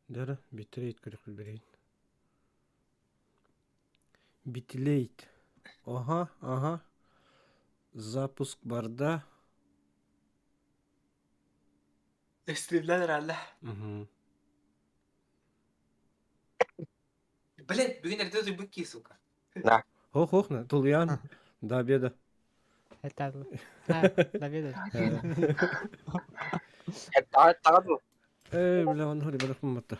Дьэ, битрейт көрүөхпүт билигин. Битлейт. Аха, аха. Запуск барда. Стримлен эрэллэ. Угу. Блин, бүгүн эрдэ утуйбут кии, сука. Да. Ох, ох, Тулуян. До обеда. Это... А, до обеда. Таҕа дуу? Эй, бля, он хори барах мамата.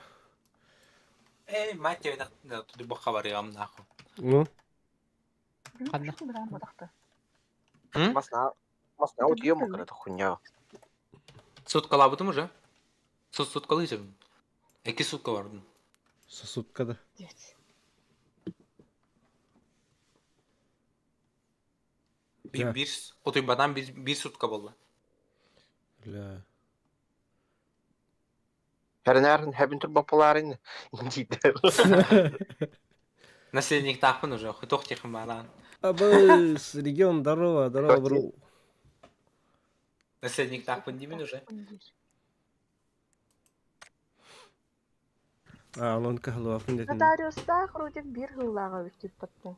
Эй, мать тебя, тудубахха барыам нахуй. Ну? Ханна? Масна, масна утуйуом макарата хуйня. Суткалаабытым уже. Суткалыы сытабын. Икки сутка бардым. Сосутка да. Биир, биир утуйбатан биир, биир сутка буолла. Бля. Хэринээрин хэбин турбаппалаарын диидэр. Наследниктаахпын уже, хотох тихым бараан. Абыс, регион, здорово, здорово, бро. Наследниктаахпын диибин уже. А, онон кыһаллыбаппын дэтин. Нотариустаах Рудик биир сыллааҕа эбит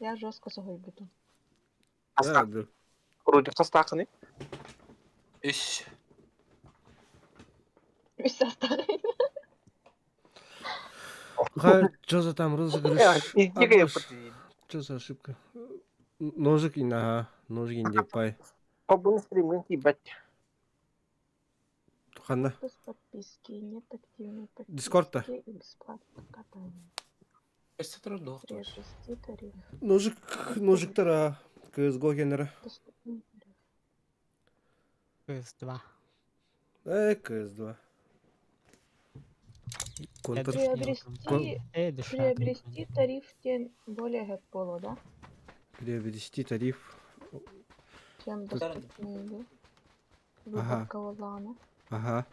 Я жестко соһуйбутум. Да, да. Рудик хастаахыный? Үс. Үс састаах. Что за там розыгрыш? Что за ошибка? Ножик и ага, ножик индепай. Побун стримҥин тиийбэт. Ханна? Без подписки, нет активной подписки Дискорд-то? и бесплатное катание. Өссө турар Приобрести тариф. Ножик, ножиктара, CSGO генера. Доступный тариф. КС-2. CS2. Контр... Приобрести, приобрести тариф тем более гэп да? Приобрести тариф. Чем доступный, да? Ага. Выборка лана. Ага.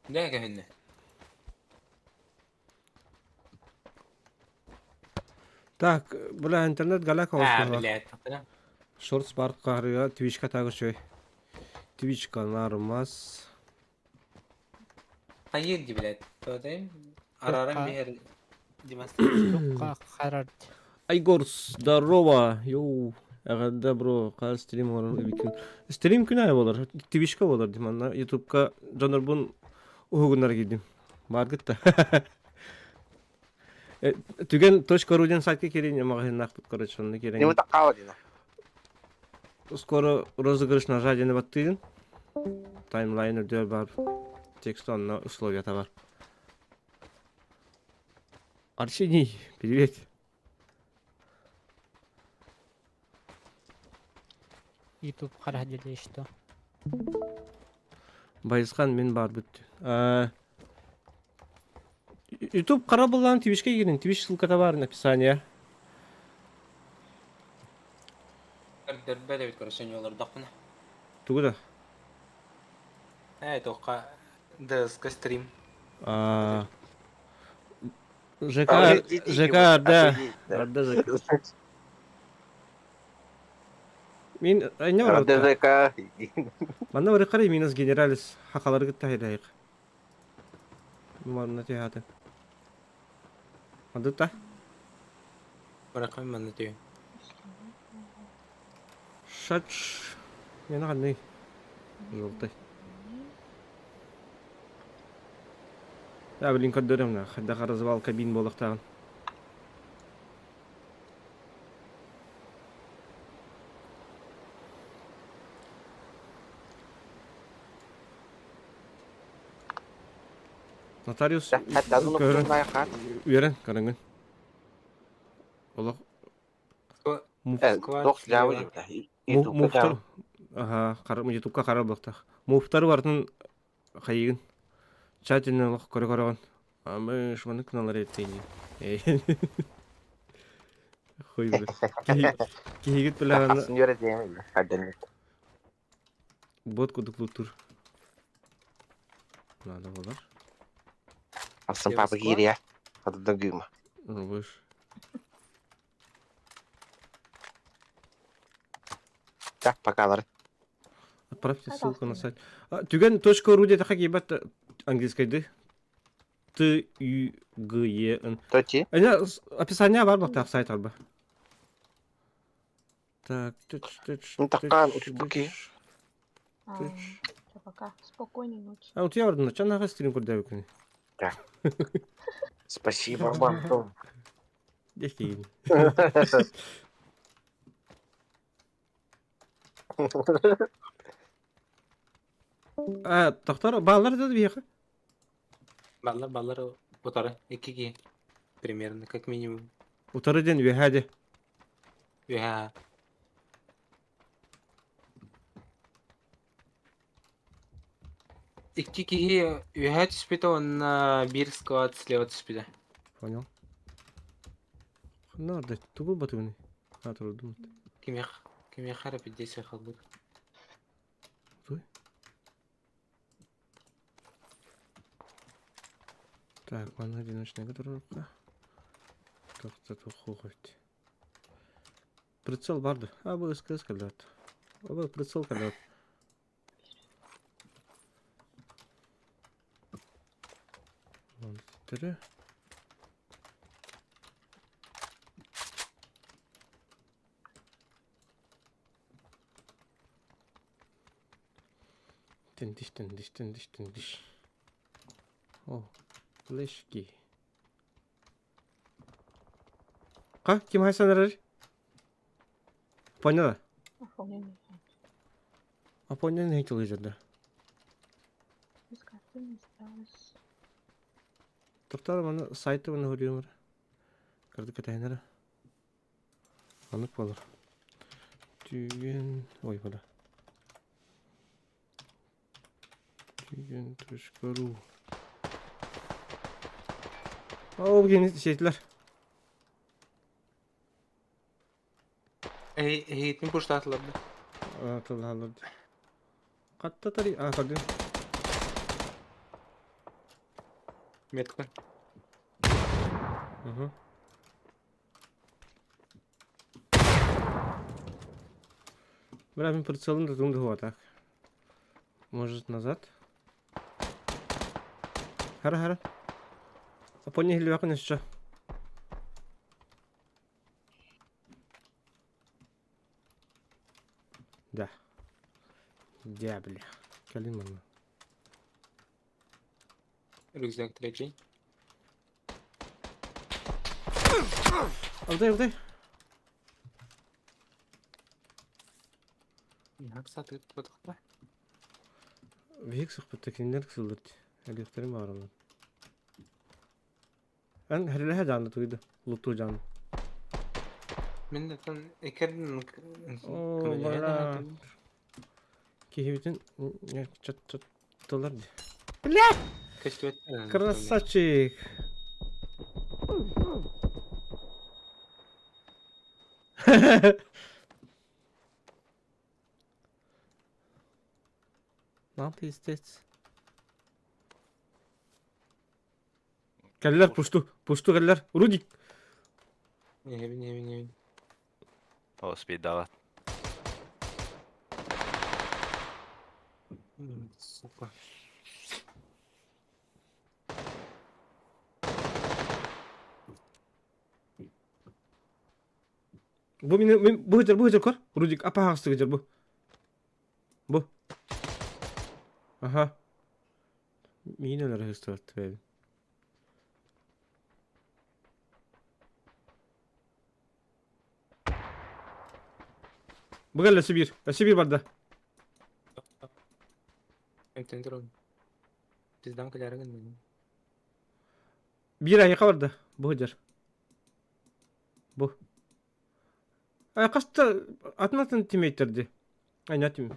Дэ кэһиннэ. Так, бля, интернет галяк Аа, блядь, Шортс бар карыга Твичка тагы чөй. Твичка нармас. Хайыр ди, блядь. Тоотайм. Араран биһэр демонстрация. Айгорс, здорово! Йоу! Эҕэрдэ бро, хаар стрим оҥорон эбиккин. Стрим күн аайы буолар, Твичка буолар дим манна Ютубка дьоннорбун уһугуннара киирдим. Бааргыт да. Түгэн точка ру диэн сайтка киирин маҕаһыыннаахпыт короче онно киирэн. Не такаала дина. Скоро розыгрыш ножа диэни баттыгын. Таймлайн үрдүгэр баар текст онно условията бар. Арсений, привет. Ютуб хараһа что? Байысхан мин баарбыт. Ютуб хара буллаан Твичке киирин. Твич ссылката баар описание. Көрдөрбөт эбит короче олордохпуна. Тугу да? Ээ, тоққа ДСК стрим. ЖК, ЖК, да. Да, ЖК. Мин айна барабыт. ЖК. Манна барыккар минус генералис хакалары кытта хайдайык. Манна тиһаатын. Мандыта? Баракай манна тиһ. Шач. Мена ханный. Желтый. Да, блин, көрдөрөм на. Хайдах развал кабин буолуохтааҕын. Нотариус көрөн үөрэн көрөҥүн. Олох муфтар аха ютубка хара буолуохтаах. Муфтары барытын хайыгын тщательно олох көрө көрөҕүн. Амы шманы кыналар эттейни. Хуй Киһигит билэҕин бот кудук луттур. Надо болар. Ахсын папа киириэ. Хатыдан гыма. Рубыш. Так, покалар. Отправьте ссылку на сайт. Түгэн точка ру диэтэхэ киирбэт английскайды. Т Ю Г Е Н. Тоти. Эне описание бар бактаах сайт арба. Так, тыч, тыч, Ну, таккаан тыч, утуйбуки. тыч, А, тыч. всё, пока. Спокойной ночи. А, утуйа бардын, чан стрим көрдөөбүкүн. Спасибо вам. Дехтейин. А, тохтор баалар да биһиэхэ. Баллар баллар утары. Икки киһи. Примерно, как минимум. Утары диэн үөһээ дии. Үһээ. Икки киһи үөһээ түспүтэ уонна биир склад слева түспүтэ. Понял. Ханна барда? Тугу батыгыный? А, турдум. Кимиэх кимиэхэ эрэ пиздец хаалбыт. Туй. Так, манна одиночная которая Тохтотуохуохайт. Прицел барды. А, бу СКС кэллэт. А, бу прицел кэллэт. Три. Тендиш, тендиш, тендиш, тендиш. О, флешки. Ка, ким хайсан эрэр? Поняла? Оформление. А понял не телевизор, Без картины осталось. Тоқтар маны сайты маны көрüyorum. Кырдык кэтэһинэрэ. Маннык буолар. Түгэн... Ой, бала. Түгэн точка ру. Ол кини сиэтилэр. Эһигитин пуштаатылар да? Тыллаһаллар. Хатта тари... А, көрдүм. Метка. Угу. Бля, мин прицелын да туҥ так. Может, назад? Хара, хара. Апоня хилбэкин өссө. Да. Да, бля. Кэлин манна. Рюкзак третий. Алдай, алдай. Сатыт бодохто. Биһик сыхпытта кинилэр сылдыр. Элиэхтэрин баҕараллар. Эн хэрилэһэ дьаанна туйда. Луттуу дьаанна. Мин оттон иккэрдин Оо, бара. Киһибитин чаттылар дии. Бля! Көстүбэт. Красавчик! Нам пиздец. Кэллэр пусту, пусту кэллэр. Рудик! Небин, небин, небин. О, спидала. Сука. Бу мин мин бу сылдьар, бу сылдьар көр. Рудик апаһаҕастык сылдьар бу. Бу. Аха. Миин өлөр ыһыстыбат бэйэбин. Бу кэллэ Сибиир. Сибиир барда. Эмтэн туран. Пиздам кэлээрин гынным. Биир айыка барда. Бу сылдьар. Бу. Э, хаста атын-атын тиммейттерди. Айна тим.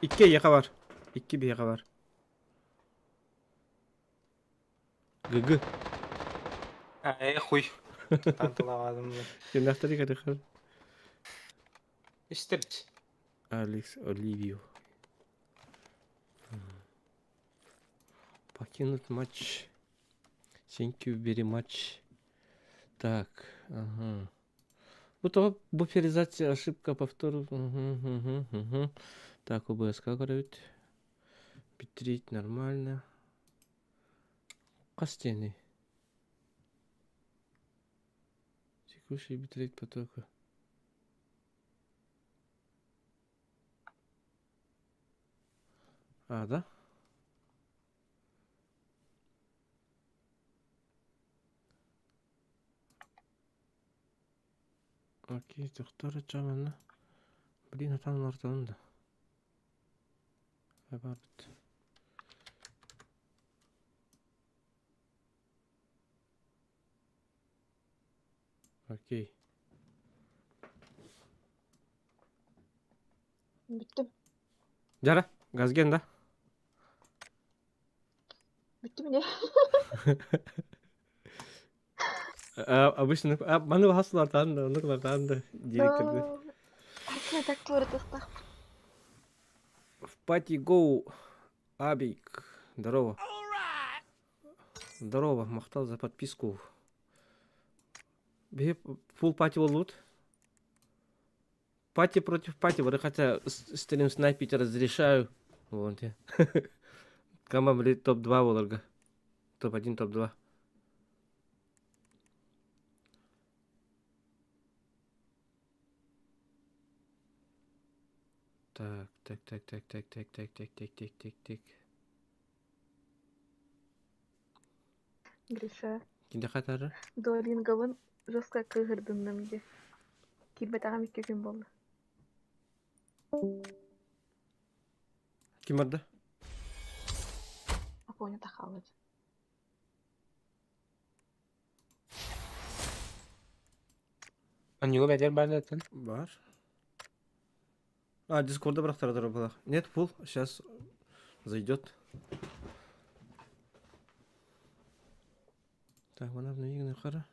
Икки эйиэхэ бар. Икки биһиэхэ бар. ГГ. Э, хуй. Танталаҕаадым. Кимнээхтэрий кэтихэр? Истэрч. Алекс Оливио. Покинуть матч. Thank you very much. Так, ага. Бу тоҕо буферизация ошибка повтор. Угу, угу, Так, ОБС көрөбүт. Битрейт нормально. Хас диэний? Текущий битрейт потока. А, да? Окей, тохтор ачамана. Блин, атан ортон да. Барбыт. Окей. Бүттүм. Дьара, газген да? Бүттүм не? Обычно маны хаслартан да, оннуклартан да директорды. Аркына так туоратыахтаах. В пати гоу Абик. Здорово. Здорово, махтал за подписку. Биһи фулл пати боллубут. Пати против пати, бары хотя стрим снайпить разрешаю. Вон те. Кама, блядь, топ-2 боларга. Топ-1, топ-2. Так, так, так, так, так, так, так, так, так, так, так, так. Гриша, Кинде хатары? Дуолинговын жестко кыыһырдынным дии. Киирбэтэҕим икки күн буолла. Ким барда? Афоня хаалла. Онньуга бэдэр баадатын. Бар. А, Дискорда бырахтара была. Нет, фул, сейчас зайдет. Так, вона обновигна хара.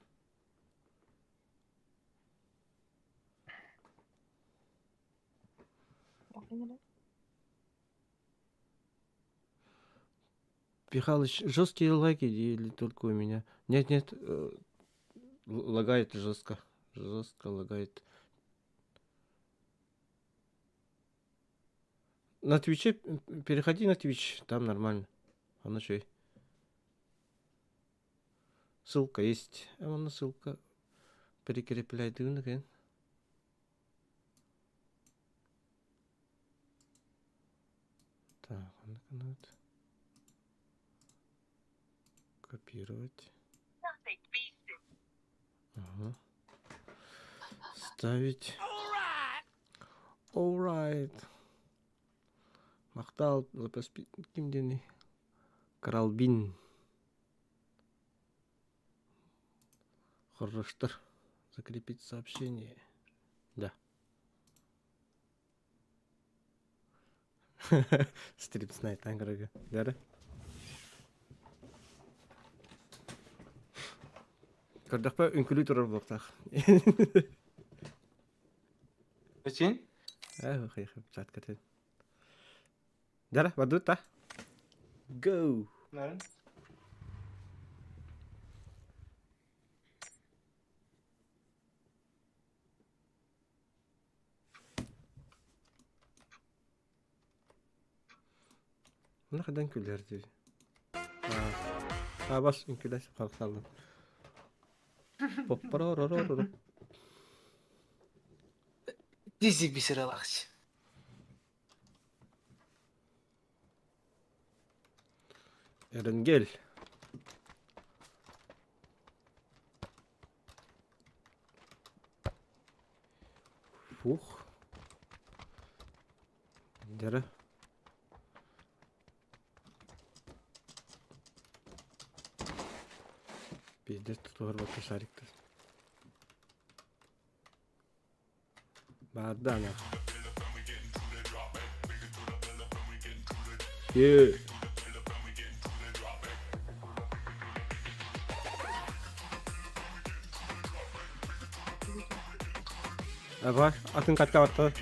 Михалыч, жесткие лаги или только у меня? Нет, нет, лагает жестко. Жестко лагает. На Твиче переходи на Твич, там нормально. А ну чё? Ссылка есть. А вон ссылка. Прикрепляй дын. Так, он Копировать. Ага. Ставить. Alright. Махтал ким диэний? Каралбин. Хороштар. Закрепить сообщение. Да. Стрип снайт анграга. Да? Көрдөхпө үҥкүлүү турар буолуохтаах. Өтин? Ээ, хайха, чатка Дара, бардыбыт та? Go! Нарын. Мына хадан күлэр дии. Аа, бас үҥкүүлэс халсаллан. Поппоророророр. Дизи бисералахч. Эренгел. Фух. Дара. Пиздец, тут горбатый шарик-то. Баарда ана. Е. Бар, атын катка барта.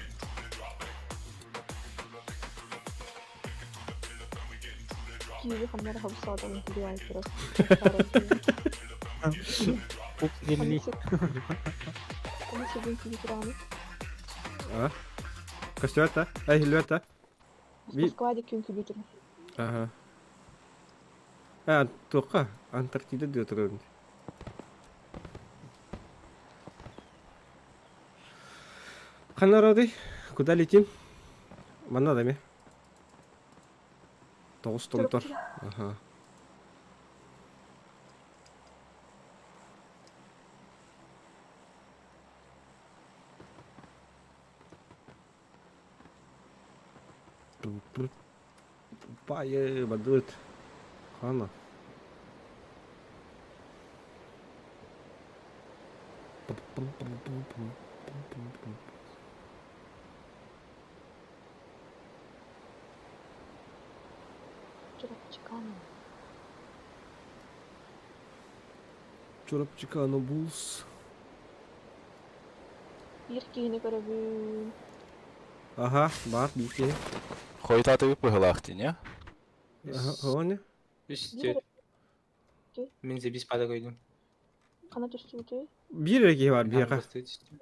Киви хамнар хабсадан киви айтырар. Уп, дели. Onu сирдин киһи А? Көстүбэт да? Эй, иһиллибэт да? Би... Москва диэки үҥкүүлүү турар. Аха. Э, туохха? Антарктида диye турабын. Ханна барабытый? Куда летим? Манна да ме? Тоҕус томтор. Аха. Баайы бардыбыт. Хана. Чурапчыкаана. Чурапчыкаана Булс. Биир киһини көрөбүн. Аха, баар биир киһи. Хойутаатыбыт быһылаах дии, не? Аха, о не? Үс Биир түөрт. Мин зебис пада көйдүм. Хана түстүбүтүй? Биир эрэ киһи бар биһиэхэ. Бастыы түстүм.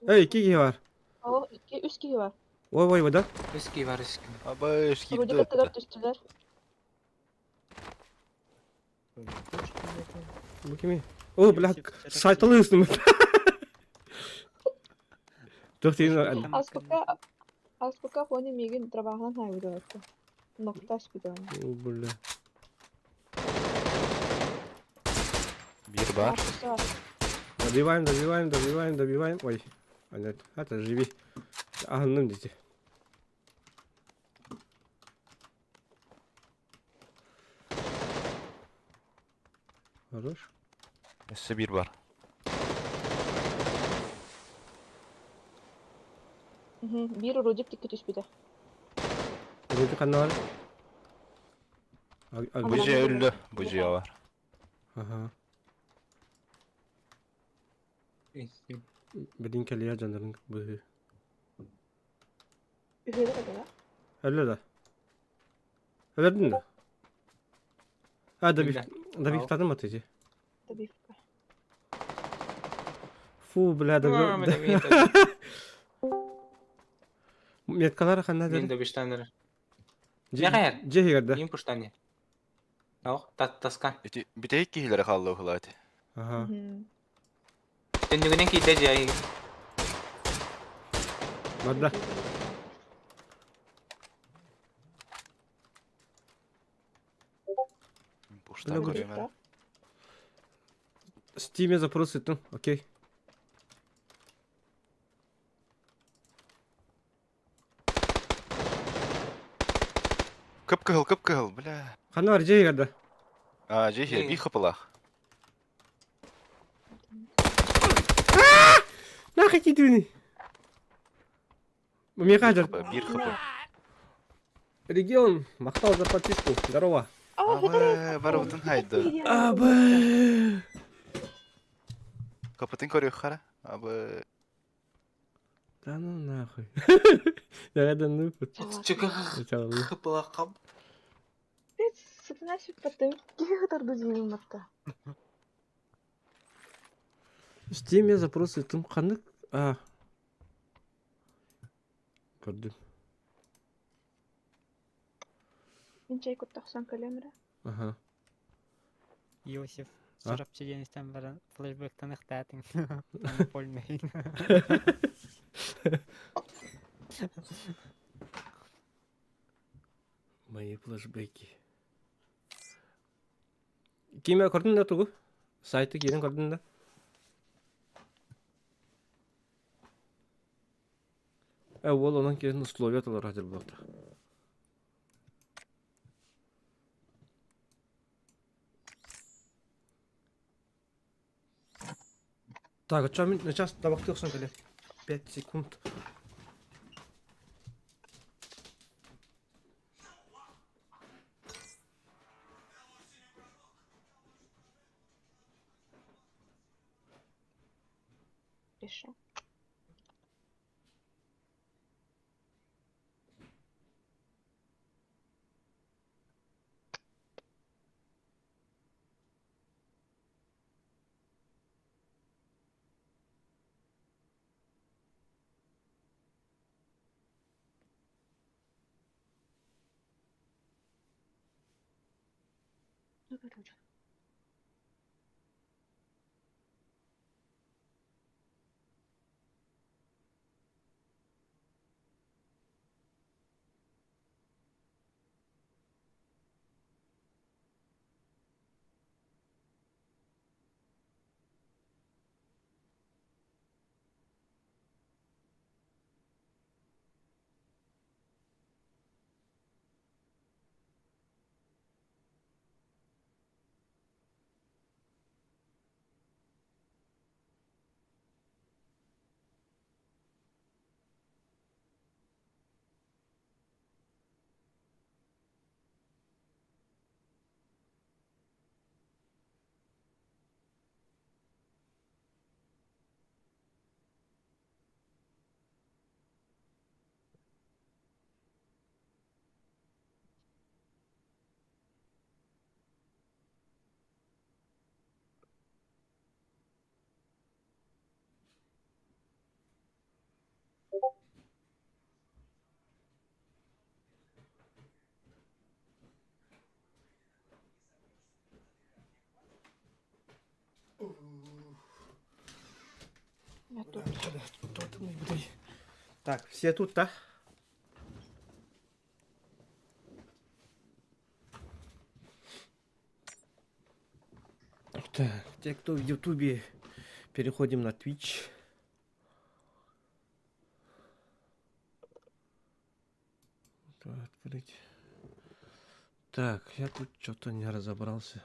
Эй, икки киһи бар. О, икки, үс киһи бар. Ой, ой, да? Үс киһи бар, үс киһи. Абыш Вроде киирди кыттыгар ыытта. түстүлэр. Бу кими? О, бля, сайталы ыстым. Туох тиин Аспыкка Аспыкка фоне миигин трабаһынан хаайбыт Нокта аспыт О, бля. Биир баар. Добиваем, добиваем, добиваем, добиваем. Ой, а нет, это живи. Аһынным дети. Хорош. Өссө биир баар. Биир уродик тикки түспүтэ. Вроде ханна бар. А Бу где? дьиэ өллө, бу дьиэ бар. Ага. Билин кэлиэ дьоннорун быһыы. Үһүөлэр этэ да? Өллө да. Өлөрдүн да? А, добив, добивтадым аты Добивка. Фу, бля, добив. Меткалар ханна Мин деді? добиштаннар. Дьэ Дьэ иһигэр да. Им пуштани. Ох, таска. Ити бүтэһик киһилэрэ хаалла уһулаати. Ага. Түннүгүнэн киирдэ дьиэ. Барда. Пуштан Бля, көрүөм эрэ. Стиме запрос ыттым. Окей. Кып-кыһыл, кып-кыһыл, бля. Ханна бар дьэ иһигэр да. А, дьиэ иһигэр биир хапылаах. Нахуй киирдибиний? Миэхэ дьар. Биир хапы. Регион, махтал за подписку. Здорово. Абы, барыбытын хайды. Абы. Капытын көрүөх хара. Абы. Да ну нахуй. Да да ну. Чука Это хапылаах. Сытына сүппэттим. Киһи кытарду диибин батта. В Стиме запрос ыттым ханнык а көрдүм. Мин чай куттахсан кэлэм эрэ. Ага. Иосиф, А? Чурапчы диэн баран флешбэктан ыхтаатыҥ. Польный. Мои флешбеки. Киме көрдүн да тугу? Сайты киирэн көрдүн да? Э, ол онон киирэн условия толору хатыр буолта. Так, а чё, на час табахтыахсан кэлэ. 5 секунд. Реша. Я тут. Так, все тут, да? Так, те, кто в Ютубе, переходим на Twitch. Так, открыть. Так, я тут что-то не разобрался.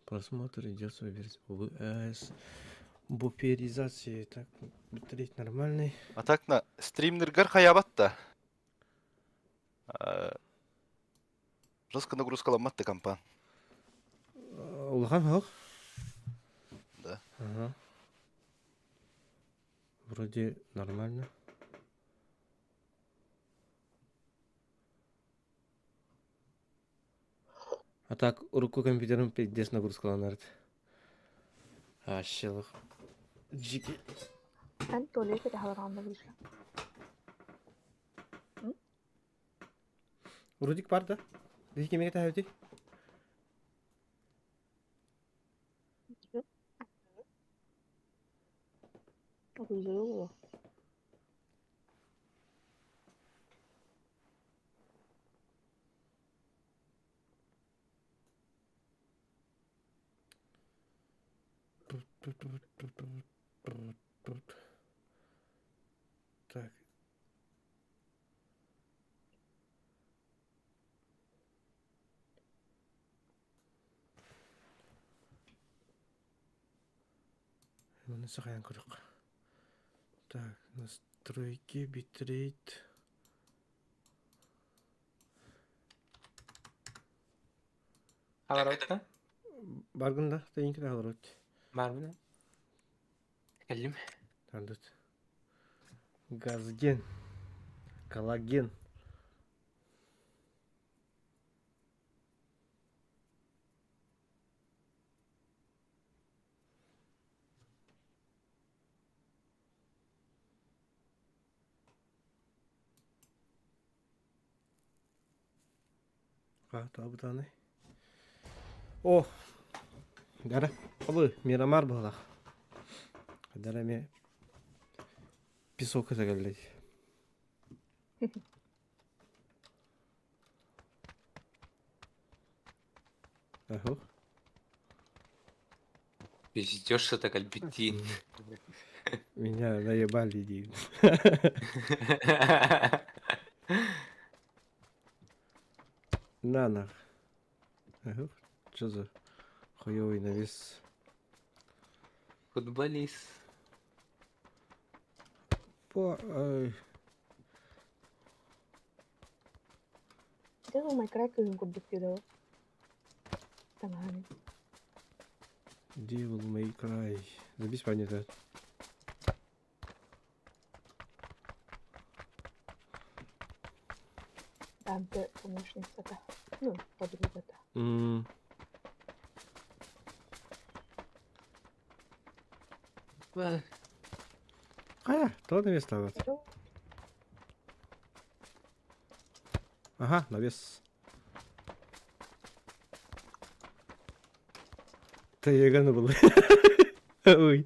Просмотр идет в версии ВС. Буферизации. Так, битрейт нормальный. А так на стримнергар хаябат да. Жестко нагрузкаламмат да компан. Улахан суох? Да. Ага. Вроде нормально. А так урукку компьютерым пиздец нагрузкаланар этэ. Ащылых. Джики. Эн туалетка таһаларҕан вышла. Рудик бар да? Биһи кимигэ таһабытый? Так. Маны сахайан көрүөх. Так, настройки, битрейт. Хаҕарабыт да? Баргын да, тайынкы да хаҕарабыт. Баарбын Кэллим. Тардыт. Газген. Коллаген. Табытаны. О! Дара. Абы, Мирамар буолах. Дара ме песок это Ага. Пиздешь, это кальбетин. Меня наебали, Дим. На нах. Ага. Что за хуёвый навес? Футболист. По... Ай. Дьэ, Майнкрафт күһүн курдук диэдэ таҥаһын Devil May Cry. Забись понятно. Данте помощницата. Ну, подругата. Хайа, то навес тават. Ага, навес. Тайганы был. Ой.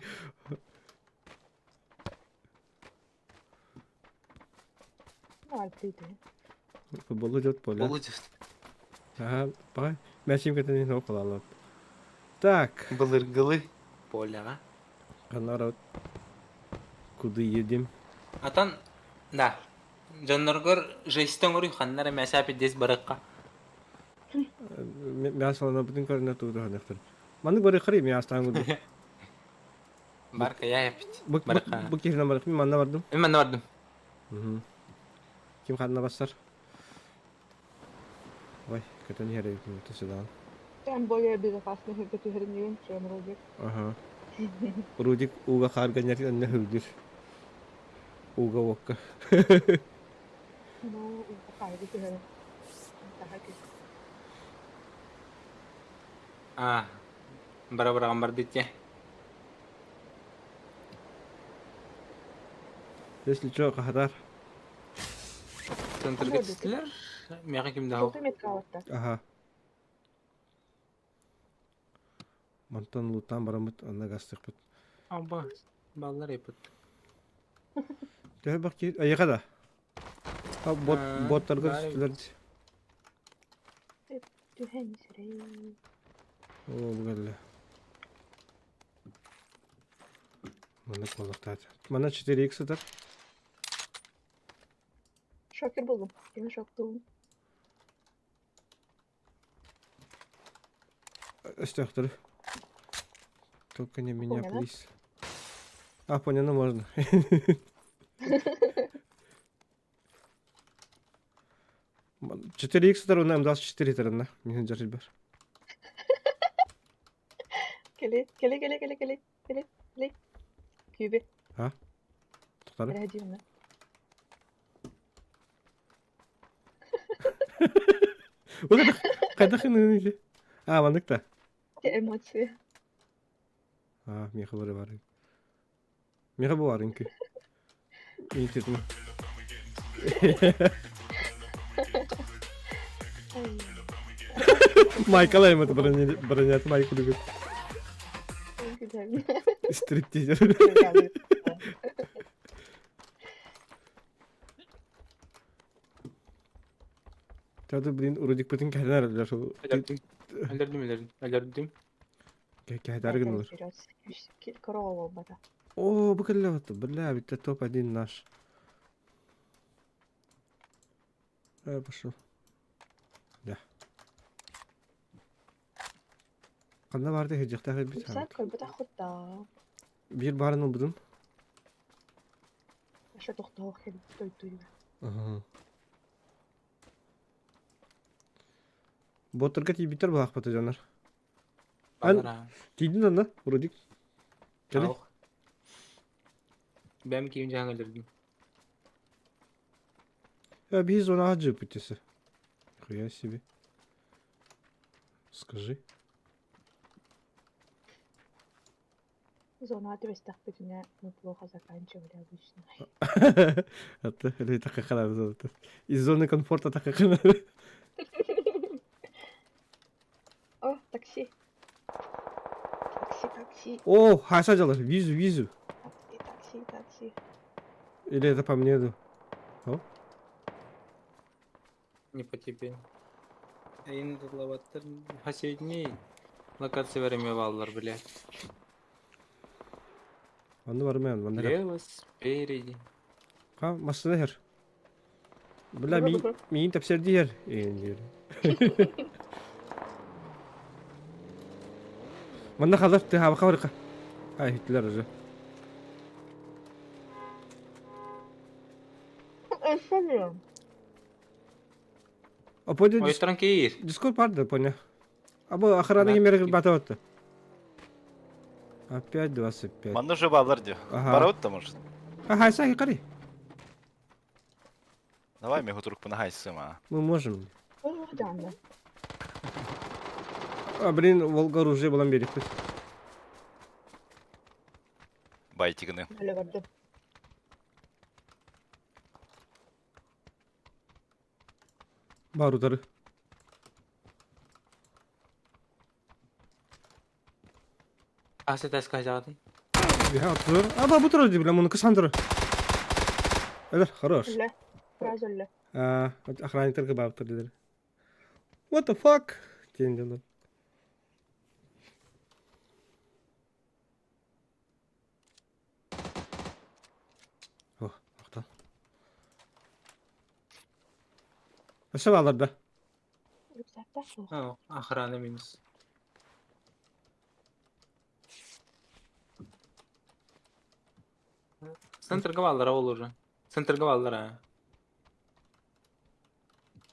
Футбол идет поле. Футбол идет. Ага, пай. Мячим кэтэн иһин околалат. Так. Былыргылы полеҕа. Народ. Куда едем? Атан, да. Дьонноргор жесть оҥоруй ханна эрэ мяса пиздец барыкка. Мясаланабытын көрүнэ туутуһаныахтар. Маннык барыаххарый мястаан курдук. Бар кая эпит. Бу бу киһинэн барыах мин манна бардым. Мин манна бардым. Ким ханна бассар? Ой, көтөн иһэр эбит төсөдаан. Там более безопасный көтүһэрин чем Рудик. Ага. Рудик ууга хаарга ньэр хүлдүр. Ууга уокка. Ну, ууга хаарга түһэрин. А, бара-бараҕан бардыт Если что, хахатар. Центрга түстүлэр. Миэхэ ким да Ага. Мантан лутаан бараммыт, анна гастыхпыт. Аба, баллар эпит. Төһө бак ки айыга да. Бот боттарга түстүлэр. Түһэн сирэй. О, бу кэллэ. Манна коллахтаат. Манна 4x сытар. Шокер булдум. Кими шоктуум. Өстөөхтөрү. Только не меня, please. А, поняно можно. 4x сытар, уна М24 тарына. Мин жарылбар. Кели, кели, кели, кели, кели, кели, кели. Күүбү. А? Тохтары. Радионы. Хайдах ини А, маннык та. Эмоции. А, миэхэ бары бар. Миэхэ бу бар үҥкүү. Иититин. Майкал аймат бронят Майкл бүгүн. Стриптизер. Тады, блин, уродикпытын кэһэтэн эрэллэр сол. Өлөрдүм, өлөрдүм, өлөрдүм. Кэһэтээри гыналар. Корова буолбата. О, бу кэллэ бля, ведь топ-1 наш. Э, пошел. Да. Ханна баарда иһирдьэхтээх эбит. Рюкзак көрбөтөх куттаа. Биир баарын ылбытым. Аша тохтоох кэлбит тойтуйга. Боттарга тиийбиттэр буолаахпыта дьоннор. Ан тиийдин анна, вроде. Кэлэ. Бэм киим дьаһан өлөрдүм. Э, биир зонаҕа дьыппыт Хуя себе. Скажи. Зона түбэстэхпитинэ мы плохо заканчивали обычно. Это или такая Из зоны комфорта такая. О, такси. Такси, такси. О, хайса дьалар, визу, визу. Такси, такси, такси. Или это по мне? Да? О? Не по тебе. Эйин лабаттар последний локация время баллар, блядь. Онно барымаан, манна. Слева, спереди. Ха, массыына иһэр. Бля, миин тэпсэрдии иһэр. Эйин диир. Манна халар, тыһаабака барыка. Ай, иһиттилэр уже. Өссө Опойда Ойторон киир. Дискорд парды, понял. А бу охрана кимер батабатта. Опять 25. Манна уже баалар дии. Барабыт да может. Ага, саги кари. Давай мен хутурукпуна хайсым а. Мы можем. А, блин, Волга оружие булан бериппит. Байтигыны. Бар утары. Ас этээскэ садьаҕытый? Я тур. А бу турар дии, муну кысан турар. Өлөр, хорош. Өллө. Сразу өллө. А, охранниктар кыбаабыттар дилер. What the fuck? Диэн дьоннор. О, ахтан. Өссө баалар да. Рюкзактаах суох. О, охрана минус. Центрга бааллара ол уже. Центрга бааллара.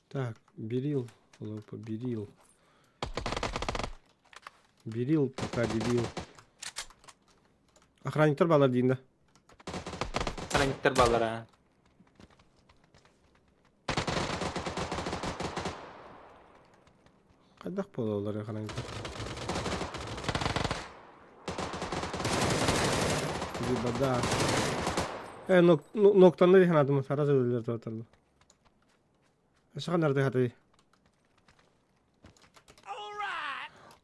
Так, берил, лопа, берил. Берил, пока дебил. Охранниктар баалар диин да. Охранниктар бааллара. Хайдах буолаллар охранниктар? Либо да. Э, ноктанны диэн адым сара сөбүлэр туоталлар. Саха нарды хатый.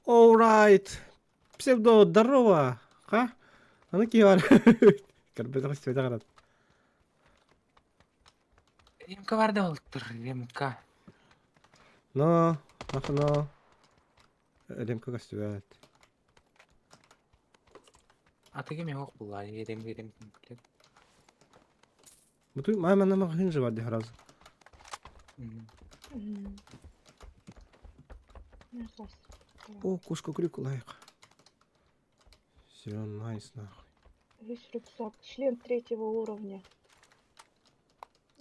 All right. Псевдо, здорово. Ха? Аны ки бар. Көрбөтөх истибэтэх арат. Ремка бар да олтур, ремка. Но, махно. Ремка көстүбэт. Атыгы мен ох була, рем рем комплект. Бутуй май манна магазин же бар дии сразу. О, кошка крюк лайк. Все, найс нахуй. Весь рюкзак. Член третьего уровня.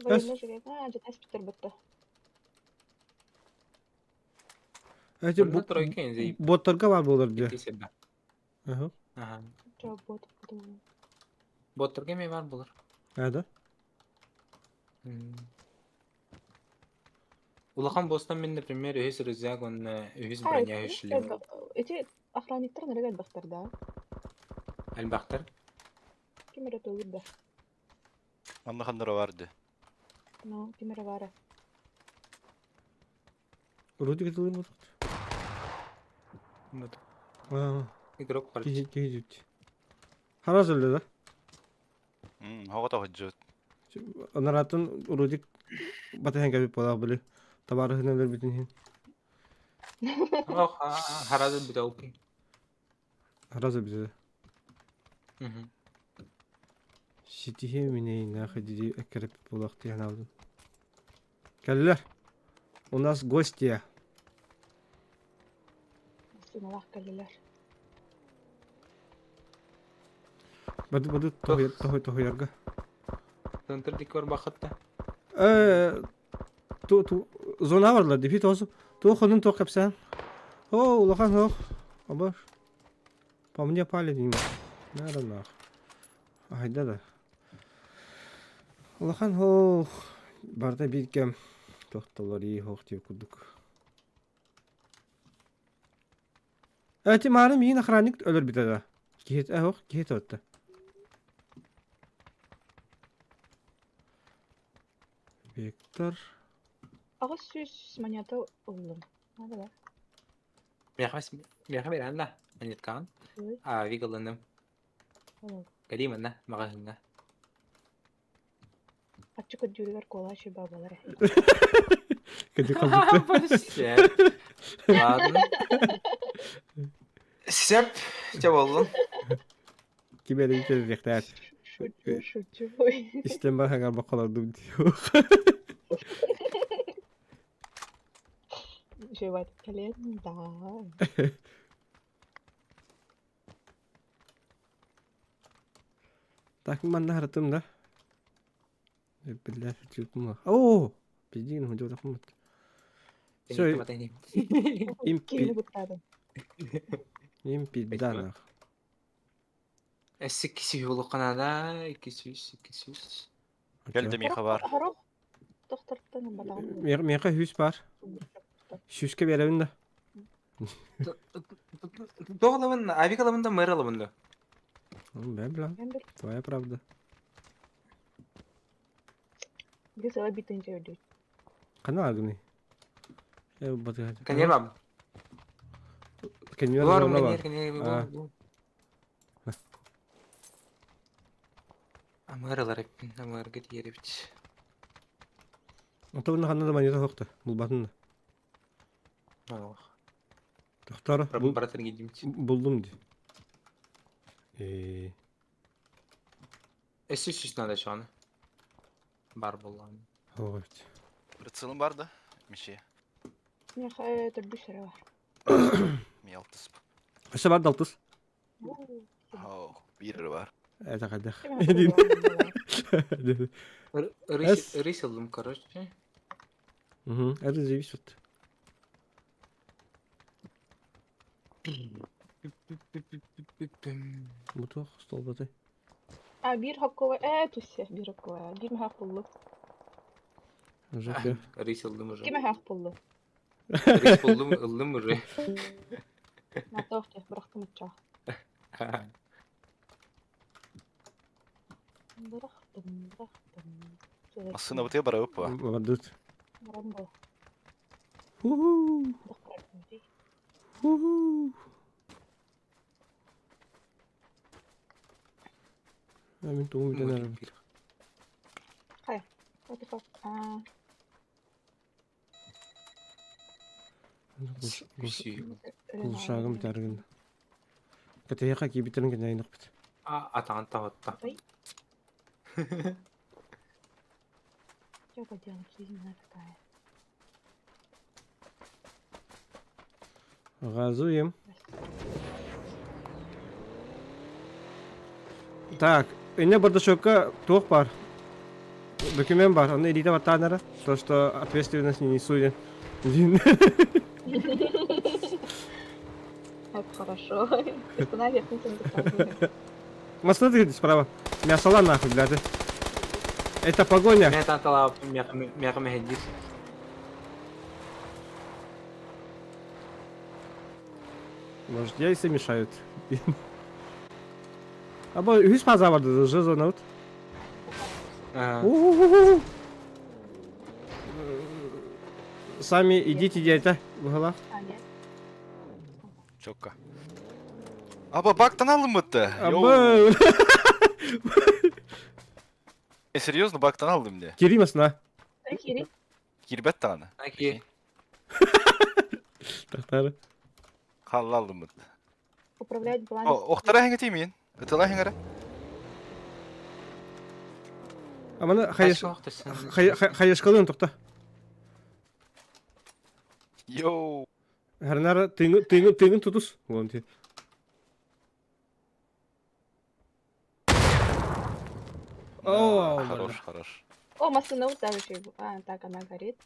Военный жилет. А, где бүтті. Эти Онно тройка инзей. боттарга бар болар дии. Кесебе. Ага. Ага. Жо, бот подумал. Ботторга эме бар болар. А, да? Улахан бостан мен, например, үһүс рюкзак, онно үһүс А, броня эти- үһүс Эти охранниктар нэрэг элбэхтэр да. Элбэхтэр. Ким эрэ тугур да. Манна ханнара бар ди. Ну, ким эрэ баара. Вроде кетилер болдuk. Вот. А, Игрок бар. киһи киһи жут. Харас өлдө да. Хоҕото ходжут. Анаратын Рудик батыһан кэбип буолаах били. Табаарыһын өлөрбүтүн иһин. Ох, харазы бүтэ Харас өлбүтэ. Ситиһи миней нахуй диди эккирэппит буолуох дии санаабытым. Кэллилэр. У нас гостья. Сыналаах кэллилэр. Бады бады тоһуйар тоһуй тоһуйарга. Центр дикор бахатта. Э, ту ту зона барлар дипи тосу. Ту хонун туох кэпсээн. О, улахан ох. Абаш. По мне пали дима. Надо нах. Айда да. Улахан ох. Барда биир кэм тохтолор ии хоох диир курдук. Эти маары миин охранник өлөрбүтэ да. Киһи ох киһи туотта. Виктор. 800 монета ыллым. Надо да. Миэхэ миэхэ берэн да. Аниткаан. Ой. А, вигалыным. Ол. Кэлиим манна маҕаһыыҥҥа. Аччык көрдүүрүгэр куолаа шиба буолар ээ. Кэди халбытта. Ладно. Сөп, чэ буоллун. Ким эрэ кэлиэхтээх. Шучу, шучу. Ой. Истэн бар хаҥар бокколордум диyor. Жевать кэлэн, да. Так манна харатым да. Биллэр чутма. О, пиздин худё такмыт. Всё, им Киһини пи куттаатым. им пизда нах. Эссе киси юлуканада, 200, 200. Кэл миэхэ бар. Хорох тохтортон батаҕым. Миэхэ хүс бар. Сүүскэ биэрэбин да. Тоҕолабын, авикалабын да мэр алабын да. Бля, бля. Твоя правда. Биир сыла биир өлүү. Хана агны. Э батыга. Коньер баб. Коньер Бар, зона бар. коньер, коньер. Амыр ылар эппин, амырга тиийэбит. Ото уонна ханна да манньыта суох да, булбатын да. Ох. Тохтоор, Барытын киирдимит. буллум дии. Ээ, Өссө сүүс надо чоҕуна. Бар буоллаҕына. Суох эбит. Прицелым бар да? Мичи. Миэхэ төрдүс эрэ бар. Миалтыс. Өссө бар да алтыс. Оо, биир эрэ бар. Это хайдах. Рысь, рысь ыллым, короче. Угу, это зависит. Бу туох столбатай? А, биир хокковай, ээ, тусе, биир хокковай, биир мэһээх буллум. Уже все. Рысь ыллым уже. Икки мэһээх буллум. Рысь буллум, ыллым уже. Натоох дьэ, бырахтым оччоҕо. Бырахтым, бырахтым. Массыына бытыга барабыт буо. Бардыт. Баран буо. Ху-ху. Ху-ху. А мин тугум бүтэн эрэр. Хайа. What the fuck? Аа. Кулшаагым бүтэргин. Кэтэһиэхэ киирбиттэрин кэннэ айнахпыт. А, атаҕын таҕытта. Что поделать, жизнь она такая. Газуем. Так, инне бардачокка туох бар? Документ бар, аны илиитэ баттаан эрэ. То, что ответственность не несу диэн. Это хорошо. Установи верхний Массына ты справа. Мясола нахуй, блядь. Это погоня. Мэ тааталаабыт миэхэ мэһэйдиир. Может, яйца мешают. Або үһүс фаза барды, уже зона вот. У-у-у-у. Сами идите, дядя, в А, нет. Чокка. Аба бактан алыммытты. Аба, Серьезно, бактан алдым де. Киримасна. Кири. Кирбет даҕаны. Аки. Тахтары. Халла алдыммыт. Управлять баланс. О, охтара хеңе тимин. Ытыла хеңере. Аманы хайаш хайашкалын тохта. Йоу. Харнара тыҥын тыҥын тыҥын тутус. Вон ти. О, Хорош, хорош. О, массына утары А, так она горит.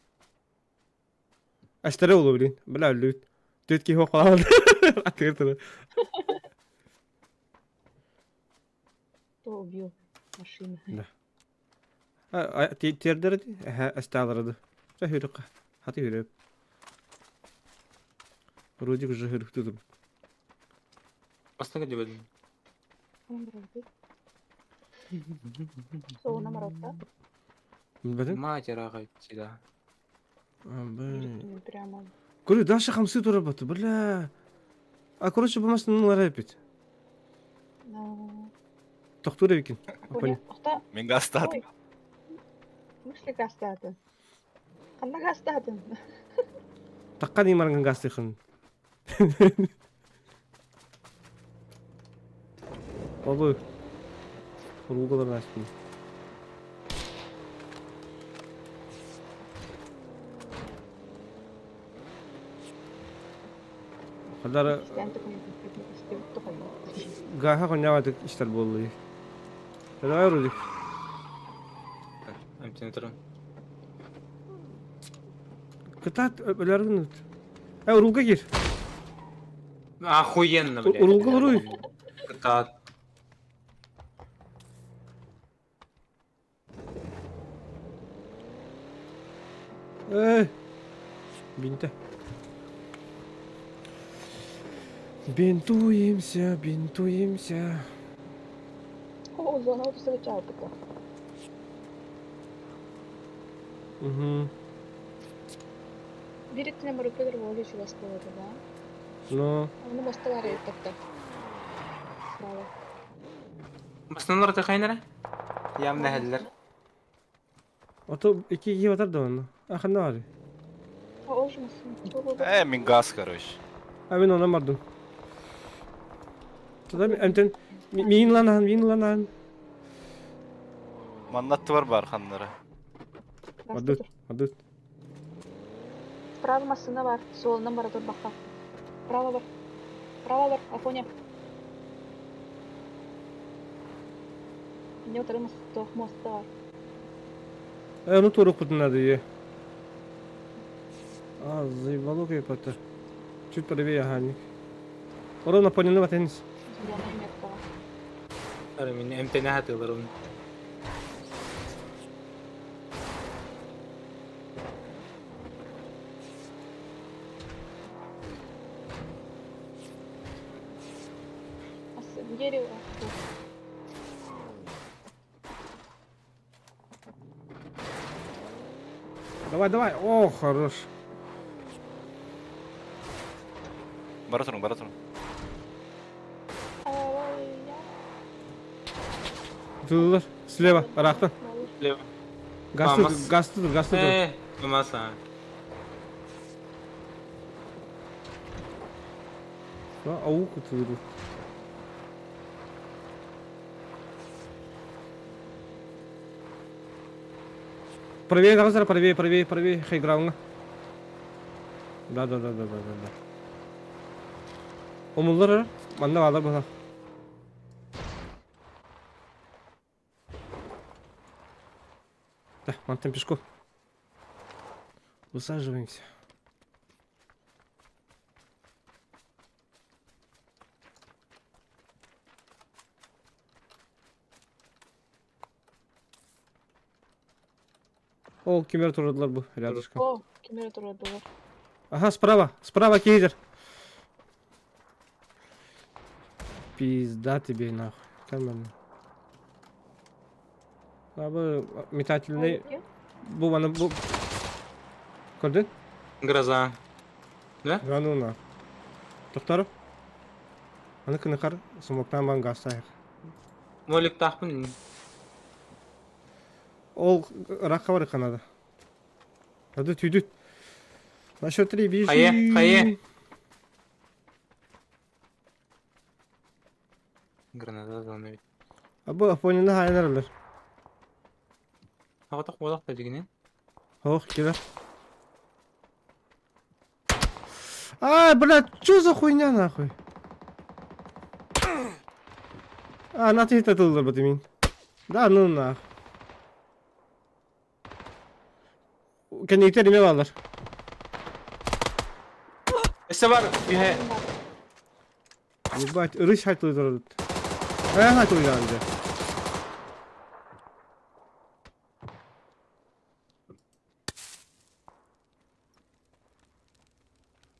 Астара улу, блин. Бля, лют. Түт киһи хаалан. Атыыр Кто убил машину? Да. Тиэрдэр астааларады. Чэ хүрүкка. Хаты хүрүп. Рудик уже хүрүктү тур. Бастакы дебедин. Соуна маротта. Билбэтим. Мать араҕа да. Прямо. Көрү, Даша хамсы турар баты, бля. А, короче, бу машинаны эпит. Тохтуур эбикин. Мин гастаатым. Мышли гастаатын. Ханна гастаатын? Такка нимарган гастыхын. Олу. Уругалар астын. Хадара гаха коняватык иштер болду. Давай, Рудик. Эмтен турун. Кытаат өлөргүн. Э, уруулга кир. Охуенно, блядь. Уруулга уруй. Кытаат. Эй. Бинте. Бинтуемся, бинтуемся. О, зона встречала Угу. Бириттинэ Маруппа Волич уласпылыта да? Но. Ону мосталар так Справа. Бастаннар ты хайнара? Ям нэһэллэр. Ото икки киһи батар да онно. А ханна баарый? Э, мин газ, короче. А мин онон бардым. Туда эмтэн миин ланаан, миин ланаан. Манна аттыбар бар ханнара. Адыт, адыт. Справа массыына бар, суолунан бара турбакка. Право бар. Право бар, Афоня. Инне утары туох муоста бар. Э, ону туорукпутун надо е. А, заебало какой-то. Чуть правее, ага. Ровно понял, теннис. Зеленая меткаҕа. Ары мин эмтэнэ сатыылларым. Ас дерево. Давай, давай. О, хорош. Бара туруҥ, бара туруҥ. Тыллар. Слева, ыраахтан. Слева. Газ Мамас. газ тур, газ тур. Э, мамаса. Ау, кутуйду. Правее, давай, правее, правее, правее, хайграундҥа. Да, да, да, да, да, да, да. Умуллар, манна баалар була. Да, мантан пешком. Высаживаемся. О, кимер турдулар бу рядышком. О, кимер турдулар. Ага, справа, справа кейдер. Пизда тебе нахуй. Камерно. Абы метательный бу аны бу Көрдүн? Гроза. Да? Да ну на. Тохтору. Аны кыныкар смоктан бан гастайық. Молик тахпын. Ол ракка бар канада. Hadi tüydüt. На счет три бежим. Хайа, хайа. Граната да Абы Афонина хайнарлар. Аҕатах буолах да дьигинин. Ох, килер. А, блядь, что за хуйня нахуй? А, на ты это батымин. Да, ну нах. Кэнниктэр имэ баалар. Өссө бар үһэ. Ебать, ырыш хайтылдыр. Э, хайтылдыр анжа.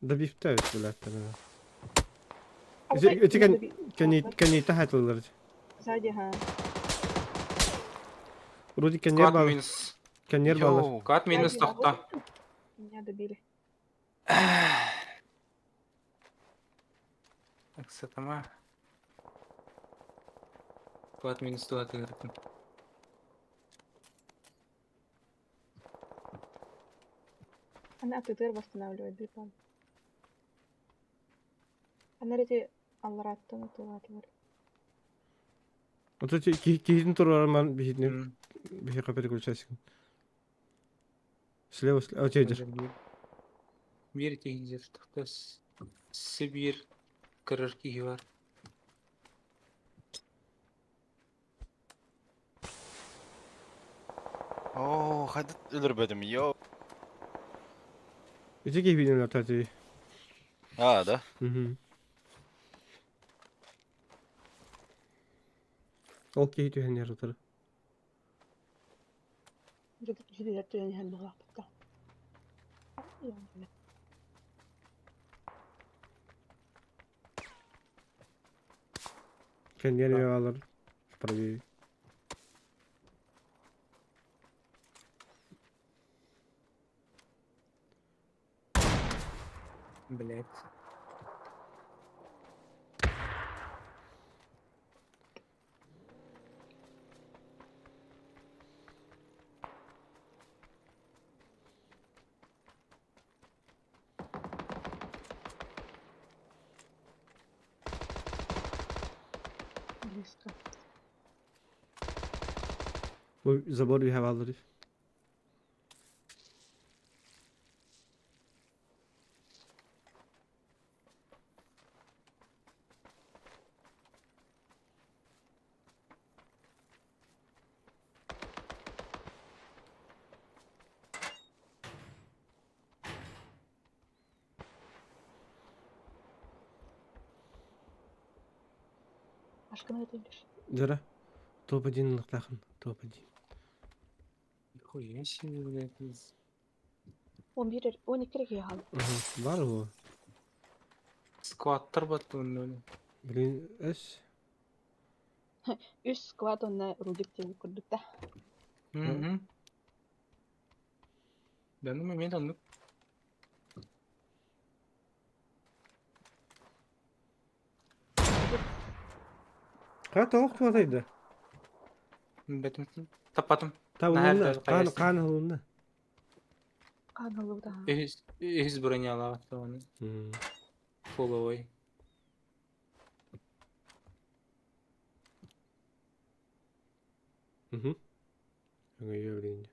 Добивтают, блядь, тогда. Эти кэнниттэ хайтылдыр. Сзади, ага. Вроде кэннер Квад баалар. минус. Кэннер баалар. Йоу. Квад минус тохто. Меня добили. Ыксатама. Квад минус туһатыырытын. Она ТТР восстанавливает, бипан. Она эти аллараттан атылаатылар. Вот эти киһитин турарман биһитини биһиэхэ переключайся. Слева, слева, тедер. Биир тиһинжер тохто Сибир көрөр киһи бар. Оо, хайда өлөрбөтүм, йоу. Эти киһибинен тати. А, да? Мгм. Ол киһи түһэн ярытыр. Кэннер алар. Правее. Блять. Бу забор үһэ бааллар. Ашкына этилер. Дьара, топ-1 ылыктаахын, топ-1. Нихуя себе, блядь. 11, 12 эрэ киһи хаалла. Бар ол. Скваттар баттыын. Блин, эс. Үс сквад уонна Рудик диэн курдук да. Мгм. Да ну момент оннук. Ха тоох туатайда. Бэтим таппатым. Табылынна, хаан хаан ылынна. Хаан ыллыбыта. Үһүс үһүс бронялаах тоҕону. Фуловой. Угу. Өҥөйүө билигин.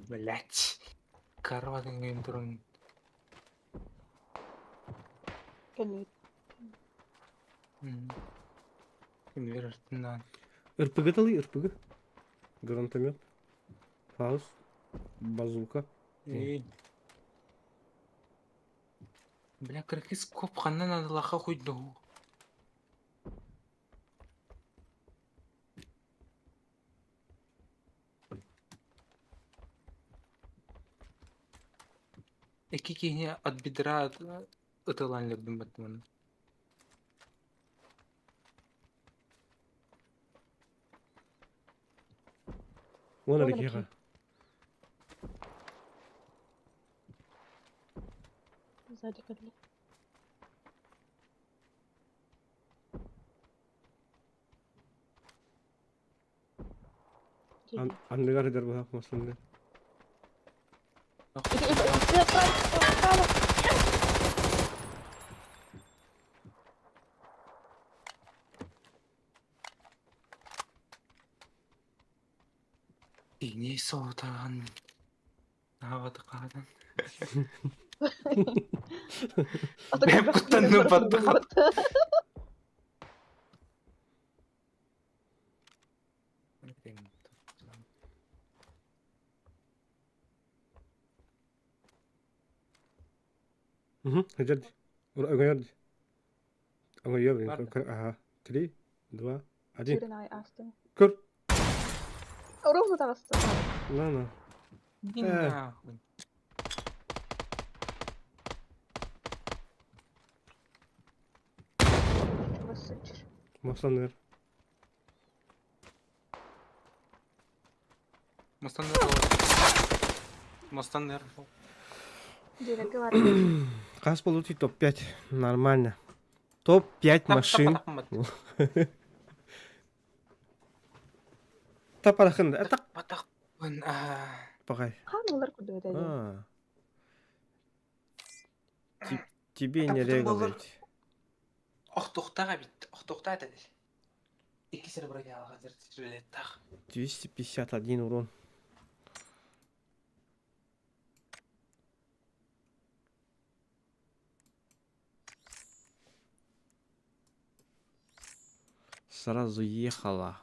Блять. Корова өҥөйөн туран. Кэннибит. Ким артынан. РПГ талый, РПГ. Гранатомет. Фаус. Базука. Эй. Бля, кыргыз коп ханнан адылаха хуйду. Икки киһини от бедра ытылан өлөрдүм баттыманы. Уон эрэ киһиэхэ. Сзади кэллэ. Анныгар ыдар быһах масланды. Тиҥий соҕотоҕун аҕатыкаатын. Бэйэм куттанным баттахат. Сылдьар дии. Өҥөйөр дии. Өҥөйүө блин. Аха. Три, два, один. Сирин аайы аастым. Көр. Ровно таҕыста. На на. Иди нахуй. Махсаныр. Мустаннер. Мустаннер. Дьиэлэргэ бар. Хас болуу топ-5. Нормально. Топ-5 машин. Тапарахын. Так. Батах. Пагай. Хаан булар курдук этэ. Тебе не регалить. Охтуохтаах эбит. Охтуохтаах этэ. Икки сир бронялаах билеттаах. 251 урон. Сразу ехала.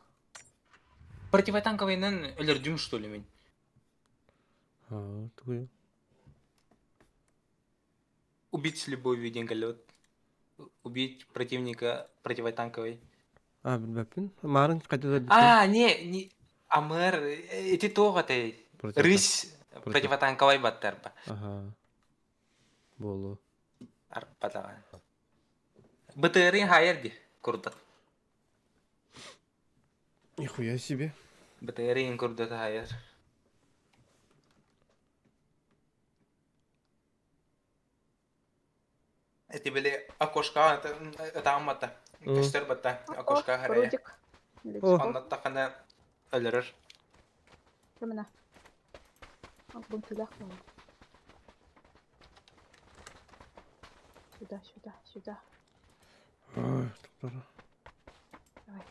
Противотанковыйынан өлөрдүм что ли мин? А, такой. Убить с любовью диэн кэллэбит. Убить противника противотанковой. А, билбэппин. Маарын хайда А, не, не, Амыр, ити туох этэй? Рысь противотанковай баттарба. Ага. Буолуо. Арпатаҕа. БТРин хайар ди, курдат. Нихуя себе. БТРин курдат хайар. Эти били окошка ытааммата. Көстөр батта окошка харайа. Рудик. Онно тахана өлөрөр. Кемина. Бун тилэх буолла. Сюда, сюда, сюда. Ой, тоқтар. Давай.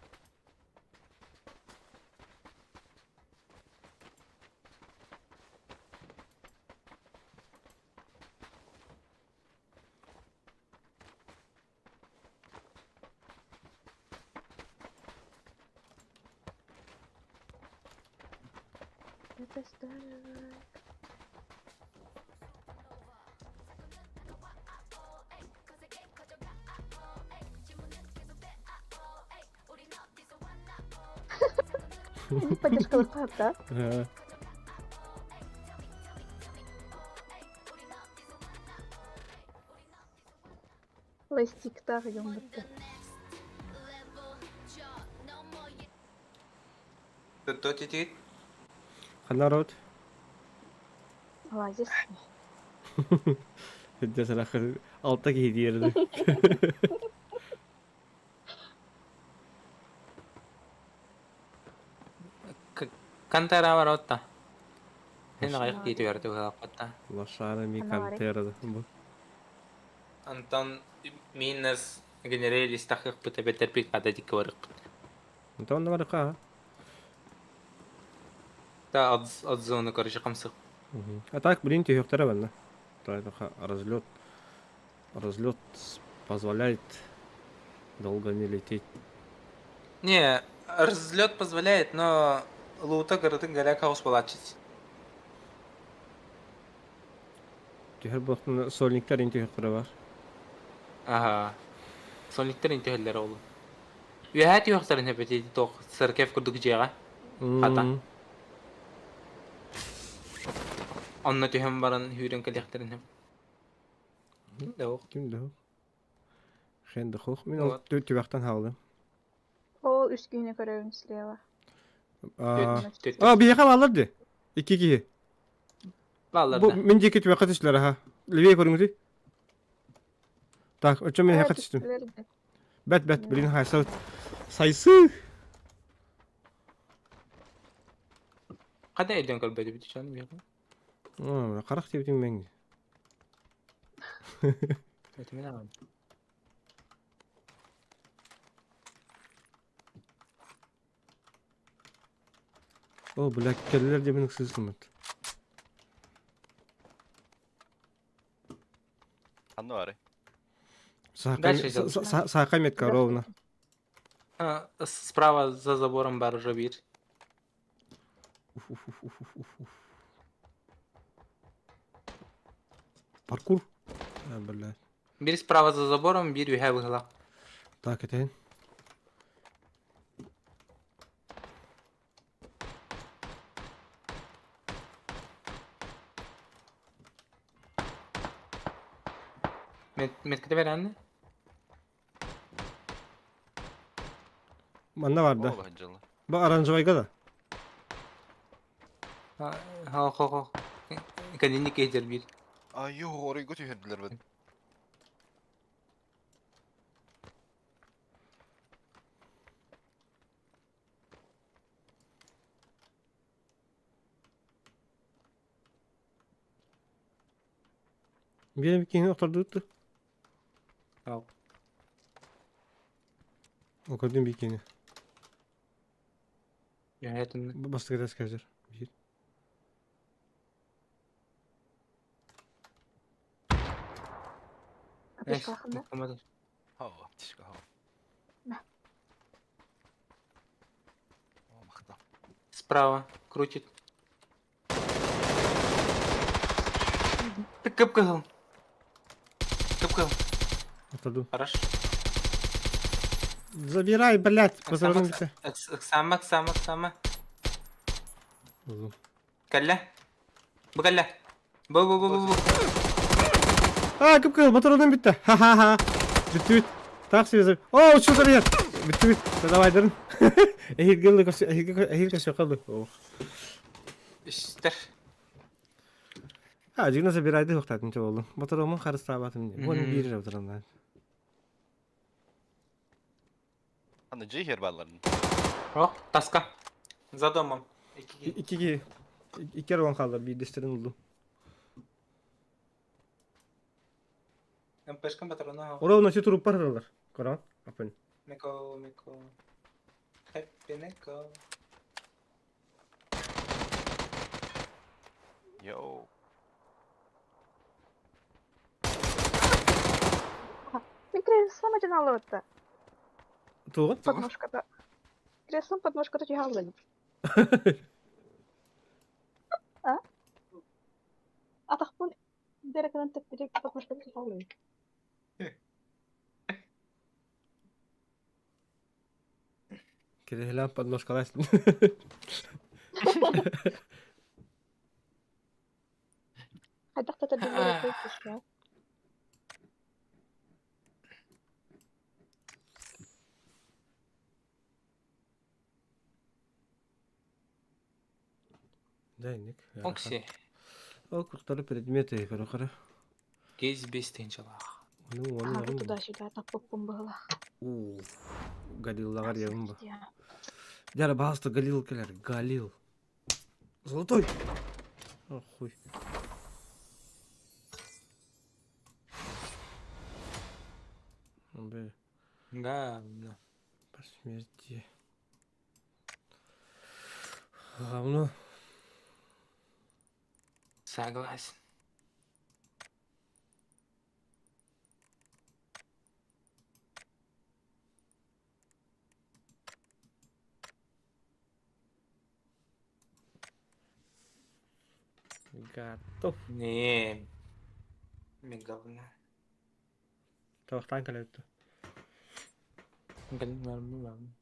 Это старый. Поддержка да? Э, Ластиктар юмбытта. Кто тетит? Ханна рот. Лазис. Дьэ сарахы алта киһи диэрди. Кантара баротта. Эн аҕыйах киһи түһэртэ быһааппатта. Лошара ми Ханна барый? кантера бу. Антон минус генералис тахыахпыт эбэтэр бригада дикки барыахпыт. Онтон онно барыха. Та от, от зоны, короче, хамсык. А так, блин, түһүөхтэрэ банна. Разлет. Разлет позволяет долго не лететь. Не, разлет позволяет, но лута городын голяк хаус балачить. Түһэр буолтун сольниктар ин түһүөхтэрэ бар. Ага. Сольниктар ин түһэллэр ол. Үөһээ түһүөхтэрин эбэтий туох церковь курдук дьиэҕэ. Хата. Онно түһэн баран сүүрэн кэлиэхтэрин сөп. Да Ким да Хен да хох. Мин ол түбэхтэн хаалдым. Ол үс киһини көрөбүн слева. А, биһиэхэ бааллар дии. Икки киһи. Бааллар Бу да. мин диэки түбэххэ түстүлэр аха. Левее көрүҥүтүй. Так, оччо мин эһиэхэ түстүм. Бэт, бэт, блин, хайса сайсы. Хата өйдөөн көрбөтүбүт чон биһиэхэ. Харах диэбитиҥ мэҥ. Этимин аҕам. О, бля, кэллилэр диэбин ыксыыстыммыт. Ханна баарый? Дальше идёт. Саха метка ровно. А, справа за забором бар уже биир. Уф-уф-уф-уф-уф. Паркур. А, блядь. Биир справа за забором, биир үһэ быһыла. Так, это. Меткete берәнне? Манна бар да. Ол дьылы. Бу оранжевайга да. Ха хо хо. Кэннини киһитэр биир. Айуу, оройго түһэрдилэр бит. Биир киһини охтордуутtu. Ал. О, көрдүм биир киһини. Үһэтин. Бастакы скажер. Биир. Аптечкалахында? Хаа, тишка хаа. На. О, махта. Справа крутит. Ты кып-кызыл. Кып-кызыл. Охтордум. Хорошо. Забирай, блядь, поздравляю. Сама, сама, сама. Кэллэ. Бу кэллэ. Бу бу бу бу бу. А, кып-кызыл, батырудun bitti. Ха-ха-ха. Бүттүбүт. Так себе. О, учуутар иһэр. Бүттүбүт. Давай дырын. Эһиилги эһиилги көсө қалды. Үстер. А, жигна забирайды хуктатын болду. Батырумун харыстаабатым. Бу биир батырымдан. Аны жейхер балларын. О, таска. За домом. Икки икки аргон қалды. Биирдестерин улду. ППшкам патрона. Ровно си туруппар ырылар. Көрөн, апын. Меко, меко. Хэппи меко. Йоу. Мин креслом один алыбытта. Тугун? Подножкада. Креслом подножкада түһэ аллым. А? Атахпын дерекынан тэппити подножкада түһэ аллым. Кириһилээн подножкалаах. Хайдах да тэрдиллэр этэй кисля. Да, инник. Окси. Ол куртары предметы көрө-көрө. Гез бес тыһыынчалаах. Ону Аһары уоннарым. туда-сюда таппыппын быһылах. Уу. Галиллаҕар диэбин бу. Дьэ, баҕаста Галил кэлэр. Галил. Золотой! О, хуй. Б. Да, да. Посмертие. Говно. Согласен. Готов. Не. Мен говно. Табахтаан кэлэбит дуо? Галим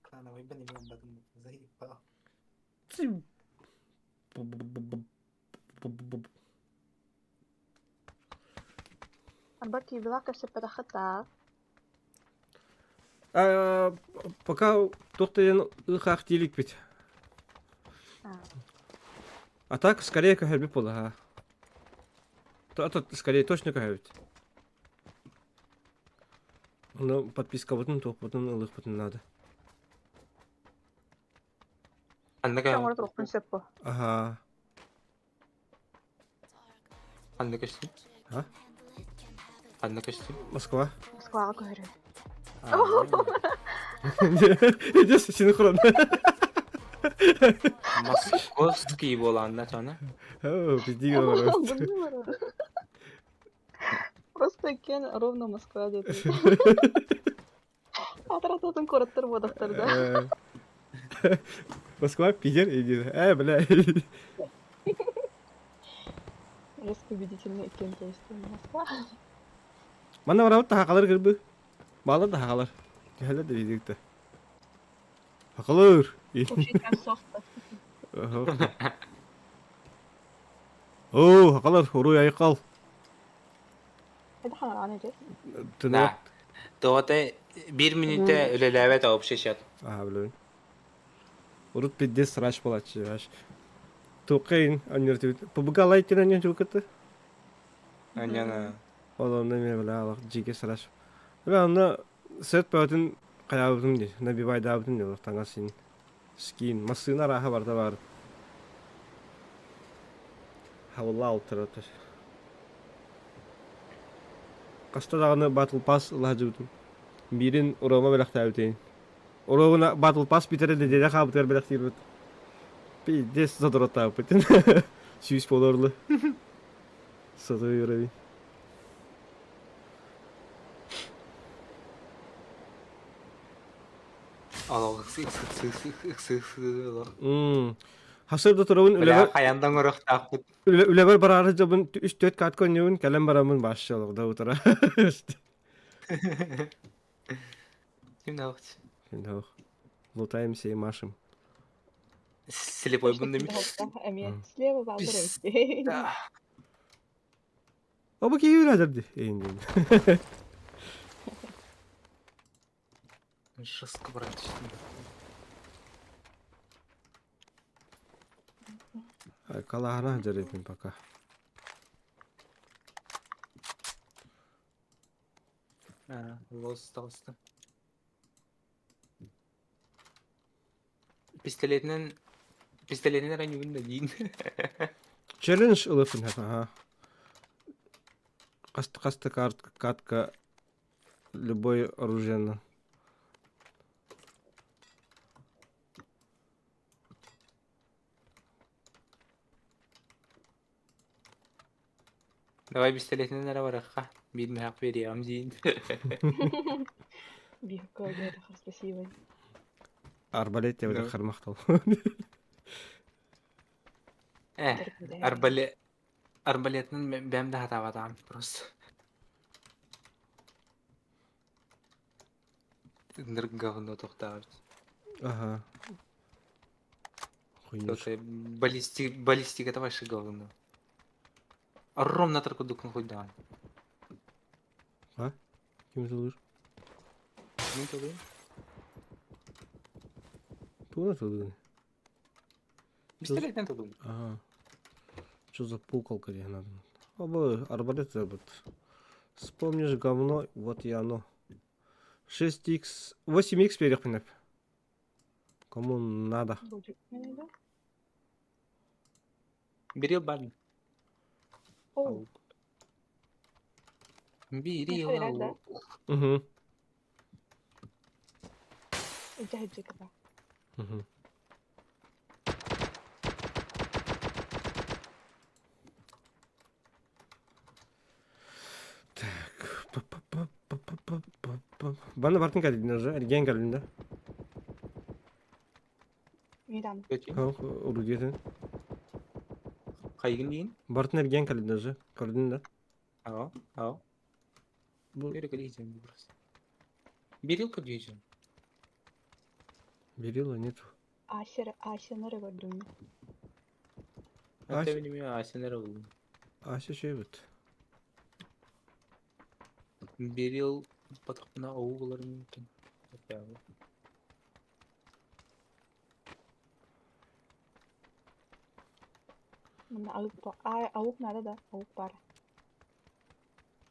Клановый бен заебал. Цим. Бу-бу-бу-бу. Арба киибилаах кэпсэппэтэххит Э, Пока туох да диэн ыыхаах дии иликпит. А так скорее көһөрбүт буолла А скорее точно көһөбүт. Ону подпискабытын туохпутун ылыахпытын наада. Ханна Оҥоро туруохпун сөп буо. Аһаа. Ханна көстүн? А? Ханна көстүн? Москва. Москваҕа көһөрү. Иди синхрон. Московский буолаанна чана. О, пизди говорю. Просто кен ровно Москва диэтим. Атарататын куораттар буодахтар да. Москва, Питер, иди. Э, бля. Резко убедительный кен, то есть Москва. Манна барабыт тахакалар кырбы. Баалар да хахалар. Түһэлэр да биирдикте. Хахалар. Вообще прям софта. Оо, хахалар, уруй айхал. Это ханараан эти. Да. Тоҕото биир мүнүүтэ үлэлээбэт общий счет. Аа, билэбин. Урут пиздец срач буолааччы, аж. Туохха анньыр ПБГ лайтин анньыр чукаты. Аньяна. Ол онно эмиэ бля алах дьиикэ срач. Бля онно сет бөҕөтүн хайаабытым дии, набивайдаабытым дии таҥас син скин, массыына арааһа барыта баар. Хабылла алтара Хаста даҕаны Battle Pass ыла сылдьыбытым. Биирин Рома бэлэхтээбитин. Оруобуна Battle Pass бүтэрэ нэдиэлэ хаалбытыгар бэлэхтиирбит. Пиздец задороттаабыппытын. 100 долларлы. Сатыы уровень. Олох Хасыр да турабын үлэбэр Хаяндан көрөхтаахпыт. үлэбэр бараары дьабын 3-4 кат конньубун кэлэн бараммын баасчы олох да утара. Ким да Ким Лутаемся и машем. Слепой бун Эмиэ слева бааллар эбит. Оба киһи дии. Эйин Жестко брать. Калаһана дьарыппын пока. Лос таҕыста. Пистолетинэн пистолетинэн эрэ ньугун да диин. Челлендж ылыппын аха. Хаста катка любой оружиена. Давай пистолетинэн эрэ барыахха. Биир мөһөх биэриэҕим диин. Биһикка диэтэхэ спасибо. Арбалет диэбитэ Ну. хармахтал. Э, арбалет арбалетынан бэм да хатаабатаҕым просто. Ынырык говно тохтообут. Ага. Хуйня. Баллистиката вообще говно. Ровно курдук хуйдаан. А? Ким тылыр? Мин тылым. Тугуна тылыгын? Пистолетен тылым. Ага. Что за пукалка тебе надо? Оба, арбалет забыт. Вспомнишь говно, вот и оно. 6х, 8х перехпинеп. Кому надо? Бери бар. О, Бери. да? Угу. Угу. Так. Бана бартын кэллин уже, эргиэн кэллин да? Мидан. Урудиэтин. Хайгын диин? Бартын эргиэн кэллин уже, көрдүн да? Ау, ау. Бу просто. Берилка дүйсен. Берила нету. Асер, Асенеры көрдүм. Ата билими Асенер oldu. Ася şey бит. Берил батақпына оу болар мүмкін. Мына ауық ауық надо да, ауық бар.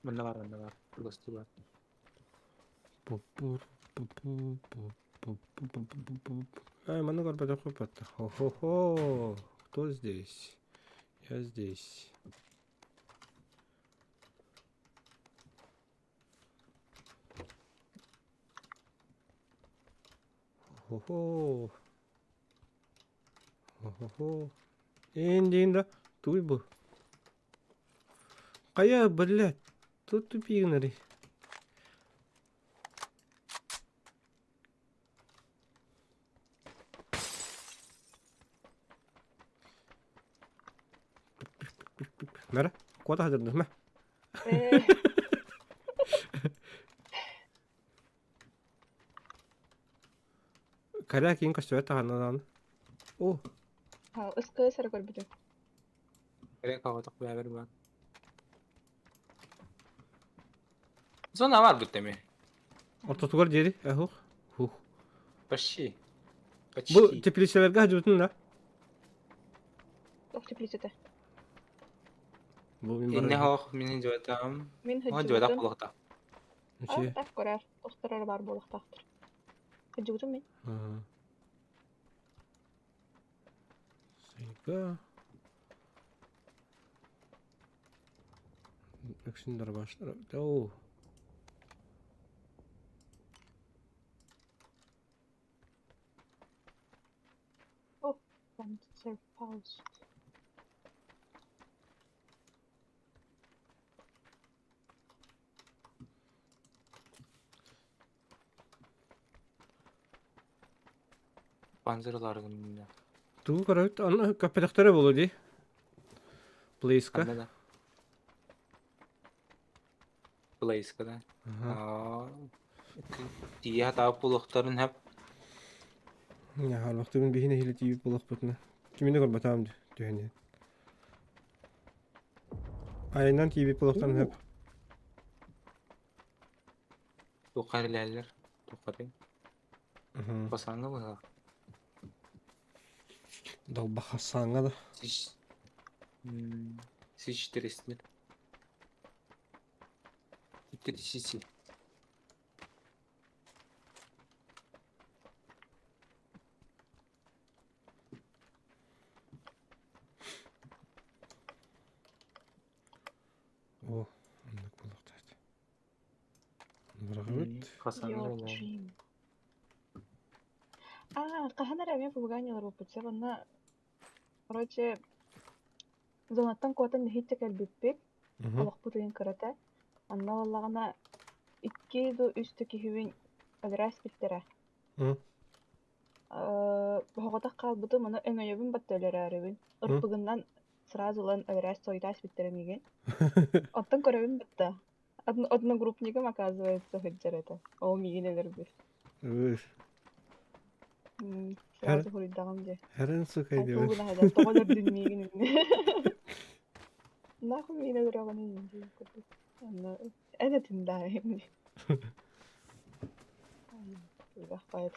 Мында бар, мында бар. Гости бар. Ай, маны көрбөтө көпөттө. Хо-хо-хо. Кто здесь? Я здесь. Хо-хо. Хо-хо-хо. Эндин да. Туй бу. Кая, блядь. Тут тупигнери. Мара, куда хадырдың ма? Кара кин көстүбэт таҕаннан. О, Ыскы сара көрбүтүм. Керек ағатық бәрі бар. Зона бар бүттеме. ортотугар диэри, эһух. Хух. Почти. Почти. Бу теплицелерге хадыбытын да. Ох теплицете. Бу мин Инне бар. хоох мин жуатам. Мин О жуатак хыджыбытым. болуқта. Ниче. Так көрөр. Тохторор бар болуктактыр. Хыджыбытым мин. Ага. Сайга. Өксүндөр баштар. Оу. Панцерфауст. Панзерларгын. Тугу көрөбүт, аны көппөтөхтөрө болу ди. Плейска. Анда да. Плейска да. Ага. Тия таап болуқтарын хәп. Харбахтыбын биһине хиле тиип булахпытына. Кимини көрбөтөм түһэни. Айынан тиип булахтан хөп. Тоқар иләлер. Тоқарын. Басаңы бұға. Долбахасаңа да. Сиш. Сиш тересинер. Тересиси. О, оннук Хасаннар Your бля. dream. Аа, хаһан эрэ эмиэ попугайнялар олорбуппут сөп онно короче зонаттан куотан нэһииччэ кэлбиппит, олохпут ыйын кырата. Онно буоллаҕына икки дуу, үс да киһибин өлөрө испиттэрэ. Соҕотох хаалбытым, ону өҥөйөбүн батта өлөрөөрүбүн. Ырпыгынан сразу ылан өлөрө сойута испиттэрэ миигин. Оттон көрөбүн батта. Одногруппнигым, оказывается, сылдьар этэ. Ол миигин өлөрбүт. Сразу хоруйдаҕым дии. Хэрэн сука Ай диэбин. тугу гына тоҕо өлөрдүн миигин иннэ. Нахуй миигин өлөрөҕүн диэн курдук. Онно эн этин даа дии. Элбэх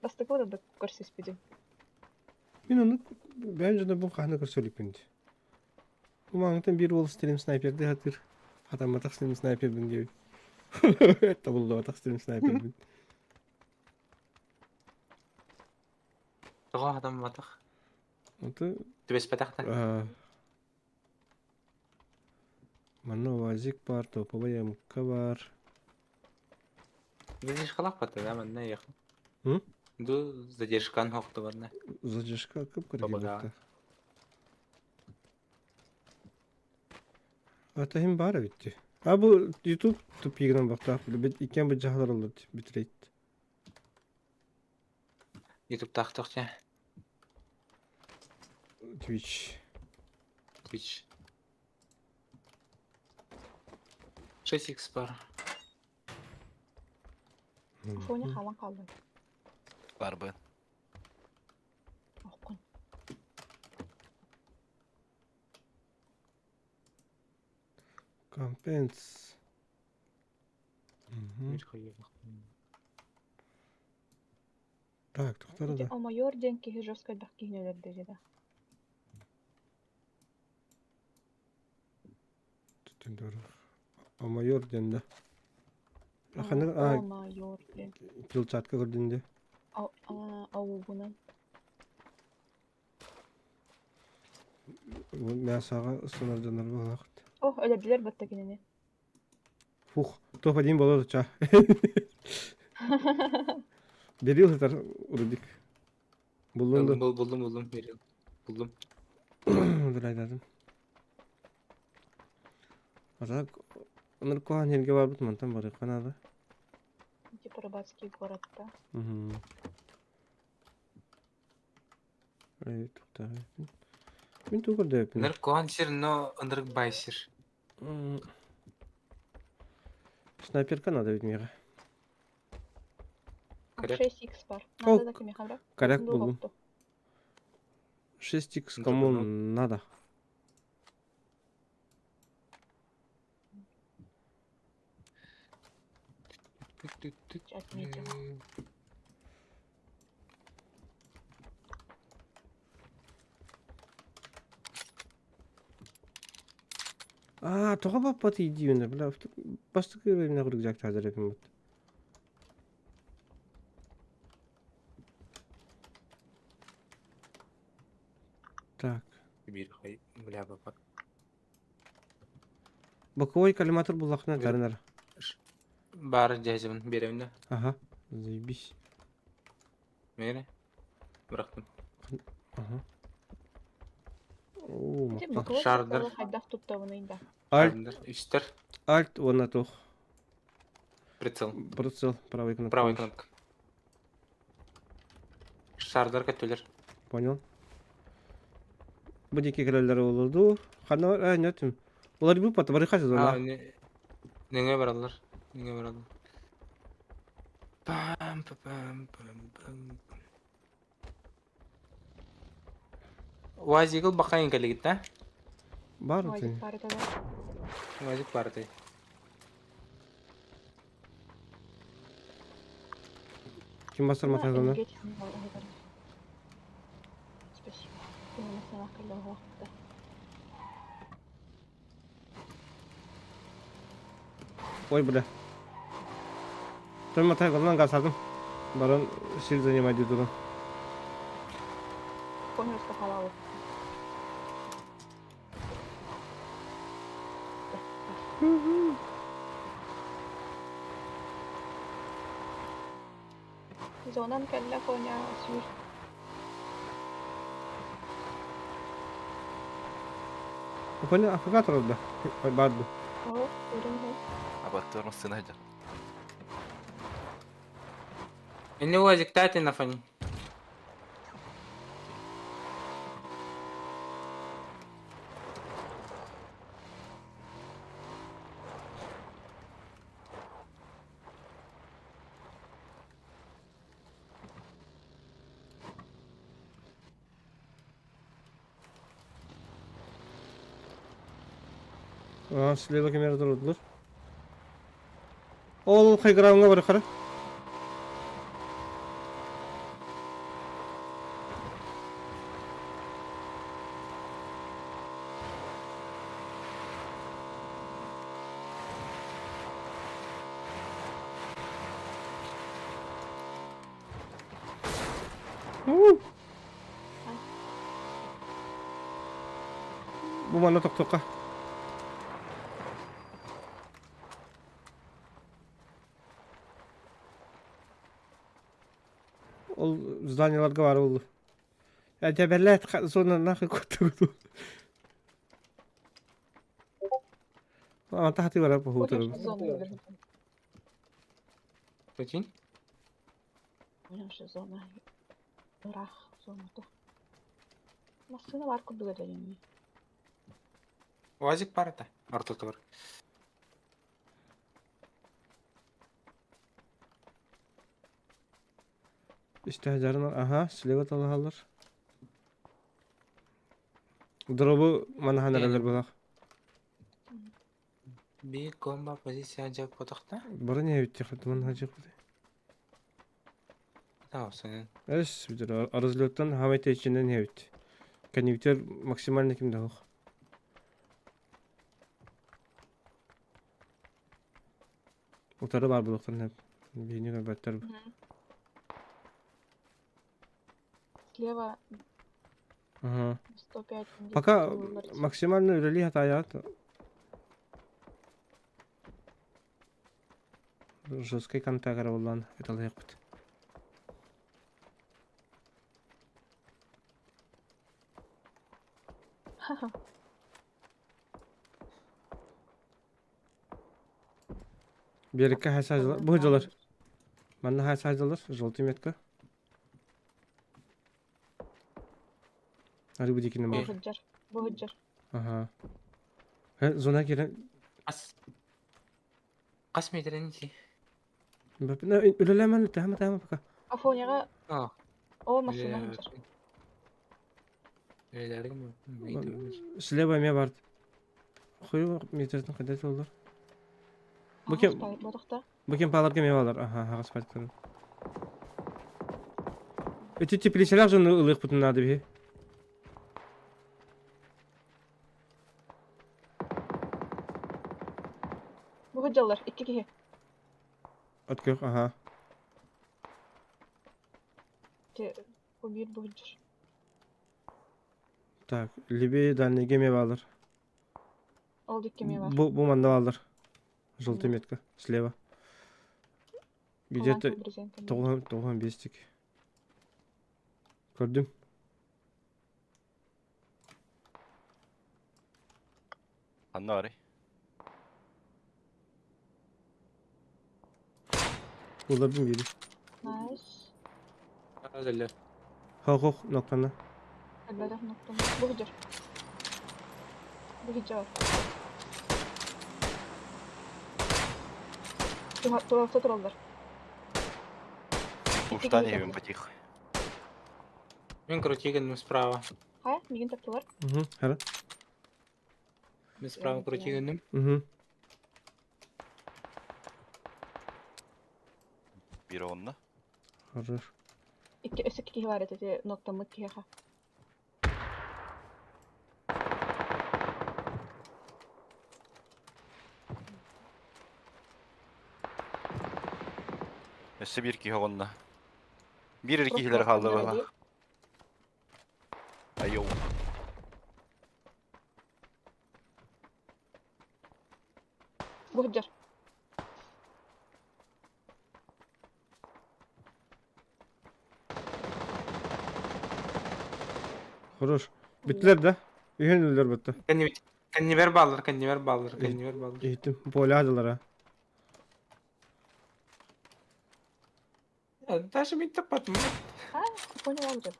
Бастакы да көрсүспүтүм. Мин ону бэйэм дьоннорбун хаһан да көрсө иликпин дии. Бу мааҥҥыттан биир уол стрим снайпердыы сатыыр. Хатамматах стрим снайпербин диэбит. Табыллыбатах стрим снайпербин. Тоҕо хатамматах? Ото Түбэспэтэх да? а, манна УАЗик баар, топовай МК баар. Задержкалаах бата да манна ехал. М? Ду задержкан хохту барна. Задержка кып-кыра Бабага. кэлбэттэ. Атаһым баар эбит дии. А бу YouTube тупигынан бахтаах бит иккиэн бу дьаһалар олор битрейт. Ютубтаахтах чэ. Twitch. Twitch. 6x бар. Афоня хаалан хаалла. Барбын. Оххун. Компенс. Так, тохтор Ити да. Омойор диэн киһи жестко элбэх киһини өлөрдө дьэ да. Омойор диэн да. Ханнык а Омойор диэн. килчатка көрдүн дии. Аугунан. Мясаҕа ыстанар дьоннор буолаахыт. Ох, өлөрдүлэр батта кинини. Фух, топ один болор ча. Берил сытар Рудик. Буллун да. Булдум, булдум, булдум, берил. Булдум. Дурайдадым. А так, онор куһаҕан сиргэ барбыт мантан барыахха наада. Типа рыбацкий город, да? Угу. Туктаабыппын. Мин тугу көрдөөбүппүн? Ынырык куһаҕан сир, но ынырык баай сир. Снайперка надо ведь миэхэ. Коряк. 6х бар. Ол Надо да кимиэхэ бра? коряк Сундук буллум. отту. 6х кому надо? Отметила. Аа, тоҕо баппат диибин бля, бастакы времена рюкзак таһдар эбин бут. Так. Биир хай, бля, баппат. Боковой коллиматор буллахына тарынар. Баар дьээдьэбин биэрэбин да. Ага, заебись. Миэрэ. Бырахтым. Ага. Оо, Ити махтал. боковой Шардар. прицелы хайдах туттабыный да. Альт, Шардар. Үстэр. альт, уонна туох. Прицел. Прицел, правой кнопкой. Правая кнопка. Шардар көттүлэр. Понял. Бу диэки кэлэллэр буолуо дуу? Ханна бар? Ээ, нөтүм. Улар бу бары хас А, зона. Нөҥө бараллар. Нөҥө бараллар. Пам па пам пам пам. УАЗигыл бакайын кэлигит да? Бар Уазик ты. пары тогда. УАЗик баар ты. Ким басар матагына? Спасибо. Ты на сама кэллэ Ой, бля. Той матагынан гасадым. Баран сир занимать дедуру. Понял, что халаву. Зонан кэллэ коня сүүр. Коня Африка турар да? Бар ду. О, көрөн иһэр. Абаттар массыына сылдьар. Инни уазиктаатын Афани. Аа, слева кемер турдулар. Ол хайгырауҥа бар хара. Бу манна тохтуохха. Ол зданияларга баар буоллу. Этэбэллээт зона нахуй куттугут. Ама тахты барар поһуутурум. Прикинь? Зона. Ыраах зона то. Массыына баар курдук этэ дии. Уазик баар этэ ортотугар. Истэһдэрин аха слева талаһаллар. Дробу манахан эрэлэр булах. Биир комба позиция дьэ потохта. Бары не эбит хатыман хажык. Таа Эс бүтэр разлеттан хамай течинен эбит. Коннектер максимально ким да хох. Утары бар булуктан хеп. Бейни көрбөттөр. Слева Ага. 105. Пока максимально үлели хатаят. Жесткий контактар боллан эталыякпыт. Берекке хасажылар. Бу жылар. Манна хасажылар. Желтый метка. Ары бу дикини бар. Бу хыджар. Бу хыджар. Ага. Зона кирен. Ас. Қас метрен ити. Үлелемен тахма тахма пока. Афоняга А. о массыына хыджар. Слева эме бар. Хуй метрден кайда олар. Бу кем? Ботохта. Бу кем паларга ме балар. Ага, хагас пайт. Эти теплицелер жон ылык бутун надо би. Бу хыджалар икки киһи. Открых, ага. Бу бир бу хыджар. Так, левее дальний геме балар. Ол дикки ме бар. Бу бу манда балар. Желтый метка слева. Где-то тоғыз тоғыз бестик. Көрдүм. Анна бары. Улардым бири. Найс. Азеллер. Хох ноктана. Элбэтэх ноктон. Бу хыджар. Бу хыджар. Туралса тураллар. Уштан ебем потих. Мен крутигенім справа. Хая, мигин таптылар. Угу, хара. Мен справа крутигенім. Угу. Бир онна. Хорош. Икки өсө киһи бар этэ ноктаммыт киһиэхэ. Өссө бир киһи онна. Бир киһилер халды бала. Айо. Бу хыджар. Хорош. Бүттүлэр да? Үһүн өллөр бутта. Кэннибэр бааллар, кэннибэр бааллар, кэннибэр бааллар. Иһиттим. Поле адылара. Даже мин таппатым. А, поняла уже.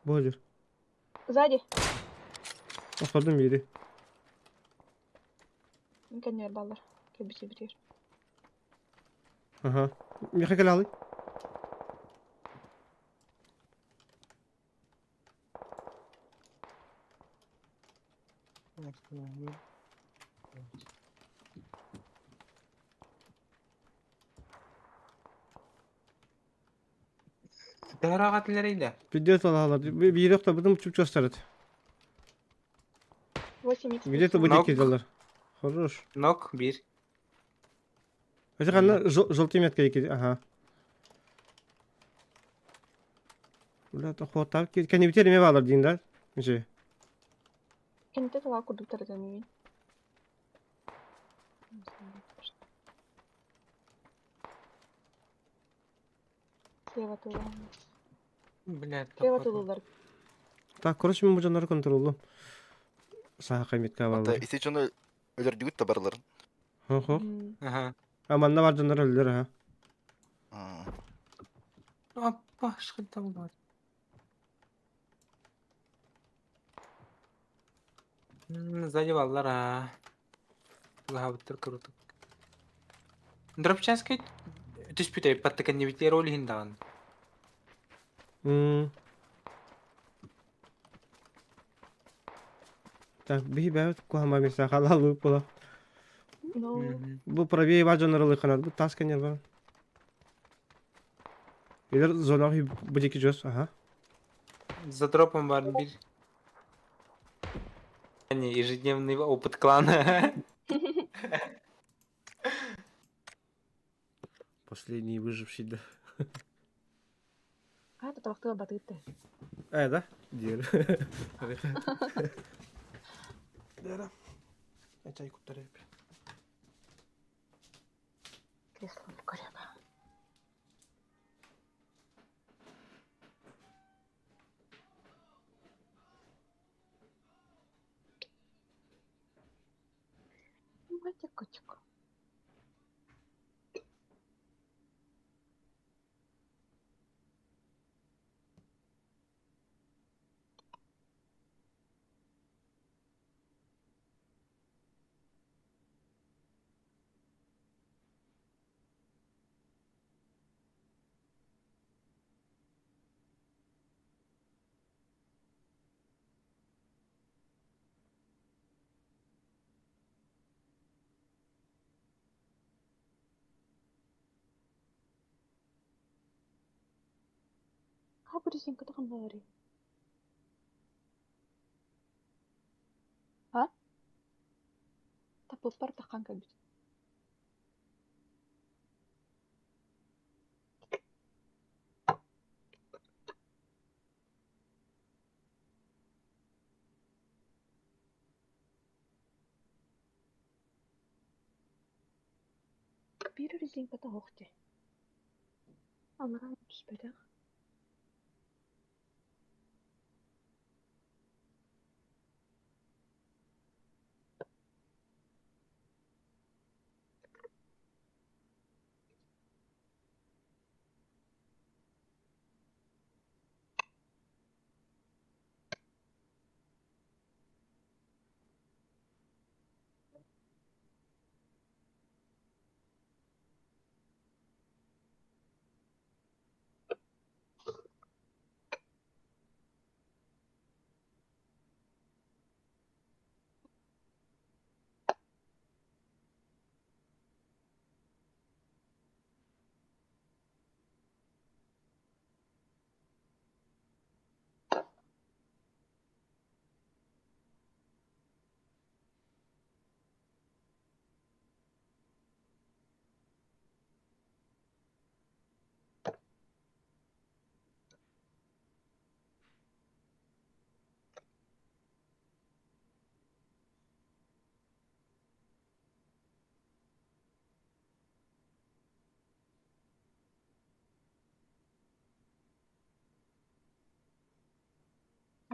Бу Сзади. Охтордум биири. Мин кэннибэр бааллар. Кэлбит битир. Аха. Миэхэ кэлэ алый. Төһө этилэрий да? Пиздец алалар. Биири охторбутум чуп-чуостарыт. 8 Где-то будет Нок. кидалар. Хорош. Нок бир. Это ханна желтый метка ки. Ага. Бля, то хватал. Кәне битер эме балар дейін да? Же. Кенте тула курдуктар да мин. Слева тула. Блядь, Слева таппатым. тулулар. Так, короче, мен бу жаннары контроллу. Саха метка Ата балар. ити дьону өлөрдүгүт да барыларын. Хо-хо. Аха. А манна бар жаннар өллөр, аха. Аппа, шкыта булар. Сзади баллар, а. Лаһабыттар круто. Дропчанскай түспүтэ паттаканнибитлер ол иһин даҕаны. Так, биһи бэбит куһама миса халалу була. Ну, Бу правее бар жаннар ылы Бу тас кенер бар. Илер зона бу дики жос, аха. За дропом бар бир. Не, ежедневный опыт клана. Последний выживший, да. а, это вахтыга батытты. Э, да? Диэр. Дера. Чай куптар Кресло көрөм. Матик-котик. А, бурисинка таханнары. А? Тапыппар тахан кэлбит. Биир резинката оһох дии. Аллараа түспэтэх.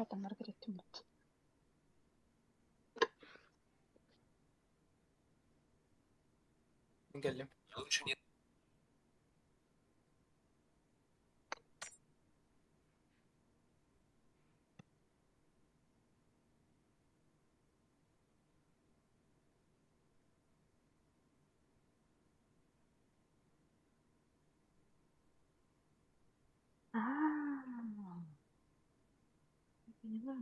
Таҥнары кэтэттим бут. Мин кэллим. А, я поняла.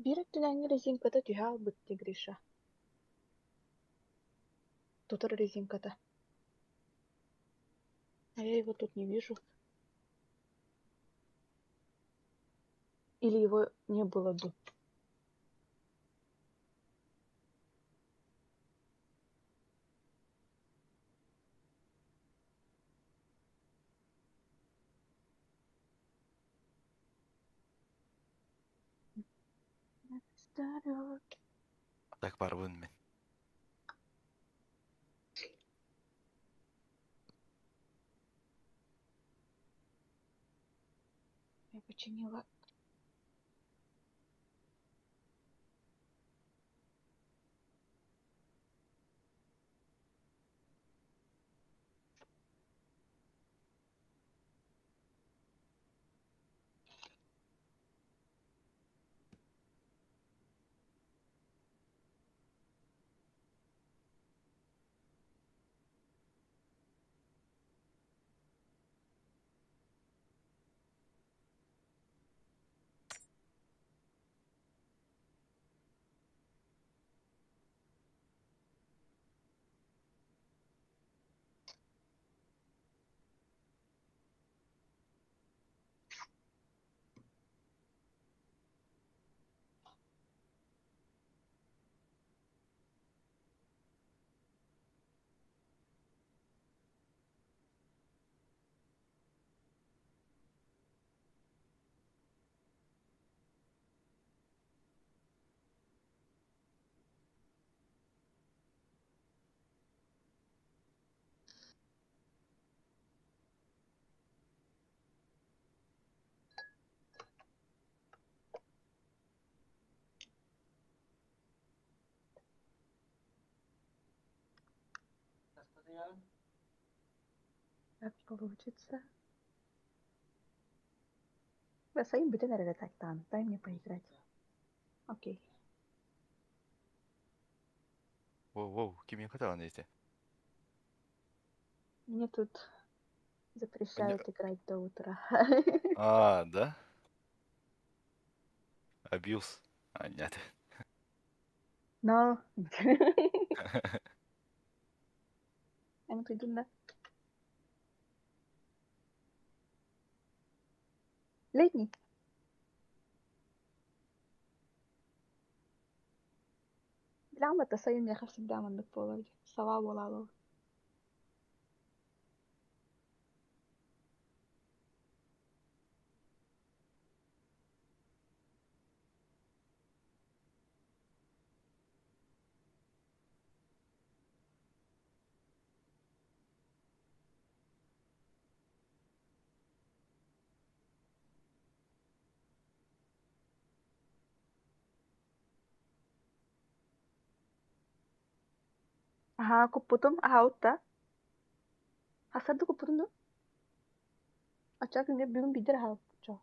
Биир өттүнээҥҥи резинката түһэ хаалбыт дии, Гриша. Тутар резинката. А я его тут не вижу. Или его не было бы. Так барбын мин. Я починила. Как получится. Да, сайын бүтэн эрэрэ тактаан. Дай мне поиграть. Окей. Воу-воу, кимиэхэ даҕаны ити. Мне тут запрещают играть до утра. А, да? Абьюз. А, нет. Но. Эн туйдун да? Летний? Билэҕин сайын миэхэ всегда маннык буолар дии. Сава буолаалар. Аһаа, куппутум, аһаабыт да. Хасарды куппутум дуо? Ачча күҥҥэ бүгүн биирдэ эрэ аһаабыппыт чоо.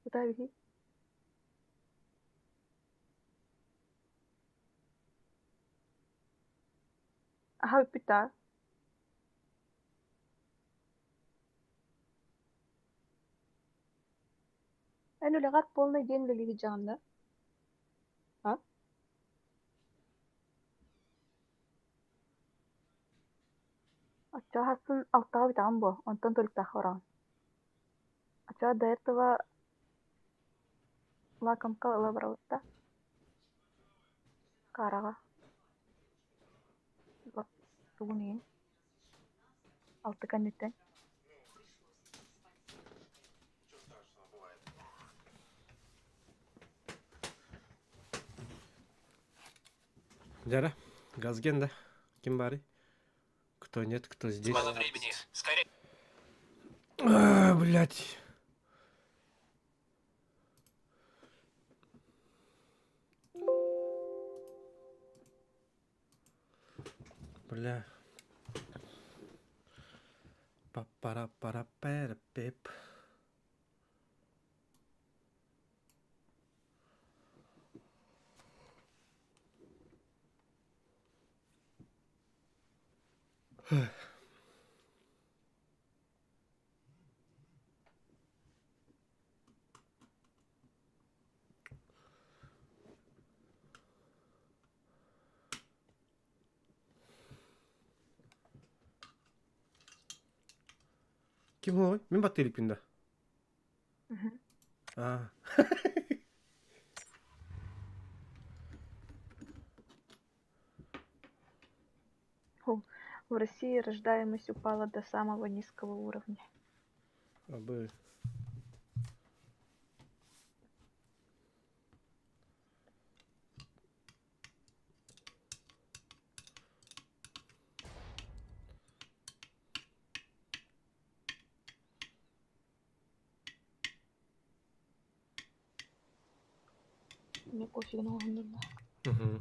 Ытаа биһи. Аһаа бүппүт даа. Эн үлэҕэр полный день үлэлии сылдьаҕын да? А? Оччоҕо хасын алтаҕа бүтэҕин буо, онтон Толиктаахха бараҕын. Оччоҕо до этого лакомка ыла барабыт да Каараҕа тугун иһин алты кэнниттэн Дьара, Газген да? Ким баарый? Кто нет, кто здесь? А, блядь. Бля. Па-пара-пара-пэра-пеп. Ким оҕой? Мин баттыы иликпин да. Аа. В России рождаемость упала до самого низкого уровня. Абы. Мне кофе нужно. Угу.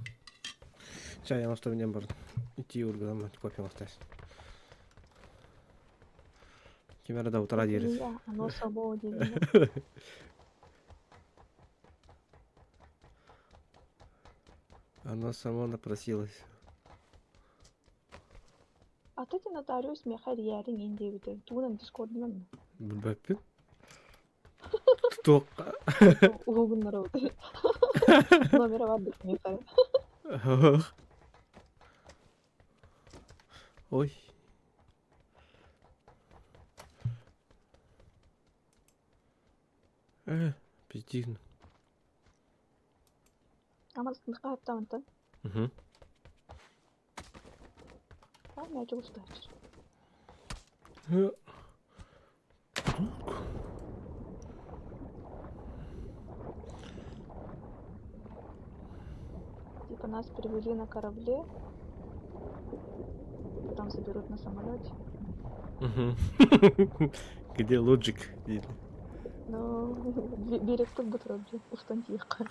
Чай, я что мне бар. Идти урган кофе остась. Ким эрэ да утара диэри. Оно само удивило. Оно само напросилось. А ты нотариус миэхэ эрийээриҥ иһин диэбитэ, тугунан дискордунан Билбэппин. Туох уһугуннарабыт. Номера бардык миэхэ. Ой. Э, пиздин. Ама миэхэ хаптаабынтан. Угу. А, мээчик устааччы. Типа нас перевели на корабле, потом заберут на самолете. Угу. Где лоджик? Ну, берег тут бутерброд, устан тиийэххэ.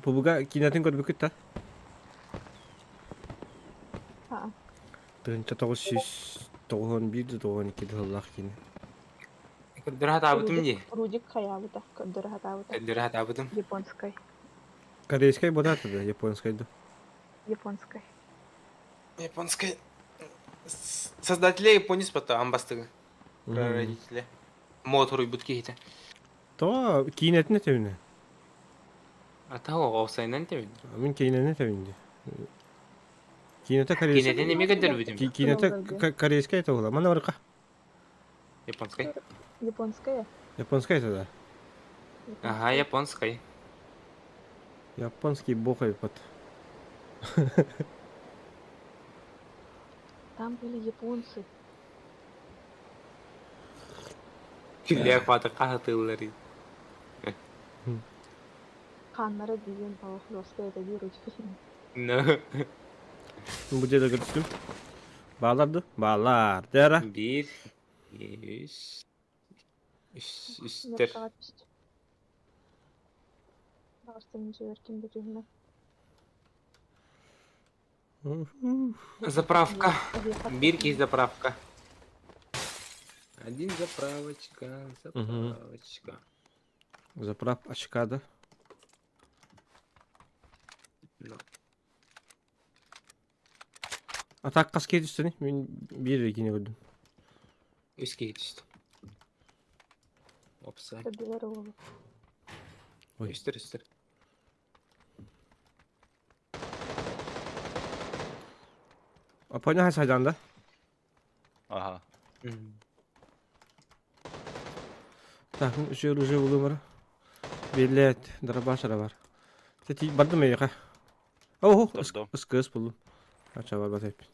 Пубуга киинэтин көрбүккүт да? Аа. Тыһыынча тоҕус сүүс тоҕуһун биир да тоҕуһун икки сыллаах киинэ. Көрдөрө сатаабытым дии. Рудик хайаабыта, көрдөрө сатаабыта. Көрдөрө сатаабытым. Японскай. Корейскай буолаата да, японскай да. Японскай. Японскай. Создатели японец потом амбастыгы. Прародители. Мод хуруйбут киһитэ. Тоҕо киинэтин этэбинэ? Ата оҕоосайынан тэбин. Мин киинэни этэбин дии. Киинэтэ корейскай. Киинэтин эмиэ көрдөрбүтүм. Киинэтэ корейскай это була. Мана барыка. Японскай. Японская. Японская это да. Ага, японскай. Японский бог под. Там были японцы. Күллээх баатыкка сатыыллар. Хааннара диэн олох это выручили. No. Бу дьиэ көрүстүм. Баалар ду? Баалар. Дера. Биир, үс, үс, үстэр. Баҕастан дьиэбэр ким да түһүмэ. Заправка. Биир киһи заправка. Один заправочка, заправочка. Заправ очка, да? No. А так хас киһи түстэний? Мин биир эрэ киинэ көрдүм. Үс киһи түстэ. Опса. Көрдүлэр уолу. Ой. Үстэр, үстэр. Апоня хайдан да? Ага. Так, үчүгэй оружие булуум Билет, дробаш бар. Ти бардым эйиэхэ. Оһо, Тордом. СКС буллум. Ача барбат эппин.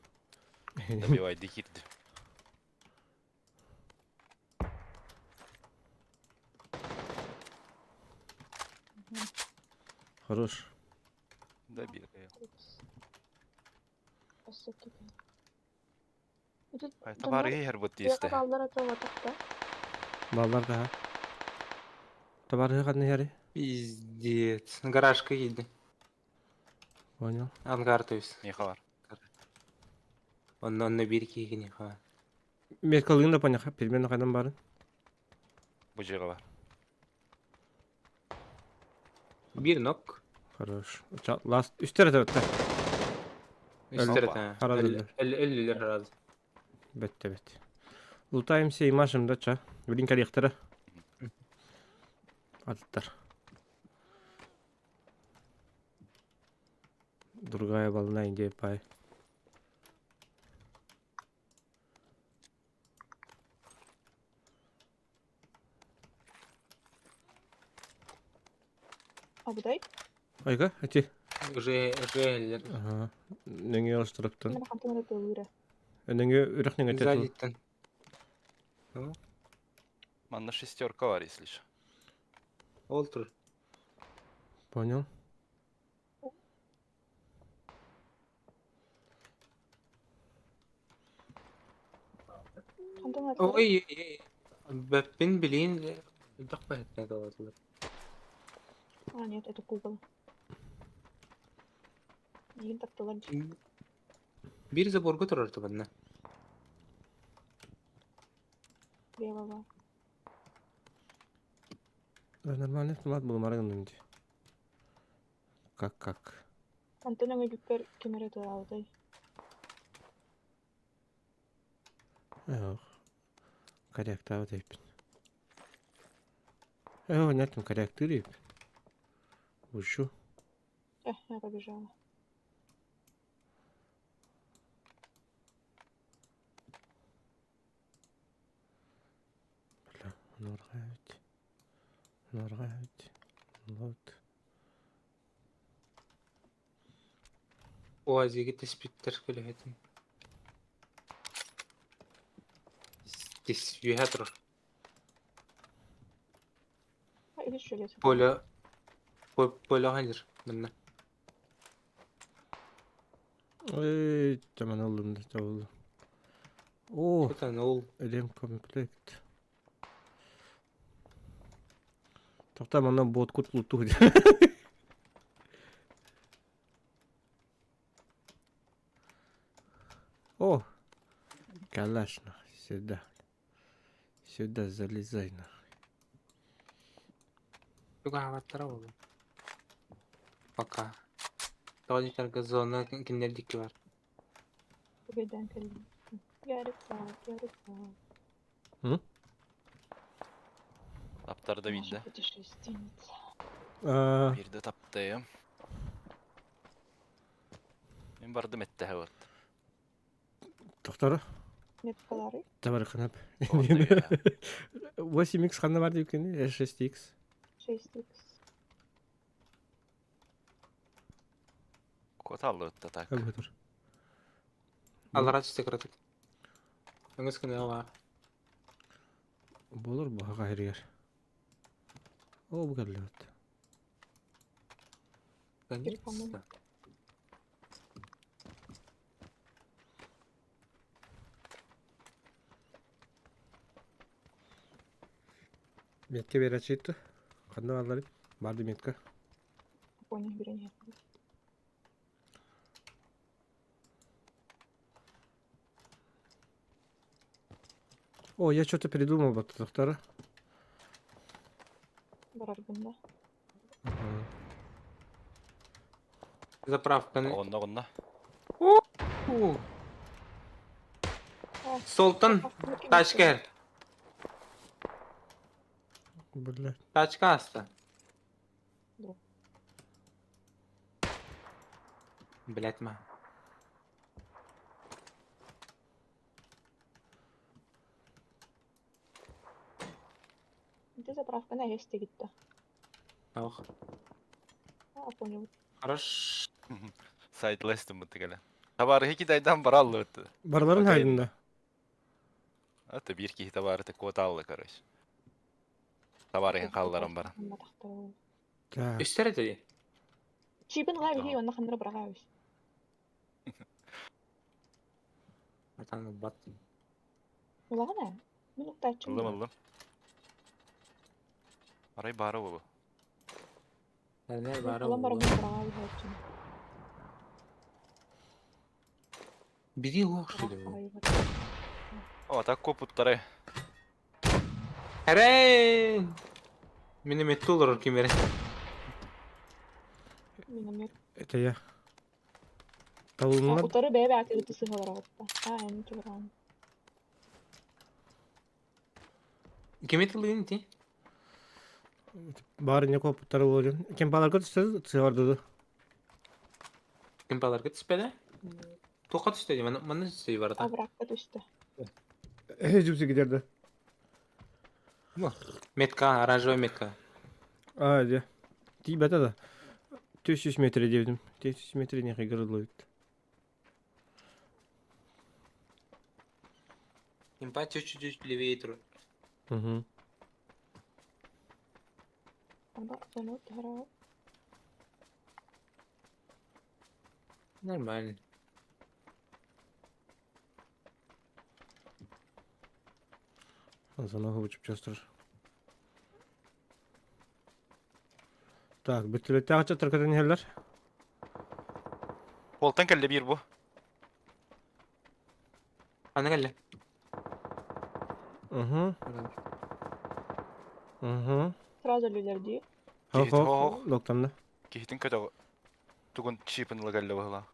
Добивайды киирди. Хорош. Добил. Табары иһэр бут тиистэ. Баллар аталатахта. Баллар да. Табары ханна иһэри? Пиздец. Гаражка киирди. Понял. Ангар то есть. Миэхэ бар. Онно онно биир киһини ха. Меткалыын да поняха, примерно хайдан барын. Бу дьиэҕэ бар. Биир нок. Хорош. Ласт үстер это Үстер Опа. это. Харазылар. Өллүлэр хараз. Бетте бет. Лутаем все и машем да ча. Блин, корректора. Аттар. Другая волна идея пай. Абыдай. Айга, эти. Уже уже өллүлэр. Ага. Неңе алыштырыптын. Мен хантан эрэ тылыыра. Неңе үрэх неңе тетул. Задиттан. Манна шестерка бар, если что. Ол тур. Понял. Хантан эрэ Ой, ой, ой. Бэппин билин дах бэхэтнэ долатылар. А, нет, это Google. Иин таптылар Биир заборга турар тубанна. белого. Да, нормальный автомат был, мараган Как, как? Антон өҥөйбүппэр ким эрэ тылаабытай. Эх. Корректор вот Эх, нет, там корректор. Ушу. Эх, я побежала. Бля, норгать. Норгать. Вот. Уазиги теспиттер көлөһөтүн. Тис үһэ турар. А, или что лет? Поле поле халыр мынна. Ой, таман олдум да табылды. О, Это ол ремкомплект. Тоқта манна бот кут луту. О, калаш нахуй, сюда. Сюда залезай нахуй. тугаабаттара болу. Пока. Тоҕо зона киннердикки бар. Победан кэллим. Я рюкзак, я рюкзак. Таптар да Наша билді. путешественница. А, Бирде таптым. Мен бардым этте вот. Тоқтары, Меткалары. табар қанап. Онда я. 8x қанда бар деп екен, 6x. 6х. Кот алды өтті так. Как тұр. Алара түсте кыратык. Өңөс күнү ала. Болор bu хаға хергер. О, bu kadar вот. Наконец-то. Метке беречитті. Қанда барлар? Барды метка. Понял, бери О, я что-то передумал, вот, доктора. Бараргын да. Ага. Заправканы. Онна онна. У. Солтан тачка. Бля. Тачка аста. Да. Блять ма. Ити заправканы эһэ истигит да? Ох. А, понял. Хорош. Сайтластым бутты кэлэ. Табаарыһы китайдан бараллыбыт. Барыларын Окей. хайдында. Это биир киһи табаарыты куотаалла, короче. Табаарыһын хаалларан баран. Так. Үстэр этэ дии. Чипин ылаа биһи онно ханнара быраҕаа үс. Атан ылбат. Улаҕан ээ. Мин уктааччым. Ыллым ыллым. Арай баара буолу. Эрнер баара Ылан буолуо. бараммын быраҕаа үһөөччүм. Бiri уох шүлү. О, так куопуттары. Эрэй! Мин эметти олорор ким эрэ. Миномет. Это я. Табылынна. Утары бэйэ бэйэтэ сыһалараҕытта. Аа, эн чугараан. Кими тылыын ити? Баар не куопуттары буолуон. Кем баларга түсте сыгардыды. Ким баларга түспэдэ? Туохха түстэ дии? Манна манна түстэ дии барыта. Абракка түстэ. Жүпсі кетерді. Метка, оранжевая метка. А, де. Тиийбэтэ да. 400 метр диэбитим. 400 метр нехи гырыллыбыт. Импа чуть-чуть левее туру. Угу. Аба, сону түһэрэ. Нормально. Зона хубучуп частыр. Так, бүтүлөттө ача туркатын хеллер. Полтан кэллэ биир бу. Аны кэллэ. Угу. Угу. Сразу өлүлэр дии. Хо Киһи хо хо локтанна. киһитин көтөҕө тугун чипын ыла кэллэ быһыылаах.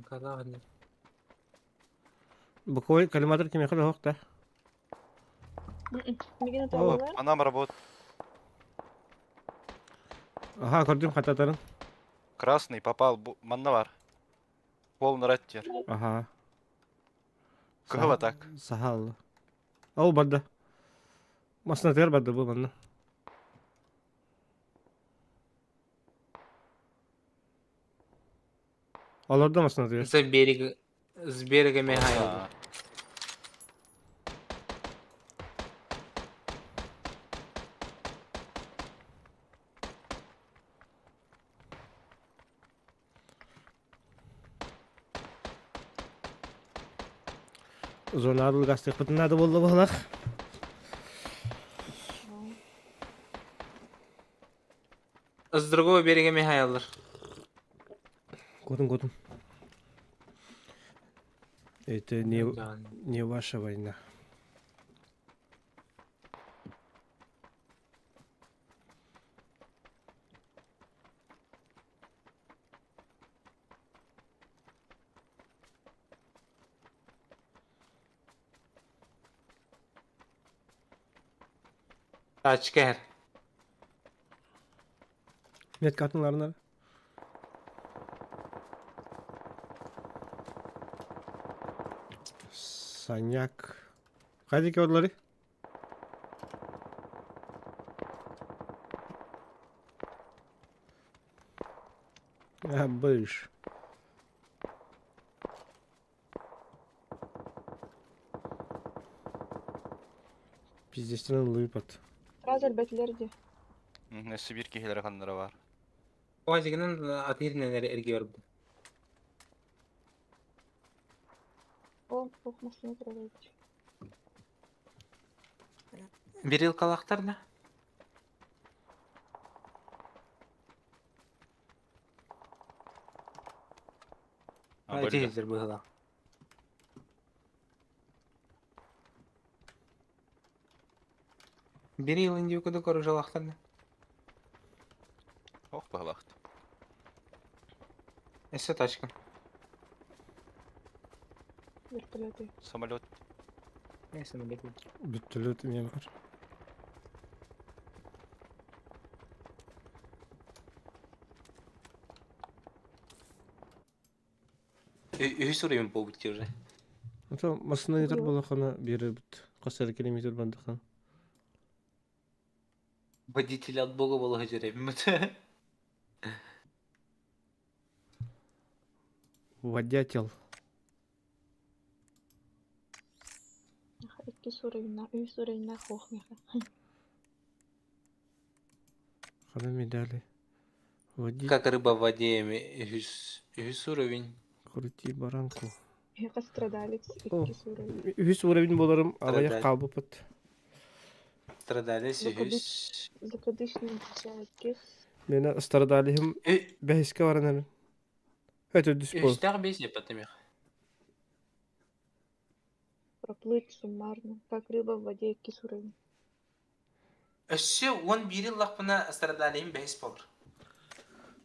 Калаҕын. Букой коллиматор кимиэхэ да да. Мигин О. аталалар. Анам работ. Аха, көрдүм хататарын. Красный попал. Бу манна бар. Пол нараттер. Аха. Кыһыл атак. Сахал. Ол барда. Маснатыгар барда бу манна. Олордо маснатыгар. За берег... С берега Михаила. Зона адылгастык надо болду булах. С другого берега Михаилдыр. Котун котун. Это не ваша война. Тачка эр. Нет катынларына. Саняк. Хайда көрдүлэри? А, быш. Пиздец, лыпат. Сразу өлбөтүлэр дии. Өссө биир киһилэрэ ханнара бар. Уазигынан атыырынан эрги барбыт. О, ох, машина турар эбит. Берилкалахтар да? А, бөлдө. Ити быһыла. Берил индиукуду коружалахтар да? Ох быһылаахт. Эссе тачка. Вертолеты. Самолет. Эссе самолет. Бүттүлүт эмиэ бар. Үһүс уровень буолбут дии уже. Ото массыына метр буоллаххына биэрэрбит. Хас эрэ километр бардаххына. Водитель от бога буола сылдьар эбиммит. Водятел. Иккис уровеннаах, үһүс уровеннаах суох миэхэ. Хана медали. Води... Как рыба в воде үһүс, үһүс уровень. Крути баранку. Миэхэ страдалец иккис уровень. Үһүс уровень буоларым аҕыйах хаалбыппыт. Страдалец үһүс. Закадычный иккис. Мена страдалиһым бэһискэ баран эрэн. Өтөрдүс буол. Үһүстээх бэс еппатым Проплыть суммарно, как рыба в воде иккис уровень. Өссө уон биири ыллахпына страдалиһым бэһис буолар.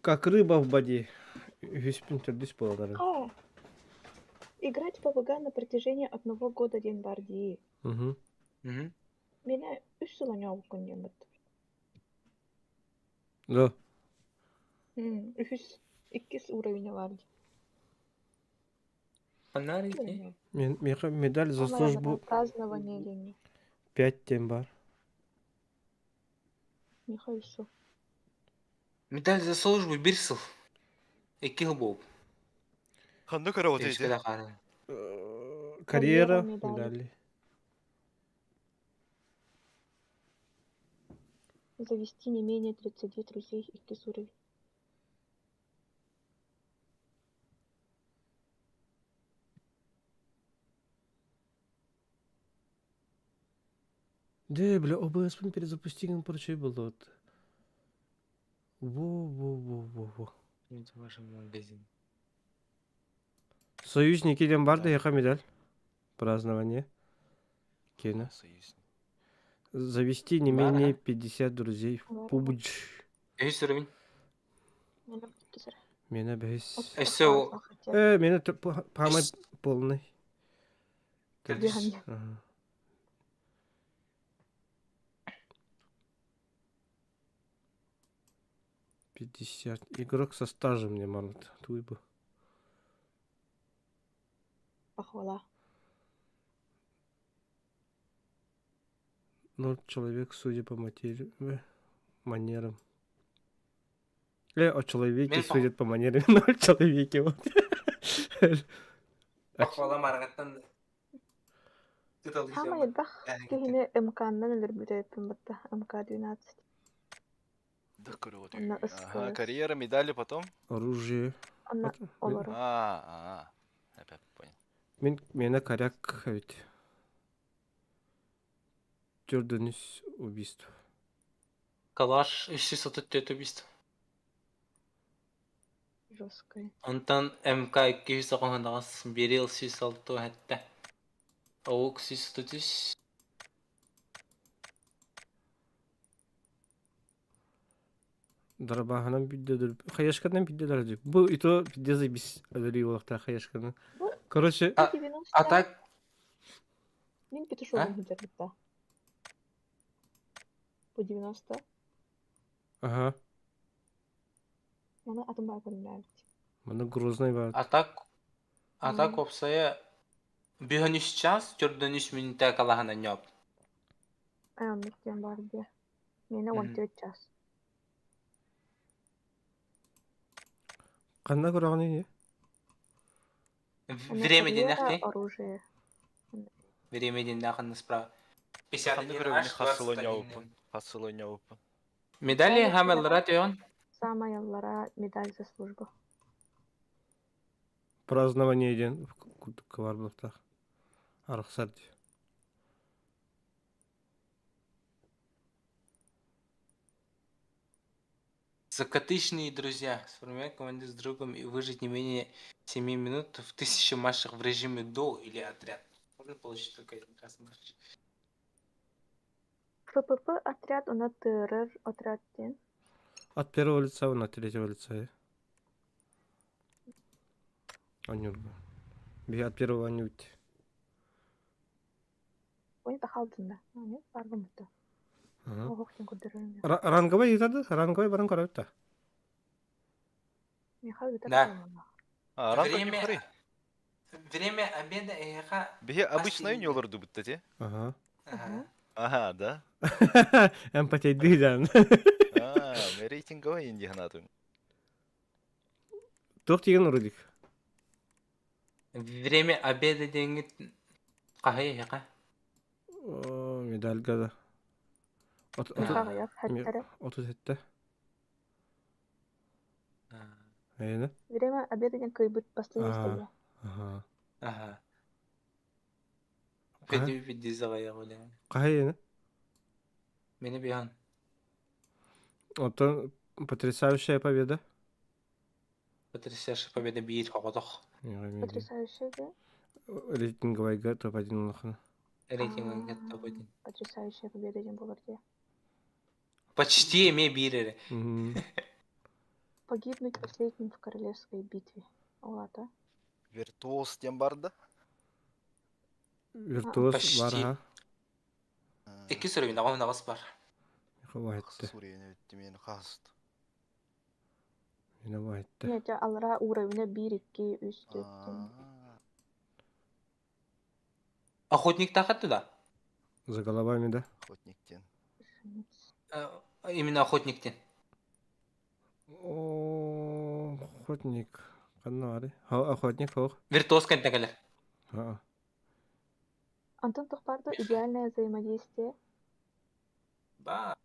Как рыба в воде. Үһүспүн төрдүс буолар. А, играть по ВГ на протяжении одного года диэн баар дии. Угу. Миэнэ үс сыл оонньообуккун диэн баттым. Да. Үһүс, иккис уровень баар дии. Фонарики. Миэхэ медаль за службу Празднование диэҥҥэ. пять диэн баар. Миэхэ үс сыл. Медаль за службу биир сыл. Икки сыл буолбут. Ханна көрө ити? Карьера медали. Завести не менее 30 друзей иккис уровень. Дэ, бля, ОБС-пын перезапустигин прочее было. Во-во-во-во-во. Магазин. Союзники диэн бар да эһиэхэ медаль. Празднование. Кена. Союзник. Завести не Бар, менее ага. 50 друзей в Бар. PUBG. Үһүс уровень. Мена бэһис. Өссө ол- Э, мена памай полный. Төрдүс. Ага. 50. Игрок со стажем мне манат. Туй бы. Похвала. Ноль человек, судя по матери... манерам. О человеке Мен судят по манере. Ноль человеке. Вот. Похвала маргаттан Саамай элбэх киһини МК-нан өлөрбүтэ эппин батта. МК-12. Да круто. Онно Ага, СКС. карьера, медали потом. Оружие. Онно Вот. олору. А, а, опять понял. Мин мена коряк ведь. Төрдөнүс убийство. Калаш 334 убийство. Жесткое. Онтон МК 298, Берил 167, АУК 133. Дарабаһынан бидде Хаяшкадан бидде дии. Бу и то бидде заебись өлөрүү буолуохтаах Хаяшкадан. Короче, А, 90. А так Мин петушогун сылдьар По 90. ага. Маны атын баар көрүннээбит. Маны Грозный бар. А так а так уопсайа бүһөн үс час, төрдөн үс мүнүүтэ калаһынан ньоп. Ай, оннук диэн баар дии. Миэнэ 14 час. Ханна көрөҕүнүй не? Онно Время карьера, диэннэхтий? оружие. Время диэннээх ханна справа. Ханна 51 көрөбүн H хас сыл 21 ойнообуппун. Хас сыл ойнообуппун. Медали хамеллара түйөн. Самая аллара медаль за службу. Празднование диэн курдукка баар буолуохтаах. Арахсар дии. Закатычные друзья. Сформировать команду с другом и выжить не менее 7 минут в 1000 матчах в режиме до или отряд. Можно получить только один раз матч. ФПП отряд, онно ТРР отряд диэн. От первого лица он от третьего лица. э. Анюрга. Би от первого анют. Понял, хаалдын да. Нет, баргым это. Ага. Оһох диэн көрдөрөрүм. Ранговый ыытады, ранговый баран көрөбүт да. Михаил Витальевич Да. Романов. А, ранг Время не хары. Время обеда эһиэхэ Биһи хас обычнай тиийдэ? олордубут да те. Ага. Ага. Ага, да? Эмпатийдыы дьаан. А, рейтинговый инди ханатым. Туох тиген Рудик? Время обеда диэҥҥит хаһый эһиэхэ? О, медальга да. От, от, Хаҕыйах хэттэрэ. 37. Эйне? Время обеда диэн кыайбыт последний стоя. Ага. Ага. Педи пиди заҕайах үлэ. Хаһый Мени биһан. Оттон потрясающая победа. Потрясающая победа биир хоҕотох. Потрясающая, да? Рейтинговайга топ-1 улахан. Рейтинговайга топ-1. Потрясающая победа диэн буолар дии. Почти эмиэ биир эрэ. Погибнуть последним в королевской битве. Ол аата? Виртуоз диэн бар да? Виртуоз Почти. бар аха. Икки суруйун аҕыс аҕыс бар. Ховайтты. Суруйун өттүмүн хаст. Мина байтты. Нет, алра уровня 1, 2, 3, 4. Охотник тахат туда? За головами, да? Охотник тен. Именно охотник тен. О, охотник. Ханна бары? Охотник хох. Виртуоз кэнтэ кэлэр. Антон Тохпарду идеальное взаимодействие. Ба.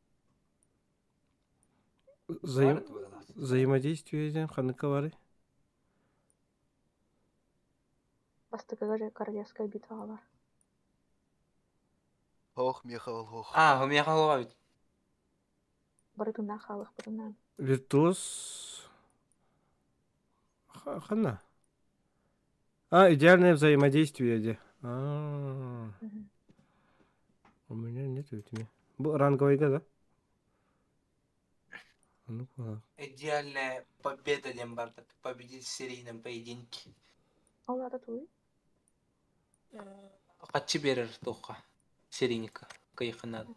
Взаим... Взаимодействие диэн ханныка бары? Бастакыга же королевская битва бар. Хох, Михаил, хох. А, миэхэ хоҕо бит. Барытыннаах хаалыахпытынан. Виртуоз... Ханна? А, идеальное взаимодействие де. А, у меня нет ведь. Бу ранговыйга да? Ну Идеальная победа диэн барда. Победить в серийном поединке. Ол аата тугуй? Хаччы биэрэр туохха? Серийника. Кыйахынаат.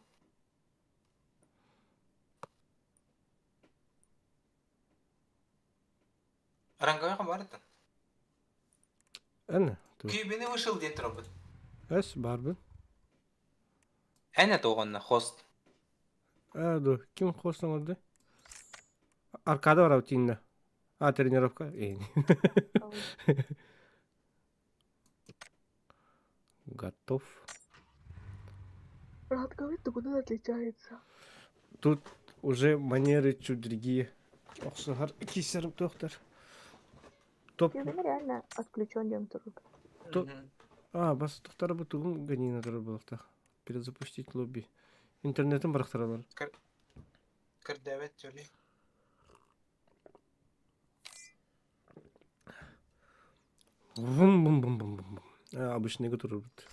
Ранговый барыта. Эн. Күйбини вышел диэн турабыт. Эс барбын. Эн это хост. А, ду. Ким хост оҥорду? Аркада барабыт тииннэ. А, тренировка? Готов. Ранговый тугунан отличается. Тут уже манеры чуть другие. Охсуһар киссерим туохтар. Топ. Күйбини реально отключен диэн турук. Топ. А, бас тохтар бу тугун ганина турар буолуохтаах. Перезапустить лобби. Интернетин барахтаралар. Кырдээбэт чөли. Бум бум бум бум бум. А, обычный турбут.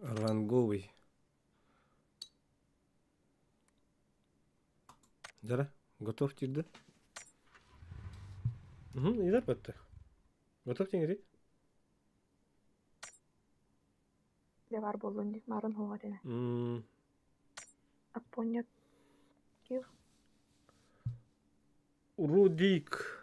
Ранговый. Дара, готов тирді? Угу, идар батты. Готов теңірек? Дэ бар буоллун дии, марын хуоҕа этэ. Аппонньот кив Рудик.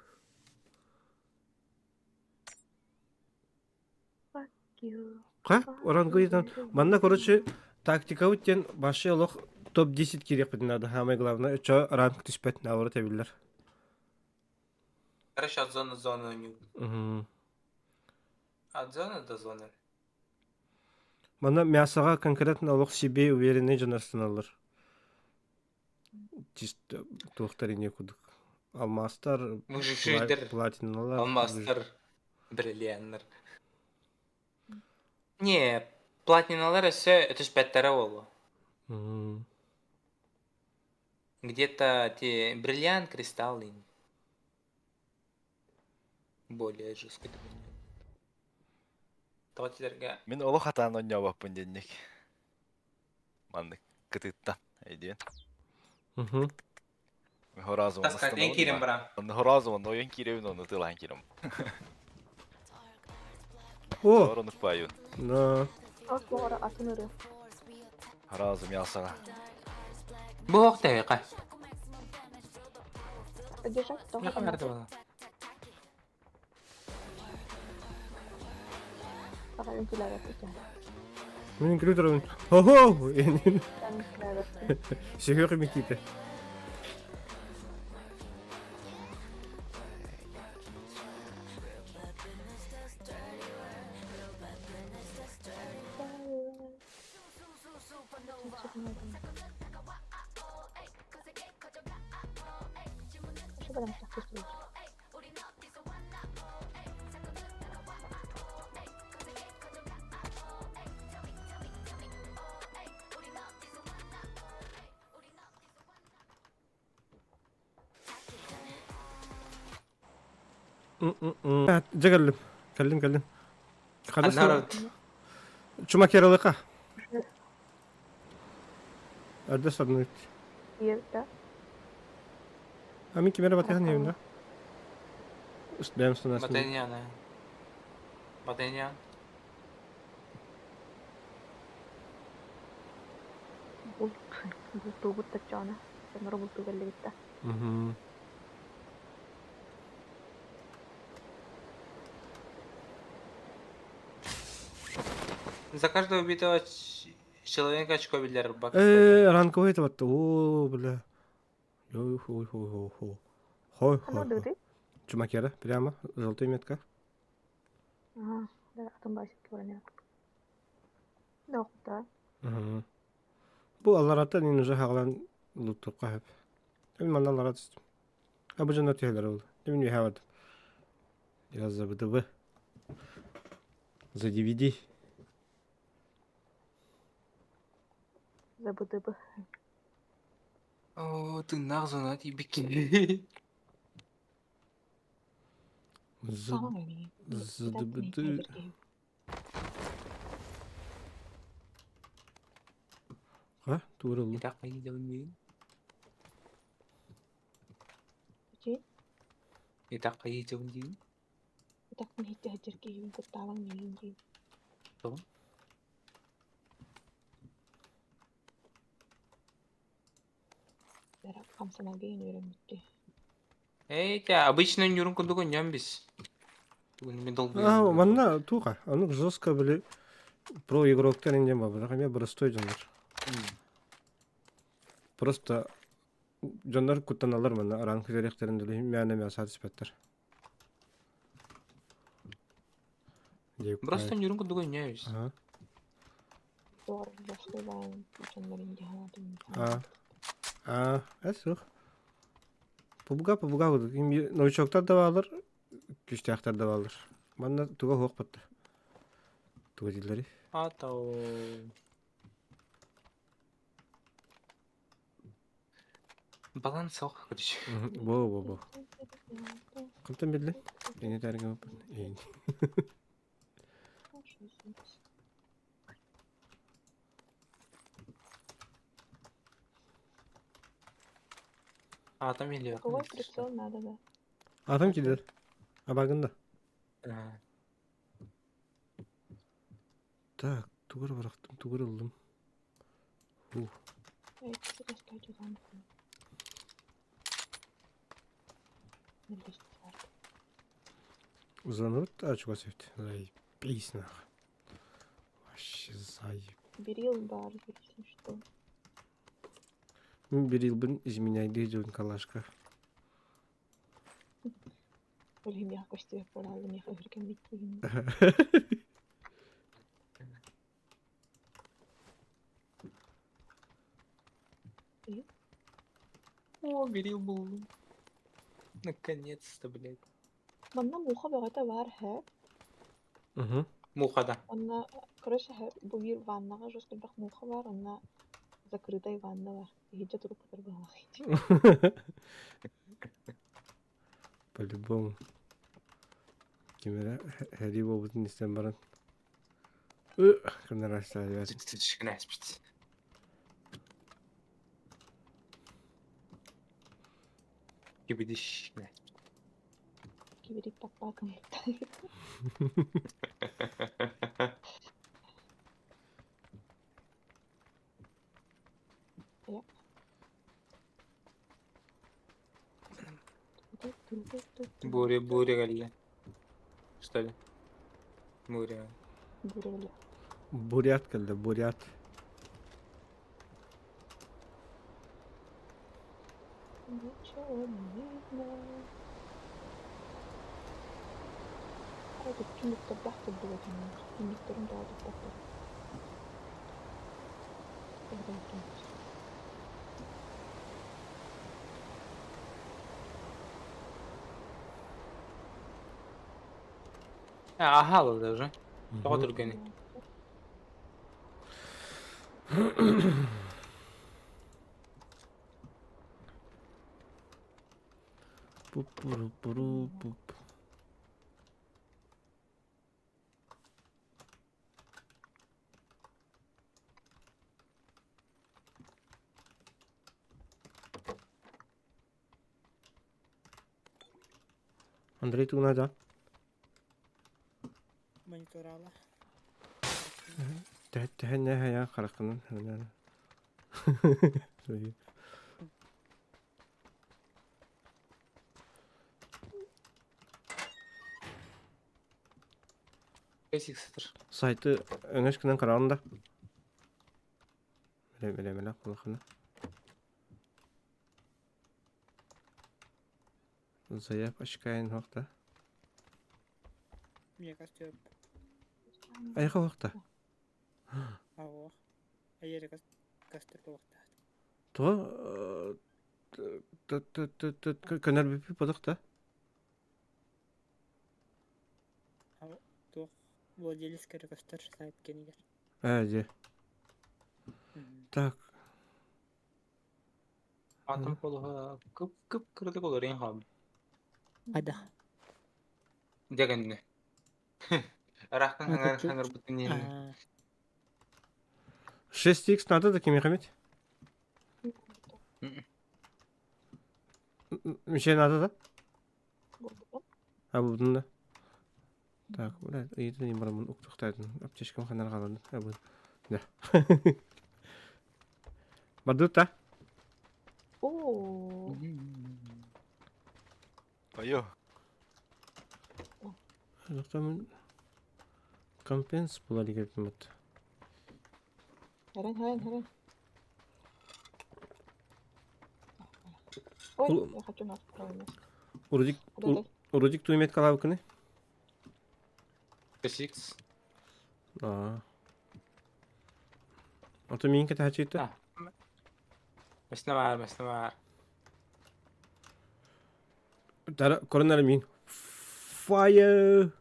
Ха? Ранговыйдан. Манна, короче, тактикабыт диэн вообще олох топ-10 киириэхпитин наада. Самое главное, чо ранг түспэт наоборот эбиллэр. Короче, от зоны зоны не... Угу. От зоны до зоны. Манна мясоҕа конкретно олох себе уверенный дьон Чисто туохтар ине кудук. Алмастар, Выжившийдер, платиналар. алмастар, бриллианнар. Не, платиналар өссө түспэттэрэ буолуо. Где-то те бриллиант, кристалл и более жесткий. Тоҕо тилэргэ Мин олох атаан онньообоппун диэнник. Маннык кытыттан өйдүөн. Угу. Хоразу Таскатын киирэн баран. Онно хоразу онно ойон киирэбин онно тылаан киирем. О! Соронук баайын. Да. Ас буора атын ырыа. Хоразу мясаға. Бу ох тэйка. Поддержать Не тоҕо камерда була. Саха үҥкүүлээбэппит. Мин үҥкүүлүү турабын. Хо-хо! Эн үҥкүүлээбэппин. Сүһүөх имитиитэ. Дьэ кэллим. Кэллим, кэллим. Ханна Чумакералыка. Эрдэ сарныбыт. Ийэбит А мин кимэрэ батыһан иһэбин да? Бэйэм санаасым. Батыһан Батыһан. Булт. Бултуубут таччаҕына. Дьонноро бултуу кэллибит да. За каждого убитого человека очко биллэр бак. Э, ранковый это вот. О, бля. Ой, хой, хой, хой, хой. Хой, хой. Чумакера, прямо, желтая метка. Ага, да, атын баасик баран Да, Угу. Бу аллараттан ин уже хагалан луттукка хөп. Мен манна алларат түстүм. А бу дьоннор түһэлэр ол. Мин үһэ бардым. Я за БДБ. За DVD. За БДБ. О, тыыннаах зона тиийбиккин. За ЗДБД. Ха, тугу ыллым. Итак, хайыы Итак, хайыы диин. Итак, миһитти сылдьар киһибин куттаабаҥ миигин диин. Тоҕо? Бэрэ хамсанарга иһин үөрэммиттии. Эй, те обычно ньурун курдук өнньөм бис. Тугун мен А, манна туха. Аны жестко были про игроктар индем бабы. Эмиэ простой дьоннор. Просто дьоннор куттаналлар манна араан күтэриэхтэрин дылы мээнэ мэ саат испэттэр. Просто ньурун курдук өнньөбүс. Ага. Туох жестко баайын дьоннор инди ханаатым. А. А, эс суох. Пубга пубга курдук. Новичоктар да баалар, күүстээхтэр да баалар. Манна туга суох батта. Туга дииллэри. Ата Баланс суох, короче. Бо бо бо. Хантан биллин? Эни таарга баппын. Эйин. Атом или Какой прицел надо, да? Атом киирэр. Абагын да. Так, тугу бырахтым, тугу ыллым. Ух. Узанут, а чего севт? Заебись нах. Вообще заеб. Берил бар, если что. Берилбин изменяй дьон калашка. Блин, я костюм поралым, я үрген биттигин. О, берил был. Наконец-то, блядь. Манна муха бөҕөтө баар һэ. Угу. Муха, да. Онно, короче, һэ, бу биир ваннаҕа жестко элбэх муха баар, онно закрытай ванна бар. Иһирдьэ турук кытар быһалаах. По-любому. Ким эрэ һэрии буолбутун истэн баран кыннара Князь. Кибидиш. Кибирик паппаакым. Буря, буря, галли. Что ли? Буря. Буря. Бурят кэллэ, бурят. Ничего не видно. Ой, түннүктэрдээх курдук этим. Түннүктэрин тоҕо туппаттар. Аха алды уже. Тоҕо түргэний? Пу-пу-ру-пу-ру-пуп. Андрей тугуна да? Мониторала. Тэһэн я хараххынан. Basic сытар. Сайты өҥөс гынан караҕын да. Меле меле меле кулахана. Заяп очкайын хохта. Мне кажется, Айха хохта. Аҕа. Айere кастер туохтаах. То көнөр бүпү подохта. Туох владелец көрө көстөр сайт кэнигэр. Ээ же. Так. Атом полуха кып кып кырдык олорын хам. Ада. Дегенне. Рахтан хаңар хаңар бутын Аа, 6x надо да кимехамет? Мише надо да? А будун да. Так, бля, ыйытын не барамын уктуктайтын. Аптечкам ханар қалады. А бу. Да. Бардут та? О, Айо. Жоқтамын компенс була дегенмин бут. Харан, харан, харан. Ой, Ол- я хочу на второе место. Урудик Куда Урудик туймет калабыкыны? Basics. Аа. Ото минке тахачыты? А. Мәснә мәснә бар. Тара коронар мин. Fire.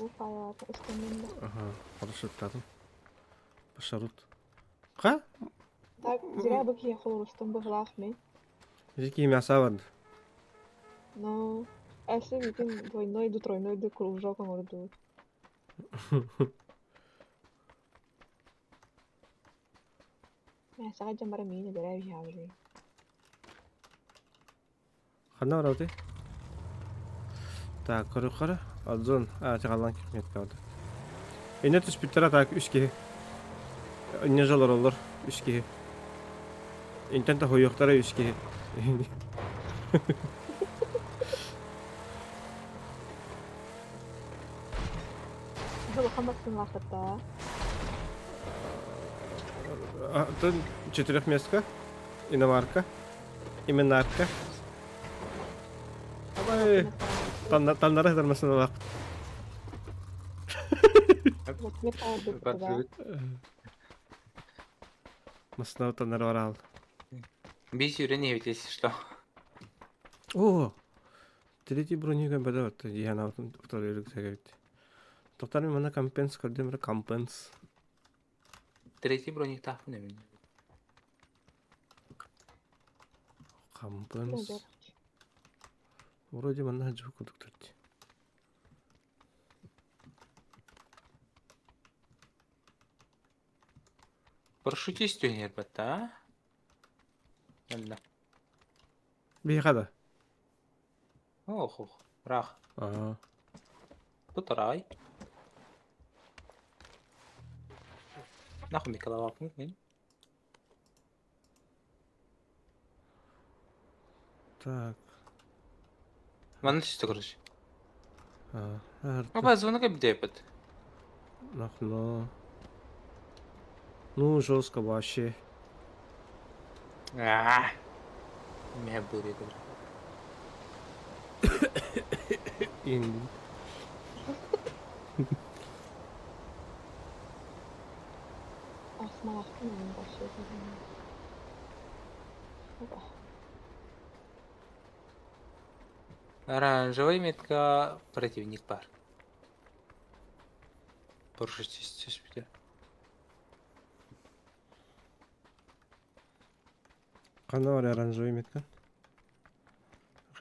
О, фаер, остальным. Ага, хорошо тадым. Пашарут. Ха? Так, зря бы я холорустан быглах ми. Жеки мяса барды. Но, а если видим двойной до тройной до кружок он Я сага жамара мини бере бихабли. Хана барабыты? Так, көрі қара. Адзон. А, чагалан кирмет калды. Эне түспүттер так үч киһи. Инне жалар олар үч киһи. Интен та хойоктара үч киһи. Жолы хаматтын вакытта. Атын четырехместка, иномарка, именарка. Абай, таннары дармасын алак. Да. Масына таннары бар ал. Бис үйрен ведь, если что. О! Третий броника бада вот, я на второй рюкзак ведь. Токтар мен мана компенс көрдүм, компенс. Третий броник тахпын эми. Компенс. Вроде мана жук кудук турду. Парашютист түйнер батта, а? Алла. Бейхада. Ох, ох, рах. Аа. Тут рай. Нахуй Миколай мен. Так. Маны түсті, короче. Аа. Опа, звонок эбдепет. Нахно. Ну, жестко вообще. Аа. Мэ будет. Инди. Асмалахтын ойын başlıyor. Опа. Оранжевый метка противник бар. Порушить түспүтэ. Ханна бар оранжевый метка?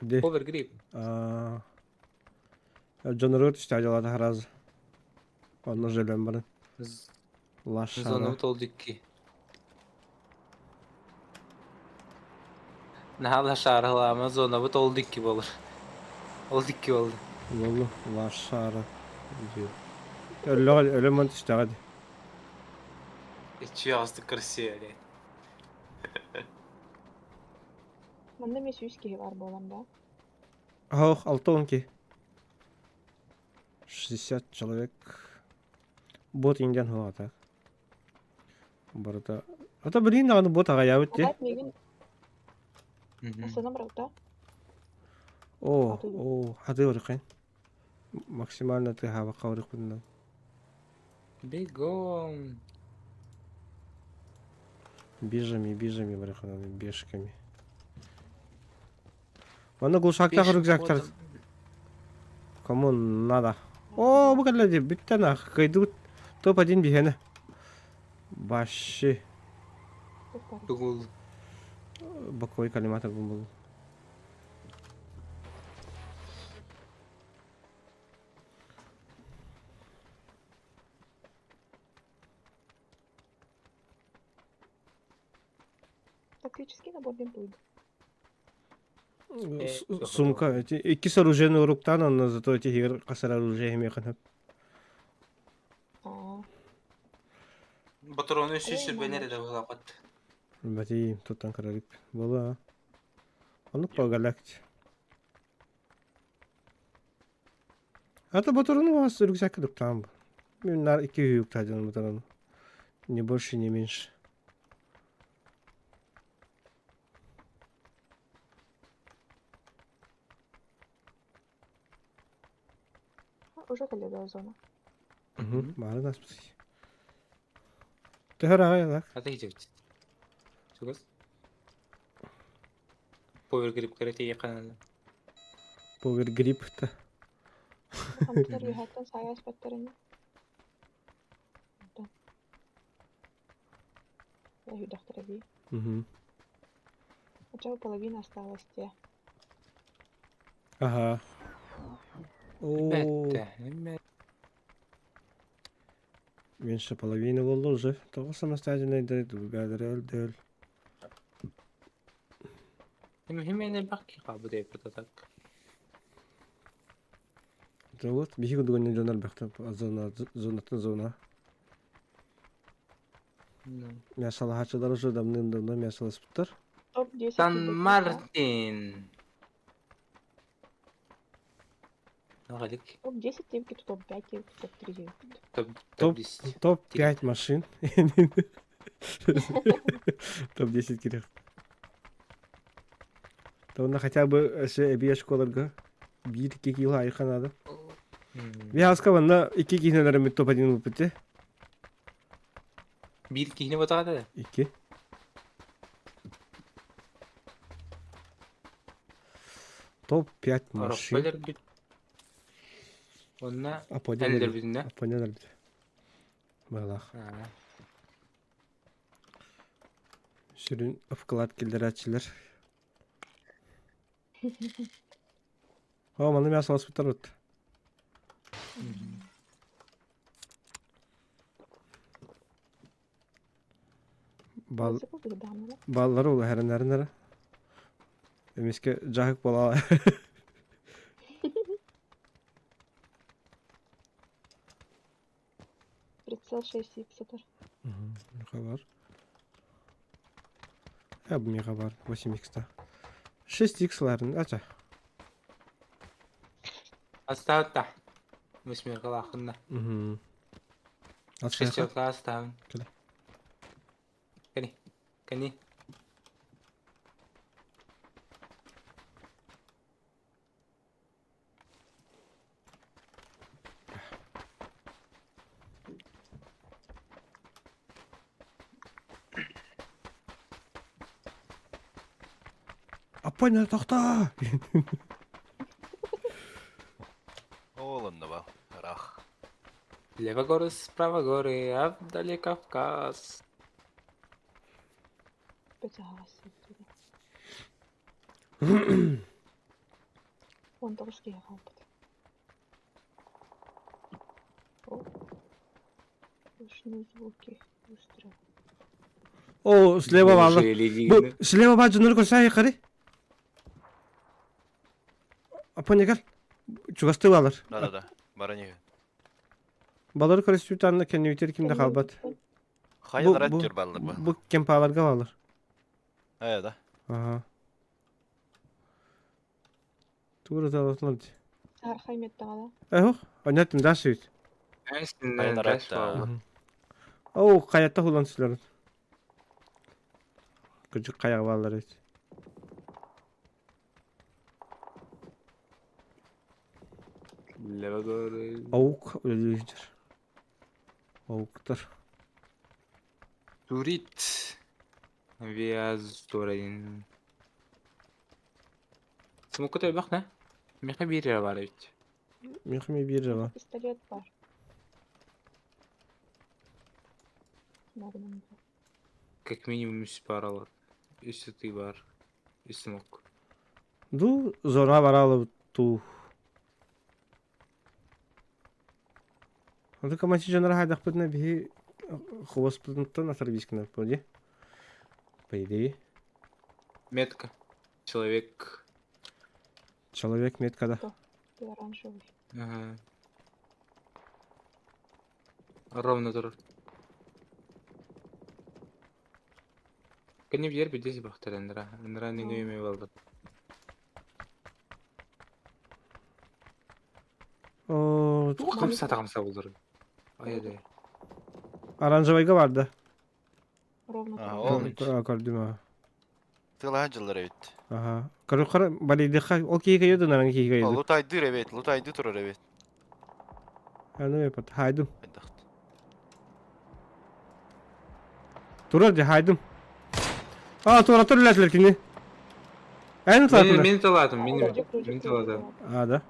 Где? Овергрип. А, Дьонноругар түстэ дьалата сразу. Онно жөлөн баран. Лашара. Зону толдикки. Наһаа лашаралаама зонабыт ол дикки буолар. Ол дикки буолла. Буолла лашара. Өллөҕө өлөмөн түстэҕэ дии. Иччи красиво блядь. Манна эмиэ сүүс киһи баар буолан да. Ох, алтонки. 60 человек. Бот индиан хуа так. Барыта. Ата билин даҕаны бот аҕайаабыт дии. Алаат миигин Астана баралта. О, о, хаты орықын. Максимально ты хабаққа орықпын. Бегом. Бежами, бежами барыхананы, бешками. Манна глушактах рюкзактар. Кому надо? О, бу кэллэ дии, бүттэн ах, кыйдыбыт. Топ-1 биһиэнэ. Вообще. Тугул. Боковой коллиматор был. Тактический набор диэн туйда. Сумка, эти икки оружейный уруктан, онно зато эти игр хасар оружие эмиэ Батрону сүүс сүрбэнэр эрэ быһалаабат. Бати туттан карарып була. Оннук погалакт. Ата батрону вас рюкзак дуктам. Мен нар икки юктадын батрону. Не больше, не меньше. Уже кэллэ да зона. Угу. Бары наспыт. Төһөр аҕай так. Ата хитебит. Чугас. Повер грипп кэрэ каналы. Повер грипп та. Компьютер үһэттэн саайа испэттэрин. Онтон. Өйдөөхтөрө дии. Угу. Хотя бы половина осталась те. Ага. О, Бэтте. Эме. меньше половины болды уже. Тоҕо самостоятельно дөл. Эме химене бакки кабы деп так. Вот, биһиги дуган дьонор бэхтэ зона зонаттан зона. Мясалахачылар уже давным-давно мясаласпыттар. Топ-10 Сан Мартин. Галик. Топ-10 девки, топ-5 девки, топ-3 девки. Топ Топ топ-10. топ-5 машин. Топ-10 керек. То хотя бы өсө эбие школарга биир икки кило айха надо. Биһаска манна икки киһинэлэрим топ-1 ылбыт Биир киһини батаҕата. Икки. Топ-5 машин. Ороппалар бит. Онна Апонялар эллер бүтүнэ. Апонялар бит. Балах. Сүрүн вклад киллэрээччилэр. О, манна мясо аласпыттар бут. Бал баллар ол хэрэнэрнэр. Эмиске жахык бола. Прицел 6 х Меха бар. Я бу меха бар 8 х 6 х ларын ача. Астаатта. Восьмеркалааххын да. Мгм. Шестерка астаабын. Кэлэ. Кэни. Кэни. Аппа тохтоо! Ол онно бал. Ыраах. Лево горы, справа горы, а вдали Кавказ. Бэт аһаҕас 19 киһи хаалбыт. О, слышны звуки выстрела. О, слева баалар. Неужели Бу Дина? слева баар дьоннору көрсө хайыкары. Аппа кэл. Чугастыы баалар. Да-да-да. Баран иһин. Балары көрөстүүт анна кэннибитер ким да хаалбат. Хайа Бу- нарат бу- түр баллар бу. Бу кемпаларга баалар. Хайа да. Ага. Тугура талатылар ди. Саархай меттаҕала. Эхох, онятым да сүйт. Хайа нарат да. Оу, хаятта хулан силер. Кыжык каяга баалар эбит. Лево горы. Аук өлүлүждер. Ауктар. Турит. Виаз Турин. Смокута элбэх не? Миэхэ биир эрэ баар эбит. Мехме бир жаба. Пистолет бар. Магнум. Как минимум үс бар алар. Үс сытыы бар. Үс смок. Ду зора баралы ту. Онто камачы жанра хайдахпытына биһи хобоспытыттан атар бискинер по По идее. Метка. Человек. Человек метка да. Ты оранжевый. Ага. Ровно турар. Кини биэр бидес бахтар ындыра. Ындыра нин үйүмө балдар. О, Хамса тагамса болдор. Ай-ай. оранжевыйга барды. Ровно А, турар. ол Көрдүм а. Тылаһа дьыллар эбит. Аха. Көрө кара балидыха ол киһи кайды наран киһи кайды. Лутайдыр эбит, лутайды турар эбит. Аны эпат хайдым. Хайдахт. Турар ди хайдым. А, тура тур ләтлер кини. Әйн Мен тура. мен талатым, мен Кружок, кружок, мен кружок, талатым. кружок. А, да.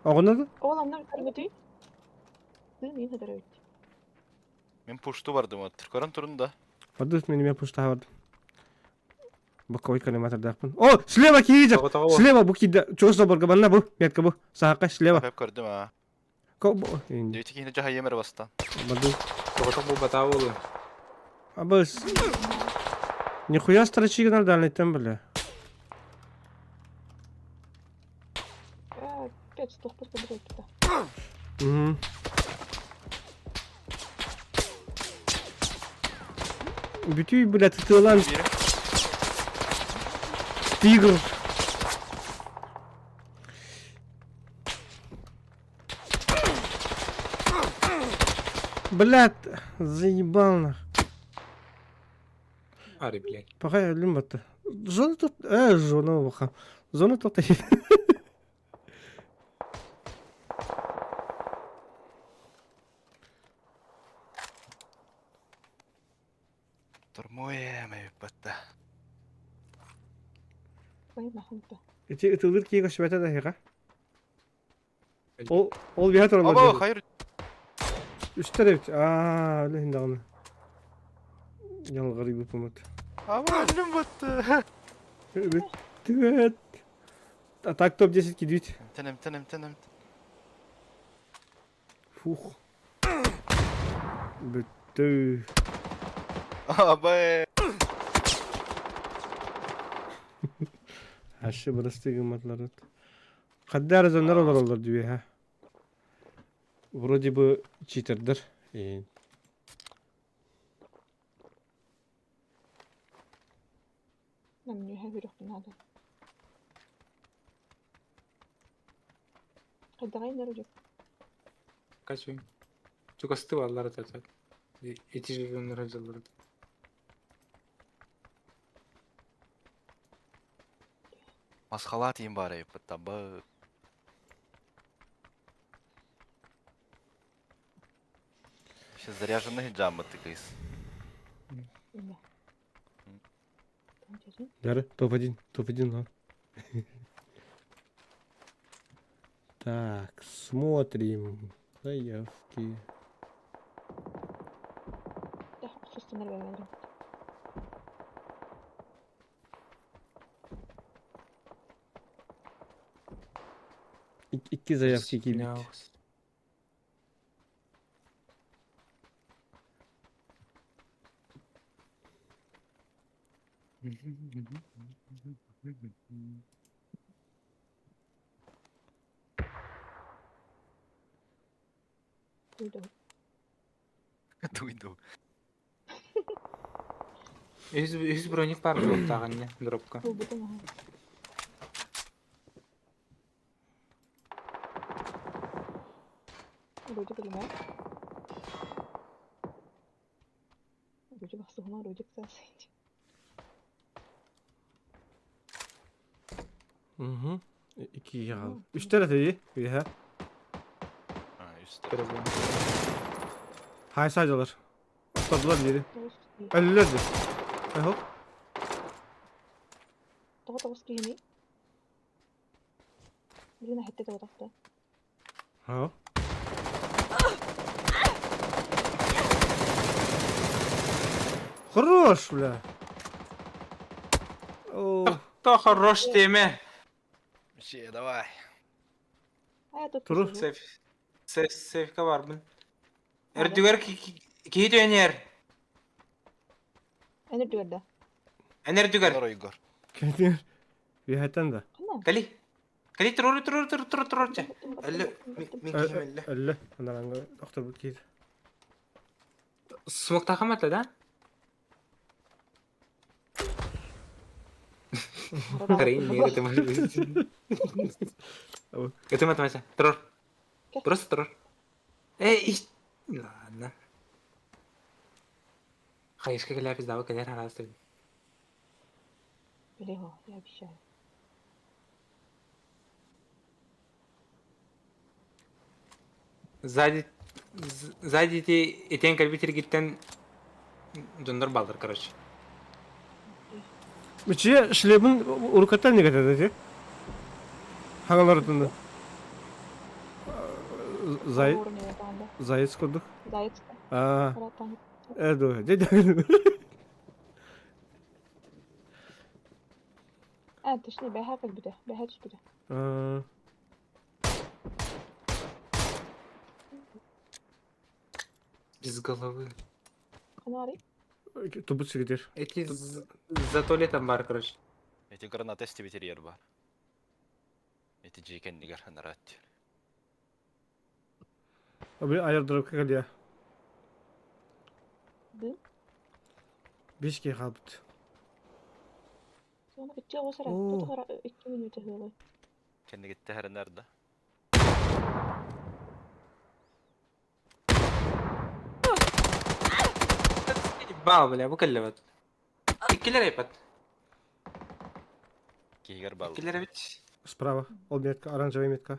Оҕону да? Ол анна көрбүтүй? Ты мин хатар эбит. Мен пушту бардым оттыр. Көрөн турун да. Бардыс мен мен пушта бардым. Боковой коллиматордаахпын. О, слева киһи Тоҕо тоҕо Слева бу кида. Чугас доборга банна бу. Метка бу. Саакка слева. Хеп көрдүм а. Ко бу. Инди. Девити кихини жаха емер бастан. Барды. Тоҕо тоҕо бу батаа болу. Абыс. Нихуя строчигнал дальний бля. Опять стохпут побрать Угу. Бүтүй, бля, тытылан Бири. тигр. Блядь, заебал нах. Ари, блядь. Пока я люм это. Зона тут... зона баха. Зона тут... Тормоем эбит батта. Ой, нахуй-то. Эти ытылыр киего швета да хига. Ол ол бия Аба, туралар. хайыр. Үстер эбит. Аа, өлө хиндагы. Ялгыры бу помот. Аба, өлүм батта. Бит. А так топ-10 кидить. Тенем, тенем, тенем. Фух. Бүттү. Аба. Ашы бырасты гыматлар. Каддар заннар олар олар дүйе ха. Вроде бы читердер. Нам не хаверых надо. Давай на рудик. Качуй. Чугастыы бааллар этэ. Ити дьоннор дьыллар. Масхалаат иин баар эбиппит таба. Сейчас заряженный жаммыт кыыс. Дары, топ-1, топ-1, ладно. Так, смотрим. Заявки. Икки заявки киирбит. Туйду. Үс броник бар буолтаҕын дропка. Вроде понимаю. Вроде бахсыһына вроде ксасыть. Угу. Икки хаал. Үстэр этэ дии. Үһэ. Үстэр. Хай сайдалар. Оттардылар дири. Өллөр ди. Эхо. Тоҕо тоҕус киһини? Блин, хэтте тоҕотохто. Ха. Хорош, бля. О. То хорош теме. Ще, давай. А тут Туру. Сейф. Сейф, сейфка барбын. Эрдүгэр киһи түөнер. Энер да. Энердүгэр. Оройгор. Кәтер. Үһәтен да. Кали. Кали турur турur турur турur турur. Әлле мин киһим әлле. Әлле. Анаранга доктор бут киир. Смоктахамата да? Это математика. Трор. Просто трор. Эй, ладно. Хайышка кэлээпис дабы кэлэр хараастын. Билего, я обещаю. Сзади сзади ти этен кэлбит иргиттен дьоннор бааллар, короче. Мичи шлемин урукаттан не кетеді Хагалар Зай Заяц курдук. Заяц. А. Эду, дедя. А, точнее, бэха как бы, бэха түспүтэ. А. Без головы. Канары? Тубут сигдер. Эти за туалетом бар, короче. Эти гранаты стебетерьер бар. Эти жейкен нигер нарат. Аби аярдырып кэлия. Ды? Бишке халбыт. Соны үтче осара, тутугара 2 минута хылы. Кеннигитте хәренәрдә. Бал, бля, бу кэллэбэт. Иккилер айпат. Кигер бал. Иккилер бит. Справа. Ол метка, оранжевая метка.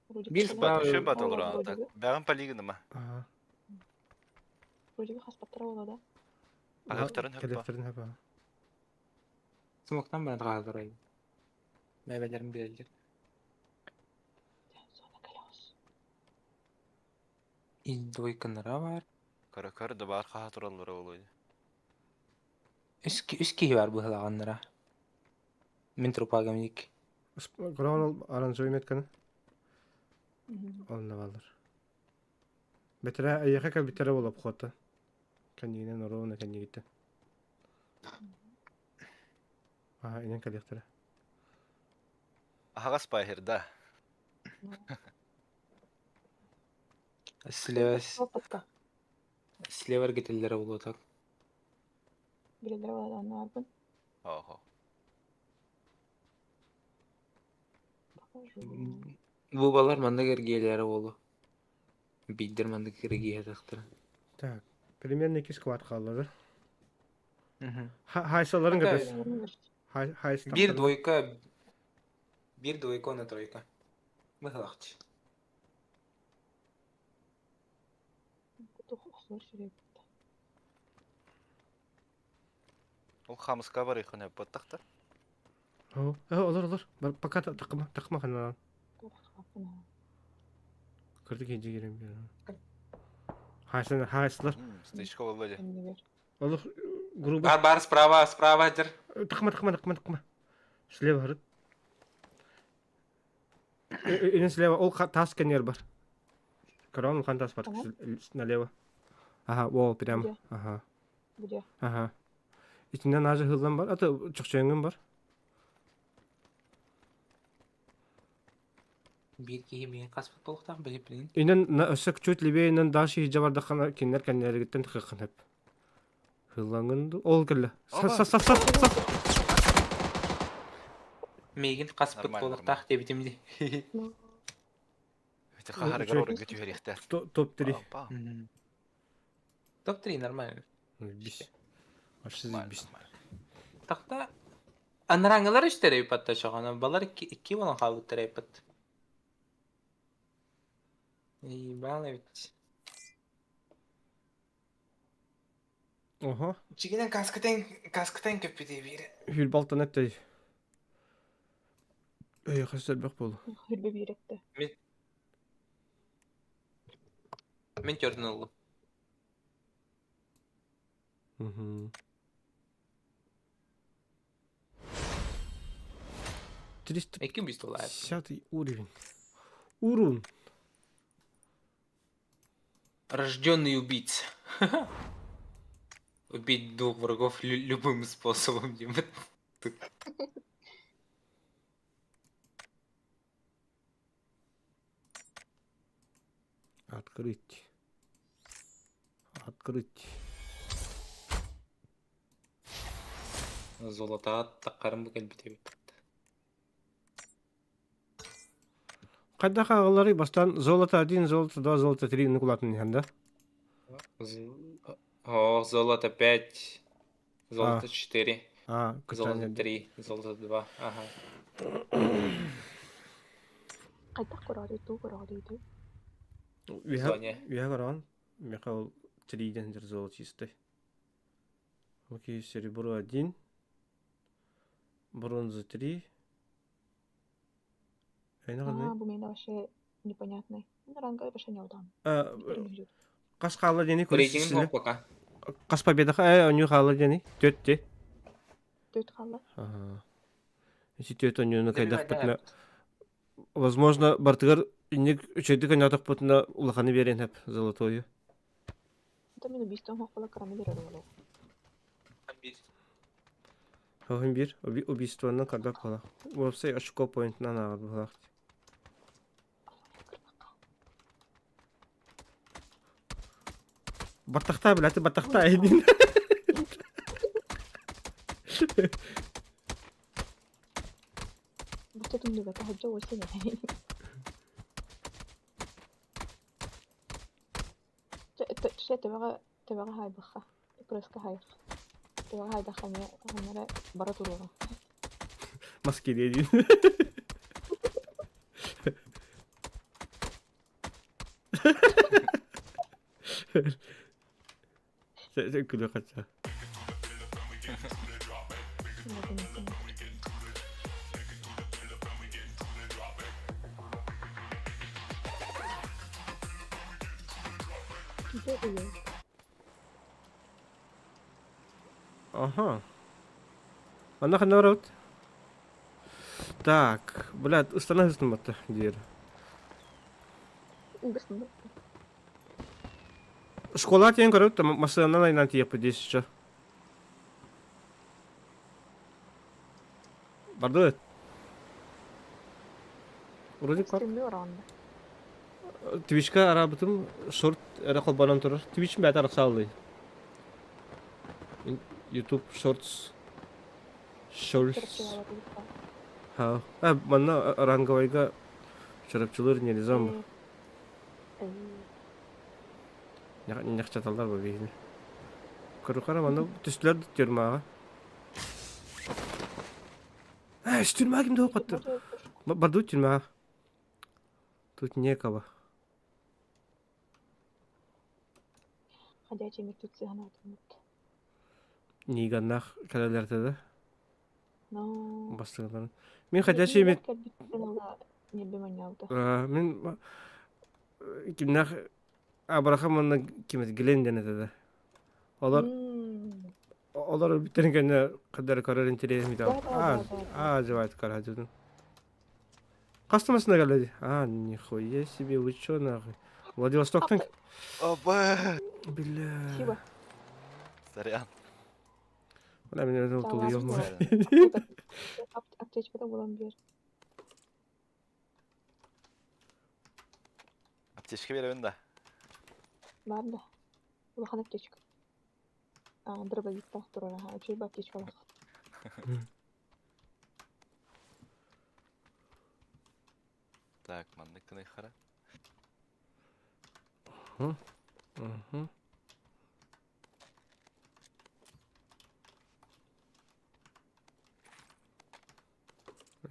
Бир справа. Еще батыл уран так. Бягын полигоныма. Ага. Вроде бы хаспаттара ола да. Агактарын хөппа. Келефтерин хөппа. Смоктан бар гаалар. Мәбелерин билелер. Соны кэлэос. И двойканара бар. Көрө көр да бар хаха тураллар олуйду. Үс үс киһи бар быһылаганнара. Мин трупагам ик. Гран ол оранжевый метканы. Онна балар. Бетере айяха ка битере болоп хота. Канигинен оруна канигитте. Ага, инен калехтере. Ахагас байхир да. Слева Опытка. слева кетеллere болуп так. Билелер ола да барбын. Охо. Покажу. Бубалар маннык эргиэлэрэ буолуо. Биирдэр маннык эргиэтэхтэрэ. Так, примерно икки сквад хааллар. Хайсаларын кытас. Биир двойка, биир двойка уонна тройка. Быһылахчы. Ол хамыска барыаххын эппэттэх да. Оо, олор олор. Пока такма такма ханан. Кырдык иһдьи кирем Хайсына хайсылар. Стычка болла дьэ. Олох грубо. Бар бар справа, справа дьэр. Такма такма такма такма. Слева харыт. Инен слева ол тас кенер бар. Корон улахан тас бар налево. Ага, ол прямо. Ага. Где? Ага. Итиннэн аажа ыһыллан бар, аты чохчойоҥҥун бар. Биир киһи миигин хаспыт буолуохтаах билип билин. Инэн өссө чуть левее дальше иһдьэ бардаххына кинилэр кэннилэригиттэн тахыаххын сөп. Ыһыллаҥҥын ду ол кэллэ. Сас сас сас сас сас. Миигин хаспыт Нормально, буолуохтаах диэбитим дии. Ити хаһарыгар оройго түһэриэхтээх. Топ-3. Пам. Топ-3 нормально. Бис. Вообще заебись. Тахта анараңылар үстэрэй патта чоҕоно балар икки буолан хаалбыттар эппит. Ебал эбит. Ого. Чигинен каскытын каскытын көппүтэ биир. Хүл балтан эттэй. Эй, хас элбэх буолу. Хүрбэ биир этте. Мин төрдүн ыллым. Угу. 350 уровень. Урун. Рожденный убийца. Убить двух врагов любым способом, Дима. Открыть. Открыть. Золотаҕа таххарым бу кэлбит эбит. Хайдах ааҕалларый бастаан золото один, золото два, золото три нукулатын иһэн да? О, золото 5, золото 4, А, золото 3, золото 2. Ага. Хайдах көрөөрүй, туу көрөөрүй дуу? Зоня. Үһэ көрөҕүн. Миэхэ ол три диэн золото чистай. Окей, серебро один, бронза три. А, бу миэнэ вообще непонятный. Ранга вообще не удам. Хас хаалла диэни Рейтингин пока. Хас победаха э онньуу хаалла диэни? Түөрт ти. Түөрт хаалла. Ага. Ити түөрт онньууну кайдахпытына возможно бартыгар инник үчүгэйдик ойноотохпутуна улаханы биэриэн сөп золотою. Это мин убийством хохпала кыраны берер буолуо. Хоһун биир убийствонан кардак буолах. Уопсай очко поинтынан ааҕар буолах. Баттахтаа билэти баттахтаа эйдин. Бу түннүгэ таһырдьа уосин Чэ төбөҕө төбөҕө хаайбахха, пресска хаайах. Төбөҕө хаайдахха эмиэ ханна эрэ бара туруоҕа. Мас кириэ диин. Күлү хача. Ага. Манна ханна барабыт? Так, блядь, ыстана сыстым батта диир. Школа тиэн көрөбүт да массыынанан айнаан тиийиэхпит дии сейчас. Бардыбыт. Вроде как. Твичка араабытым шорт эрэ холбонон турар. Твич бэйэтэ арахсааллый. YouTube Shorts. Shorts. Ха. Э, манна ранговайга Чурапчылыыр нельзя. Ньахчаталлар бу биһини. Көрүкара манна түстүлэр да тюрьмаҕа. Э, тюрьма ким да хотты. Барду тюрьма. Тут некого. Ходячий мертвецы анаатыммыт. Ниганнах кэлэлэртэ да? Но... Бастыгыларын. Мин ходячий мет... Небе манньаабыта. Мин кимнээх Абрахам уонна ким Глен диэн этэ да. Олор олор өлбүттэрин кэннэ хадары көрөр интэриэһим аа аа жевать караджудун. Хас да машина кэллэ дии? А, нихуя себе, вы чё нахуй? Владивостоктан... Оба! Бля... Спасибо. Сорян. Бля, меня это тулуйом. Аптечкада булан биэр. Аптечка биэрэбин да? Баар да. Улахан аптечка. А, дробовиктаах турар аха. Үчүгэй аптечкалаах. Так, маннык гыныххара. Угу.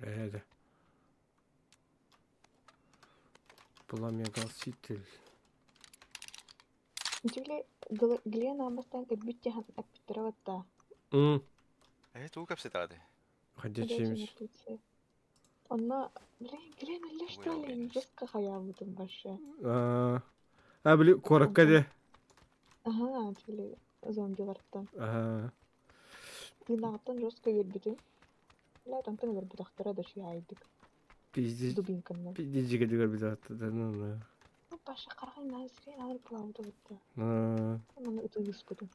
Это. Пламегаситель. Дьүлэ Глен аан бастаан өлбүт диэн эппиттэрэ батта. Э, тугу кэпсэтэ Ходячий мертвецы. Онно, блин, Глен өллө что ли? Жестко хаябытым вообще. А, били, куоракка де. Ага, били, зомбилартан. Ага. Тыынааҕыттан жестко өлбүтүм. Бля, онтон өлөрбүтэхтэрэ да үчүгэйдик. Пиздец. Дубинканнан. Пиздец жигедигер бит ну, ну. Ну, Паша хараҕын наһаа сирэй наһаа плавыта бутта. А, Маны ытыгыспытым.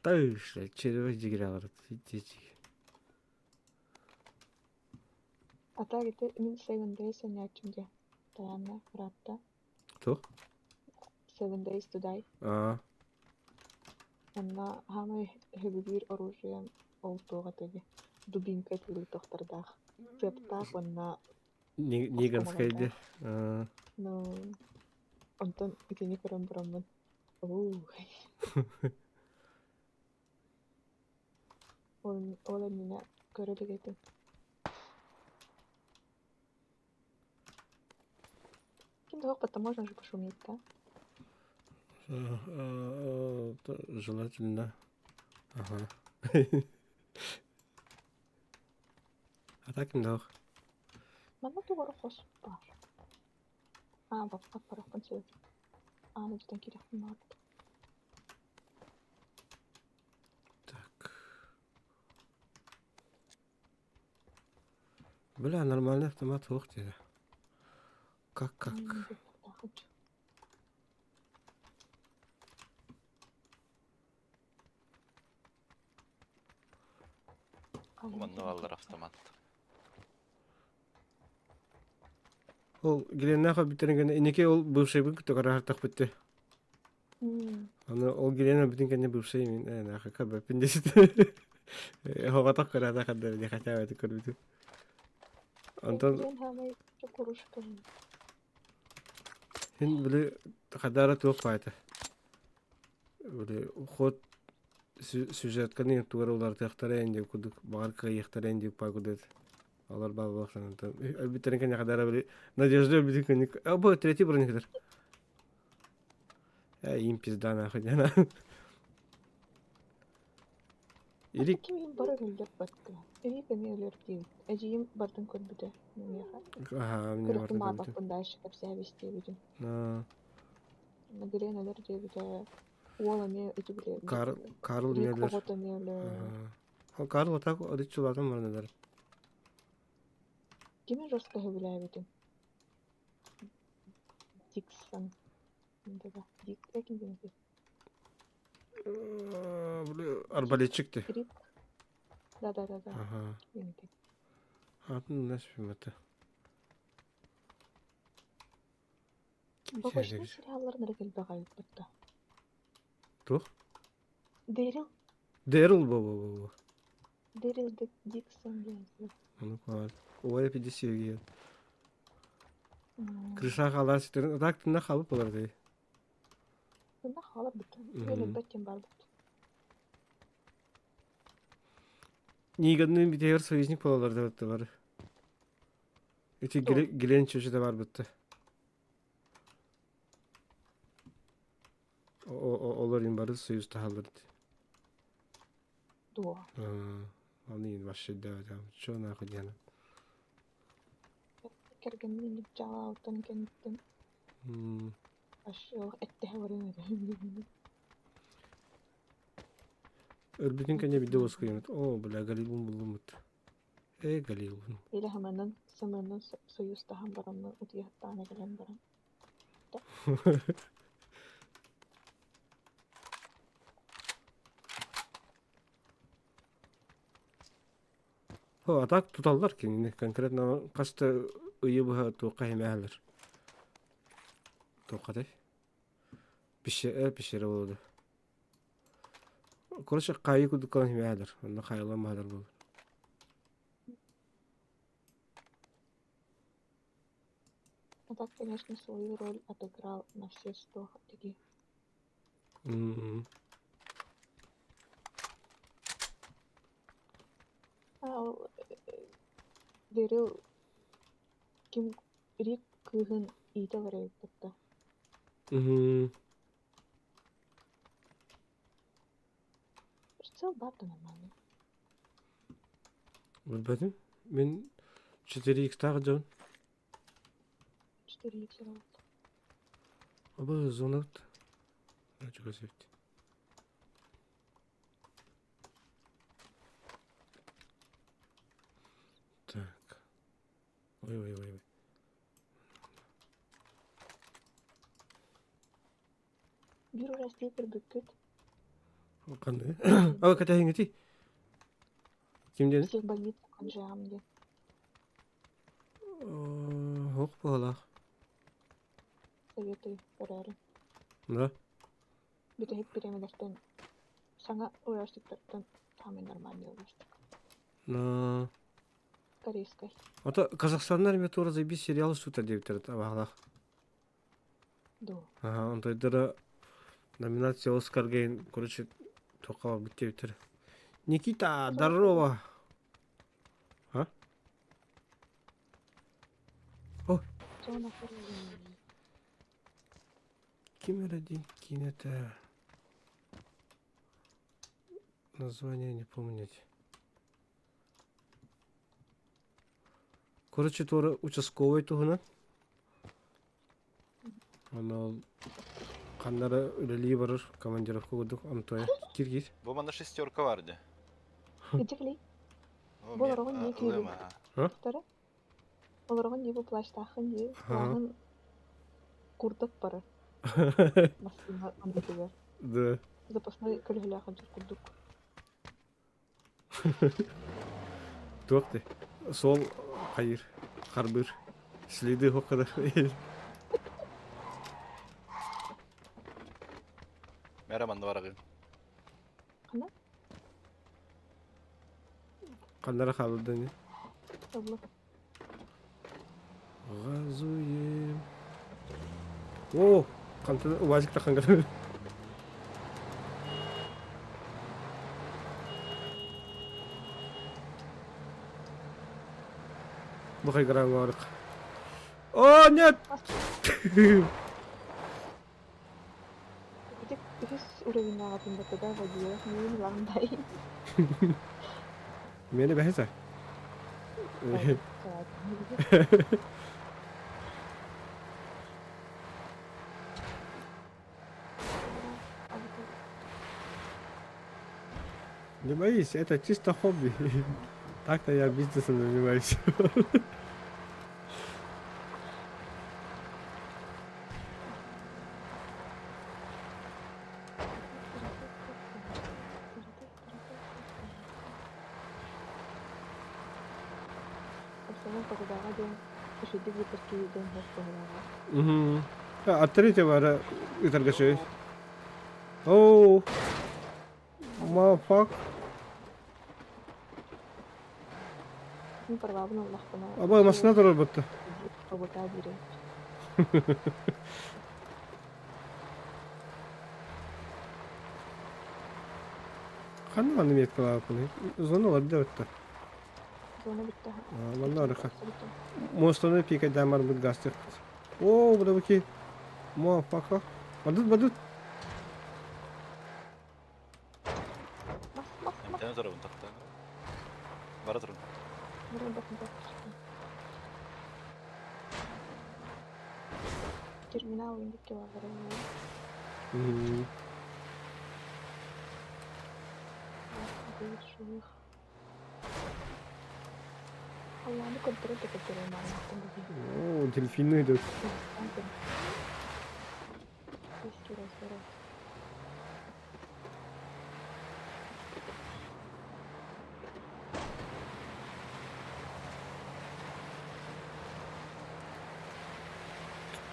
Тыш, череве жигералар. Пиздец. А так ити мин Seven Days санааччым дии. Таянна, ыраатта. Туох? Seven Days to Die. А, Онно хаамай сөбүлүүр оружием ол туох этэй дубинка этилии тохтордаах. Сыаптаах уонна Ниганская дии. А, Ну, онтон итини көрөн бараммын оо ол ол иннинэ көрө илик этим. Ким да опыта можно же пошуметь, да? Желательно. Ага. А так им да. Манна тугара хос баар. Аа, баппат барахпын сөп. Ааны тутан киириэхпин баҕарбытым. Так. Бля, нормальный автомат суох диэтэ. Как, как? Манна бааллар автомат. Ол Геленнаах бүтэрин кэннэ инники ол бывшайбын кытта караһартах бүттэ. Аны ол Гелена бүтүн кэннэ бывшай мин э нахуй көрбөппүн десит. Хоҕотох көрөөтө хардары дии хотя бы көрбүтүм. Онтон Һин били хадара туох баайта. Били ход сюжетканы тугар уларытыахтара эн диэн курдук баҕар кыайыахтара эн диэн паа курдук Алар баар буолахтан өлбүттэрин кэннэ хадара били Надежда өлбүтүн кэннэ а бу третий броник Э им пизда нахуй диэн Ирик Ким бары өлөр батты. Ирик эмиэ өлөр диэбит. Эдьиийим бардын көрбүтэ миэхэ. Аха, мне Көрүөхпүн бардын көрбүтэ. баҕарбаппын дальше кэпсээбис диэбитим. Аа, Грен өлөр диэбитэ. Уол эмиэ ити били Карл Карл Рик эмиэ өлөр. оҕото эмиэ өлөр. Аа. Карл вот так рычылатан баран өлөр. Кими жестко сөбүлээбитим? Диксон. Да, Дик ким диэн Били арбалетчик ти. Рик. Да-да-да-да. Ага. Диэн Атын нас билбэтэ. Ким Побочный сэргиир? сериалларын эрэ элбэх айбыт да. Туох? Дэрил. Дэрил бо-бо-бо. Дэрил Диксон диэн Ону куһаҕан. Убайа пиздец сэргиир. Крыша хаалар ситэрин атаак тынна хаалбыт буолар дии. Тынна хаалар бүттэ. Өлбөт диэн барбыт. Ниганны битигэр союзник буолалар да бары. Ити Глен чөчөтө бар бытты. Олор ин бары союз таһаллар ди. Дуо. Аны ин вообще да, чё нахуй диэн. Кэргэммин инник дьаалаабыттан кэнниттэн эттэһэ баран этэ. Өлбүтүн кэннэ биирдэ уоскуйаммыт. Оо, бля, Галилбын буллуммут. Ээ, Галилбын. Или хаманан саманан союзтаһан бараммын утуйахтаан кэлэн баран. О, а так туталлар кинини конкретно хас да ыйы быһа туохха иһимээһэлэр. Туоххатай? Пещера, пещера буолуо. Короче, хаайыы курдук гынан иһимээһэлэр. Онно хаайыллан баһалар буолар. А так, конечно, свою роль отыграл на все сто таки. Дэрил ким Рик кыыһын иитэ барайбыта. Прицел баар да нормальный. Билбэтим. Мин 4X-таах дьон. 4X вот. Оба зонат. Чугас эбит. Так. Ой-ой-ой. Биир урастыы көрбүккүт. Ханны? Ала кэтэһиҥҥитий? Ким диэн? Психбольница Конжиам диэн. Ох быһалаах. Советую көрөөрү. Да? Бүтэһик бириэмэлэртэн саҥа ужастиктартан саамай нормальный ужастик. На. Корейскай. Ото Казахстаннар эмиэ туора заебись сериал устута диэбиттэр абаһалаах. Дуо. Аха, онтойдара номинация Оскарга короче туохха барбыт диэбиттэр. Никита, здорово! А? О! Ким эрэ диэн киинэтэ название не помнить. Короче, туора участковай туһунан. Аны ол ханна эрэ үлэлии барар командировка курдук Антоя кир-кир. Бу манна шестерка бар дии. Итикли. О, Бу мен олороҕун дии ылыам киирин. аха. Тара. Олороҕун дии бу плащтааххын дии. Плаһын курдук барар. Массыына андытыгар. Да. Запасной көлөһөлөөх сылдьар курдук. Туох дии? Суол хайыыр, харбыыр. Следы хоккадар. Мэра манна бараҕын. Ханна? Ханнара хаалырда ини? Ылла. Газуем. О, хантан УАЗик тахангар. Бу хайгыраан барык. О, нет! Ити үһүс уровеннааҕытын баттада водила миин лаҥдай. Миэнэ бэһис Не боись, это чисто хобби. Так-то я бизнесом занимаюсь. Арсенал Погодаҕа диэн үчүгэйдик ыытар киһи диэн бэрт быһыылааҕа. Мгм. А третьего ара ытарга сөй. Оу, motherfuck. Мин парвабын ыллахпына Аба машина турар бутта. Погода биэрэ. Ханна манна меткалаабыппыный? Зона олордо эбит Зона бүттэ. Манна арыха. Муостаны пикайдаан барбыт гастыахпыт. Оо, бу Мо, пока. Бадыт, бадыт. Мас, мас, мас. Эмтэн турабын тохтоо. Бара турун. Терминал индикке бар. Алланы көрдөрө да көрдөрө маалаттан Оо, дельфины идут.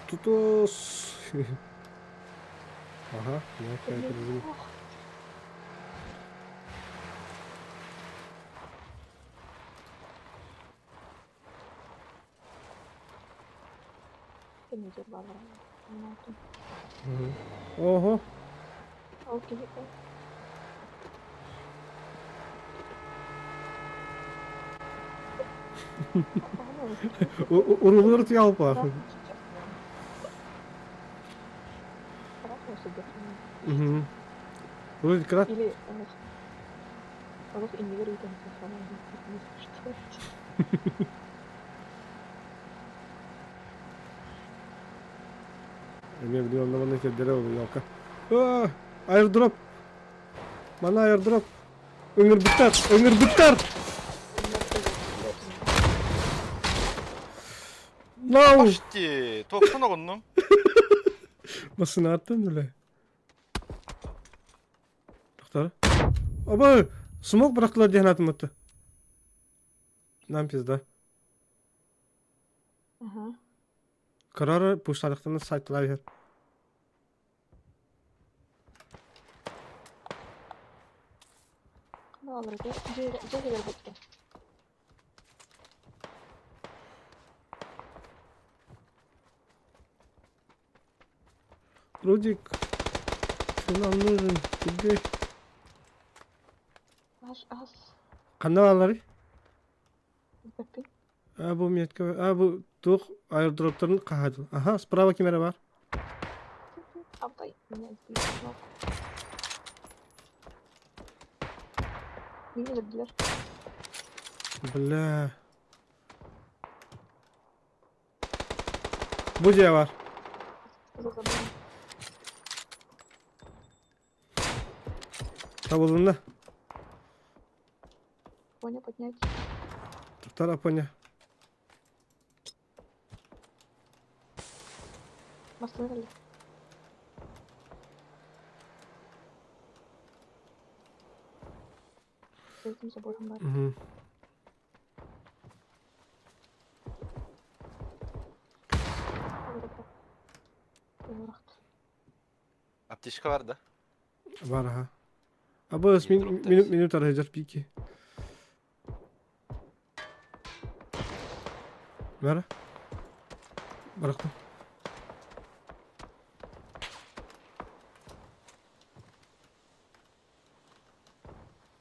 Тутус. Ага, мягкая корзина. Ого. Урулар тыялпа. Угу. Вроде когда... Или олох иннигэр ыытан что. Эмиэ билин онно манна кирдэрэ ол ялка. Аа, аирдроп. Мана аирдроп. Ыҥырбыттар, ыҥырбыттар! No! Почти! Туохтан оҕуннум? Массыынаттан үлэ. Тохтор. Оба, смок бырахтылар диэн атыммытты. Нам пизда. Ага. Карары пушталыктан сайтылар иһэр. Аларга дьиэ бүттэ. Рудик, ты нам нужен, тебе. Ас, ас. Ханна баалларый? Бүппүн. А бу метка, а бу туох аирдроптарын хаһаатын. Аха, справа ким эрэ баар. Абдай, меня сбили с ног. Мени өлөрдүлэр. Бля. Бу дьиэ баар. За забором. Табылынна. Поня поднять. Тоқтар Апоня. Массыына За этим забором бар. Мгм. Аптечка бар да? Бар аха. Абы минут минут арайжар пики. Бара. Барахтым.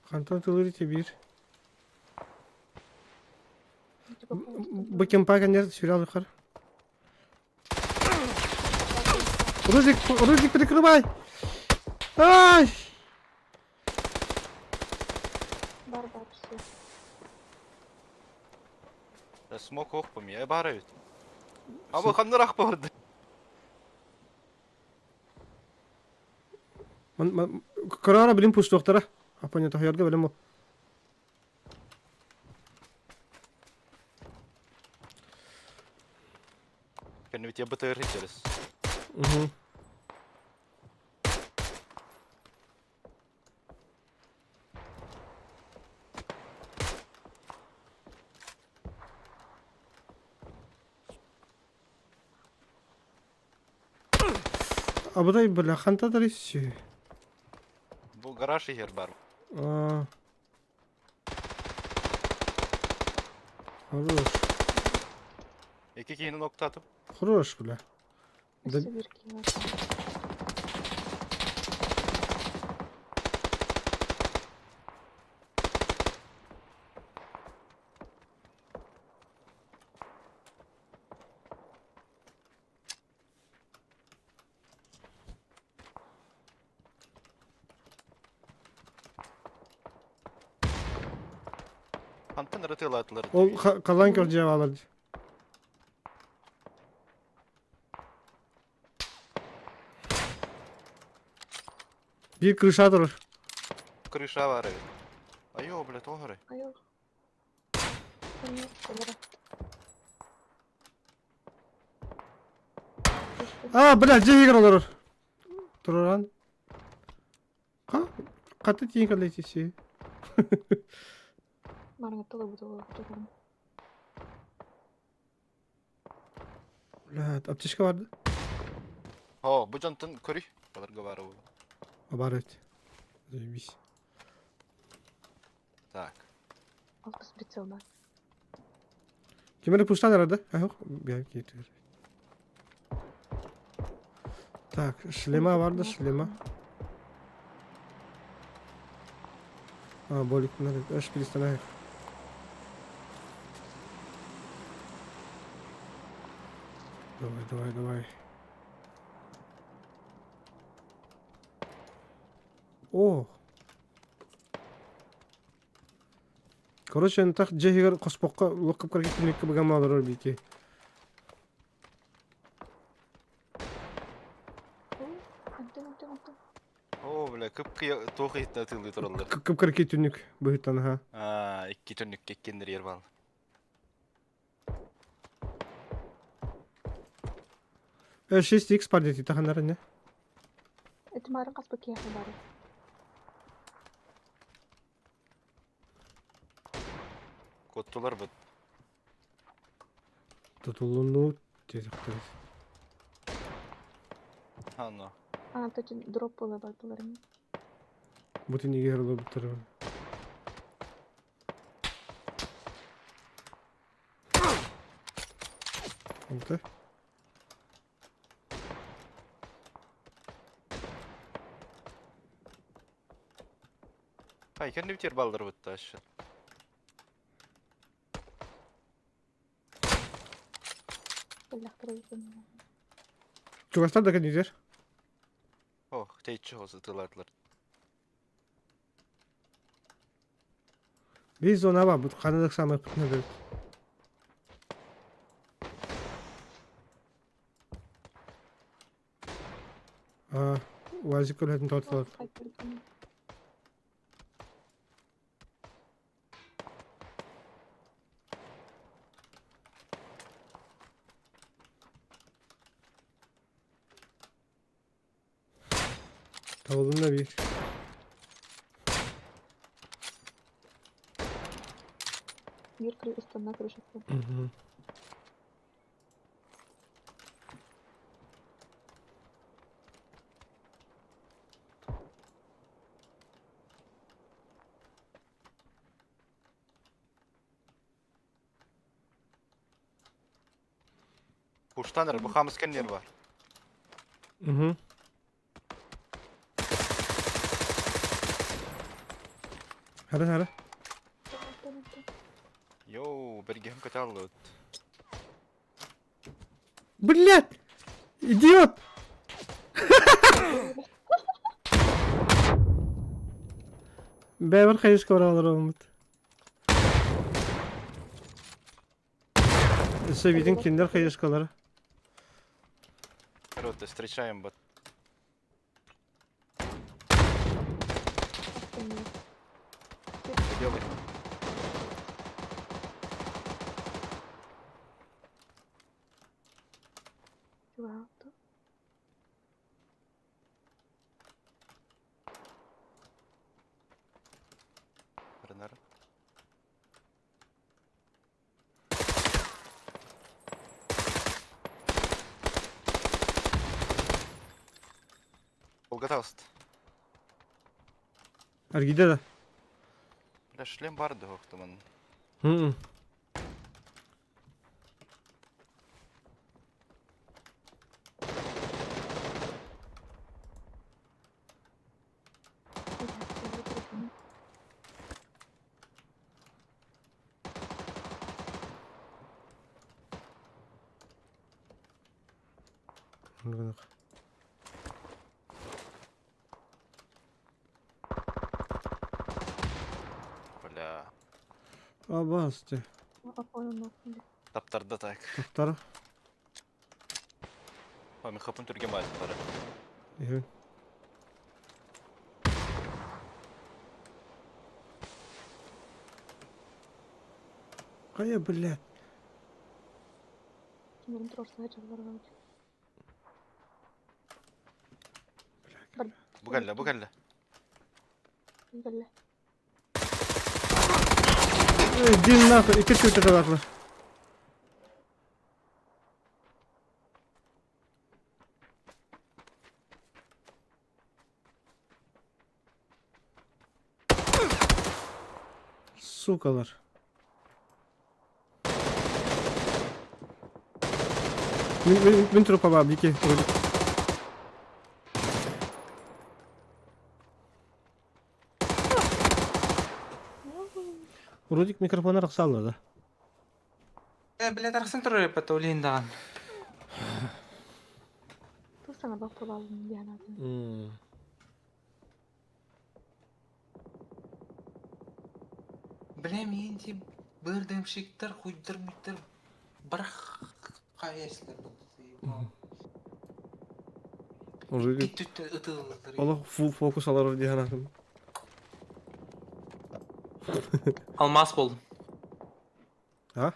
Хантан тылыр биир. Бу кемпа кэннер сүрэ алыхар. Рузик, Рузик, прикрывай! Ай! Бар бар все. Смок ох помия баар эбит. Аба ханнарах барды. Карара билим пуштуохтара. Апоня тохойорго билим ол. Кэннибит ябытыгар хиттерес. Угу. Абыдай бля хантадар исчи. Бу гараж иһэр бар. А. Хорош. Эки киһини ноктатып. Хорош, бля. Да- Өссө биир киһи бар. Хантан ырытыылаатылар? Ол халан көрдьэ баалар. Биир крыша турар. Крыша баар эбит. Айоо, бля, тоҕо эрэ? Айыл. Олоро. А, бля, дьиэ иһигэр олорор. Тураран. Ха? Хата тиийэн кэллэ ити Марҥатта олорбут олорбут. Бля, аптечка барды. О, бу дьонтон көрүй. Баларга баар ол. Бар эбит. Заебись. Так. Алтыс прицел бар. Ким эрэ пуштан эрэ да? Ах, бя киирдилэр. Так, шлема бар да, шлема. А, болик надо. Аж перестанай. Давай, давай, давай. О! Короче, ынтах дьиэ иһигэр хоспоххо лук кып кыргыттан быгама олорор бики. Антон, Антон, Антон. О, бля, кып-кыя туох иһиттэн атыылыы тураллар. Кып кыргы түннүк быһыттан аха. Аа, икки түннүккэ иккиэннэр баал. 6x бар дети таханнар не? Эти марын хаспа киэхэ бары. Куоттулар быт. Тутулунуу диэтэхтэр. Ано. А, точно дроп буола бардылар ини. Бу тинигэр олорбуттар. Онто? Ай, кэнни бүтэр баллар бытта ашы. Кэллэхтэрэ эбит. Чугастар да кэннигэр. Ох, тэйчи хос ытылаатылар. Биир зона бар, бу ханнык самай пытына А, УАЗик көлөһөтүн тоҕотолор. Табылынна биир. Биир ыстанна крышаттан. Мгм. Куштан эрэ, бу хаамыс кэннигэр баар. Мгм. Хара хара. Йоу, бэргэһим көтө Блядь! Идиот! Бэйбэр хайыска баралар Өссө видин киндер хайыскалара. Круто, встречаем бот. Белый. Ренар. Долготавст. Аргиде да. Бля, шлем бар да хохтаман. Хм. Бля. Абасты. Таптарда так. Таптар. Ой, мин хапын түрген баайдылары. Эһин. Хайа, блядь. Мурун турарсына чалларга. Бу кэллэ, бу кэллэ. Кэллэ. Дин нахуй, икки түтэ табаклар. Сукалар. Мин, мин, мин трупа баар, дики. Рудик микрофона рахсалла да. Э, блядь, арахсан турар эппэт, даҕан. Туох саҥарбат буолаалын диэн аатын. Бля, миин ти бырдымщиктар, хуйдар, муйдар, барах хайаслар заебал. Рудик Кит ытыллар. олох full фокус алар диэн аатын. Алмаз болдум. А?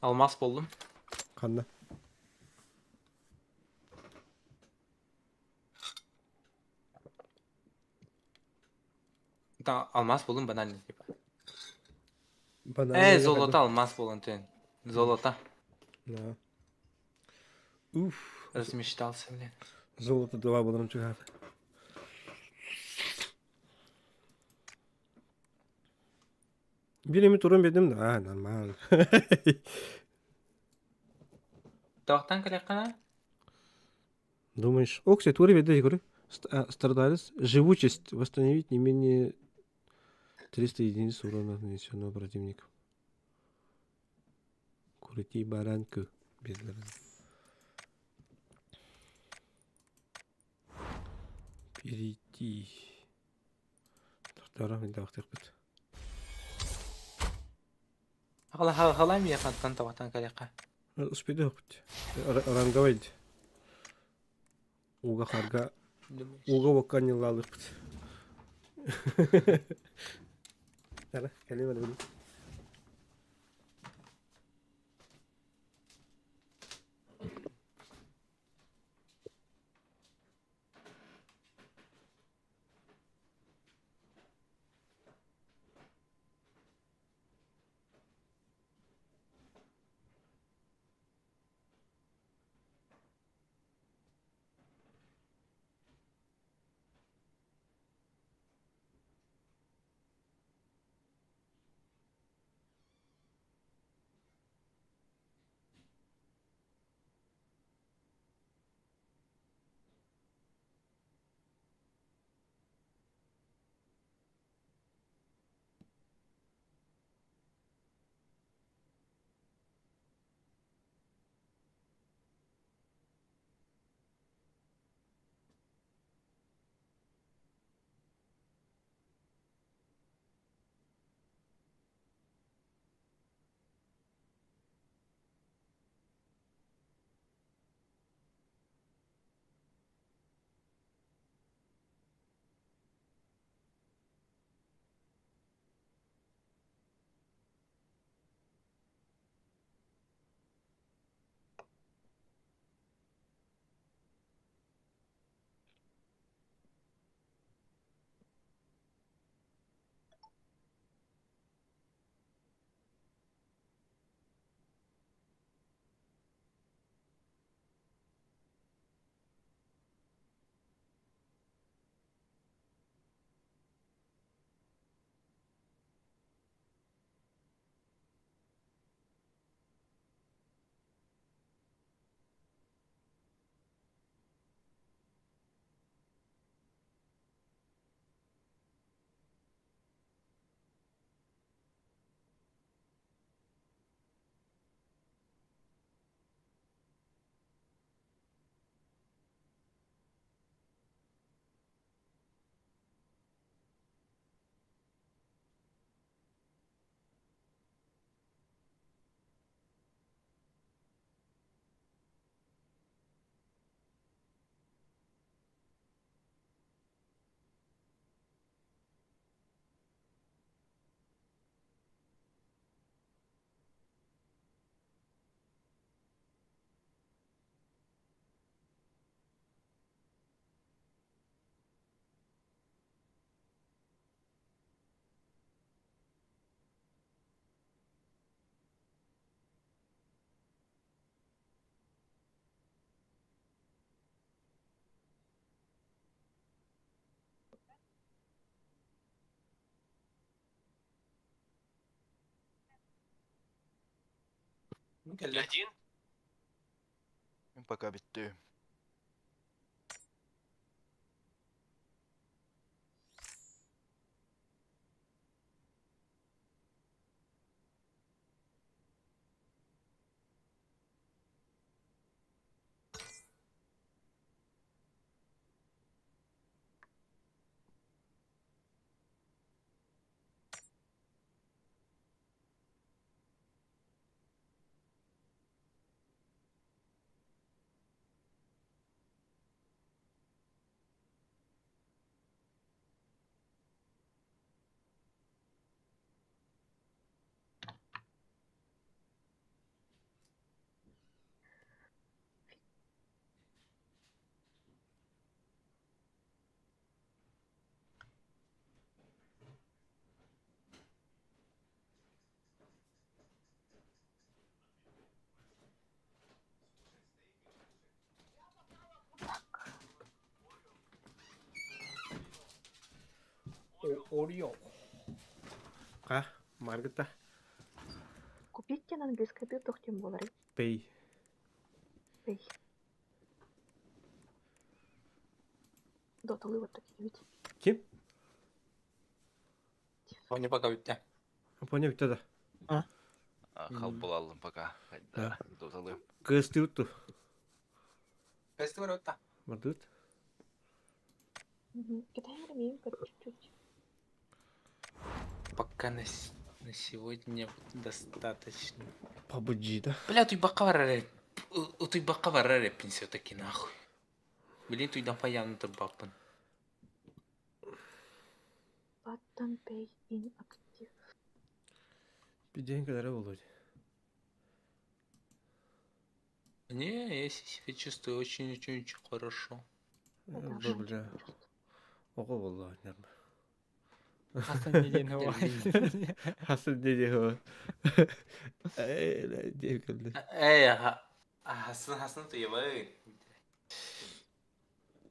Алмаз болдум. Ханна. Да, алмаз болдум банально типа. Банан. Э, золото алмаз болон тен. Золото. Да. Уф. Размечтался, блин. Золото два болорун чыгар. Бир эми туран бердим да, а, нормально. Тоқтан калекана? Думаешь, о, кстати, туре берди, говорю, страдалец, живучесть восстановить не менее 300 единиц урона, нанесенного противнику. Крути баранку. Бездра. Перейти. Тохтара, мен тахтык бит. Хала хала ми хантан тоқтан калека. Успеду бит. Ранговый. Уга харга. Думаешь? Уга вакани лалык бит. Тара, калима били. Кэллэ. Мин пока бүттүм. Орио. Ха, Маргыта. Купить на английской ты тохтим болары. Пей. Пей. Доталы вот такие ведь. Ким? Поня пока бүттэ. Поня бүттэ да. А? Хал булалым пока. Да. Доталым. Кысты утту. Кысты бар отта. Бардыт. Китай имеем как чуть-чуть. Пока на, на сегодня достаточно. PUBG да. Бля, туй бака барар. Туй бака барар эпин все-таки нахуй. Блин, туй да паян турбаппын. Button Pay inactive. Биден кадары болот. Не, я себя чувствую очень-очень-очень хорошо. Это Бля. Ого болла. Хасан деден хова. Хасан деди хо. Эй, девкалды. Эй, Хасан, Хасан ты ебай.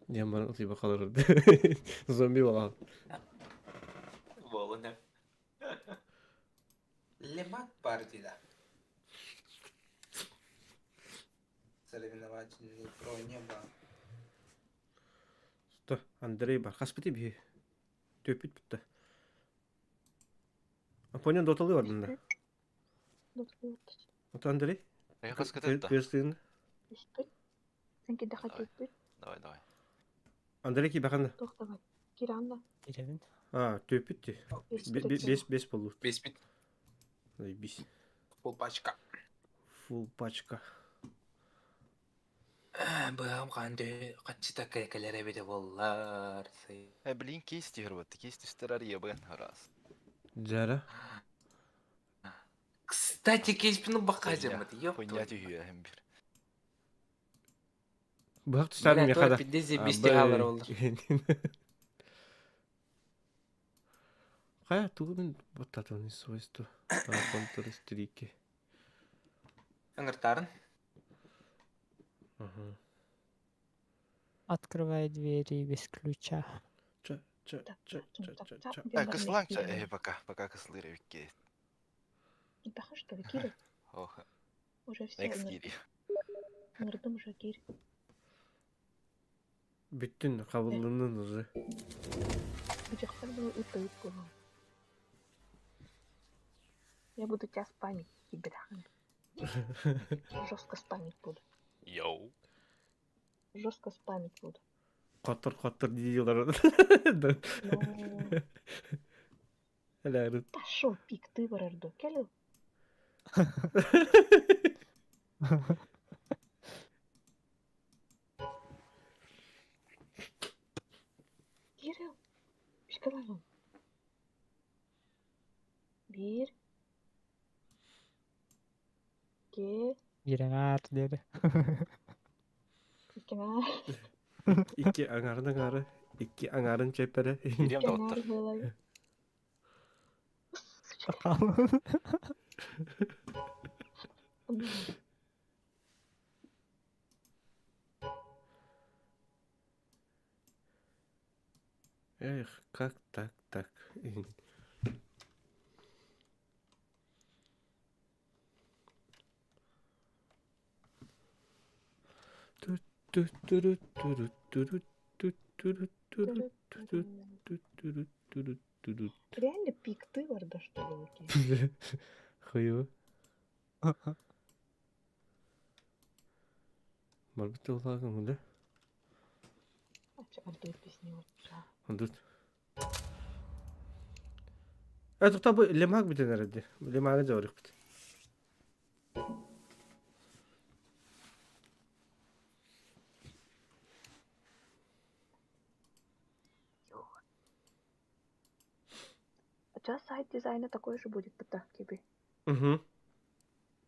Яман утыйба калыр. Зомби болан. Болон. Лемак партия. Соревновательный про небо. Сто, Андрей бар. Хаспыты би. Төпүт бүтті. Апонян доталы бар мында. Доталы вот. Ото Андрей? Я кыз кытытта. Кыстын. Испит. Сен киде хатиппит. Давай, давай. Андрей ки баканда. Тохтабай. Киранда. Киребин. А, төпүт ти. Бес бес болду. Бес бит. Бес. Фул пачка. Фул пачка. Быам канды качыта кәкәләре бит боллар. Э, блин, кейс тигер вот. Кейс түстер ебен раз. Жара. Кстати, кейс пину бакажым бит. Ёп. Хуйня түйе hem bir. Бак түстәрин мехада. Пиздец, бес тигалар болду. Кая тугу баттатыны свойство. Контр стрики. Ыңыртарын. Ага. Открывай двери без ключа. Ча, ча, ча, ча, ча, ча. Э, кыслаңча, э, пока, пока кыслыр викке. Баха что ли, Кири? Ох, Уже все. next кири. Нырдым уже Кири. Бүттүн кабыллынын уже. Бу было утык было. Я буду тебя спамить, ебедахан. Жестко спамить буду. Йоу. Жестко спамить буду. Каттыр каттыр дийлар. Эләрит. Пошел пик, ты барарду. Келил? Кирилл, Пишкалавым. Бир. Ке. Биреңар деди. Иккенар. Икки аңарын аңары, икки аңарын чеппере. Кирем да оттыр. Иккенар Эх, как так, так. Реально пикты барда, что ли, окей? Хуево. Барбыт тыллаахын да? Андут. Э, тухта бу лемак бүтэн эрэ Лемага жабырыхпыт. Сейчас сайт дизайна такой же будет, тогда тебе. Угу.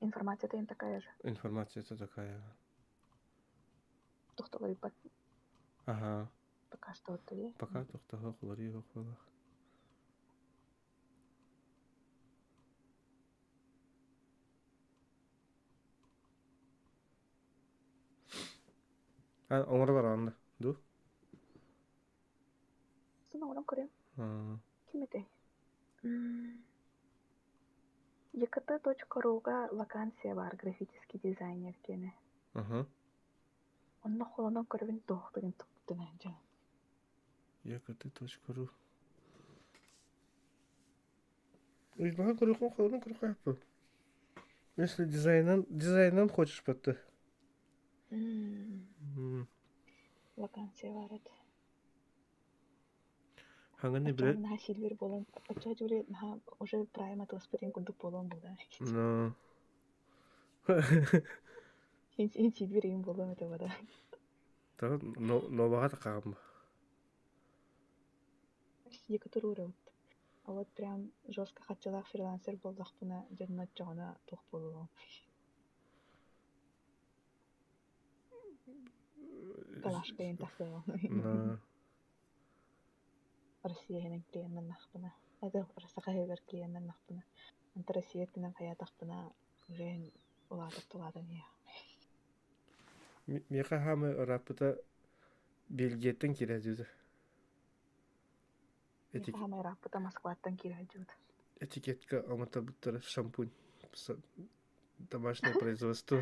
Информация-то им такая же. Информация-то такая. Тохтолой Ага. Пока что ты. Пока тохтого хулари хулах. А, оҥоро бараҕын дуу? Сын оҥорон көрүөм. Ким этэй? ект.ru-га вакансия баар графический дизайнер диэни. Онно холонон көрөбүн туох гынан туппутун дьэ. ект.ru Ыйбаха көрүөххүн холонон көрүөххэ Если дизайнан, дизайнан хочешь потто. Вакансия бар этэ. Хаҥан билэ Наһаа сильвер буолан, оччо дьүлэ наһаа уже прайм атыыласпытын курдук буолуон буолар. Но. Ин сильвер им буолуом этэ бада. Та новаҕа тахаам. Екатерура А вот прям жестко хаччылаах фрилансер буоллахпына, дьонно оччоҕуна туох буолуом. Калашка иһин тахсыаҕым. Россия иһинэн клиеннаннахпына, это Саха иһигэр клиеннаннахпына, онто Россия өттүнэн хайаатахпына уже улаатар тулаатан иһиэх. Миэхэ хаамы ырааппыта Бельгияттан киирэ дьүдэ. Миэхэ хаамай ырааппыта Москваттан киирэ дьүдэ. Этикетка оҥоторбуттара шампунь домашнее производство.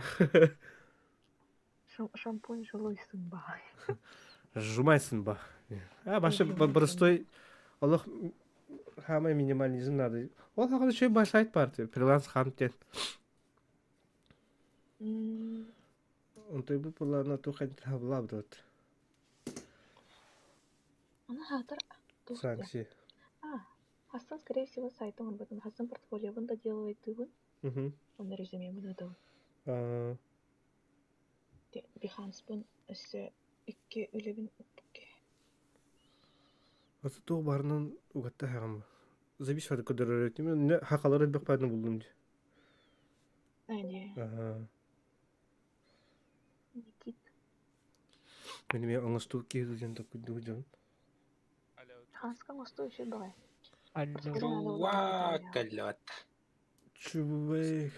Шампунь жилуйсын ба. Жумайсын ба. А башы простой олох хамай минимализм надо. Ол хагы еще башайт партия. Фриланс хамтен. Онтой бу пулана тухан хаблабдот. Аны хаатар Санкции. А, Хасан, скорее всего, сайтым ылбытым. Хасан портфолиобун да делайтыбын. Онно резюмебин ытабын. Behance-пын өссө икки үлэбин уппукке. Аты туох баарынан угатта хаҕам. Завис фаты көрдөрөр хахалары элбэх баарын буллум дии. Ане. Аха. Никит. Мин эмиэ оҥостуу киһи диэн токуйдуу дьон. Ханска оҥостуу үчүгэй баҕайы. Чувак, Чувак.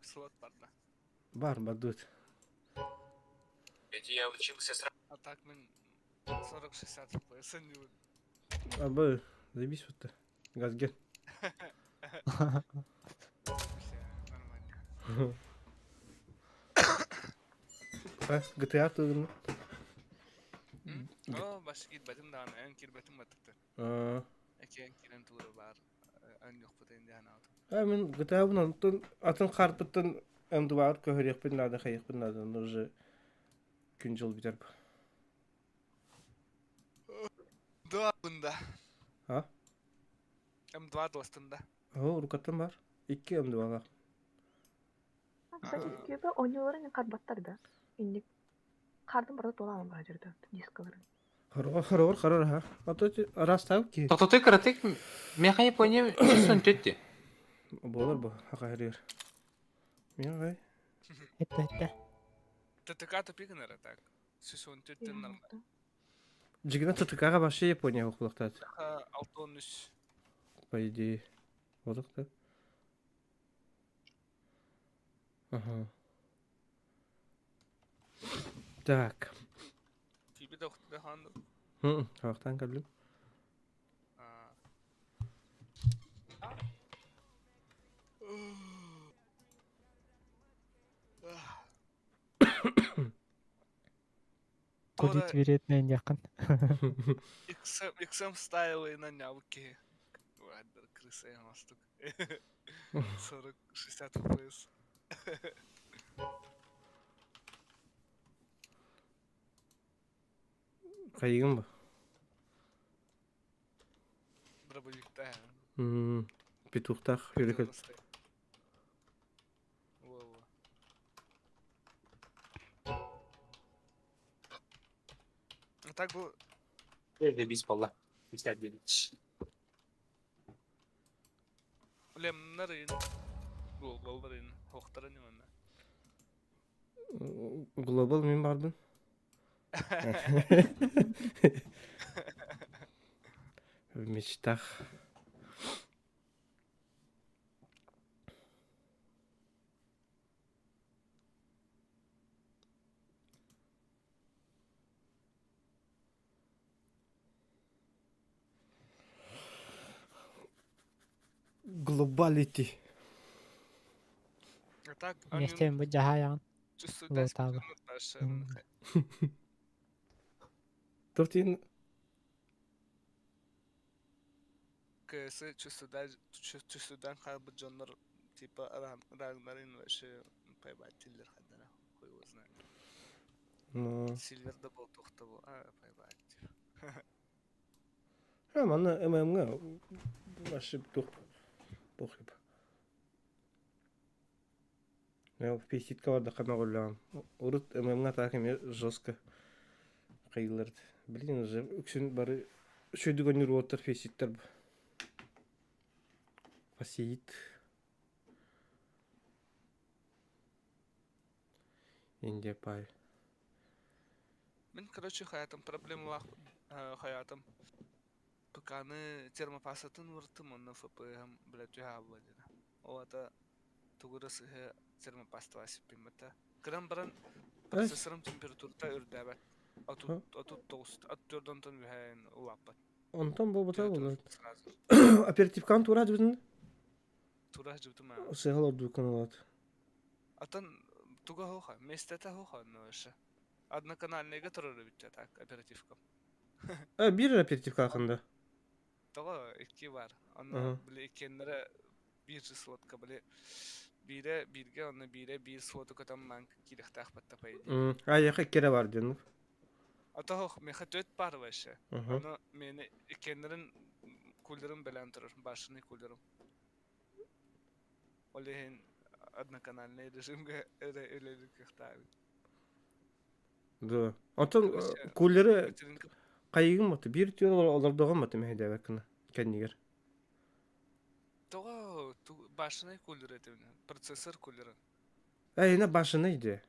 Слот барда. Бар бардут. Я учился сразу. А так мен 40-60 FPS не Абы, заебись вот Газген. Нормально. А, GTA тыгын. О, баш кирбетим даҕаны, эн кирбетим баттыкты. Эки эн кирен тура бар, эн юхпут энди ханаатым. А мен GTA-бын антон атын харпыттан МДБ-ар көһөрүөхпүн наада, хайыахпын наада, уже күн жыл бүтэр. Да, бында. А? М2 достында. О, рукаттан бар. Икки МДБ-лар. Кстати, күйбе оонньууларын харбаттар да. Инник хардым барда туолаан бара жүрдө дискаларын. Хорор, хорор, хорор, ха. А то растав ки. Тоқтотой кыратык, меха Япония чувствует тети. Болар бу, хакайрыр. Мен Это это. ТТК тупигнер так. Сүс 14 нормально. Жигина ТТК-га вообще Япония окулактат. Алтон үс. По идее. Вот так. Ага. Так. Тиби да ухтыда ханды. Хактан калдым. Кудит веретнэй диэххин. XM стайлынан нябык киһи. Крыса ямастык. 40-60 FPS. Хайыгын ба? Дробовикта. Петухтаах үрүкэл. Во-во. А так бу Бис болла. 59. Лемнар ин. Глобал ин. Хохтара не манна. Глобал мин баарбын. В мечтах. Глобалити. А так Миэстэ бу дьаһайаҕын. Лотаба. Тортин КС чувствудан хаалбыт дьоннор типа Рагнарын вообще поебать тиллер хаддара хуй его знает. Ну. Сильвер да был тохтобу, а поебать. А, манна ММ-га вообще тух тух Я песитка барда хамаҕуллаҕым. Урут ММ-га так эмиэ жестко хайыылар. Блин, уже үксүн бары үчүгэй уоттар феситтэр Фасиит. Индия пай. Мин, короче, хаятым проблемалаах хаятым. ПК-ны термопастатын ууртум, онно ФПМ, блядь, түһэ диэн. Ол ата тугу да сыһы термопаста сиппиммэтэ. Кыран баран процессорым температурата үрдээбэт. 39, 34 онтон үһээн улааппат. Онтон буолбута буолар. Сразу. Оперативкан тура дьыбытын. Тура дьыбытым аа. Сыһал ордук алат. Атын туга хоха, местете хоха, но вообще. Одноканальныйга турар эбит так, оперативка. А, биир оперативка ханда. Тоҕо икки бар. Онно били иккиэннэрэ биир слотка били биирэ бииргэ онно биирэ биир слоту көтөн маан киириэхтээх батта по идее. А, яха иккерэ бар диэн. А то меха төрт бар вообще. Ону мени иккиэннэрин кулерым бэлээн турар, башенный кулерым. Ол иһин одноканальный режимгэ эрэ үлэлиир кыахтаабыт. Да. Онтон кулеры хайыгын баты биир түөр олордоҕун баты мэһэйдээбэккина кэннигэр. Тоҕо башенный кулер этибин, процессор кулерын. Эй, на башенный де.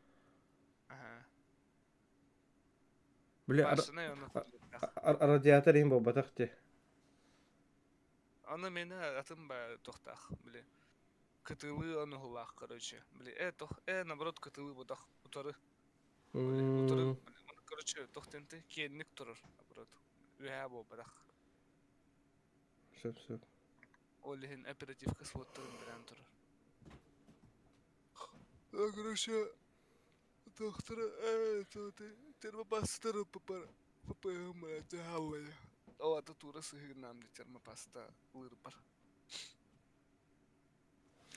Ага. Бля, Башенный ону радиатор иһин буолбатах те. Аны мени атын ба тохтаах, били. Кытылыы ону короче. Били, тох, наоборот, кытылыы ботах утары. Утары, короче, тохтенте киэнник турар, наоборот. Үһээ буолбатах. Сөп, сөп. Ол иһин оперативка слоттарын билэн турар. Короче, доктор, термопаста ППМ, О, ата тура сыһыгнаам ди термопаста лырбар.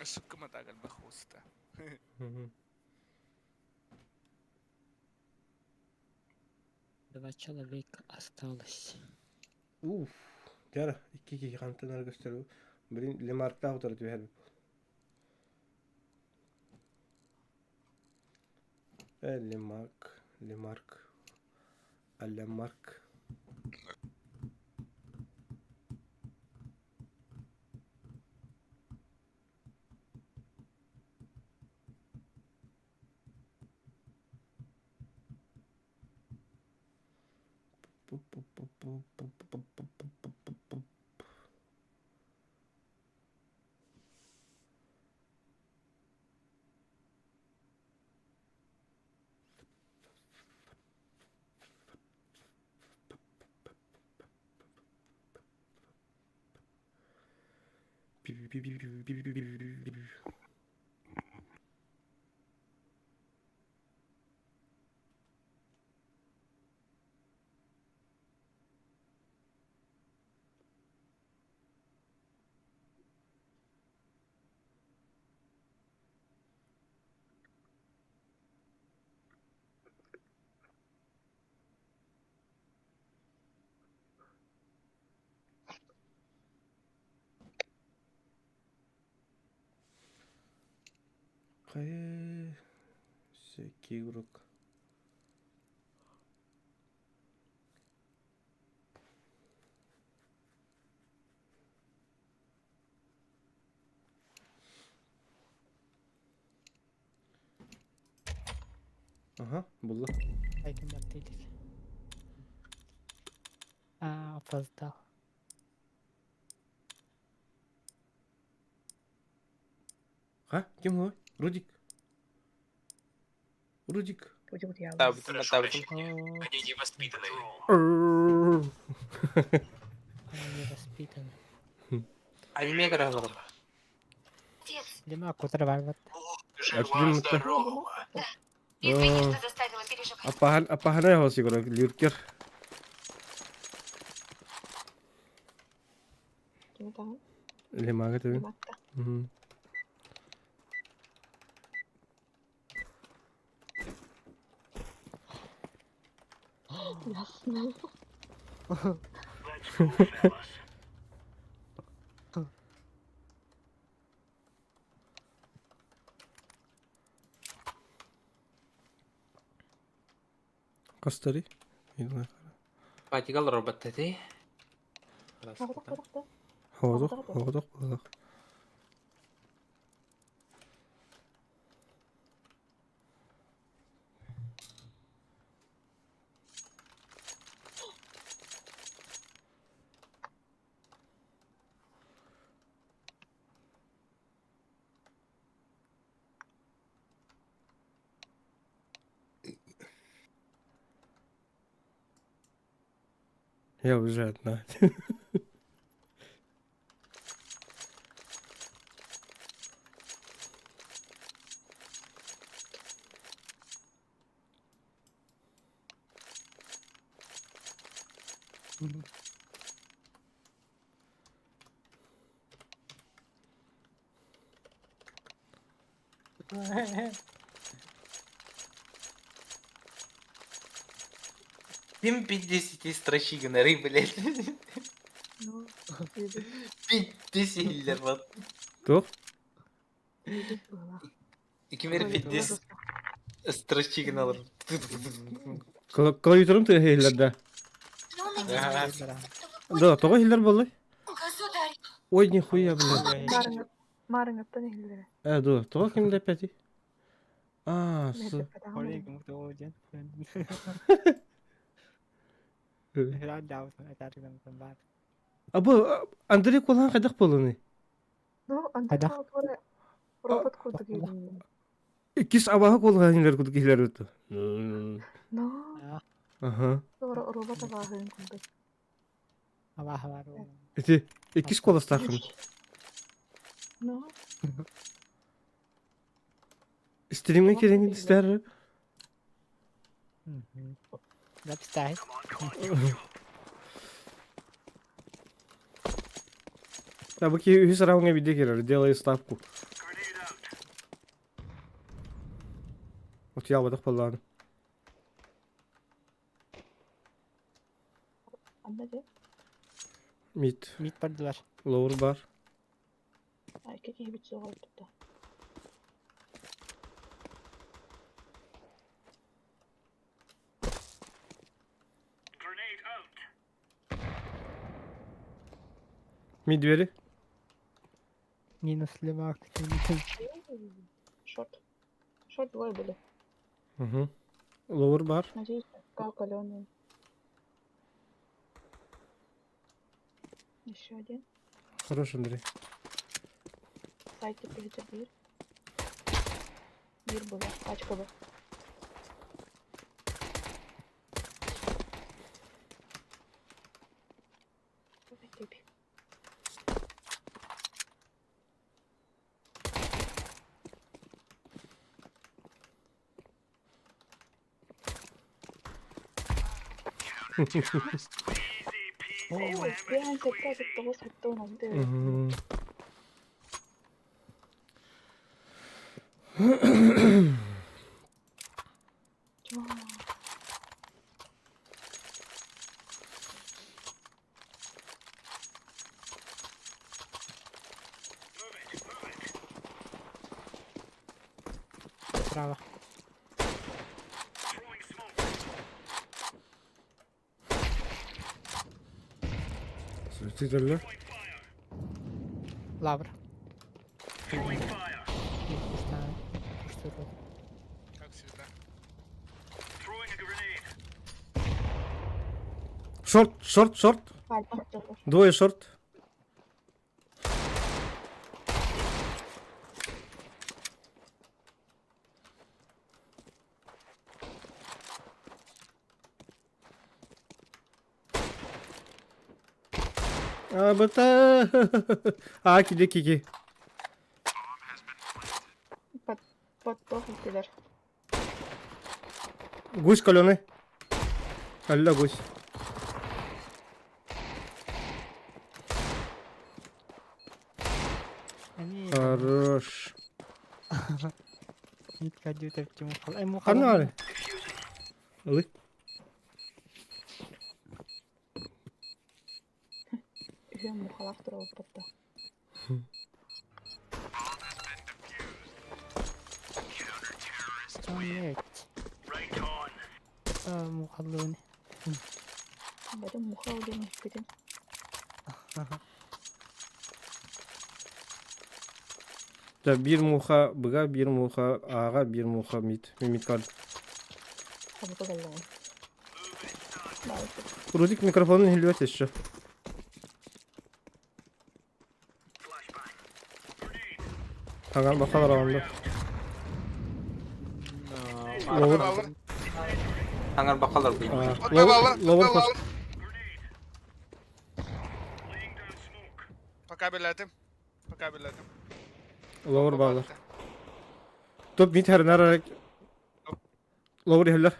Ошибка матагал бахуста. Два человека осталось. Уф. Дьара, икки киһи хантан аргыстар. Блин, Лемарктаах утары түһэр. Лемарк, Лемарк, Алемарк. Хайа Всякий игрок. Ага, булла. Айдыннаттыйлык. А, опоздал. А, кем ой? Рудик. Рудик. Табытын, табытын. О, Они невоспитанные. они невоспитаны. Аниме көрө Отец, Дима, кутар барбат. Жива, здорова. извини, что заставила переживать. Апахан, апахана хосигора лиркер. Кими таҕын? Лемага табин. Лимакта. Ясно. Кастари. Патигал робот эти. Тоҕо тоҕо Хоодох, хоодох, хоодох. Я уже одна. Ким 50 строчигнары, блядь. Ну, видит, 50 хиллер вот. Туох? видит была. Кимер 50 строчигналар. Клавиатурам ты хиллер да. Но он Ага. Да, тоҕо хиллер буоллай? Государь, Ой, нихуя, блядь. Марыңаттан иһиллэрэ. Э, да, тоҕо ким да пяти? А, с. А бу Андрей Кулан хайдах буолуный? Ну, Хайдах? Андрей робот курдук иһиллэр. Иккис абаһы кулаан хиллер курдук хиллер өттө. Ну, Аха. робот абааһын курдук. Ити иккис куоластааххын. Ну, Стримҥэ кирэҥин истээр. Запистай. А бу ки үһүс раундҥа биирдэ киирэр, делай ставку. Утуйаабатах буоллаҕына. анда дьэ, Мид. Мид бардылар. Лоур бар. икки киһибит суох олорбута. Мид двери. Минус левак. Шорт. Шорт двое были. Угу. Лоур бар. Надеюсь, пока каленый. Еще один. Хорош, Андрей. Сайте прилетел дверь. Дверь была, пачка была. Давай, тебе. Ой, пять, опять от того саттон, Андрей. Мгм. Чё? Справа. Светителлер. Лавр. Как всегда. Шорт, шорт, шорт. Пальма турар. Двое шорт. Абыта. А, киди кики. Под, под туох истилэр. Гусь каленый. Алла гусь. Хорош. Ханна Ылы. Үһүөн мухалаах турабыппыт да. Бары муха диэн иһиппитин. Да, биир муха быга, биир муха аага, биир муха мид. Мин мид кар. Хабыта кэллэҕин. Рудик микрофонун иһиллибэт еще. Ага, бакалар алынды. Ловер. Аңар бакалар бу. Ловер хос. Пока билэтим. Пока билэтим. Ловер баалар. Топ мид хэрнар Ловер иһэллэр.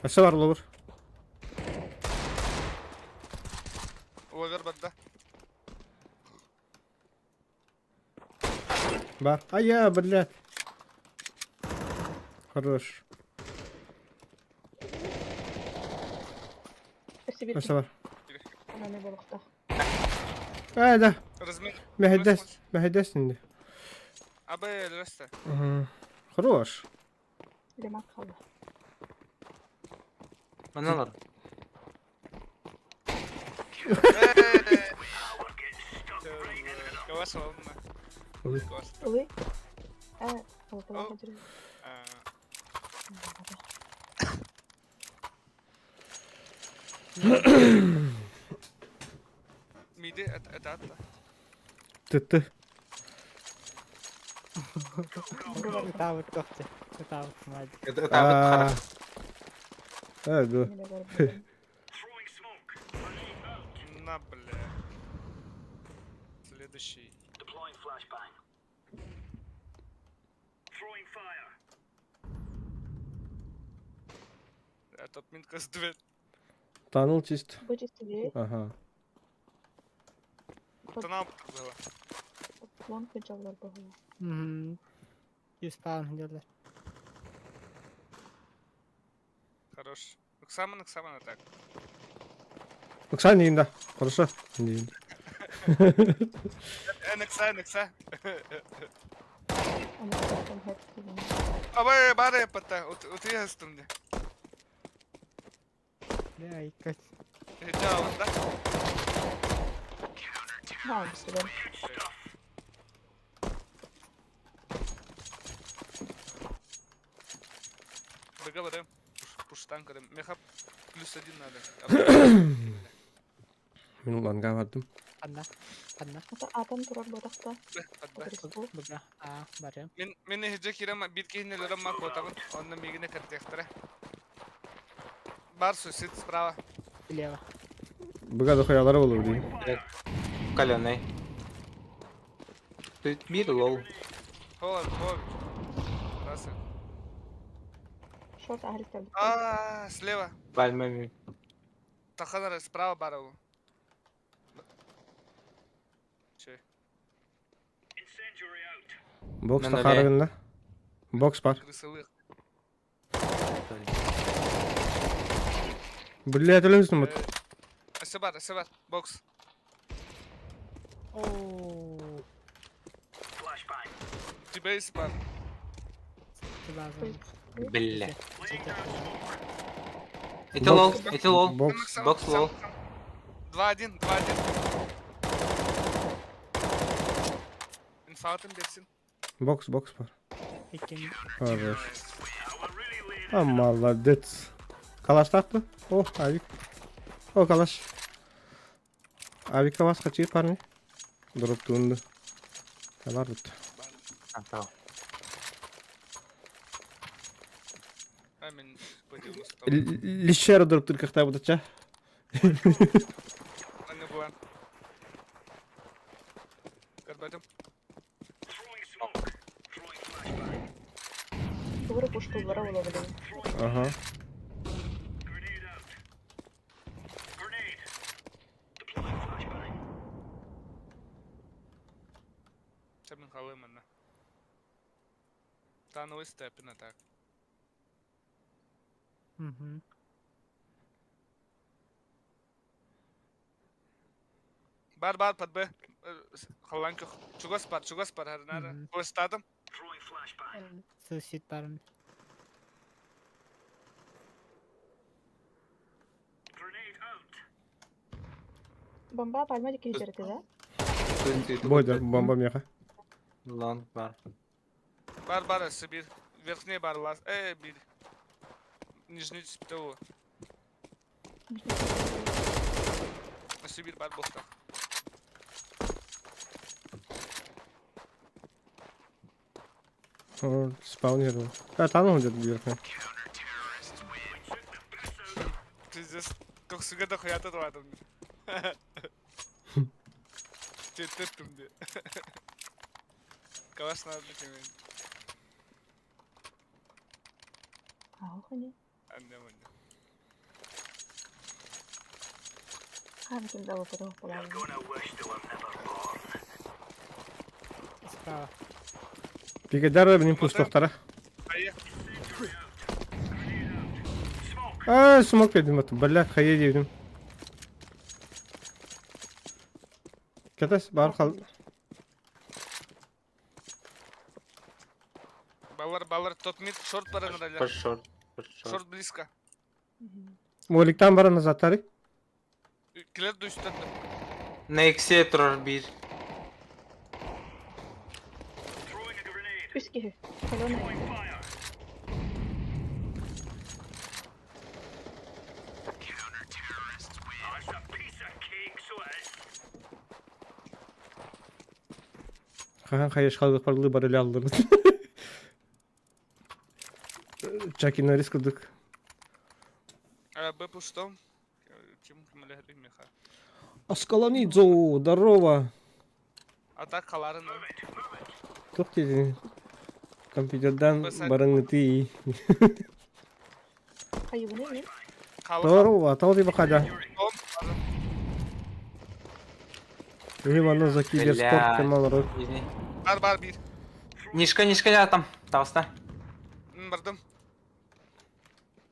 Өссө бар ловер. Ловер барда. Бар. А я, блядь. Хорош. Өссө бар. Аа да. Мэхэдэс, мэхэдэс инде. Абы өлөстө. Хорош. Лемак қалды. Аналар. Кавас олна. Ылый. Э, олталаах жүрү. Миди это атта. Тытты. Ытаабыт көхтө. Ытаабыт мадь. Ытаабыт хара. Аа, да. На, бля. Следующий. А топ-минка с две. Танул чист. Бу чистили. Ага. Тонал было. Лонг жаллар баҕала. Юспаан делер. Хорош. Оксаман, Оксаман, атак. Оксана инда. Хорошо. Инда. Энекса, энекса. Абай, бары пата, утуястым де. Бля, иккат. Чао, да? Да, сюда. Договорим. Пуштанка, меха плюс один надо. Мин уланга бардым. Анна. Анна. Атам турар ботақта. Бага. А, барым. Мен мен хеже кирем бир кихинелерем ма котабын. Онна мигине кертехтере. Бар сусид справа. Лево. Быга дохуялары болur дейм. Каленый. Тут мир лол. Холод, холод. Раз. Шорт ахликтер. А, слева. Пальмами. Таханара справа барову. Че? Бокс тахарыгында. Бокс бар. Крысовых. Блядь, өлөсүн Өссө бар, өссө бар. Бокс. Оо. Тибейс бар. Бля. Это лол, это лол. Бокс. Бокс лол. 2-1, 2-1. Инфатын берсин. Бокс, бокс бар. Иккин. Хорош. А, молодец. Калаш такты? О, авик. О, калаш. Авика вас хочу, парни. Дроп тунду. Талар тут. Антал. А, мен Лишера дроп только хта будача. Анны буан. Көрбөтүм. Тугура пуштуллара була билин. Ага. Чабин халымана. Тановый степена так. Мгм. Бар бар под Б. Халанка. Чугас бар, чугас бар, харнара. Флештадым. Сусид барым. Бомба пальма дике жерете да? Бойда бомба меха. Лонг бар. Бар бар өссө бир. Верхний бар лас. Э, бир. Нижний того. Өссө бир бар бохта. Спаунер. А, там он где-то верхний. Пиздец. Коксуга да хуята туадым. Теттеттим де. Калаш надо кемен. Аахыни. Анне манне. Хаан ким да болбото болар. Справа. Пикадар benim пустоқтара. Айы. А, смок дедим аты. Бля, хайе дедим. Кетес бар қал. Балар балар топ мид шорт бар аңыралар. Под шорт. Под шорт. Шорт близко. Моликтан бар назаттары. Килер дүйстен. На иксе турар бир. Үс киһи. Колонна. Хахан хайеш қалдық барлы бар эле алдырды. Чакина риск кылдык. А, Б пустом. Ким кимлер меха. Аскаланидзо, здорово. А так халарын. Тух дедин. Компьютердан барыңы Хайыбыны мин. Халы. Здорово, тал деп қада. Том. Ивана за киберспорт канал рот. Извини. Бар бар бир. Нишка, нишка я там. Тавста. Бардым.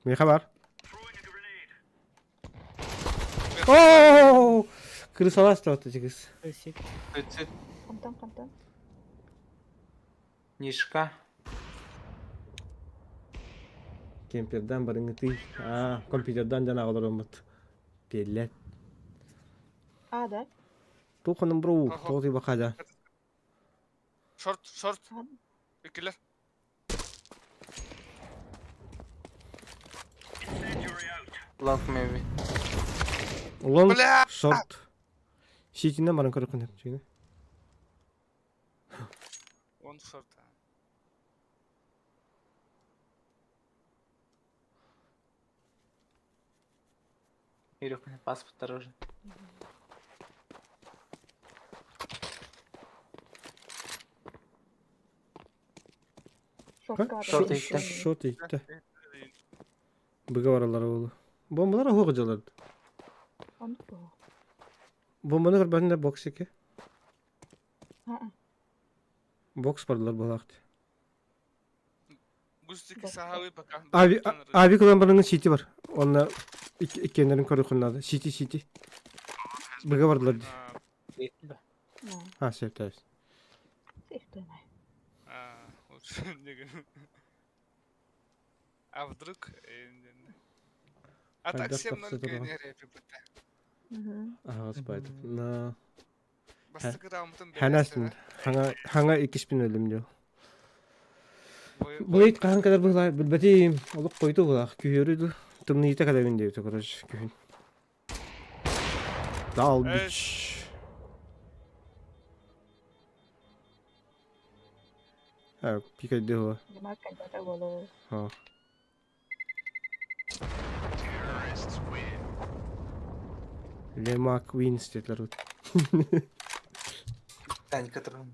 Меха бар. О, Крысалас тұрады тегіз. Сусид. Суицид. Хантан хантан. Нишка. Кемпердан барыңы ты. А, компьютердан жаңағылар ұмыт. Пелет. А да. Туханым бру, Ага. тоғыз бақада. Шорт шорт. Хан. Килер. Лонг maybe. Лонг, Бля! шорт. Ситинен барың көріп күнеп. Чегіне. Он шорт. Юрик, паспорт дороже. Шортка. Шорт икки. Шорт икки. Бұға баралар олы. Бомбалар оғы жаларды. Онук бу. Бомбаны көрбәтінде бокс еке. Аа. Бокс барлар балақты. Густики сахалы пока. Ави, ави кылан барыңы сити бар. Онна Иккиэннэрин көрүөххүн наада. Сити сити. Быга бардылар дии. А, сөп сөп. А, лучше не А вдруг... А так 7-0 кэнээр эпиппитэ. Аһаҕас баайдык. На Бастакы раундун Ханасın. Хanga хanga иккиспин өлүм дио. Быйыт хаһан кэлэр быһылаа билбэтим. Олох койду быһылаах. Күһүөрү ду. Тымныйыта кэлэбин диэбитэ короче күһүн. Далбич. А, пикайды хуа. Ha. Lema Queens dediler. Танька трон.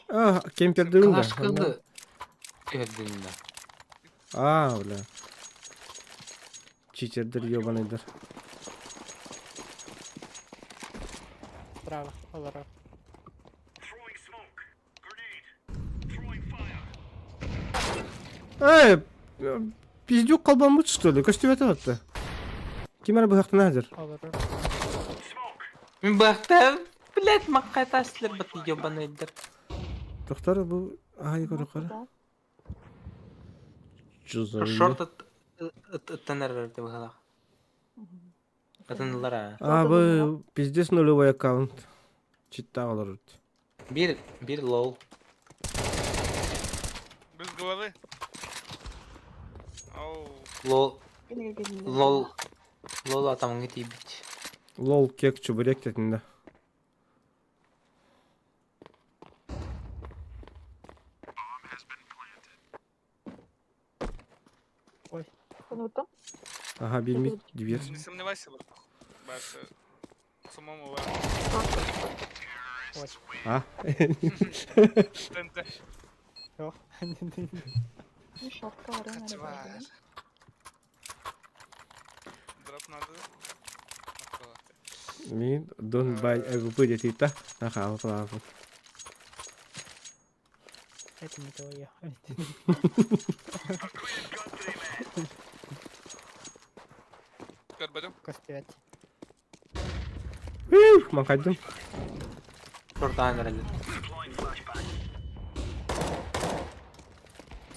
А, кемпердин да. Калашканы түһэрдин да. А, бля. Читердер ебаныйдар. Справа, олорор. Эй, пиздюк колбаммыт что ли? Көстүбэтэ батта. Ким эрэ быһахтана сылдьар. Олорор. Мин быһахтан, блядь, маккайтаслар бат ебаныйдар. Тохтор бу аай көрө Шорт ыттан эрэр быһалаах. Атынылар аа. А, бу пиздец нулевой аккаунт. Читтаах олорор. Биир, биир лол. Без головы. Оу. Лол, лол, лол атамыңы тиийбит. Лол кек чебурек тетинде. Ага, бир мид, дверь. Не сомневайся, братух. Баша. Самому ва. А? ТНТ. Yok. Тварь. Дроп надо. Мин don't buy AWP диэтиитэ. Нахаал плафон. Это не твое. Көрбөтүм. Көстүбэт. Маҥхайдым. Шортаан эрэллэр.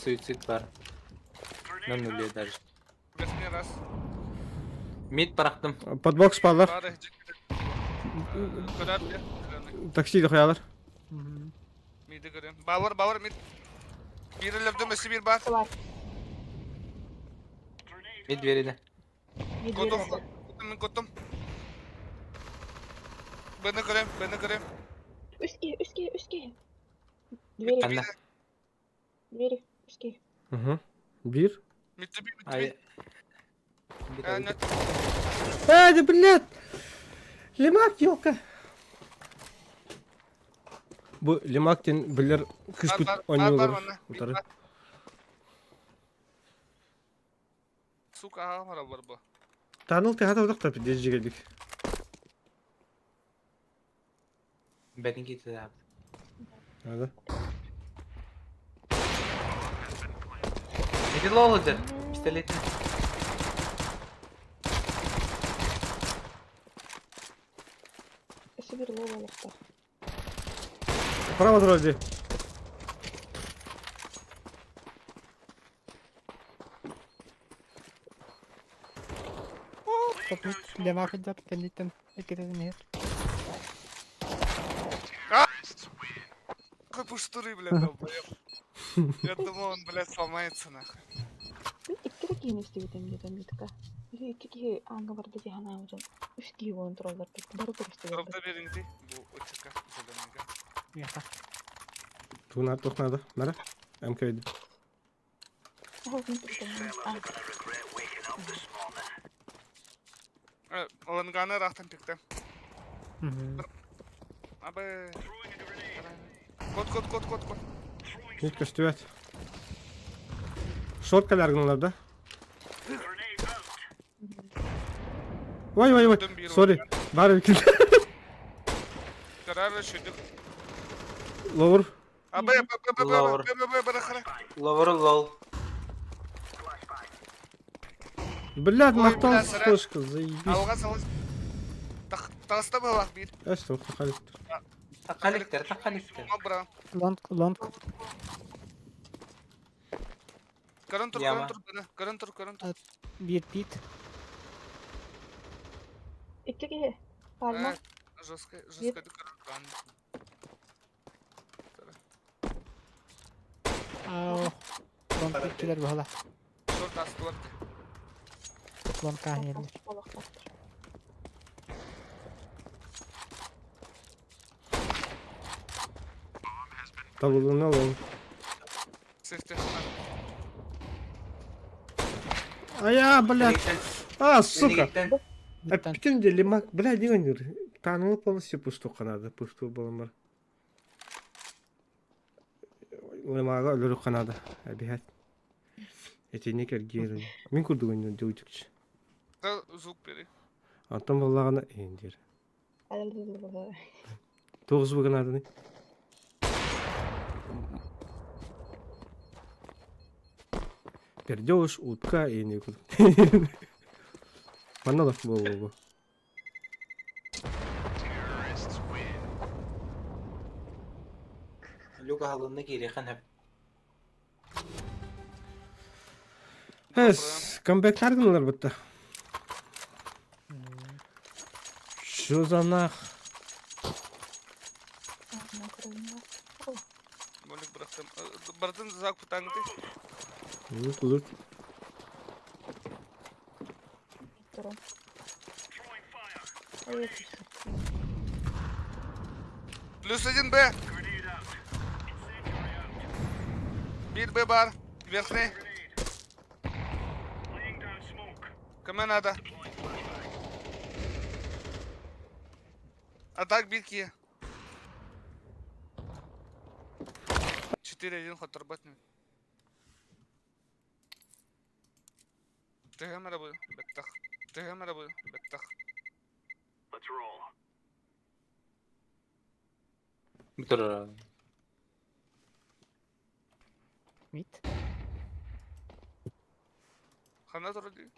Суицид бар. На нуле даже. Верхний раз. Мид бырахтым. Подбокс бааллар. Бары. Көрөр. Такси дохуялар. Миди көрөм. Баалар, баалар, мид. Биир өлөрдүм, өссө биир баар. Мид биэрилэ. Готов. Мин коттум. Бэни көрөм, бэни көрөм. Үс киһи, үс киһи, үс киһи. Двери, Анна. двери, үс киһи. Угу. Биир. Мидти би, мидти Ай. би. Э, нет. Э, да блядь! Лемак, елка! Бу Лемак диэн билэр кыыспыт Бар, бар, бар, оонньуулар манна. утары. Сука, аҕам араллар бу. Таныл тыһата удах та пиздец жигердик. Бэтин киитэ Надо. Ити лол ыдыр. Пистолетин. Өссө биир лол олохтоох. Право дороги. Лемак идет, кэнниттэн иккитин иһэр. Какой пуштуры, блядь, долбоёб. Я думал, он, блядь, сломается, нахуй. Мин икки да киһини истибитим диэтэ Митка. Икки киһи ааҥҥа барда дии санаабытым. Үс киһи буолан тураллар бары көрүстүлэр. Дропта бериңти. Бу очерка, зеленыйга. Миэхэ. Туна туох надо? Мара? МК Э, Ланганы рахтан пикте. Абы. Кот, кот, кот, кот, кот. Нет көстүбэт. Шорт кэлэр да? Ой, ой, ой. Sorry. Бар эбит. Карар шүдүк. Ловур. А, Б, Б, Б, Б, Б, Лаур. Б, Б, Б, Б, хара. Ловер лол. Блядь, Ой, махтал бля, сарай. флешка, заебись. Алға салыс. Таста была бир. Эс, тоқта Тақаликтер, тақаликтер. Бра. Лонг, лонг. Көрөн тур, Яма. көрөн тур, бына. Көрөн тур, көрөн тур. Бир пит. Икки киһи. Пальма. Жестко, жестко көрөн туран. Ау. Лонг иккилер буола. Шорт астылар. Лонг каһиэллэр. Олохтоохтор. Табылына лол. Сефте. Ая, блядь. А, сука. Нигиттен. Бүттэн. Бүтүн де лимак, блядь, деген Танылы полностью пусту канады, пусту болымар. Лимага өлөрү канады, әбиһәт. Этини кергиэр. Мин курдугун дүүтүкчү. Звук бери. Антон боллагана эндир. Тоғыз буган Пердеж, утка и никуда. Манна бо бо бо. Люка халынны кирихан хөп. Эс, камбэк тардыңлар бітті. Что за нах? Молик бырахтым. Бартын зак путаңды. Лут, лут. Туран. Ой, Плюс один Б. Бир Б бар. Верхний. Кому надо? А так битки. 4-1 ход работник. Ты буду, беттах. Ты буду, беттах. Бүтүр. Мид. Хана вроде.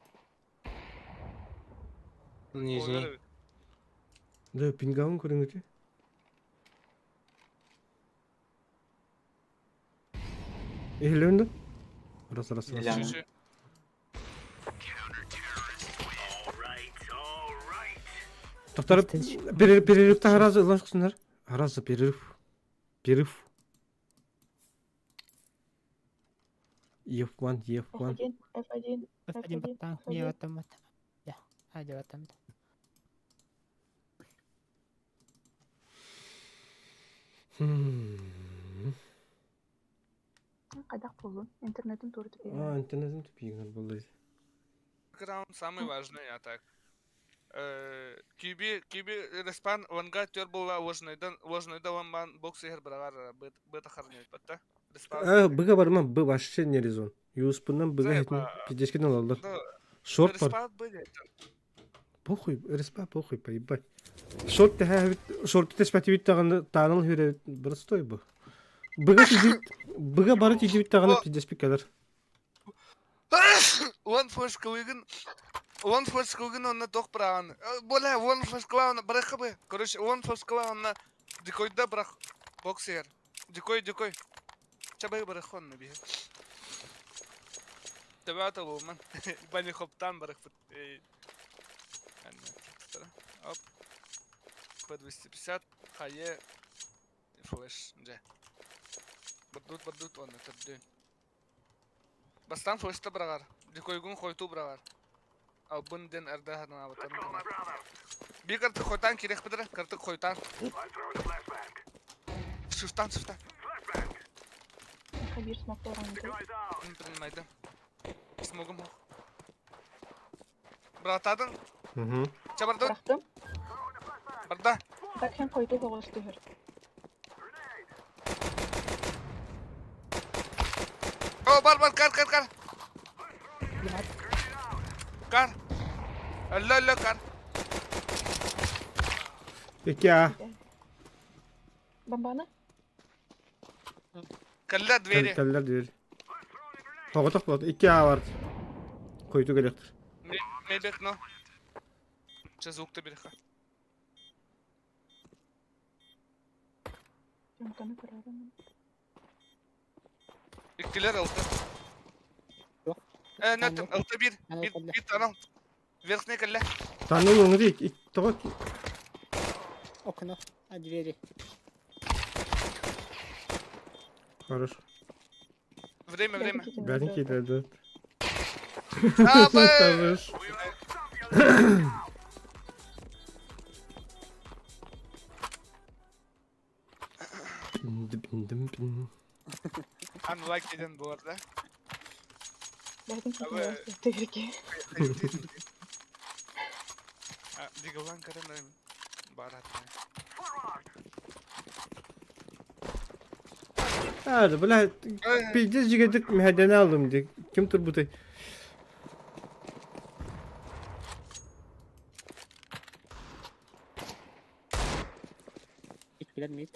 Нижний. Да, пингаун көріңіте. Эхлэнді? Раз, раз, раз. Ля. Тоқтарып, перерыв та разы ылан шықсындар. Разы перерыв. Перерыв. F1, F1. F1, F1, F1 баттаң. Мие баттам бат. Я. Хадя баттам. Қайдақ болдun? Интернетин туру А, интернетим тупигін болды. Раунд самый важный, а так. Киби, киби, респан, ланга тер была ложный, ложный да ламбан, бокс игр брагар, бета харнет, батта. Респан. А, быга барма, б вообще не резон. Юспуннан быга Заеба. хетин пиздечкин алалар. Да, Шорт бар. Респан были. Похуй, респа похуй, поебать. Шорт тәһә шорт теспәти бит тагын таныл хүрә простой бу. Быга тиҗит, быга бары тиҗит тагын пиздеч пикәләр. Он флешка выгын, он флешка выгын, он на тох праван. Боля, он флешка он брах бы. Короче, он флешка он на дикой да брах. Боксер. Дикой, дикой. Чабай брах он на бие. Табата луман. Бани хоптан брах. Оп. П250, хае, флеш, дже. Бадут, бадут, он это дün. Бастан флешта брагар. Дикойгун хойту брагар. Албын ден эрде хана абатан. Би карты хойтан керек бідір, карты хойтан. Шифтан, шифтан. Хабир смок оранды. Принимайды. Смогум. Братадың? Угу. Чабарды? Бырахтым. Барда. Так һәм койду тоғыз түһөр. О, бар, бар, кар, кар, кар. Кар. Алло, алло, кар. Пеки а. Бомбаны? Кэллэ двери. Кэллэр двери. Тоҕотох буолат. Икки аа бар. Хойуту кэлиэхтэр. Мебек но. Че звук-то береха. Чомканы көрөрүм. Иккилер алты. Yok. Э, нөттüm. Алты bir. Анал Bir, кэллэ. bir танал. Верхний кэллэ. Танын оҥы ик тоҕо Окно. А двери. Хорош. Время, время. Бәрін китерді. А, б! Хорош. Unlucky ден болар, да? Бәрін Абы- китерді. Дигалан карен барат. Hadi бля, пиздец жигедик мehadeni aldım diye. Kim turbutai? Иккилер мид.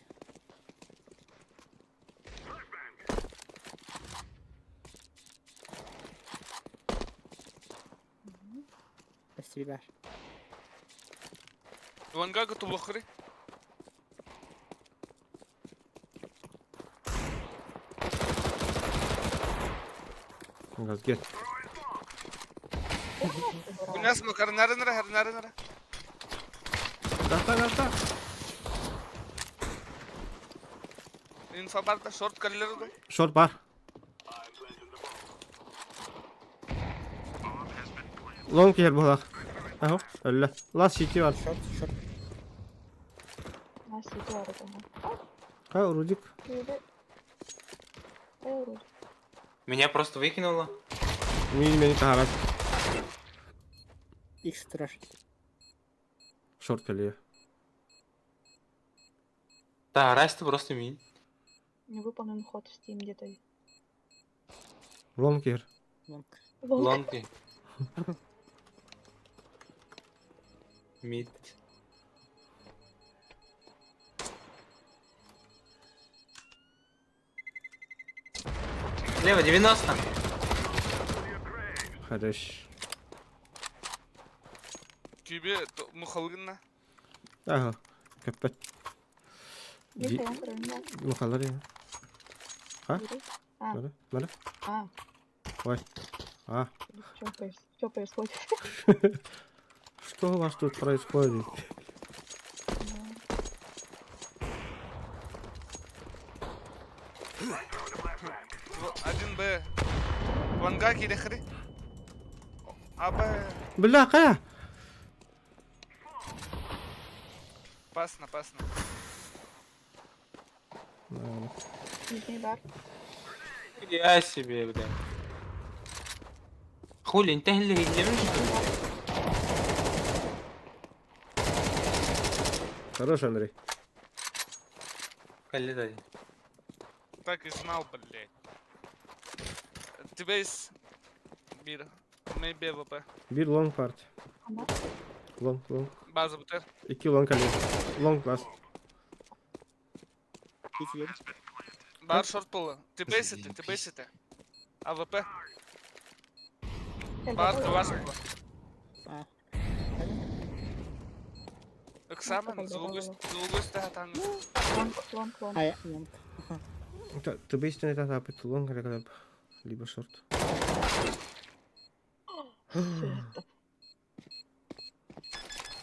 Спасибо. Лангага тулохры. Газ gel. Күнәс макар нарынра, нарынра. Gazla gazla. Инфа барда шорт каллерду. Short бар. Long yer bulak. Aha öyle. Last city var. Шорт, шорт. Насити бар это. Ha Rudik. Күйді. Эй, Рудик. Меня просто выкинуло. Мин мени taharat. Икс трэш. Short geliyor. Да, Раста просто мин. Не выполнен ход в Steam где-то. Long yer. Лонг. Лонг. Лонги. Мид. Слева 90. Хорош. Тебе мухалгынна. Aha. Kapat. Bir Di kayan kırılma. Muhalar ya. Ha? Biri. А, Böyle. Böyle. а, Ой. А. что происходит? Что у вас тут происходит? Один Б. Ланга кирехри. Аба Бля, kaya. пасно, пасно. Нижний бар. Я себе, бля. Хули, انت اللي هيلمش Хорош, Андрей. Калли Так и знал, блядь. Тебе есть бир. Maybe ВП. Bir long part. Ama Long long. База бутер. İki long kalıyor. Long last. Икс едет. Бар шорт пола. Тебе сите, тебе сите. АВП. Бар ваш пола. А. Экзамен, звугусь та лонг, лонг, лонг. А, я лонг. Тебе истинный тата long или либо short.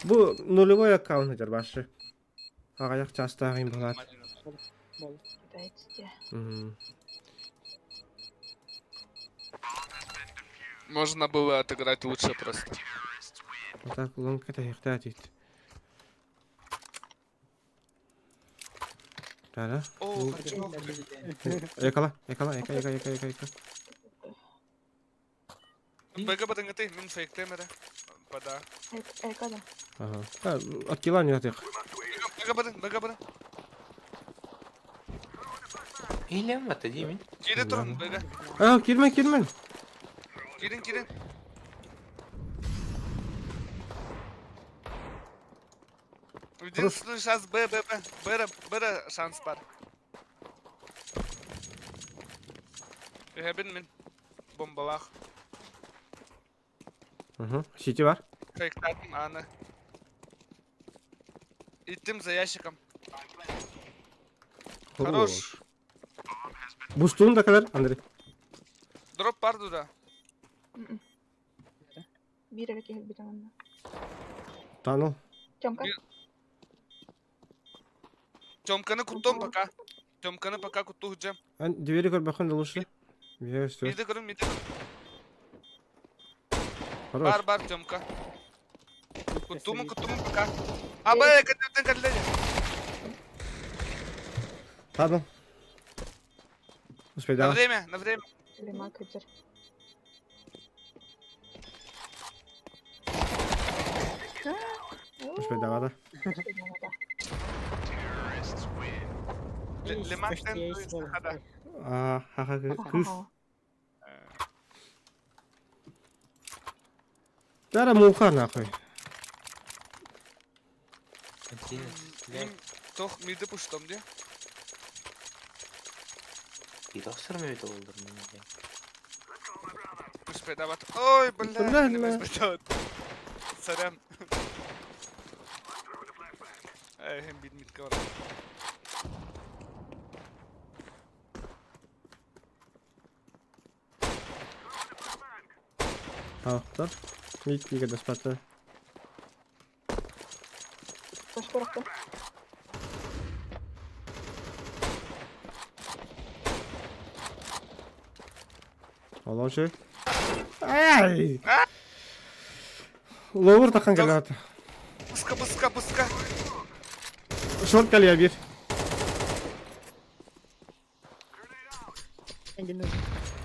Bu нулевой аккаунт edir başı. Ağayak çastağın bulat. Бол. Кидайте. Можно было отыграть лучше просто. Так long это يحتاج. Tara. О, хочу. Yakala, yakala, yaka, yaka, yaka, yaka, yaka. Бэга батангаты, мин фейктемера. Пода. Экада. Aha. Ha, Akkilan yatık. Бэга батын, бэга батын. Hile mi attı değil mi? Кире турун, бэга. Aa, girme, girme. Кирин, кирин. Единственный шанс Б, Б, Б. Б, Б, шанс бар. Эһэбин мин. Бомбалаах. Угу. Сити бар. Фейктаатым ааны. Иттим за ящиком. Хорош. Бустуун да кэлэр, Андрей. Дроп бар да. Биир эрэ киһи өлбүтэ манна. Таныл. Тёмка. Тёмканы куттуом пока. Тёмканы пока куттуу сылдьам. Ан двери көрбөххүн да лучше. Все. Миди көрүм, миди. Хорош. Бар, бар, Тёмка. Куттуумун, куттуумун пока. Абай, кэтиттен кэллэ. Таныл. На Успейдаа. время, на время. Лима кыдьыр. Успейдаа да. Лиман сахада. Аа, ха-ха, кыыс. Тара муха нахуй. Тох миди пуштом де. Успейдават. Ой, бля, не успейдават. Сорян. Эй, хем бит митка бар. Таахтар. Мит пиге даспата. Башкорохто. Олоочу. Ай! Ловур тахан кэлэт. Пуска, пуска, пуска. Шорт кэлиэ биир.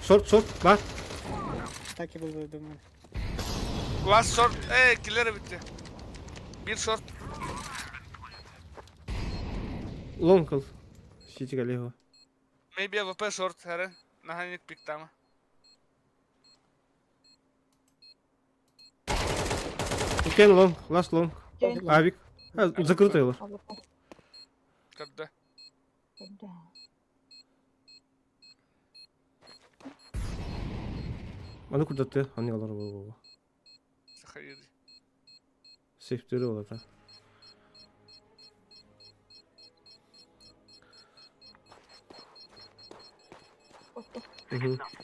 Шорт, шорт, бар. Так и было, думаю. Last short. Эй, киллер битти. Bir short. Лонг кыл. Сити кэлиэ. Maybe AWP short, хара. Наханик пиктама. Кен лонг, last лонг. Авик. Закрытый его. Когда? Когда? Аны курдатты, аны алар болу. Сахайды. Сейфтері болады.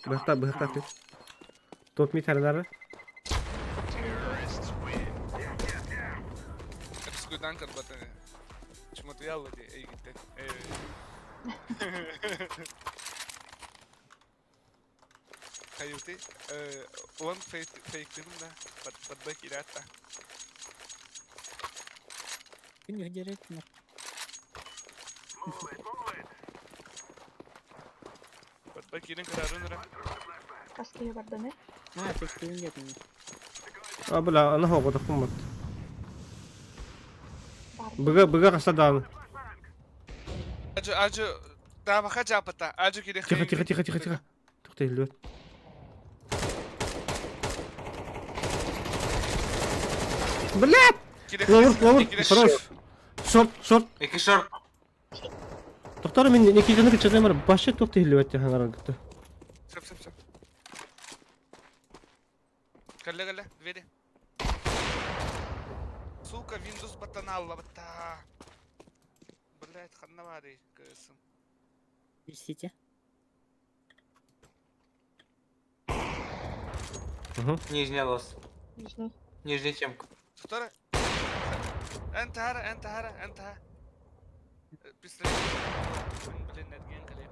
Быхта, быхта ты. Топ мид харлары. Скудан карбатаны. Чмотуялла ди, эй гитте. Хайути, он фейк фейктим да, под под бэк ирата. Күн директно. Под бэк ирин карарынра. Хаски барданы. А, фейктим нет. А, бля, аны хоҕо тахпыммат. Быга, быга хасадан. Ажы, ажы, табаха жапата, ажы кире Тихо, тихо, тихо, тихо, тихо. Тохтой иһиллибэт. Блядь! Ловур, ловур, хорош. Шорт, шорт. Эки шорт. Тохтор мин Никитаны кычатаймар башы тохтой иһиллибэт хаҥаран кытта. Сөп, сөп, сөп. Кэллэ, кэллэ, двери. Сука, Windows батаналла бата. Блять, ханна бары, кысым. Висите. Нижняя лос. Нижний. Нижняя темка. Вторая. Энтара, энтара, энтара. Пистолет. Блин, нетген кале.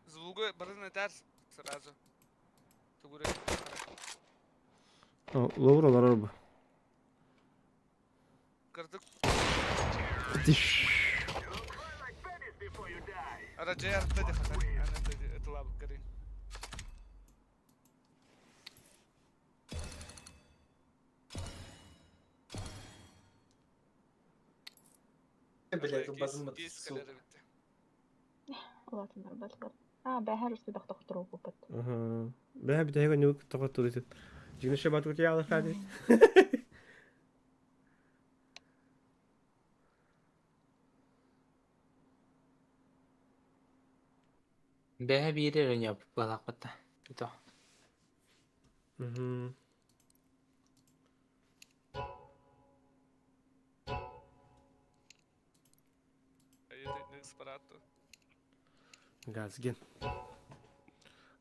Звугы барын этер сразу. Тугуры. Ловур олорор бу. Кырдык. Раджай артта дехата. Ана это лаб кары. Блядь, убазым сука. Улаатыннар баатылар. А, бэһэр успедах тохторуу куппат. Бэһэ бүтэһик өнүк тоҕоттур итин. Дьиҥнэшэ батут яалар хади. Бэһэ биир эрэ ньаппалаахпыт да. Мгм. Газген.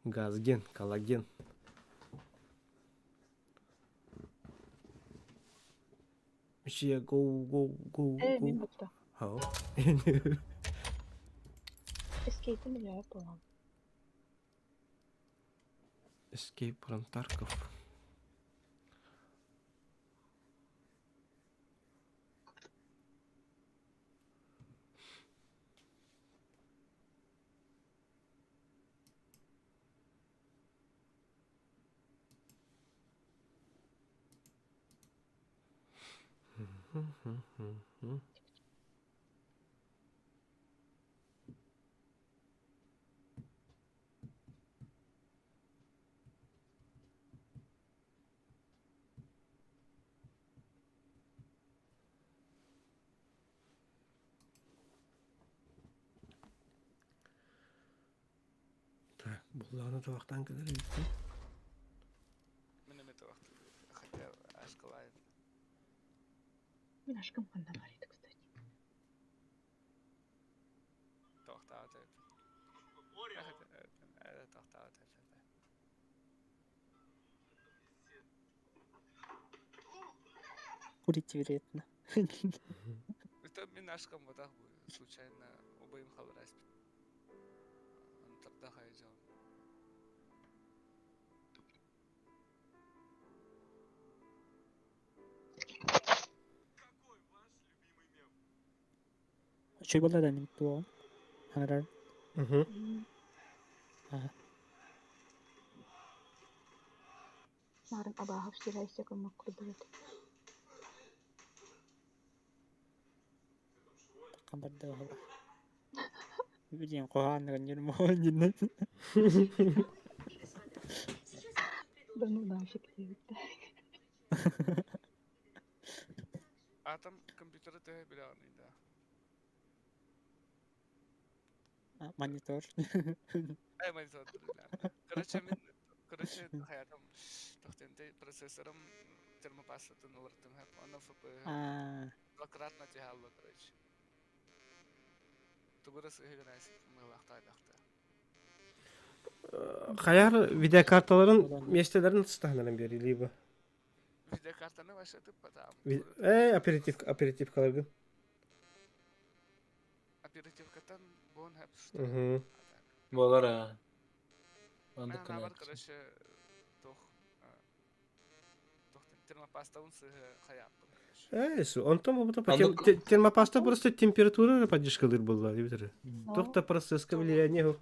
Газген, коллаген. Мичия, go, go, go, Э, мин go. бутта. Хау. Escape'im bile yapamam. Escape from Tarkov. Так, буллаҕына табахтаан кэлэр эбиппин. Мин эмиэ табахтыы хотя ашкалаайын. Мин ашкым ханна бар еді, кстати. Табахтаабат эбиппин. Табахтаабат эбиппин. Курить вредно. Это мин ашкам батах бу случайно убайым хабар аспит. Антарда хайжам. Үчүгэй буолла да мин туоҕум. Аҥарар. Мгм. Аа. Нарын абааһы вселяйся гыммыт курдук этэ. Хабарда оһоҕо. Билиэн хоһооннорун ньурмуһун Да ну нафиг диэбиттэр. Атом компьютера төһө билэҕиний да? Монитор. Эй, монитор Короче, мин короче, хаятым тохтенте процессорым термопастатын уларыттым хэп, онно ФП двократно тиһалла, короче. Тугу да сыһыгына мыылаахтаайдахта. Хайар видеокарталарын миэстэлэрин сытаһынан биэрии либо. Видеокартаны вообще тыппатаам. Э, оператив оперативкаларгын. Оперативкаттан буон хэп Угу. Буолар аа. Оннук Наоборот, гына. короче, туох туох термопастабын сыһы хайааппын, короче. Э, онтон бута Оннук термопаста просто температура поддержкалыр буолла дибитер. Туох да процесска влияние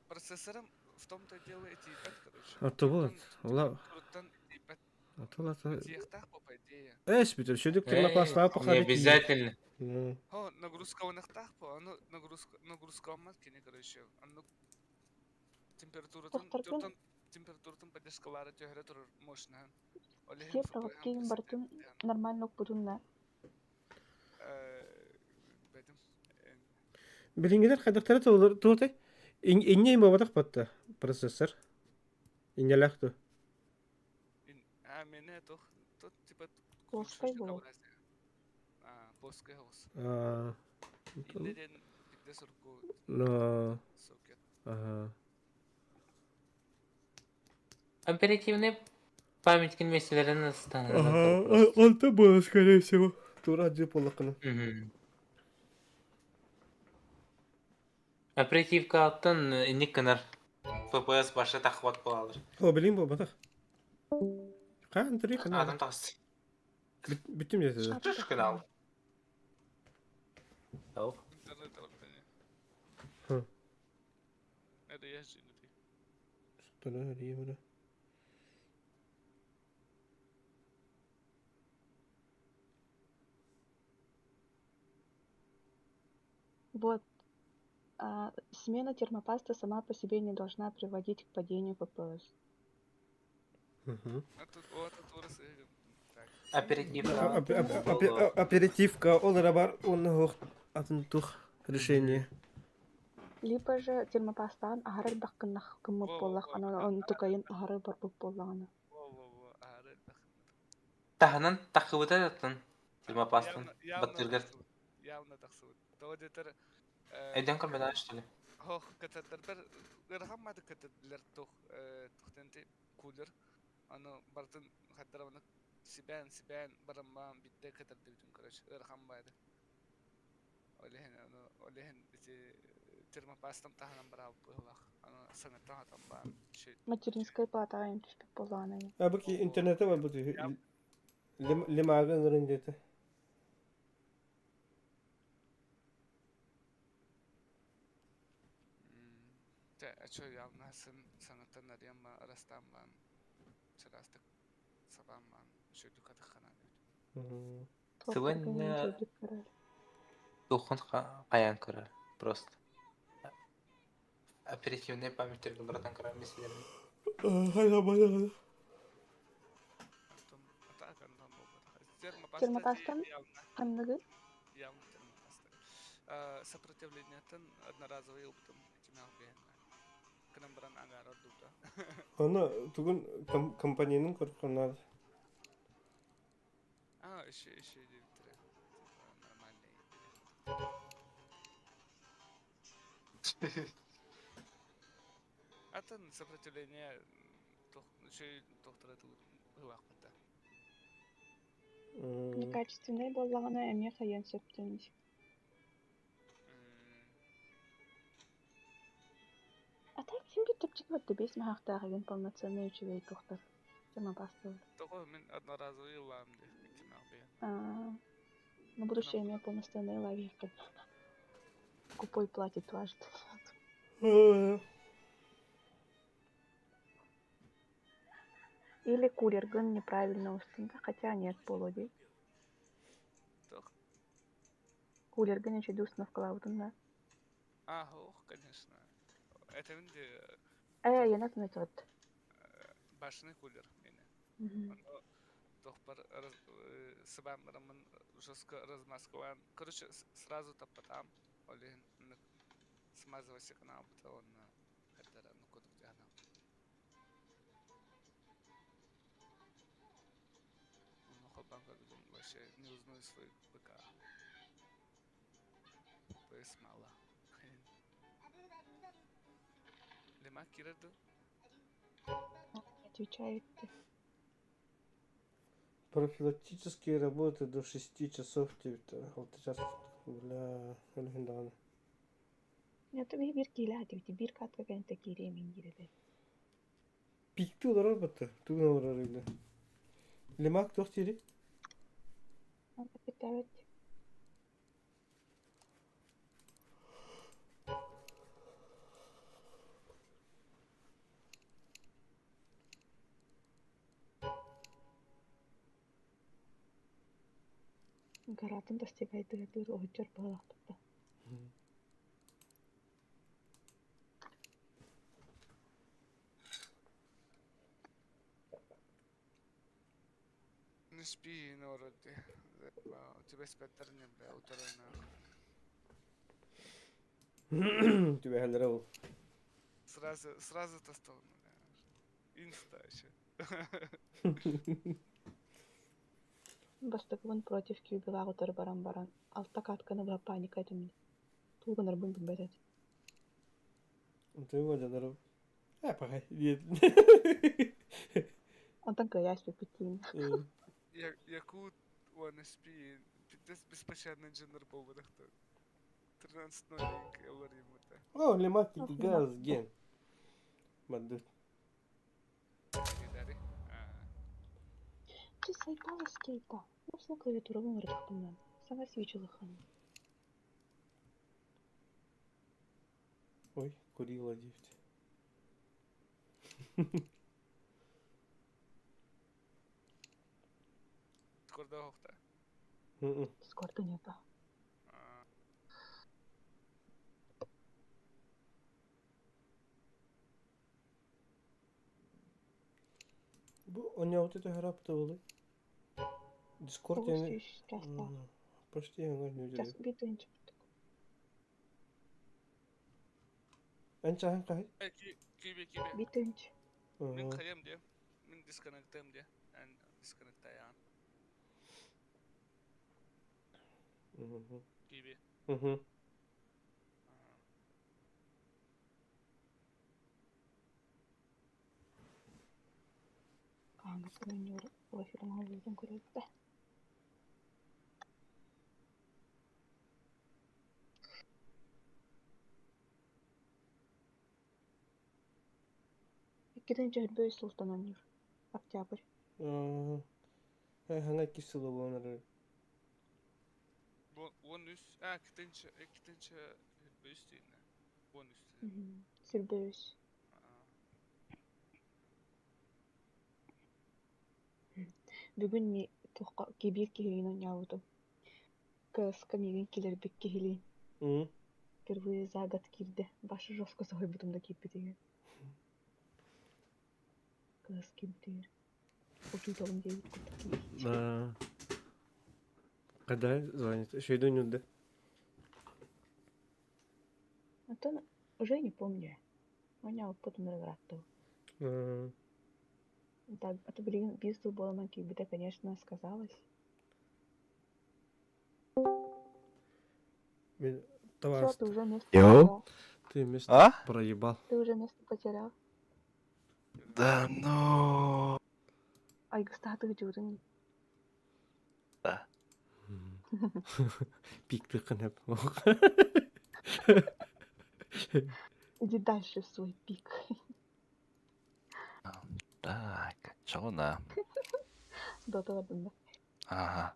Процессором в том-то дело тиийбэт, короче. А то вот, ола Туруттан тиийбэт. а то ла Тиэхтаах по идее. Эс бүтер, шөдүк термопаста Не похары. обязательно. Хо, нагрузка оныхтаах по, аны нагрузка нагрузка алмат кини, короче. Аны температуратын Тохторгун туртан температуратын поддержкалары төһөрө турар мощно. все проводки бартын нормально укпутунна. Бэтим. Билингилер хайдахтара туолар туотай. Инне им батта процессор. Иннелэх ту. А мене тох тот типа Плоскай был. А, плоскай голос. А. Инне ден бигде сургу Но. сокет. Ага. Оперативный память миэстэлэрин Ага, он-то было, скорее всего. Тура дьип полакана. Оперативка аттан инник гынар. FPS баша тахват буолар. О, билин бу батах. Хаан три Адам канал. тахс. Бүттүм десе. Түш канал. Оу. Интернет алып Хм. Это я жинути. Тура риевра. Вот. А, смена термопасты сама по себе не должна приводить к падению ФПС. Угу. А тут о, тут урыс так. Оперативка. Оперативка ол бар он атын тух решение. Либо же термопастаҕын аһара элбэх гыннах гыммыт Во-во-во, буоллаххына, онтукайын аһара барбыт буоллаҕына. Во-во-во, аһары элбэх гыммыт. Таһынан таххыбыта таттан. Термопастан. Явно, явно Баттыргар. тахсыбыт. Явно тахсыбыт. Того диэтэр Өйдөөн көрбөтөҕө что ли? Ох, кэтэрдэрбэр ыарахан мааты кэтэрдилэр туох туохтан кулер. Аны барытын хаддарабына сибээн сибээн бараммаан биирдэ кэтэрдибитим короче ыарахан баайды. Ол иһин аны ол иһин ити термопастам таһынан бараабыт быһыылаах. Аны саҥаттан хатан баан Материнскай платаҕа эн түспүт буоллаҕына. А бу интернете бар бу лимага ыңырын диэтэ. Чэ, а явно сын саҥаттан арыйан баан арастаан баан чараастык сабаан баан үчүгэйдик хатыхханаа диэбит. Сегодня Тухун хайаан көрөр просто. Оперативная память братан көрөр меселерин. Хайа Потом атака там буолбатах. Термопастан ханныгы? Явно термопаста. Сопротивлениеттан одноразовый ылбытым кимээх биһэннэ. Кынан баран аҥаар ордубута. Аны тугун компанияның көркөннөр. А, еще, еще диэбиттэрэ. Типа нормальный. Атын сопротивление үчүгэй тохтора быһыылаахпыт да. Некачественнай буоллаҕына эмиэ хайыан сөптөөн А так син биир чэпчэки барда биэс маһаахтаах игин полноценный үчүгэй туохтар термопасталар. Тоҕо мин одноразовый ыллаам дии кимээх биһэн. На будущее эмиэ полноценный ылаа Купой платит дважды. Или кулергын неправильно устунда, хотя нет буолуо дии. Кулергын үчүгэй установкалаабытын да. А, ох, конечно. Это мин Э, я вот. Башенный кулер миэнэ. Ону тохпар сыбаан бараммын жестко размазкалаан. Короче, сразу таппатаам. Ол иһин смазывайся гынаабыта уонна хайдара ну курдук дьаһана. Онно холбоон көрбүтүм вообще не узнаю свой ПК. ПС мало. Лима киирэр дуу? Отвечает. Профилактические работы до 6 часов 6 бля өлүһүн даҕаны. Нет, биир киилэ диэбити биир катка кэнтэ киириэ мин диирэ. Пикти олорор батта. Тугун олорор или. Лимак туох диирий? Эппиттээбэт. Гаратын достигайдыгар оһуччар баҕалаахпыт Не спи, вроде. У тебя спектр не бля, утро Түбэһэллэрэ ол. Сразу, сразу тостол, Инста еще. Бастакыбын против күүбүлаах утары баран баран алта катканы быһа паника этим. Тугу гынарбын билбэт этим. Ты вот Э, пока. Нет. Онтон кыайа испиппит Якут, он спи, пиздец беспощадный дженнер буолбатах 13-0 ылар ему-то. О, Лимак газ ген. Мадут. Дари. Ты сайпала скейта. Осла клавиатурабын ырытахпынан. Саҥа свечилыхан. Ой, курила девять. Скорда охта. Скорда нету. Бу онньообут харапта буолуй. Дискорд Тоҕус чаастаах. Почти не Час биир тыһыынча курдук. Эн чааһын хаһый? Киби киби. Битинч. Мин хайам де. Мин дисконнектым де. Эн дисконнектаян. Киби. Хаһаҥҥыттан оонньуур эфирин оҥоһуллубутун көрөбүт да. Иккитин дьөһүрбэ үс сылтан оонньуур. Октябрь. Хаҥа иккис сыла буолан эрэр. 13, а, иккитинчи, иккитинчи сүрбэ үс диинэ. 13 Сүрбэ үс. Бүгүн туохха кибиир киһилиин оонньообутум. Кыска миигин килэрбит киһилиин. Впервые за год киирдэ. Баша жестко соһуйбутум да киирбитигэр. Кыыс киирдигэр. Учууталым диэбит курдук Да. Когда звонит? Еще иду не да. Антон уже не помню. Оонньообуппут ырааттым. Так, а то билигин биир сыл буолан киирбитэ, конечно, сказалось. Мен Всё, ты уже место Йоу. потерял. Ты место А? проебал. Ты уже место потерял. Да ну. Айгыстаатыгы дьуурун Да. Пиктыххын эп. Иди дальше в свой пик. Так, чоҕуна. Дота бардым да. Ага.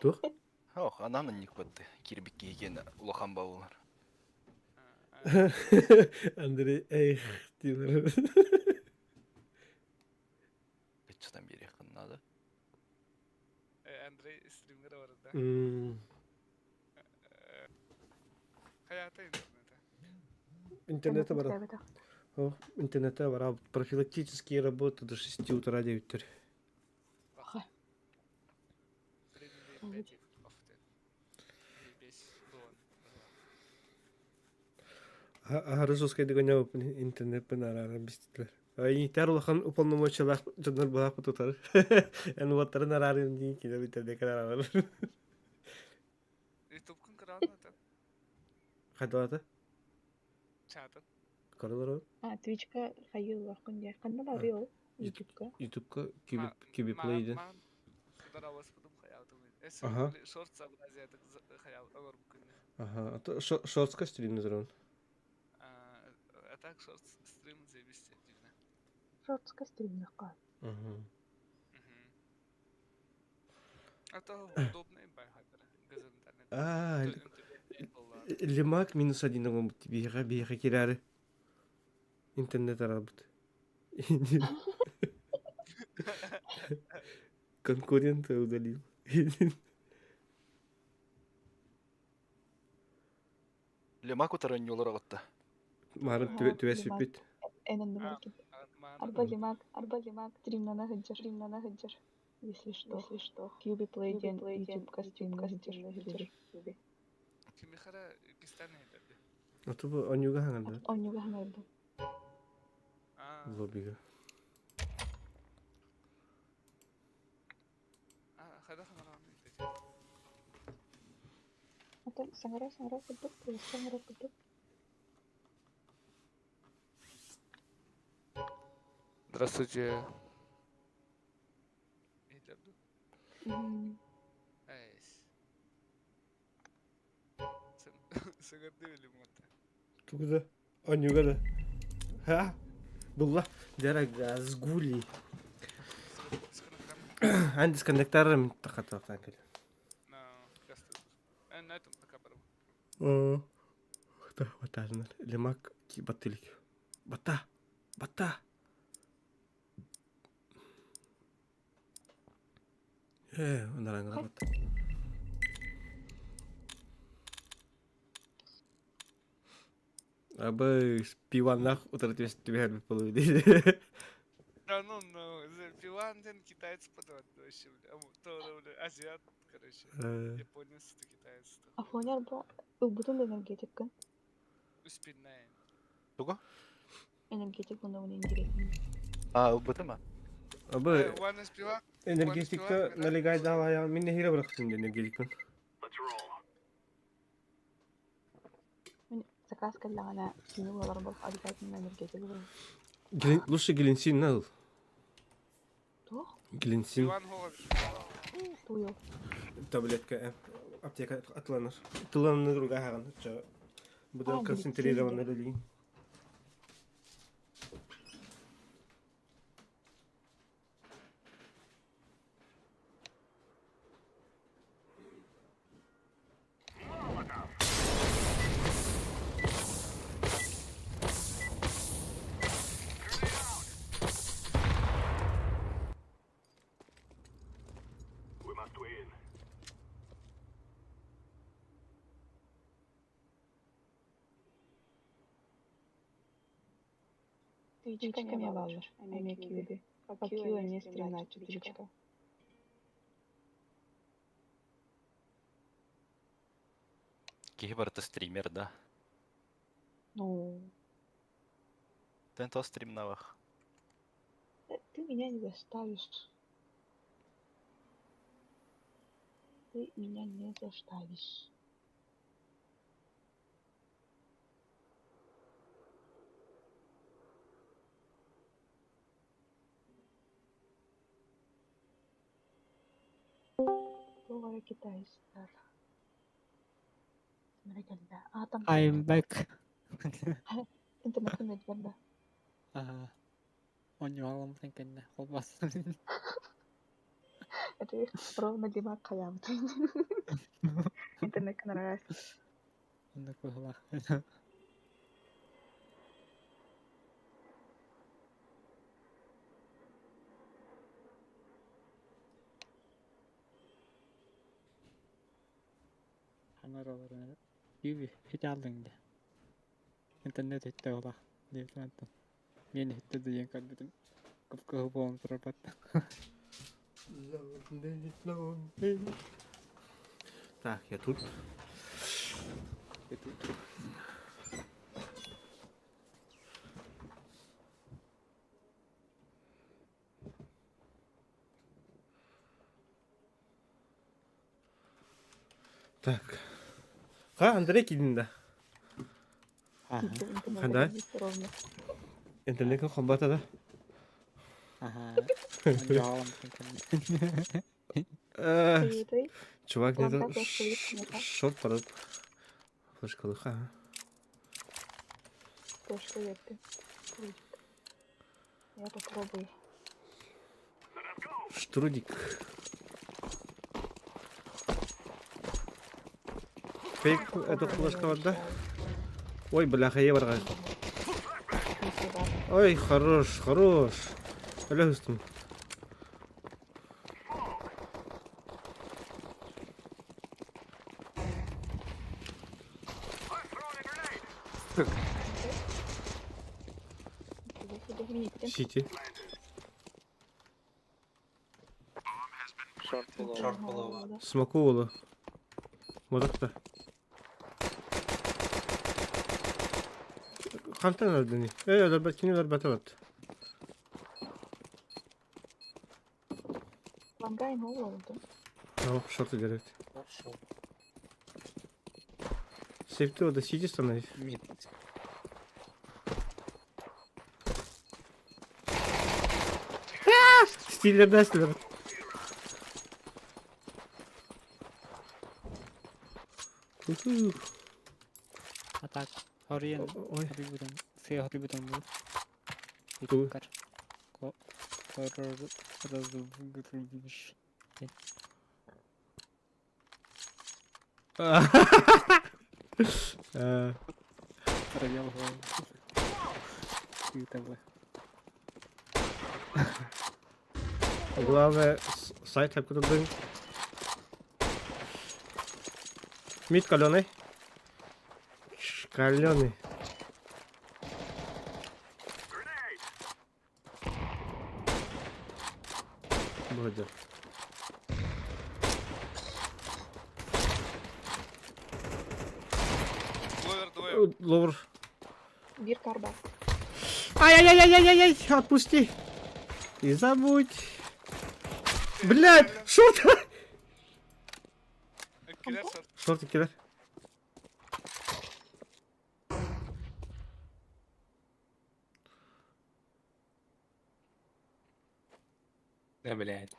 Туох? Ох, анан никпатты. Кирбик киһиген улахан баулар. Андрей, эх, дийлер. Кыччатан биэриэххин надо. Андрей стримгер барда. Хайата интернета. Интернета бара. Интернета бара. Профилактические работы до 6 утра диэбиттэр. Аһары суускайдык ойнообуппун интернеппин арааран бистилэр. Иитэр улахан уполномочиялаах дьоннор былаахпыт утары. Эн уоттарын араарыам диин кинилэр интернеккэ араараллар. Ютубкун кыраан Хайдалата? Чатын. Королор А, Твичка хайыыллааххын диэ. Ханна барый ол? Ютубка. Ютубка Киби Плейден. Ага. Ага. Шортска стрим называем. А так шорт стрим заебись Шортска стримнахха. Ага. А то удобно и А, Лемак минус один биһиэхэ биһиэхэ кирээри интернет арабыт. Конкурента удалил. Лемак утаранньолор оҕотта. Марын түбэс сүппүт. Арба Лемак, Арба Лемак, стримнана сылдьар, стримнана сылдьар. Если что, если что. Кьюби Плей диэн YouTube-ка стримҥа сылдьар. Кимихара кистан иһилэрди. А то бу онньуга хаҥарда. Онньуга хаҥарда. Лоббига. Атын саҥара саҥара курдук, саҥара курдук. Здравствуйте. Сыгырды билим Тугу да? Онньуга да? Ха? Булла. Дорога, сгули. Ан дисконнектарым тахатафтан кэлэ. Батаазынар. Лемак баттылик. Бата! Бата! Ээ, наранга бата. Абы пиваннах утары түбэһэр буолуо дии. Да ну, ну, Пилан диэн китаец подавать вообще, бля. То, бля, азиат, короче. Японец, то китаец. Афоня арба ылбытын да энергетиккын. Успенная. Тугу? Энергетик буна интересный. А, ылбытым а? Абы энергетикка налегайдаабайаҕын мин нэһиилэ бырахтым диэн энергетикпын. Мин заказ кэллэҕинэ кини буолар бол обязательно энергетик ылабын. Лучше глинсин ыл. Туох? Глинсин. Туйу. Таблетка аптека атыланар. Тыланны другая Будан концентрированно үлэлиин. Твичка эмиэ бааллар, эмиэ киви. По киви эмиэ стримнааччы Твичка. Киһи барыта стример, да? Ну, Тэн то стримнавах. Ты меня не заставишь. Ты меня не заставишь. Туох эрэ китайстар. Ким кэллэ? Аатам I'm back. Интернеттен өйдүбэр да? Аха. Онньуһаламмытын кэннэ холбоостум. Это ровно Дима хайаабыт. Интернеккэ нараас. Оннук быһыылаах. Хаҥар олорон эрэ Юви ити ааллыҥ дии. Интернет иһиттэ буоллах диэбитим онтон миэнэ иһиттэ да диэн көрбүтүм кып-кыһыл буолан турарбат. Так, я тут. Я тут. Так. Ха, Андрей киирдин да? Ханда? Интернетка холбата да? Чувак, не шорт парат. Флешкалыха. Я попробую. Штрудик. Фейк это флешка да? Ой, бляха, я барга. Ой, хорош, хорош. Өлөстүм. Сити. Шорт полова. Смоку буолу. Модохто. Хантан өлдүнүй? Ээ, өлөрбөт, кини өлөрбөтө бат. Лангайн oldu. О, шорты деревья. Хорошо. Сейф да сиди становись. Мид. Стиллер да, стиллер. Уху. А так, Ориен, Ой. Холливудом, все Холливудом был. Ту. Провел голову. Главное, сайт хапкырдың. Мид каленый. Каленый. Быһыдыр. Ловер двое. Ловер. Биир карба. Ай-яй-яй-яй-яй-яй, отпусти. И забудь. Блядь, шорт! Килер шорт. Шорт килер. Да, блядь.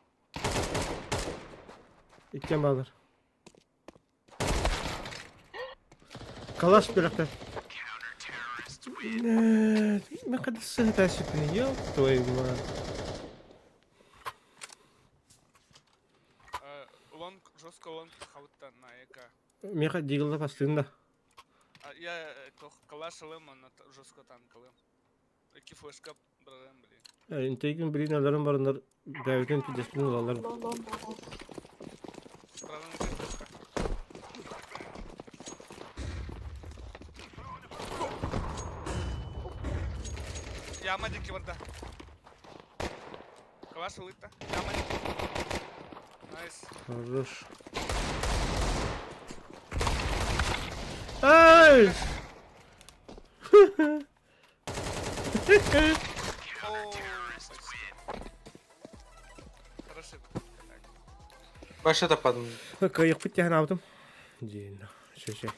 Иккен баалар. Калаш бирахта. Мен қайда сыһыта сүпүн, ёб твою мать. Лонг, жестко лонг хавыттан на ЭК. Меха дигылла бастыын да. Я калаш ылым, онно жестко танкалым. Икки флешка быраган, блин. Интегин блин аларым барындар бәбитин пидеспин ылалар. Лон, лон, лон. Быраган икки флешка. Яма дики барда. Калаш ылыта. Яма дики. Найс. Хорош. Ай! О, почти. Хороший. Так. Баша да подумал. Кайықпыт тяхын абытым. Дин. Шеше.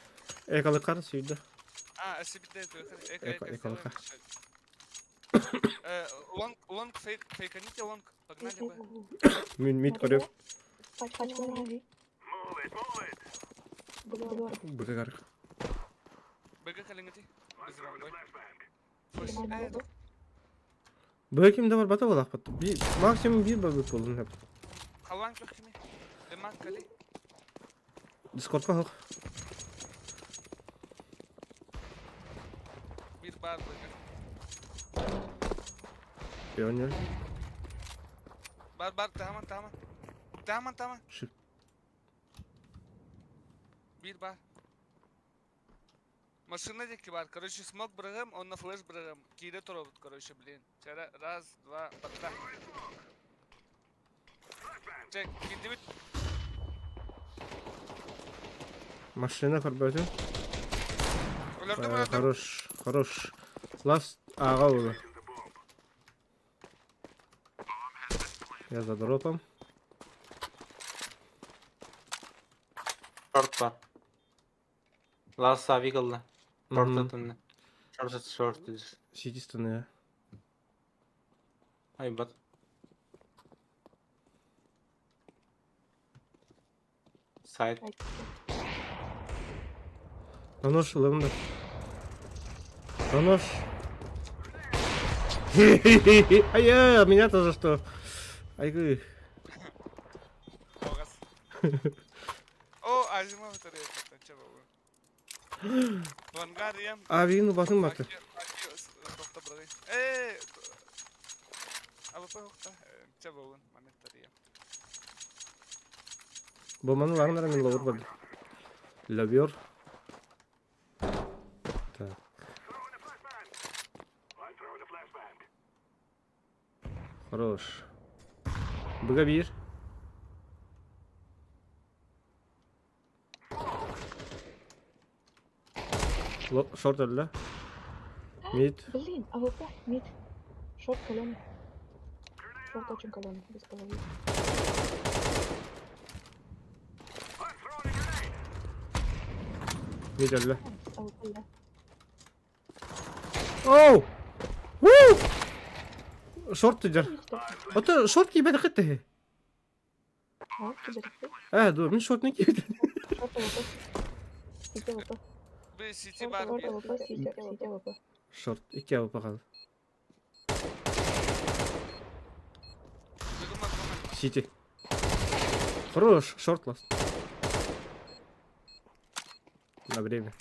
Экалыкар сүйді. А, себе это, эко, Эко, эко, эко, сделаем. Лонг, лонг, фейк, фейканите лонг. Погнали бы. Мен мид көрем. Пачку лови. Блор. Быгар. БГ калингати. Без рамбой. Флеш. Э, Бөким да бар бата болақ бат. Би максимум бир бар бит болдум хеп. Халван көхтүмі. Леман кали. Дискордка хок. Бир бар БГ. Пионер. Бар бар таман таман. Таман таман. Шип. Бир бар. Машина деки бар. Короче, смог брагам, он на флеш брагам. Кире торобут, короче, блин. Вчера раз, два, потра. Чек, кидибит. Машина көрбөтүм. Өлөрдүм, өлөрдүм. Хорош, хорош. Ласт ага oldu. Я за дропом. Шорт бар. Лас авик ылла. Шорт Мгм. атынны. Шорт шорт дир. Сиди станы. Ай бат. Сайт. Анош ылымда. Анош. Ай, а меня-то за что? Ай, Огас. О, азима вторые это чего вы? Вангар ем. А вину басын баты. Э, АВП охта. Чего вы? Манеттария. Боманы лаңнара мен ловыр барды. Ловер. Так. Хорош. Быга бир. Шорт өллө. Мид. Блин, АВП, мид. Шорт каленый. Шорт очень каленый, без головы. Мид өллө. Найс, АВП, да. Оу! Вуу! Шорт дер. Ух ты. Ото шорт кийбет хытты. А, тебе такой? Э, ду, мин шорт не кийбет. Шорт АВП. Сити АВП. Б сити Шорт бар бир. АВП, сити, сити АВП. Шорт икки АВП калды. Бегу Макдональдс. Сити. Хорош, шорт ласт. На время.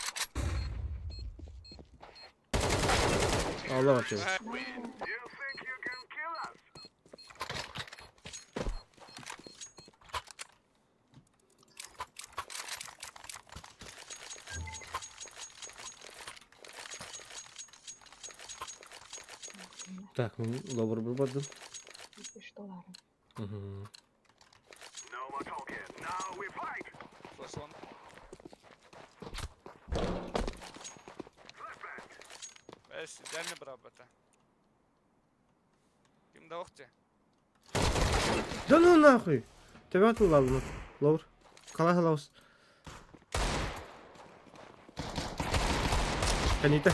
Allah вообще. Так, мен лобыр бір бардым. И что, Лара? Флешон. Бэс, идеально быраабата. Ким да охте. Да ну нахуй! Тебя тыллалым. Лаур. Калаһ лаус. Канита.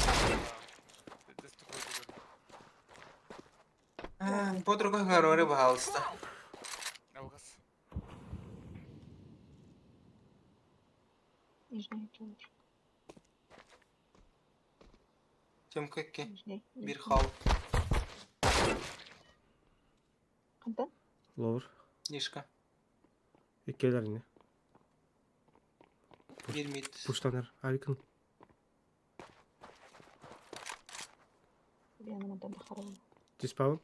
Подруга говори, пожалуйста. Алгас. Нижний чулуч. Тёмка икки. Нижний. Бир хал. Хантан? Ловр. Нишка. Иккилэр ини. Бир мид. Пуштанар. Авикын. Биана мантан тахарабын. Диспаун.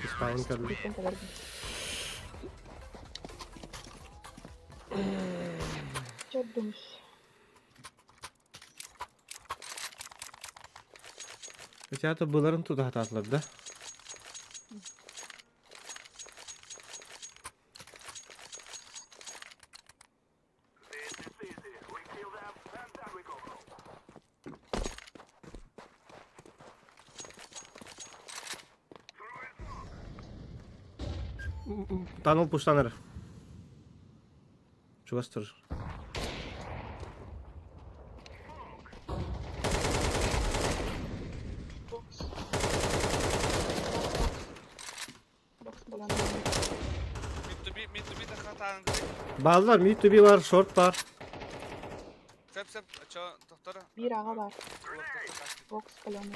Диспаун кэллэ. Биттен кэлэрбин. Чордумс. Ити аата быларын тута сатаатылар да? Таныл пуштанар. Чугас турар. Бокс. Бокс буолан Mid to B тахатаан. Бааллар, mid to B бар, short бар. Сөп сөп, чо тохтор. Биир аҕа бар. Бокс буолан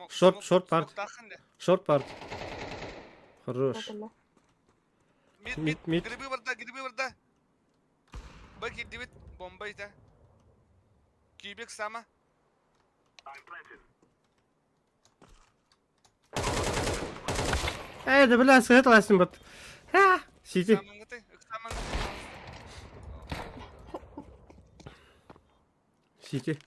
Short, short part. Short part. Хорош. Mid Mid, mid mid. Грибы барда, грибы барда. Б кирдибит, бомба ите. Кибек сама. Э, да бля, сыт ластым бат. Ха, сити. Самаңгыты, ыксамаңгыты. Сити.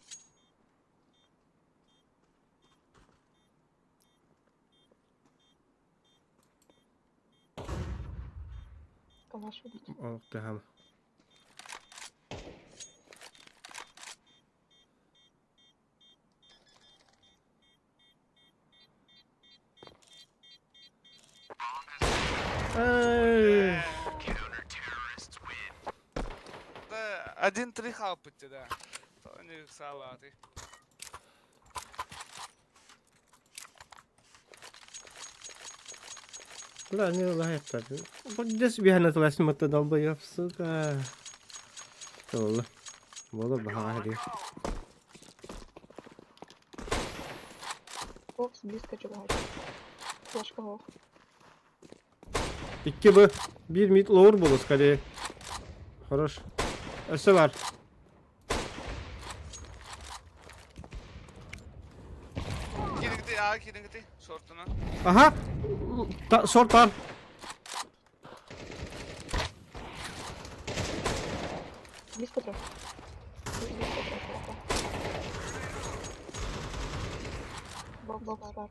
Калаш будет. Ох ты хам. Эй. Да, 1-3 халпыты, да. То не салаты. Бля, не лагает Здесь бегает на мата долбоёб, сука. والله والله баһаҕа Бокс близко чугаһар. Флешка ох. Икки Б. Биир мид лоур буолуо скорее. Хорош. Өссө бар. Кириҥти, аа кириҥти, шортuna. Аха. Шорт бар. Близко тұр. Близко тұр. Бокс, бокс бар.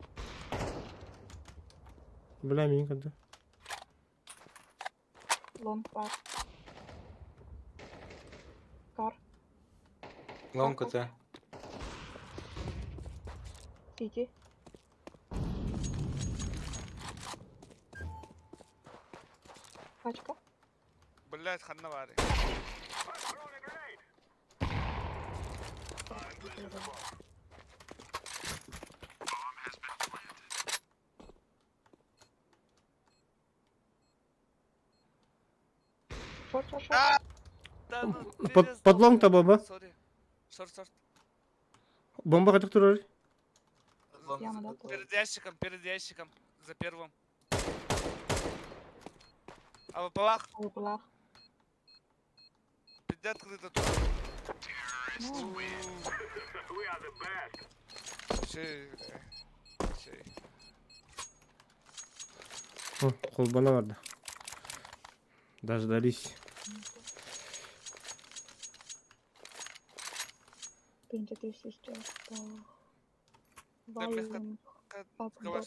Бля, мин когда. Лонг бар. Кар. Лонг это. Сити. Пачка. Блять, ханна баары. Шорт, шорт, шорт. Да, ну, Под, пиздец, под лонг-то бомба. Сори. Шорт, шорт. Бомба хотел турар. Яма, да, тут. Перед ящиком, перед ящиком. За первым. А в полах Полах. пизде открыто тут. Ну, Шей, шей. О, холбана барды. Дождались. Тыһыынча 300 чаастаах. Вайлинг Апдот.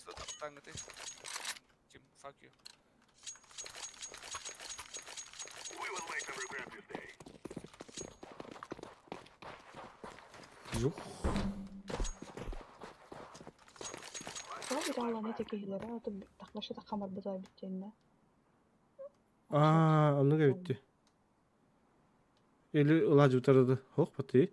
Ким, fuck you. Жух. Тоҕо бытаалана ити киһилэрэ ото тахлаша хамарбыта эбит Аа, оннук эбитти. Или ылаадьыбыттара да Ох, баты.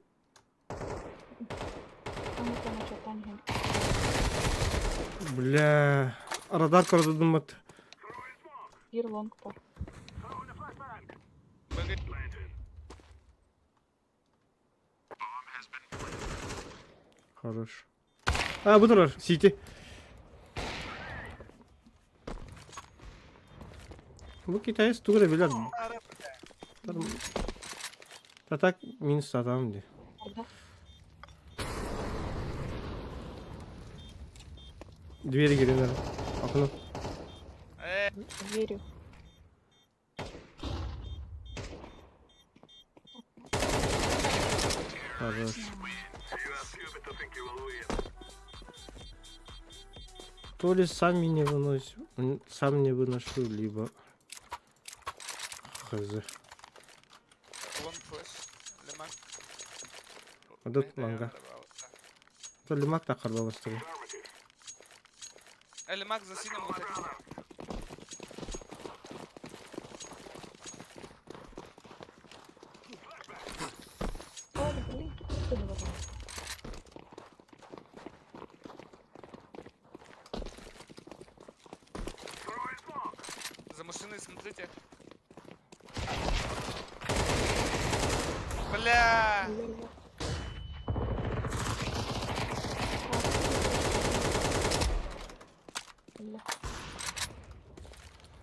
Бля, радар көрдүм Биир лонг бар. Хорош. А, бу турар, сити. Бу китаец тугу эрэ билэр. А так минус сатаам дии. Двери кирин эрэ. Окно. Верю. Хорош. То ли сами не выносим, сам не выношу, либо хз. Адат манга. То лимак так харбаластыры. Лимак за синим вот За машиной смотрите. Бля!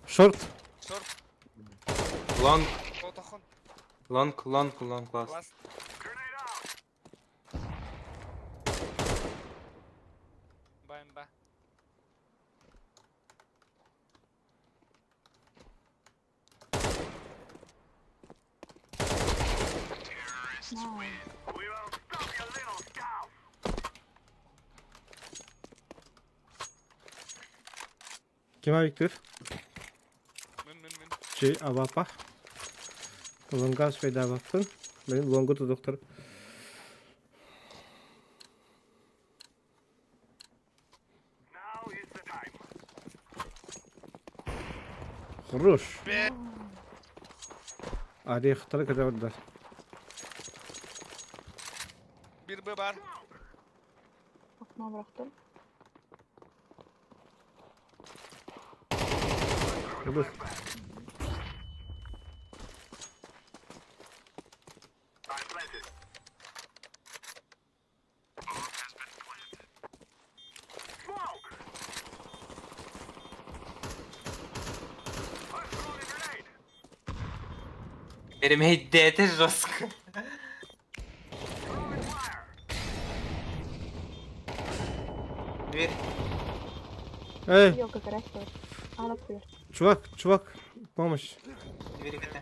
Шорт. Шорт. Лонг, Отохон. лонг, лонг, лонг, ласт. Ласт. Бамба. Ким Виктор? Мин, мин, мин. Чи Авапа. Лонгас файдабаппын. Мен лонгу тудуктар. Хорош. Орехтары кадавардар. Бир Б бар. Окно бырахтым. Хорош. Перемейт, да это жестко. Дверь. Эй, Елка красивая. Ана куйар. чувак, чувак, помощь. Дверь КТ.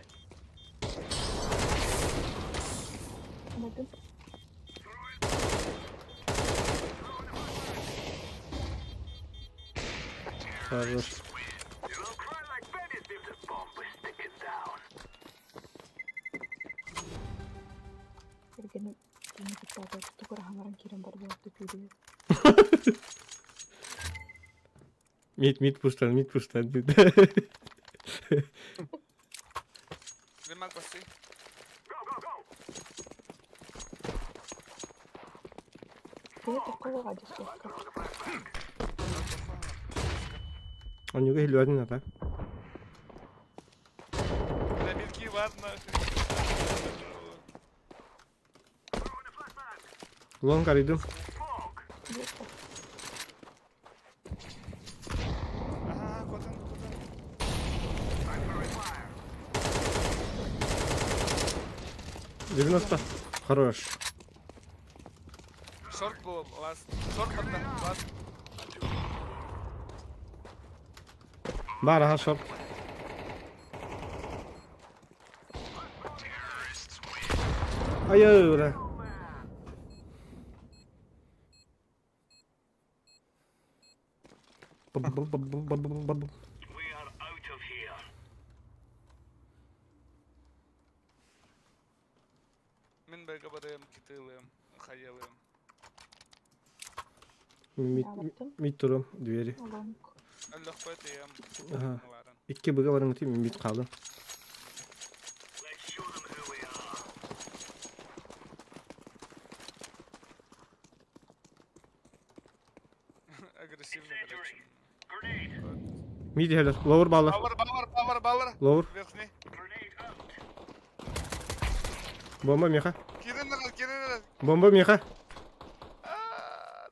Анатын. Хорош. Кэргэним кини кытта тугу хаҥаран киирэн барбыт күлүү. Мид, мид пустан, мид пустан. Лимак басты. Кини такого гаджетка. У него один атак. Бля, мидки бар нахуй. Лонг арыйдым. Ага, котан, котан. 90. Хорош. Шорт был, ласт. Шорт подна, ласт. Бар, ага, шорт. Ай, ура. Мин бэйгэ барыам, китылыам, хайалыам. Мид, мид турум двери. Өллөхпө тиэм. Ага. Икки быга барыҥ мид хаалым. Агрессивно, короче. Мид иһэлэр. Ловер баллар. Баллар, баллар, баллар, баллар. Ловер. Верхний. Бомба меха. Кирин, кирин. Бомба меха.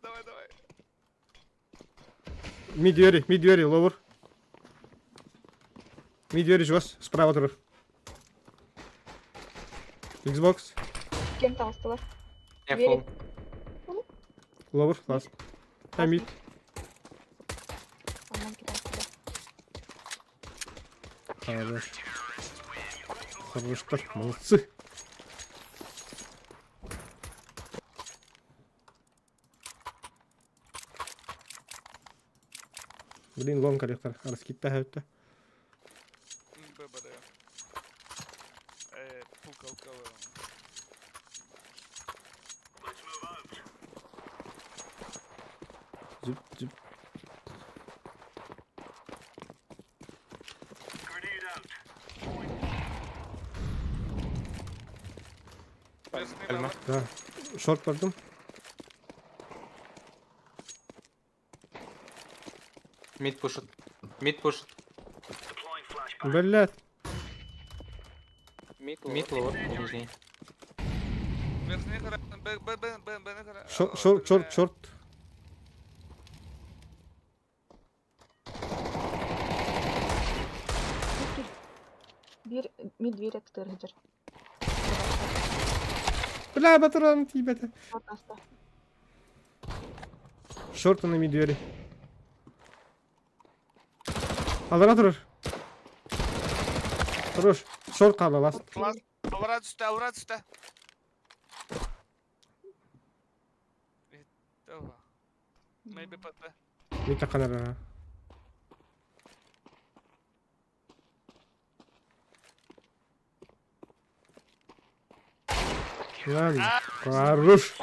Давай, давай. Мид двери, мид двери, ловер. Мид двери жос, справа турар. Xbox. Кем таҕыстылар? Фул. Ловер, ласт. Та мид. Онон киирээччилэр. Хорош. Хороштар, молодцы. Блин, лонг коллектор. Раскидта это. ББД. Пукалка. Зип, зип. Альма. Да. Шорт бардым. Мид пушит. Мид пушит. Блядь. Мид ловер, нижний. Верхний Б, Б, Б, Б, Б, Шорт, шорт, шорт, шорт. Биир мид двери аттыыр сылдьар. Бля, патрон тибета. Шорт аста. Шорт на мид двери. Алара турар. Хорош. Шорт хаалла ласт. Алара түстэ, алара түстэ. Maybe ПТ. Мид таканара. Ладно. Хорош.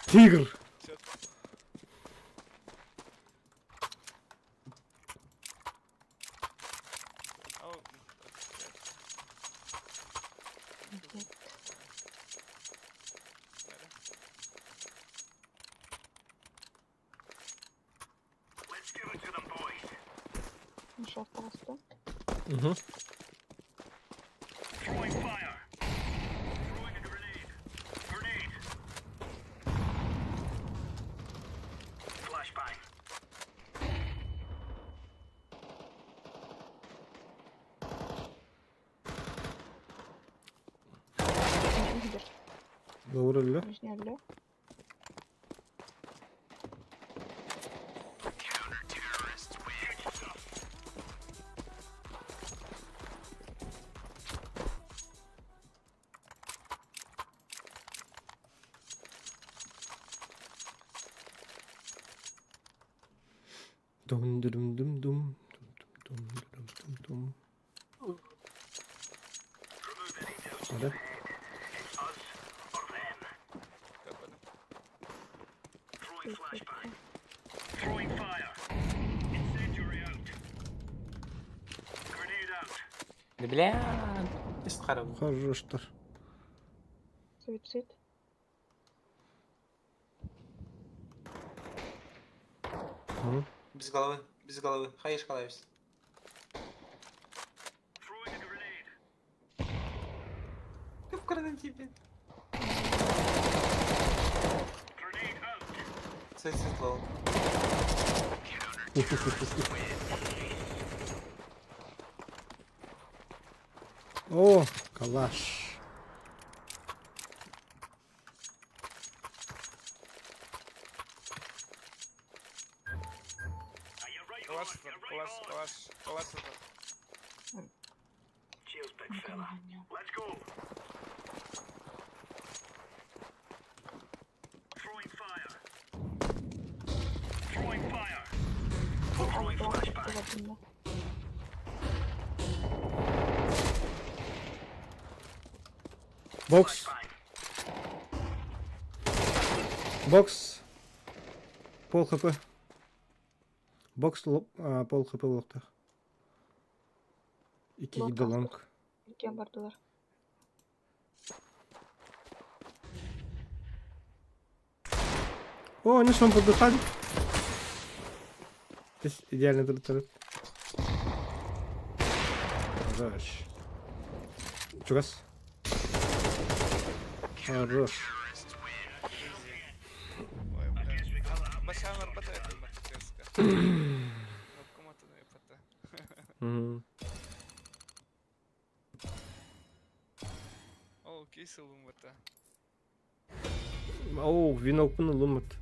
Тигр. О, Нет. Шорт таҕыста. Угу. Нижний сылдьар. Ловер өллө. Нижний өллө. Дум дум дум дум дум дум дум дум дум. Да? Да бля, хараб. Хороштар. Суицид. Мгм. Без головы, без головы. Хаешь халаешь. Ты в тебе. Суицид лол. О, калаш. Калаш, калаш, калаш, калаш. Алтылаах сөпкө Бокс. Бокс. Пол хп. Бокс пол хп буолуохтаах. Икки Лонг долонг. Иккиэн бардылар. О, они сон подыхали. Здесь идеально тут. Хорош. Чугас. Хорош. Ой, бля. Машанар бата это матческа. Кнопка мата. Мгм. О, кейс ылыммыта. Оо, винокпун ылыммыт.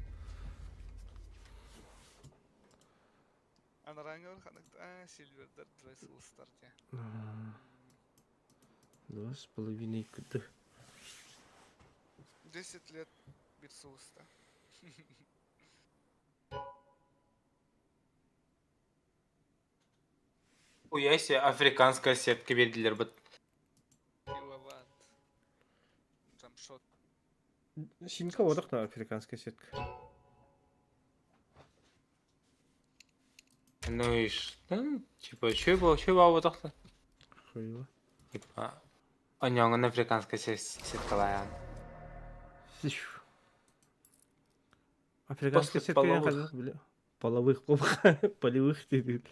Анараңар ханыкта а, сильвердар дресс ылыстар те. 2,5 кд. 10 лет бир сылыста. Хуя себе, африканская сетка бердилер бит. Киловатт. Там шот. Синька бодох на африканская сетка. Ну и что? Типа, чё было, чё было вот Хуево. Типа, оньоҥун африканская сеткалаан. Африканская После сетка я половых. хотел, бля. Половых, полевых ты.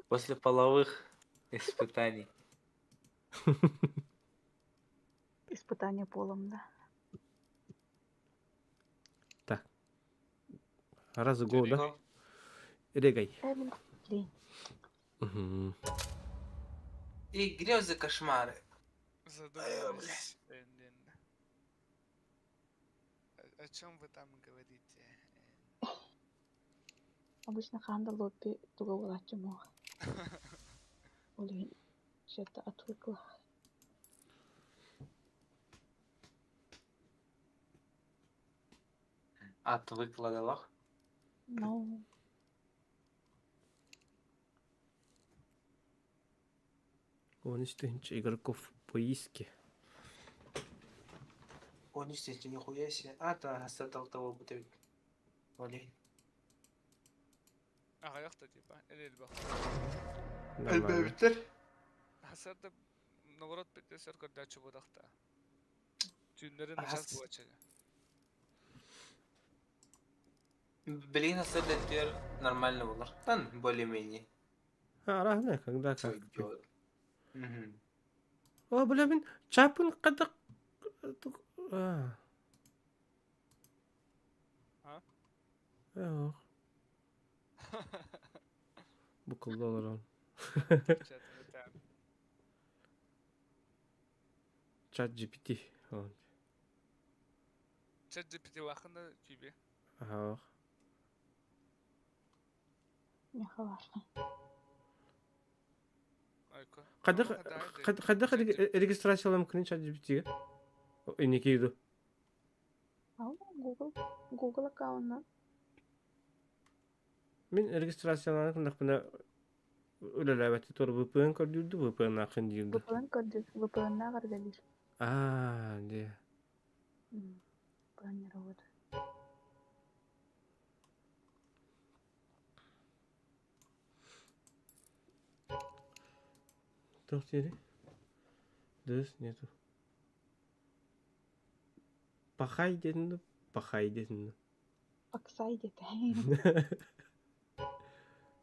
После половых испытаний. Испытание полом, да. Раз го, да? Регай. Эвен, лень. Мгм. И грезы кошмары. Задумались. Блин. О чем вы там говорите? Обычно ханда лопи туга булачы мох. Блин, что-то отвыкла. Отвыкла да Ну, Он из тысячи игроков в поиске. О, не стесняйся, нихуя себе. А, та, остаток того будто ведь. Блин. Аҕайахта типа, элелбэх. Нормально. Хасарда наоборот бетесер көрдөөчү бодахта. Түүннэрин Ас- начаас буача. Блин, остаток нормально было. Там более-менее. А, разное, когда как. Пойдет. Мгм. О, бля, мин чапын кадак. А. А? Эх. Букуллар. Чат GPT. Чат GPT лахында күйбе. Ага. мехалар. Айко. Кадак кадак регистрациялам күнү чат GPT-ге. Энеки иду. Ау, Google, Google аккаунтна. Мин регистрацияланып кындакпына үлеләбәтти тур VPN көрдүрдү, VPN акын дийирди. VPN көрдү, VPN-на каргалир. А, де. VPN не работает. Тух дири. Дыз нету. Пахай дедин, пахай дедин. Аксай дете.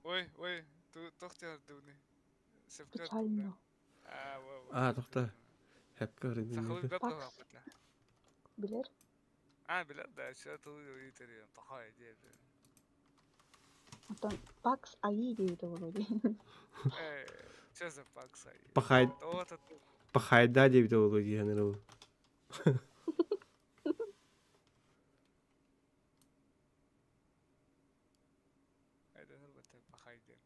Ой, ой, тохтер дуны. Печально. А, во, во. А, тохта. Хепке Сахалый регистрация. бет Пакс. кылаппыт. Билер? А, билет да, все тылы ыйтыр, пахай дед. Отон Пакс АИ дейді вроде. Э, что за пакс? Пахай Вот это пахайда деп болду дигән ул. Это нормально, пахай дед.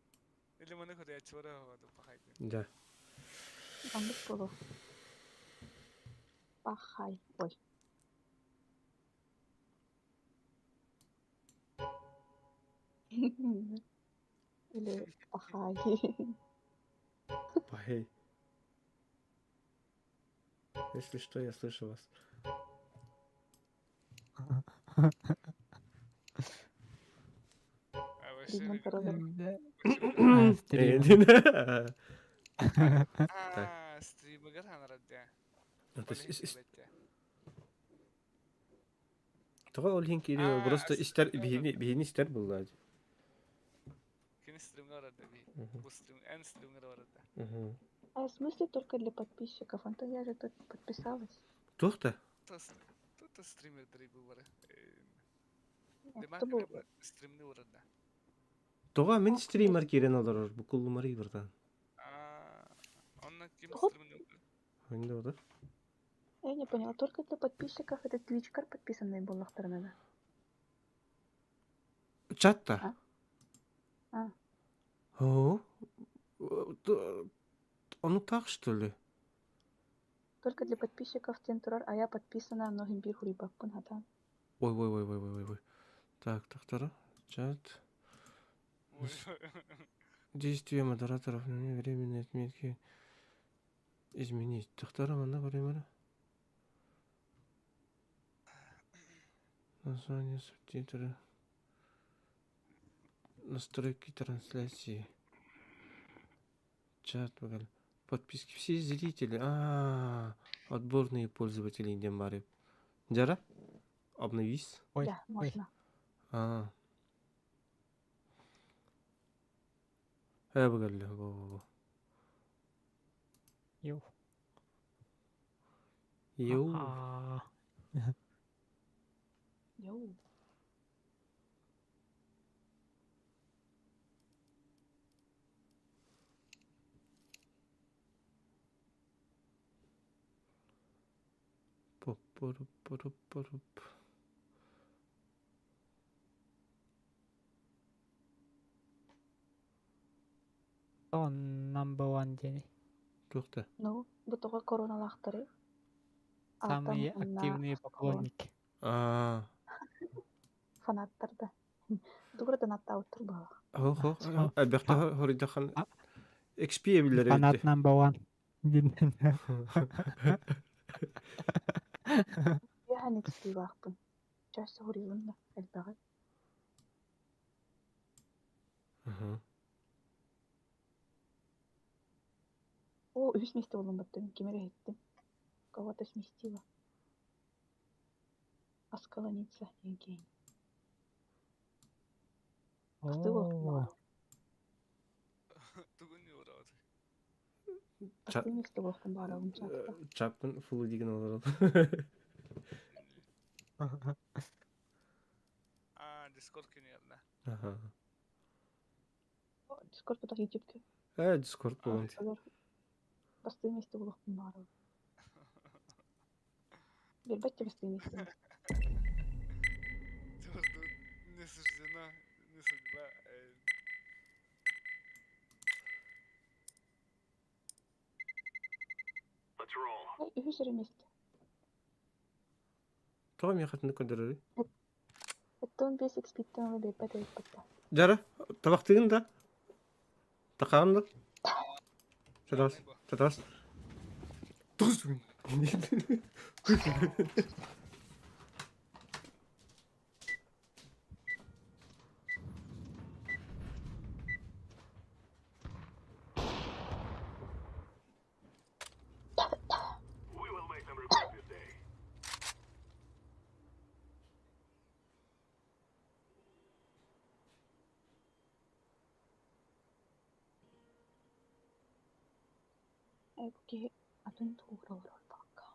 Или мы нахуй я чура вот пахай дед. Да. Андык болу. Пахай. Ой. Или пахай. Пахей. Если что, я слышу вас. А вообще... Стриман туралар. Стрим. А, стримыгар ханарад дии. Это Ол иһин киирбэт дии. Тоҕо ол иһин киириэ А, просто истэр стримҥэ биһини биһини истэр буолла. Кини стримҥэ барар да бии. Бу стрим, эн стримҥэ барар да. А в смысле только для подписчиков? Антон, я же тут подписалась. Туох да? Тут стримердери бу бары. Э, Демак Кто был? стримни барар да. Тоҕо мин стример киирэн олорор бу куллумары бырдан. А, онно ким Хоп. стримни Ханна одар? Я не поняла, только для подписчиков это Твичкар подписанные буоллахтарына да? Чатта. А? А. О? Ону так что ли? Только для подписчиков диэн турар, а я подписана, но биир хуруйбаппын хатаан. Ой, ой, ой, ой, ой, ой, ой. Так, так, тара. Чат. Действия модераторов на временные отметки изменить. Тахтара манна көрөмөрө. Название субтитры. Настройки трансляции. Чат, багал. Подписки. Все зрители. А, отборные пользователи диэн баар. Дьара? Обновись. Ой, Да, ой. можно. А. Э, багалли. Во-во-во. Йоу. Йоу. А. Йоу. Поп-поруп-поруп-поруп. Он number one диэни. Туох да? Ну, бу тоҕо короналаахтары. Алтан Самые уонна активные поклонники. А. фанаттар да. Тугура донаттаабыттар баҕалаах. Хо-хо. Элбэхтэ хоруйдахан XP эбиллэр Фанат эбит. number one. Диэн. Үөһэн XP-лаахпын. Чаще хоруйбун да элбэҕи. Оо, үһүс миэстэ буолан баттым. Ким эрэ иһиттим. Кого-то сместила. Аскаланица Евгений. Хастыы буолуохпун Оо. баҕарабын. Тугун юураат. Хастыы миэстэ буолуохпун баҕарабын чаатта. Чаппын фулу деген олорор. А, Discord киниэрнэ. Аха. Дискорд потох Ютубка. Э, Дискорд буолан. Бастыы миэстэ буолуохпун баҕарабын. Биэрбэт да бастыы миэстэни. Тут не суждено, не судьба. Ой, үһүс эрэ миэстэ. Тоҕо миэхэ итинник көрдөрөрүй? 75 XP-ттэн ыла биэрбэт эбит батта. Дьара, табахтыгын да? Такаҕын да? Татаас, татаас. Тус! Ээ, бу киһи атын тугура олорор бакка.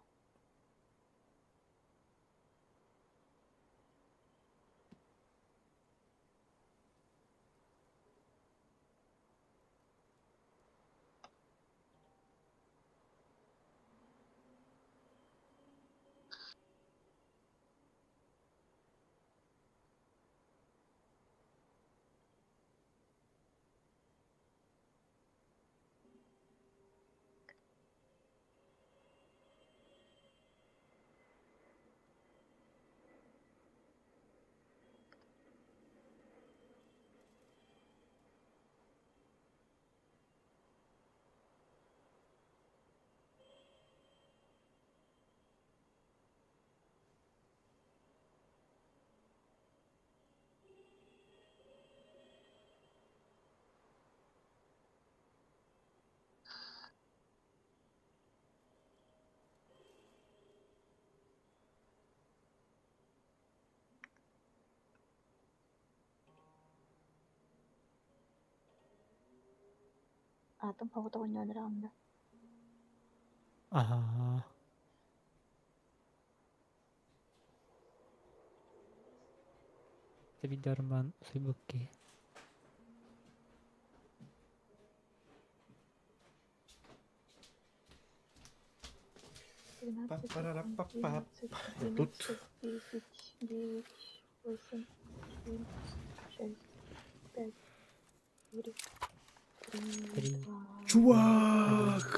Аатым соҕотох оонньоон эрэҕин да? Аһаа. Видеорман суйбукки. 13, Па-па-ра-па-па. 11, Тут. 12, 10, 9, 8, 7, 6, 5, 4, 3, Три. 2, Чувак!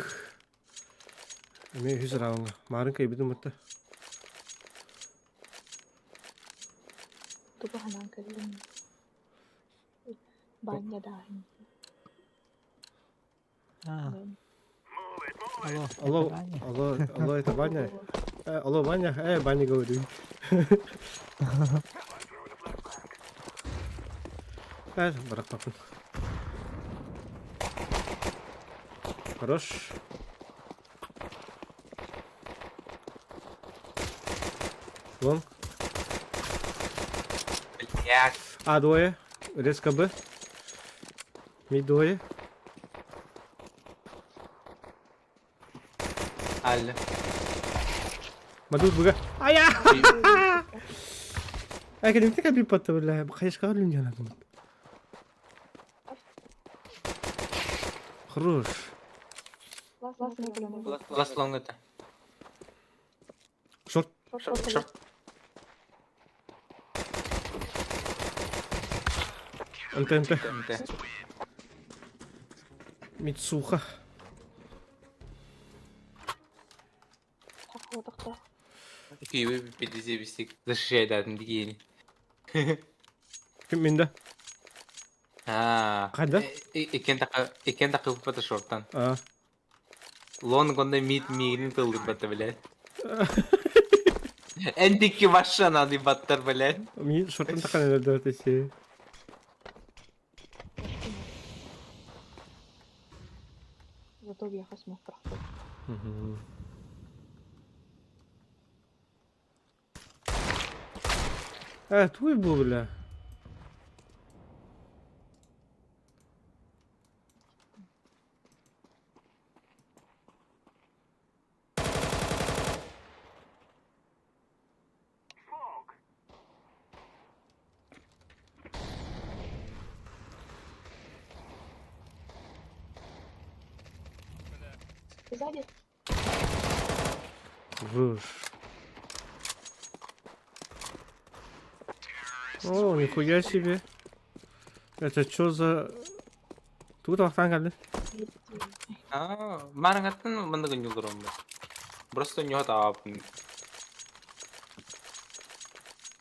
Эмиэ үһүс рауҥҥа. Маарын кыайбытым батта. Тугу санаан кэллиҥ? Баанньа дааһын. А, алло, Алло, это Ваня? алло, алло, это Ваня? Алло, Ваня? Ваня говорю. Барахпапын. Хорош. Вон. Блядь. А, двое. Резко Б. Ми двое. Алло. Мадут быга. Ая! Ай, кэлимтэ кэлбит батта бля. Хайышкаҕа лүнньанатын. Хорош. Last long это. Шорт. Шорт. НТ, НТ. МТ. Мицуха. Киви 50 защищает от Нгини. Ким минда? Аа. Хайда? Иккен така иккен така бата шорттан. А. Лонг онда мид мигин тылды бата, блядь. Эндики ваша надо баттар, блядь. Ми шорттан такан өлдөртеси. Зато я смог проход. Твой был, бля. Сзади. Вуш. О, нихуя себе. Это чё за... Тут вахтан калды. Аа, марангаттан мандыгын юлдурум. Просто нюхат аап.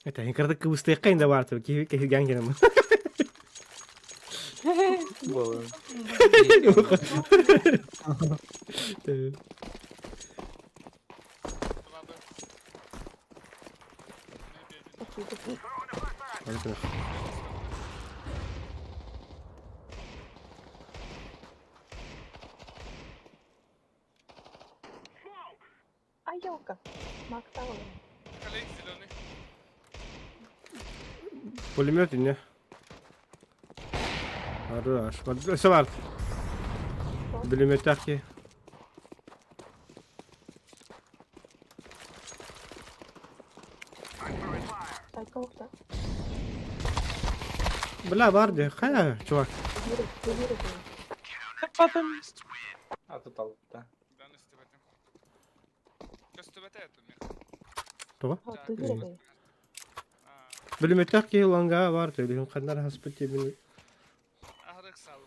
Это инкарда кыбыстыйкка инде бар деп кеһи кеһи гәнгенем. Болон. А елка. Мактаула. Коллег зеленый. Пулемет не. Хорош. Все бар. Пулемет таки. Сайколта. Бля, бар де. Хая, чувак. А тут алта. Да, настебете. Көстүбэтэ эту Това? Тыгыры. Пулемет таки ланга бар деп. Кандар хаспыт тебин. Ахрык сал.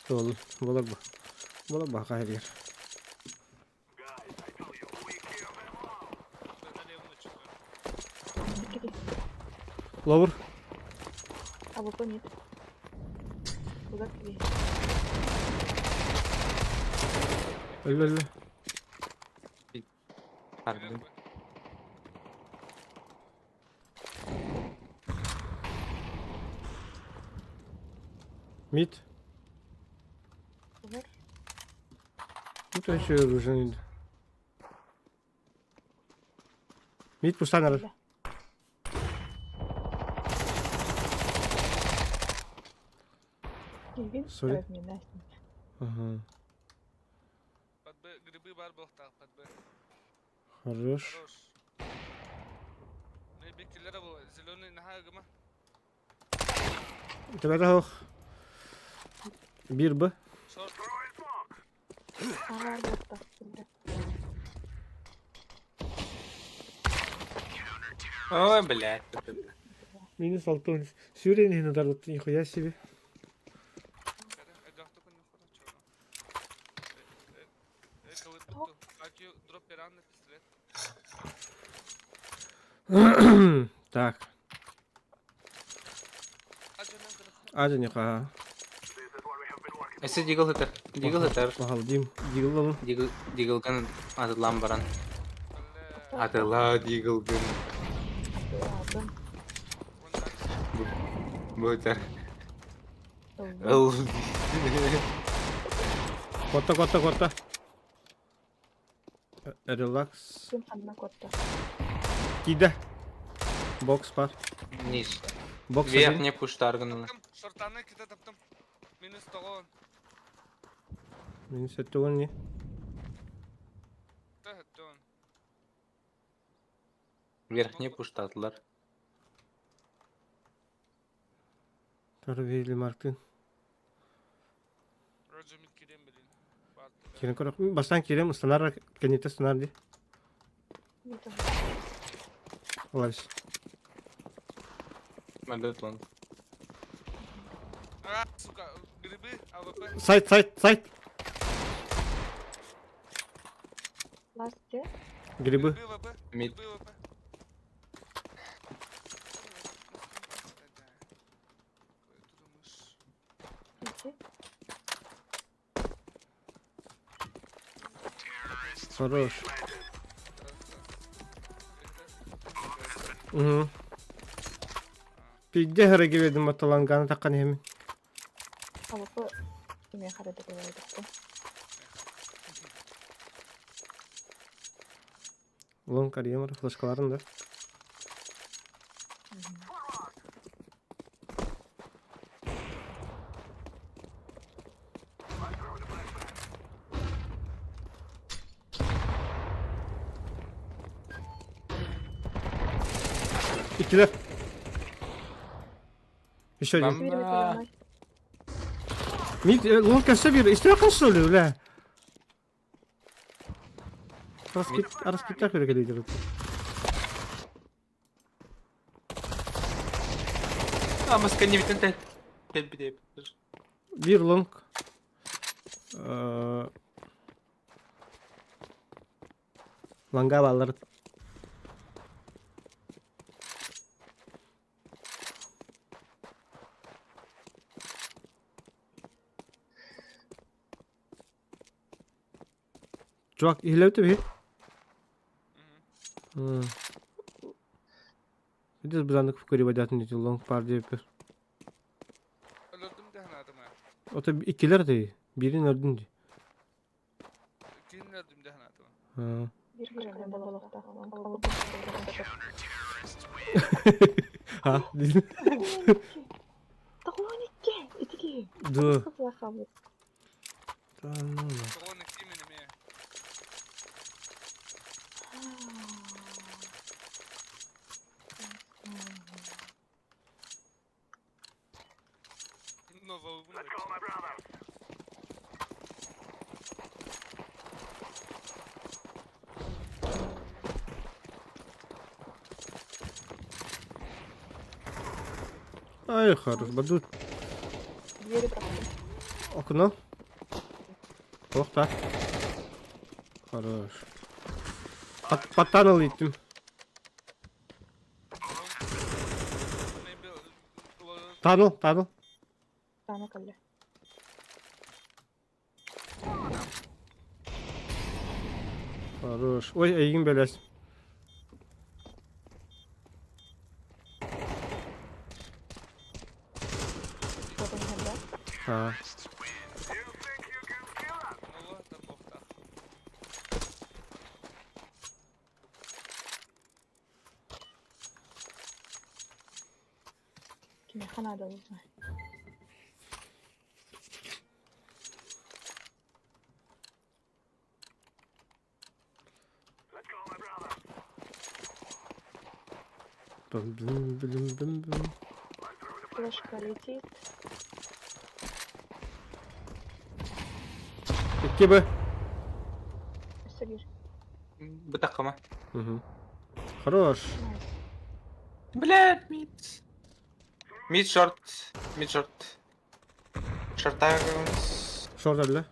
Ол, болар ба. Болар ба хайыр. Ловр. А вот нет. Куда тебе? Өллө өллө. Пардон. Мид. Тут еще оружие. Мид пустан Миигин Sorry. разминай. Ага. Под Б, грибы бар буолуохтаах под Б. Хорош. Хорош. Биккилere bu. Зеленый наһаа ыгыма. Төбөтө суох. Биир Б. Шорт. Аҕаар буолуохтаах сирдэ. Ой, блядь. Минус алтын. Сүүрэн иһин ударбыт нихуя себе. Так. Адьыньыха. Эссе дигл ытар. Дигл ытар. Махал Дим. Дигл ылын. Дигл диглган атылаан баран. Атылаа диглгын. Бу ытар. Ыл. Котта, котта, котта. Релакс. Ким ханна котта? Кида. Бокс бар. Низ. Бокс Верхний пуштаргын. Шортаны кита таптым. Минус тоҕон. Минус өттүгүн не? Төһөттөн. Верхний пуштатлар. Торвели Мартын. Роджемит кирен билин. Кирен көрөх. Бастан кирем станар кенете станар ди. Оларс. Мадет лон. А, сука, грибы, АВП. Сайт, сайт, сайт. Ласте. Грибы. Грибы, ВП. Мид. Грибы, ВП. Хорош. Угу. Пидде харагибедим аталанганы таккан хемин. Алапы кимиэ харада кэлээдэхтэ. Лон карьемар флешкаларын да. Иккилэр. Еще один. Биир ветеран. Мид, лонг өссө биир. Истиэх қылшы бля. Раскит, раскиттах көрө А, маска не битен тел. Биир лонг. Ланга баллар. Чувак, иһилэбит үһү? Видишь, бузаннык в курибадятын дити лонг пар диэппэр. Өлөрдүм дэһэн аатым. Ото иккилэр дии. Биирин өрдүн дии. Киин өлөрдүм дэһэн аатым. Биир кырыгын болуохтаах. Ха, дии. Тоҕуон икки! Итики! Ду. Кыпылахабыт. Тоҕон икки мин эмиэ. Нового Ай, хорош, баду. Двери проходят. Окно. Ох так. Хорош. Паттан иттим. Таныл, таныл. Тана кэллэ. Хорош. Ой, эйигин бэлэс. Потом хэнда. А. Кимиэхэ наадалыыр. Бым бым бым бым. Флешка летит. Икки Б. Өссө биир. Бытаххама. Угу. Хорош. Найс. Блядь, мид. Мид шорт. Мид шорт. Шортагонс. Шорт өллө.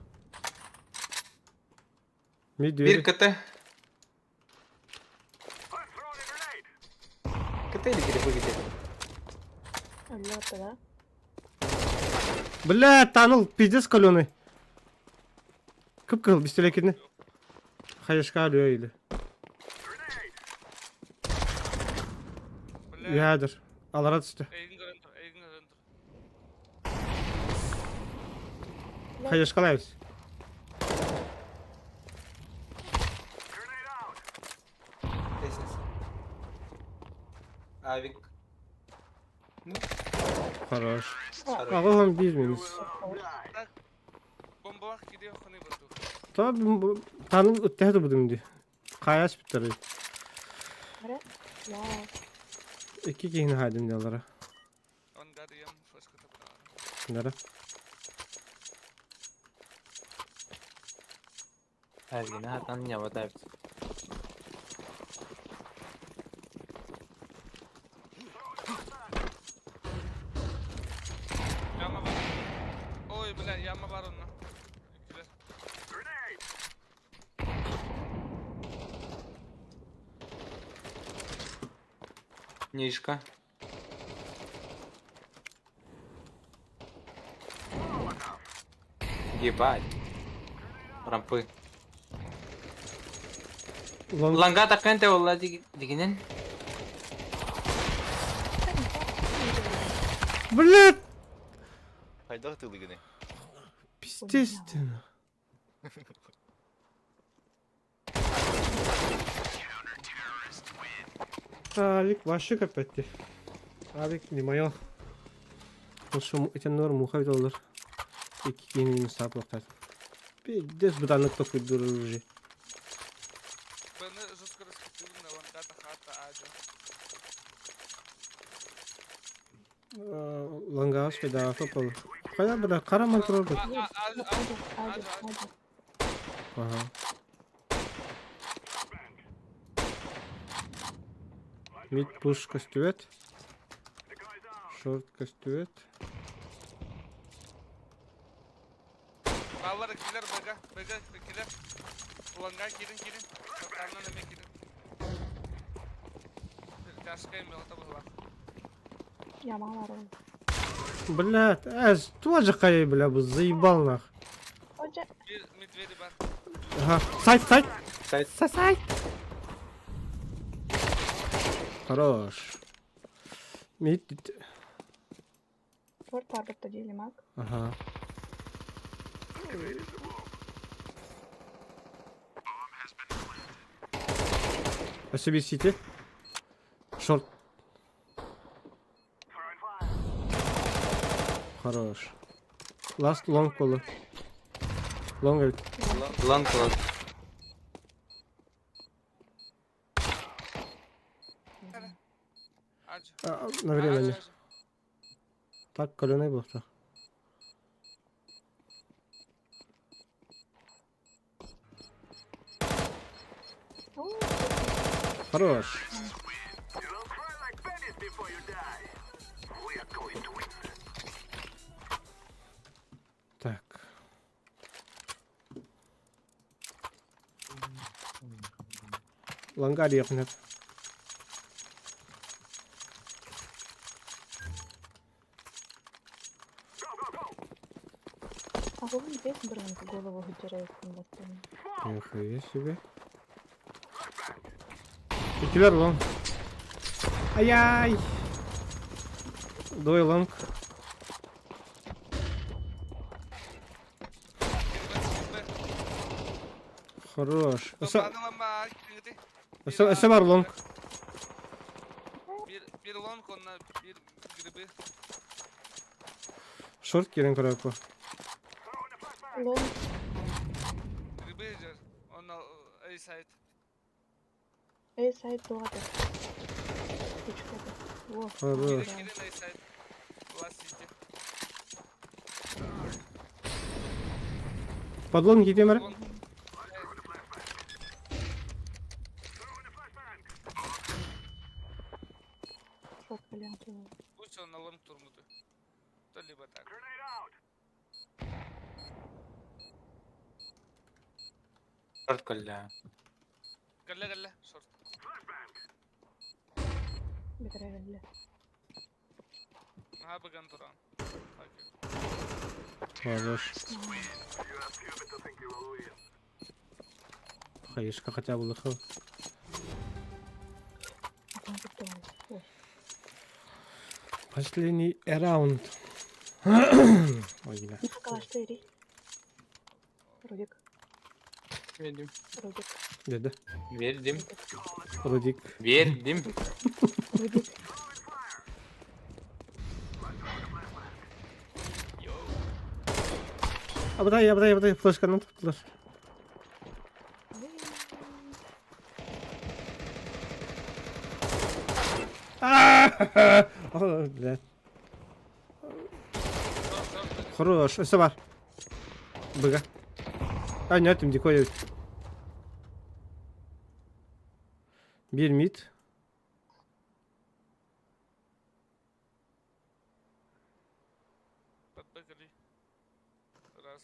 Мид Бир двери. КТ. КТ или грибы где? Өллө ортода. Бля, танул, пиздец каленый. Кып-кызыл бистелекини. Хаешка өлүө или. Бля. Ядер. Алара түстэ. Эйгин көрөн тур, эйгин көрөн тур. Хаешкалайбыз. Лестница. Авик. Ну, Хорош. хорош. Аҕыһын биир минус. Бомбалаах кириэх хонуй бардук. Та таныл ыттаһа турбутум дии. Хайас бүттэр. Эрэ? Вау. Икки киһини хаайдым дьаллара. Ангарыйам флешката быраҕар. Дара. Эргини хатан ньабата эбит. Яма бар. Ой, бля, яма бар онно. Иккилэр. Нишка. Ебать. Рампы. Лонг. Ланга таккан олла дигинен. Блядь! Хайдах тылыгыны? Естественно. Авик вообще опять Авик не мое. Ошо итеннор муха бит олор. Икки киһини саапылахтаат. Пиздец бытаннык токуйдур уже. Бэни жестко раскрутили на лангата хата аджа. Лангаас педафа пол. Хайа бля караман турар. А, а, Аджа, аджа, аджа, аджа. Ага. Мид пуш көстүбэт. Шорт көстүбэт. Баллар килер бэга, бэга килер. Ланга кирин кирин. Сатаннан эме кирин. Тяжкая мелота была. Яма бар ол. Блядь, эс, тоже хай, бля, бу заебал нах. Аджа. Бир медведи бар. Ага, сайт, сайт. Сайт. Сайт, сайт. Хорош. Мид. Шорт бар бітті дейли мак. Ага. Спасибо, Сити. Шорт. Хорош. Last long колы. Long говорит. Ланг ланг. Аджа. А, на время Аджа, не. аджа. Так, каленый был. Так. Хорош. Так. Лангари нет. А вы здесь бронку голову выдирает Нихуя себе. Икилер лонг. Ай-яй! Двое лонг. Б, Хорош. Б. Бомбаны кириңити. Өсө бар лонг. Бир бир лонг онна бир грибы. Шорт кирен көрөппү. Лонг. Грибы жер. Онна эй сайт. Эй, сайт туғады. Аптечка это. Во. Хорош. Кири, кири на сайт. Ласите. Подлон киирдим эрэ. Вон. Шот калям. Пусть он на лонг турмуту. То либо так. Шорт кэллэ. Кэллэ кэллэ. Шорт. Бэтэрэллэ. Ага, быган туран. Хорош. Хаешка хотя бы лыхал. Последний раунд. Ой, бля. Калашты Рудик. Вердим. Рудик. Деди. Вердим. Рудик. Вердим. Рудик. Абытай, абытай, абытай. Флешканан туттулар. О, блядь. Хорош, өссө бар. Быга. А, нет, им дикой. Биир мид. Подбегали. Раз.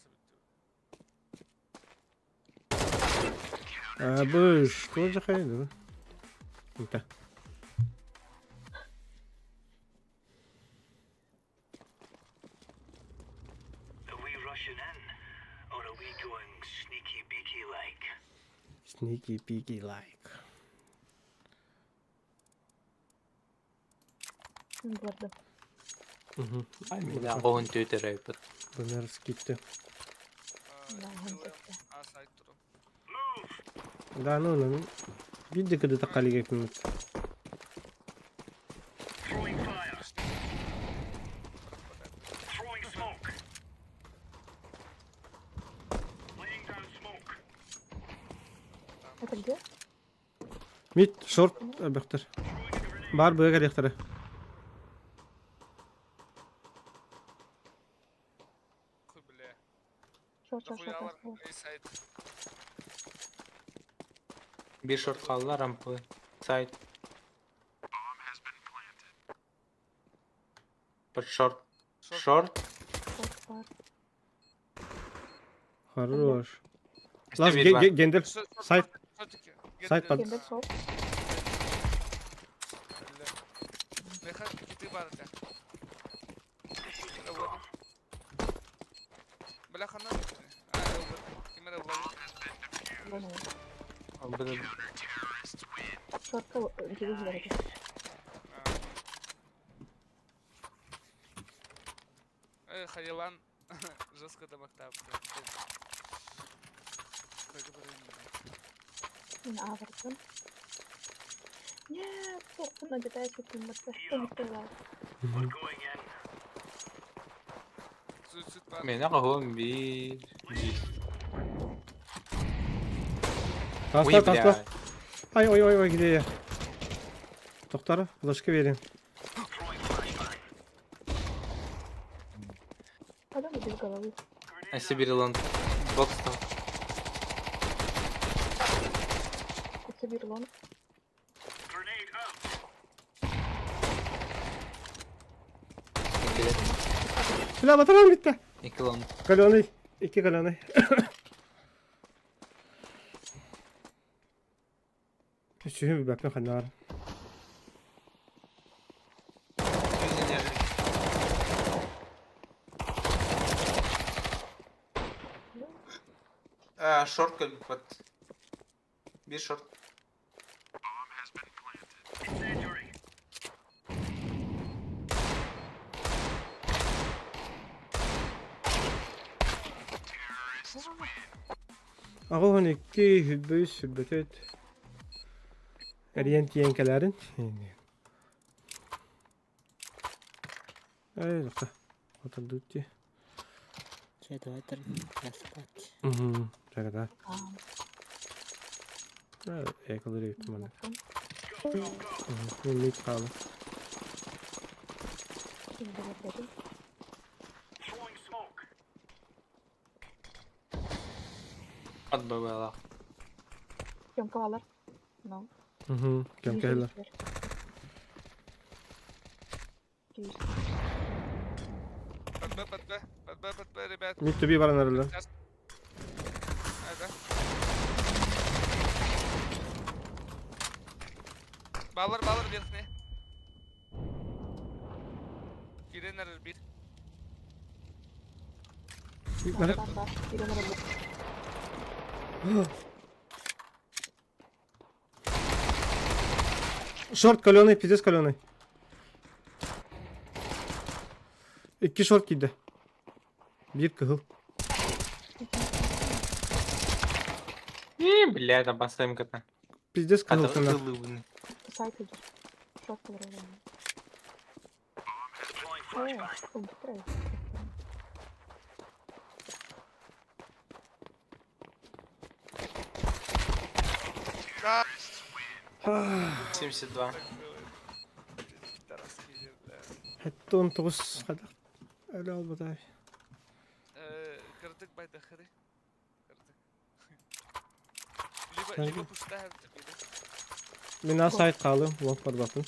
А, бу что же хайды? Да. Sneaky peaky like. Гордо. Угу. Оҕун түүтэрэ Бунар скипты. А сайт туру. Да, ну, ну. Видите, когда такали как минут. Это где? Мид, шорт, бөхтөр. Бар быга кэлиэхтэрэ. Хуй, бля. Шорт, шорт, Дохуялар. шорт. Эй, сайт. Биир шорт хаалла рампы. Сайт. Под шорт. Шорт. Шорт. Шорт, бар. Хорош. Лас, гендер. Сайт. Шортики. Сайт под- Гендер шорт. Меха, киты барыта. Бля, хана. А, Кимера Бля. Шортка дивизия. Э, Халилан жестко дамактап. Мин аҕырдым. Нет, туохпун одетайся тыммытта. Мин аҕаһым биир. Биир. Таста, Ой, таста. бля. Ай, ой, ой, ой, где я? Доктора, флешка верим. Адам без головы. А Сибирилан бокстан. Это Бирлон. Бля, батарам битте. Икилан. Каленый. Икки каленый. Сүүһүн билбэппин ханна баар. А, шорт как бы под. Биир шорт. Аҕыһын икки, сүрбэ үс, сүрбэ төрт. Эрийэн тиийэн кэлээрин. Эй, доктор. Отурдут дии. Че, давай я спать. Угу. Так, да. А, Эколары өттүм аны. потом. Мид хаала. От БВЛ. Съемкалар. Ну. Угу, кем кэллэ. Под Б, под Б, под Б, под Б, ребят. Мид түби баран эрэллэр. Сейчас. Это. Баллар, баллар верхний. Кирен bir. Нары. Шорт каленый, пиздец каленый. Икки шорт киирдэ. Биир кыһыл. И, бля, там поставим кота. Пиздец кыһыл Это сына. ылыбын. Сайт идет. Шорт О, быстрее. Да. 72. Хэтте 19 хадах. Әлі албатай. Кырдык байдахыры. Кырдык. Либо, либо пустая. Мин а сайт хаалым, лонг барбатын.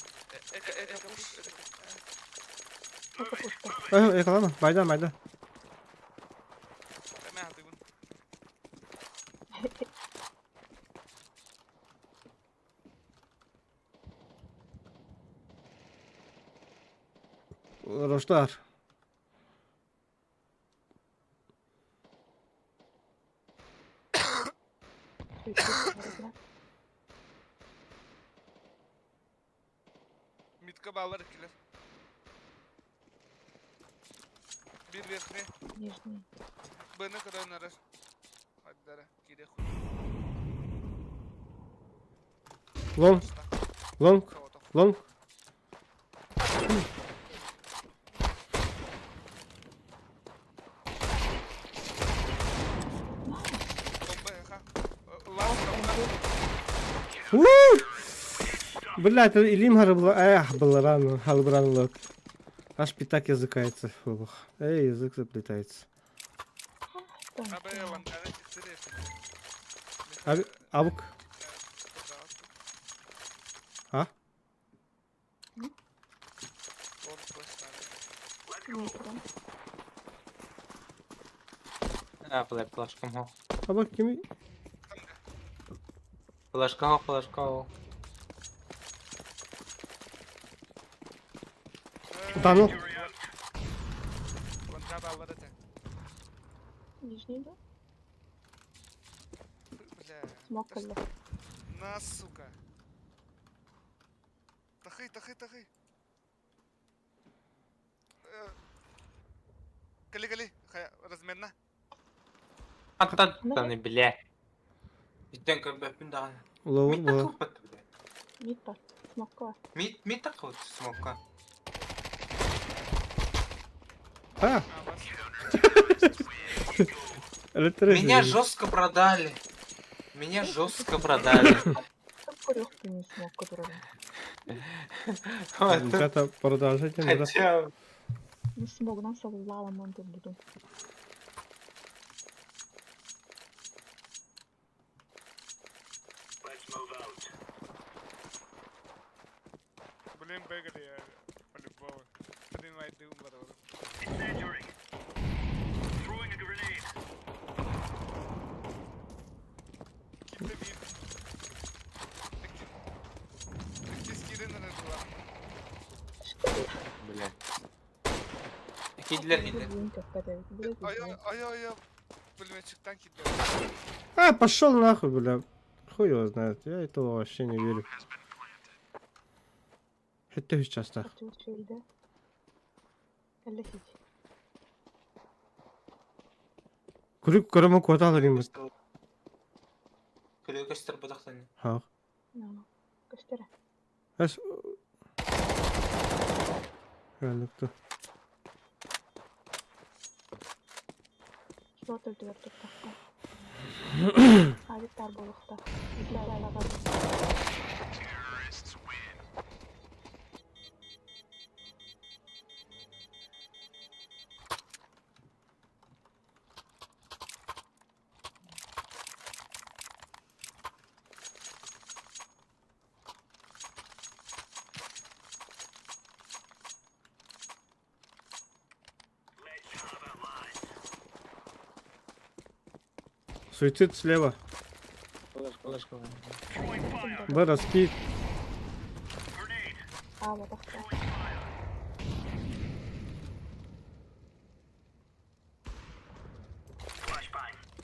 Эка, эка, пуш. Это пусто. Эй, экалама, байда, байда. Каме хатыгун. Роштар. Митка баллар килер. Bir верхний. Нижний. Б-ны көрөн Агдара, кире хуй. Лонг, лонг, лонг. Блядь, илим харбла, эх, был халбран лот. Аж пятак языкается. Ох. Эй, язык заплетается. А, авук. А? А, бля, флешка мог. Абак кими? Флешка, флешка. Утонул. Нижний, да? Смог когда. На, сука. Тахы, тахы, тахы. Кали, кали, размерно. Аттан, бля. Иттен көрбөппүн даҕаны. Ловur Мид була. такылбат бля. Мид бар. Смокка бар. Мид мид такылбат смокка. А! Меня жестко продали. Меня жестко продали. Көрөкпүн смокка турарын. Ребята, продолжайте. Хотя... Ну смогнан салламан буду. Блин, бегали я по-любому. Блин, май дым барбар. Кипте bir. Икки скирин арылар. Бля. Кидлер кидлер. Ай, ай, ай, ай. Пулеметчиктан кидлер. А, пошел нахуй, бля. Хуй его знает, я этого вообще не верю. Это сейчас так. Күлүк көрөмө куотал римыз. Күлүк көстөр бодохтан. Ха. Көстөр. Эс. Әлүктү. Шорт өлтүгөр туттахта. Авиктар болукта. Суицид слева. Б раскид. А, вот так.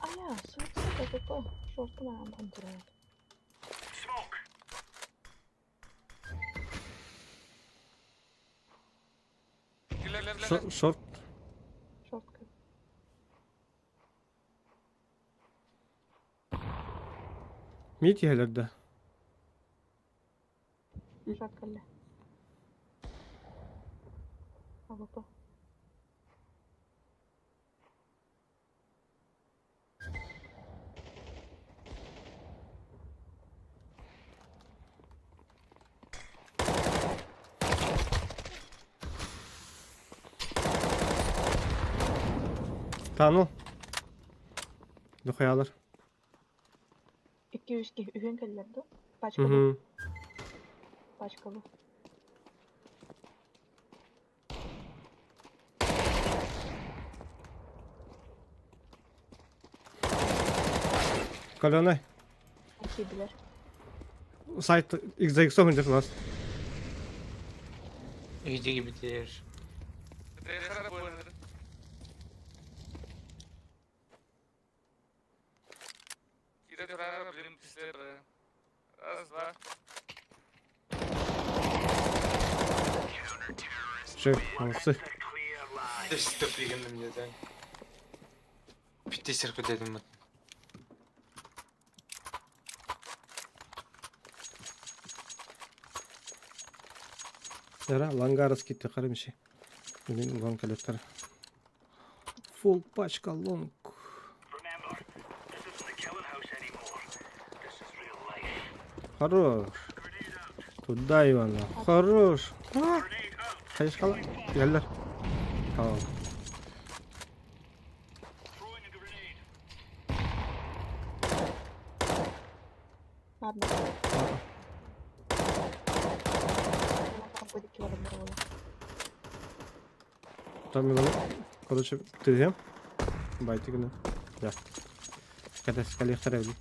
Ая, суицид это шорты маҕан турар. Шорт. Шортка. Мид иһэлэр да? Шорт кэллэ. АВП. Тану. Дохуялар. Икки-үс киһи үһүөн кэллэр дуо? Пачкабы. Пачкабы. Каленай. Киирдилэр. Сайт XXO мындыр нас. Иди битер. Раз, два. Все, молодцы. Что мне, да? Питесер куда Яра, лангарас кетті қарамеше. Блин, лонг коллектор. Фулл пачка лонг. Хорош. Туда, Ивана. Хорош. А! Хайышқала. Geldiler. Tamam. Ладно. Там Иван, короче, ты где? Байтигна. Да. Когда коллектор эвди.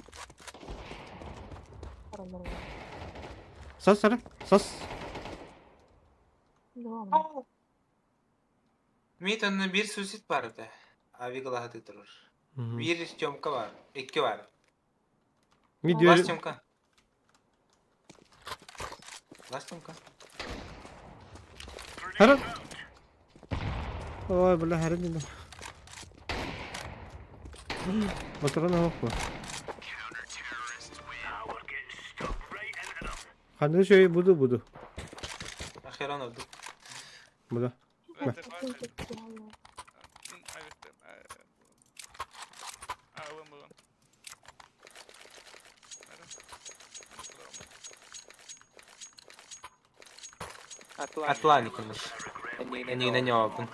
Сас, сара. Сас. Мит онно биир суицид баар этэ. Авигалаһаты турар. Биир Тёмка баар, икки баар. Мид Лас Тёмка. Лас Тёмка. Хара. Ой, бля, хара дедим. Батарана хоппа. Ханды шөй буду буду. Ахерон oldu. Буда. Атлантик. Они на нем.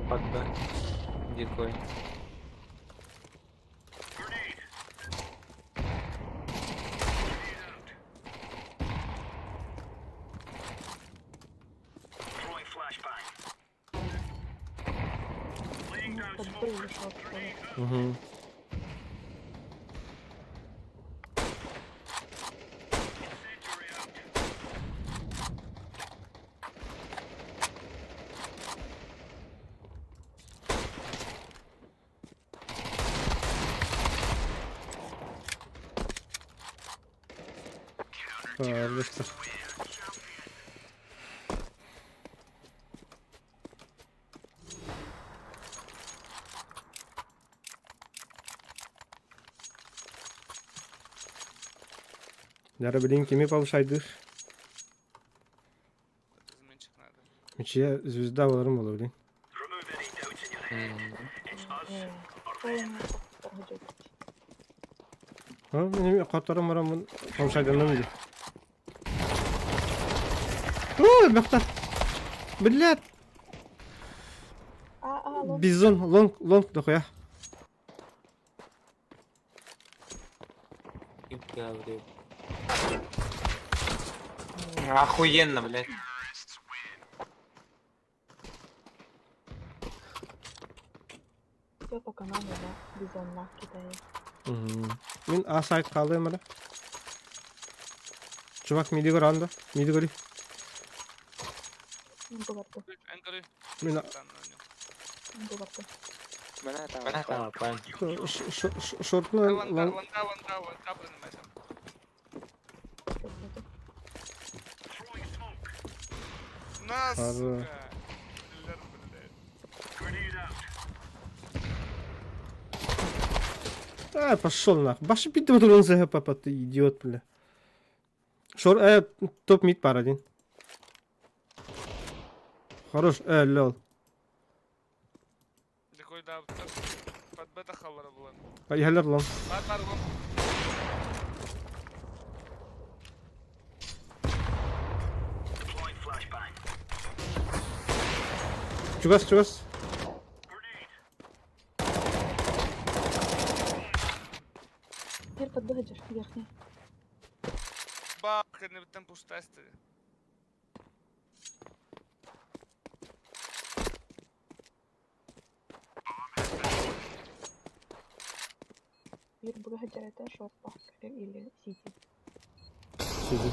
Подда. Дикой. Угу. Хорошо. Яра билин кими повышайдыр. Изменчик надо. Мичия звезда боларым бола билин. Ha, benim katlarım var ama повышайданнан ди. Ой, бахтар. Блядь. Бизон, лонг, лонг дохуя. Охуенно, блядь. Все по каналу, да, Бизоннах Китая. Мин А сайт хаалыам эрэ. Чувак, миди көр анда. Миди көрүй. Мен бу бардым. Эн көрүй. Мин Мен бу бардым. шортны Ланга, ланга, ланга, ланга принимайся. Көрбөтүм. На, Ары. сука. Лер, блядь. А, пошел нахуй. Баши пить вот он за папа, ты идиот, бля. Шор, топ мид пар один. Хорош, лол. Такой, да, под бета халара была. Поехали, лол. Бар, бар, лон. Чугас, чугас. Теперь подбыгаешь верхний. Бах, не там пустасты. Бир быгаджар это шорт или сити. Сиди.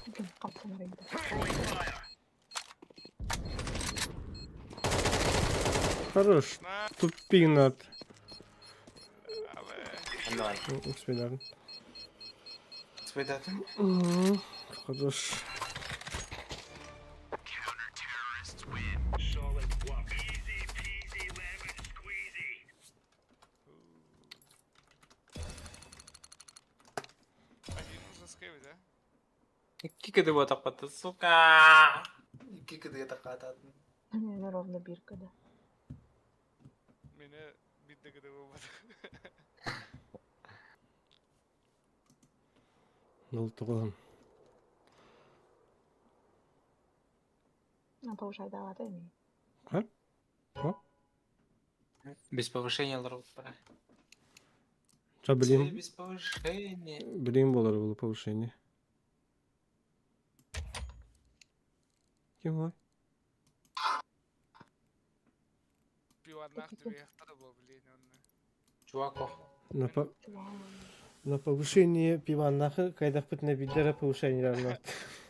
Блин, капсан рейда. Хорош. На, Тупинат. абе. Успедарн. Спайдатын. Хорош. Один уже скевит, да? Кикады вот аппаты, сука. Кикады такататын. Мен ровно бирка, да. Меня битте кыды болбады. Нол тоғыз. А повышай давай, эми. А? А? Без повышения лорд пора. Ча, блин. Без повышения. Блин, болар было повышение. Кем ой? Пиванах тебе был, блин, он. Чуваков. На, по... На повышение пиванахы, когда пытна бидера повышение равно.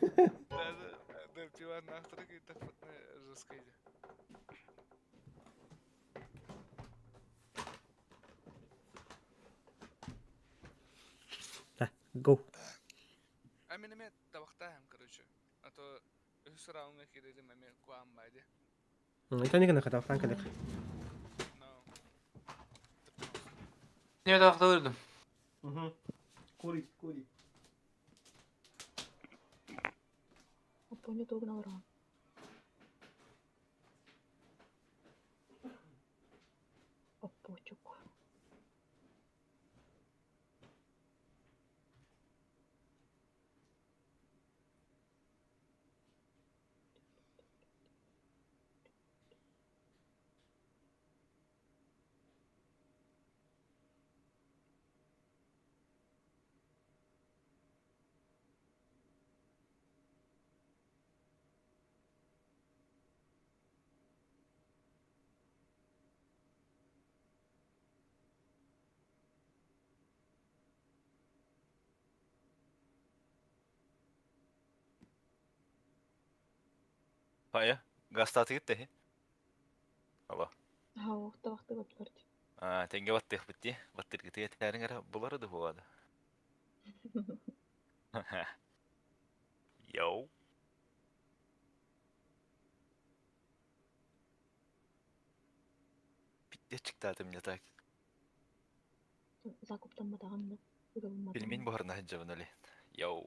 Да, да, да, пиванах так жестко идет. Да, go. А мен эме табактаем, короче. А то үс раундга кирдим эме куам байды. Это не гына табактан калек. No. Не табакта Угу. Кури, кури. Понял, тугнал ран. Опочук. Хайа, гастаты гитте. Алло. Ха, табакты баптар. А, тенге баттых битти. Баттыр гите тәриңер булары да булады. Йоу. Битте чыкты мне так. Закуптан матаган да. Пельмень буharına хәҗәбен әле. Йоу.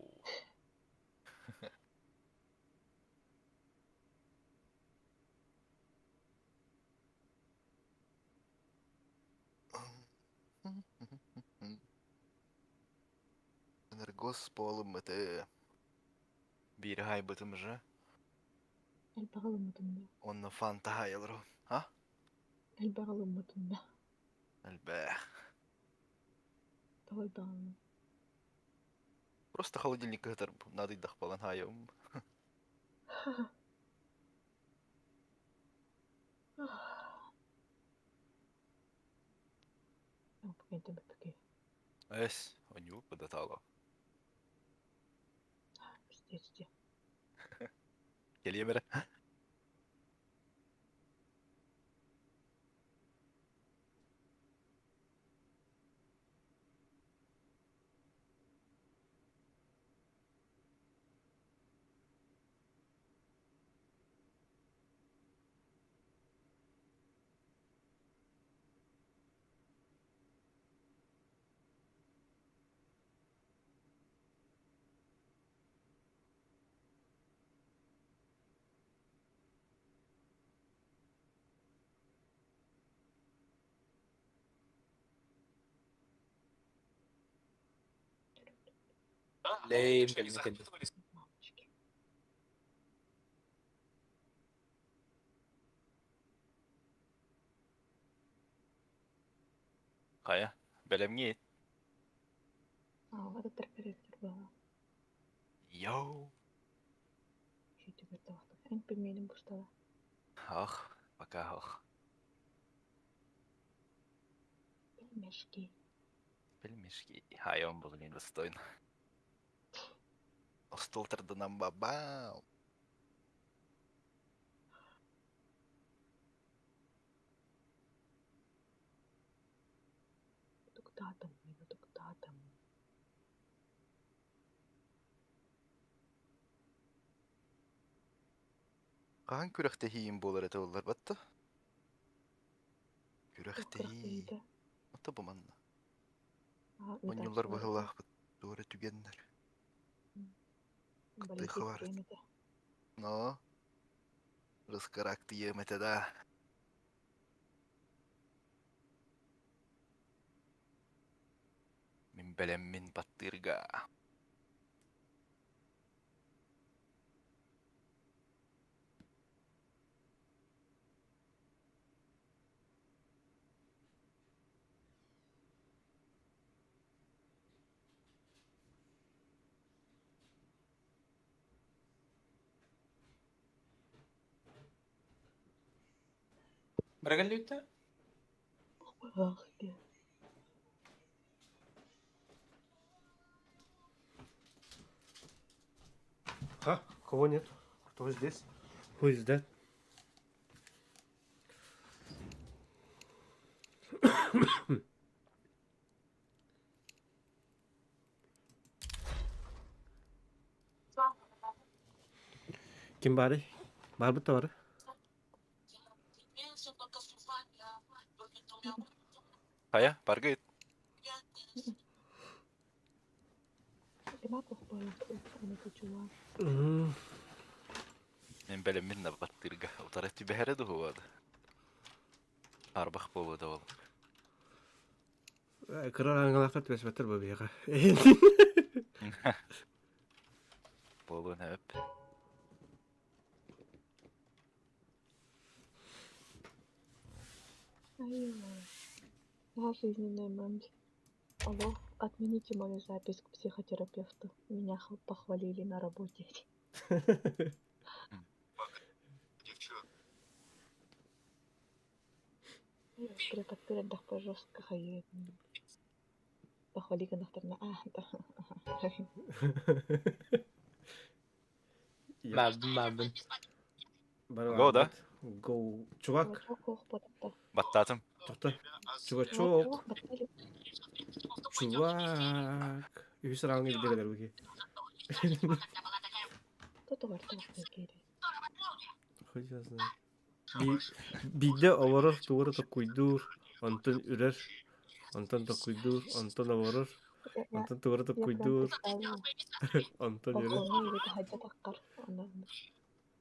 Энергос полымыты. Бир хайбытымжы. Элбәгылыммытында. Онны фанта хайылру. А? Элбәгылыммытында. Әлбәх. Тоҕо даҕаны. Просто холодильникка сытар наадыйдах буолан хаайабым. Эс, онньуу податаало. Пиздец дии. Кэлиэм эрэ. Лейм, кэлин кэлин. Мамочки. Хайа, бэлэмҥиит? Аҕа да буолла. Йоу! Шүтүгэр табахтар. Эн пельменин бустала. Ах, пока ох. Пельмешки. Пельмешки. Хайа, он был недостоин. Остуол тарданан бабау. Туктатам, туктатам. Хаһан күрэхтэһиим буолар этэ буоллар батта? Күрэхтэһии. Ото бу манна. Онньулар быһылаахпыт туора түгэннэр. Кыттыха бар. Но Рыскарактыйыам этэ да. Мин бэлэммин баттыырга. Баргалюта? Ах, диэн. Ха, кого нет? Кто здесь? Who is that? Ким баарый? Баарбыт да бары. Хайа, баргыт. Мин бэлэммин да баттыырга утары түбэһэрэ дуһуода. Арбах буолуо да ол. Кыра аҥалаахтар түбэспэттэр бу биһиэхэ. Буолуон сөп. Да, жизненный момент. Алло, отмените мою запись к психотерапевту. Меня похвалили на работе. Преподтырдах жестко хайы. Похвали гынахтарна. А, да. Мабын, мабын. Го, да? Go. Чувак. Баттатым. Тоқта. Чувачок. Чувак. Үһүс раундка биирдэ кэлэр бу Хуй я знаю. Биирдэ олорор тугу токкуйдуур, онтон үрэр, онтон токкуйдуур, онтон олорор, онтон тугу токкуйдуур, онтон үрэр.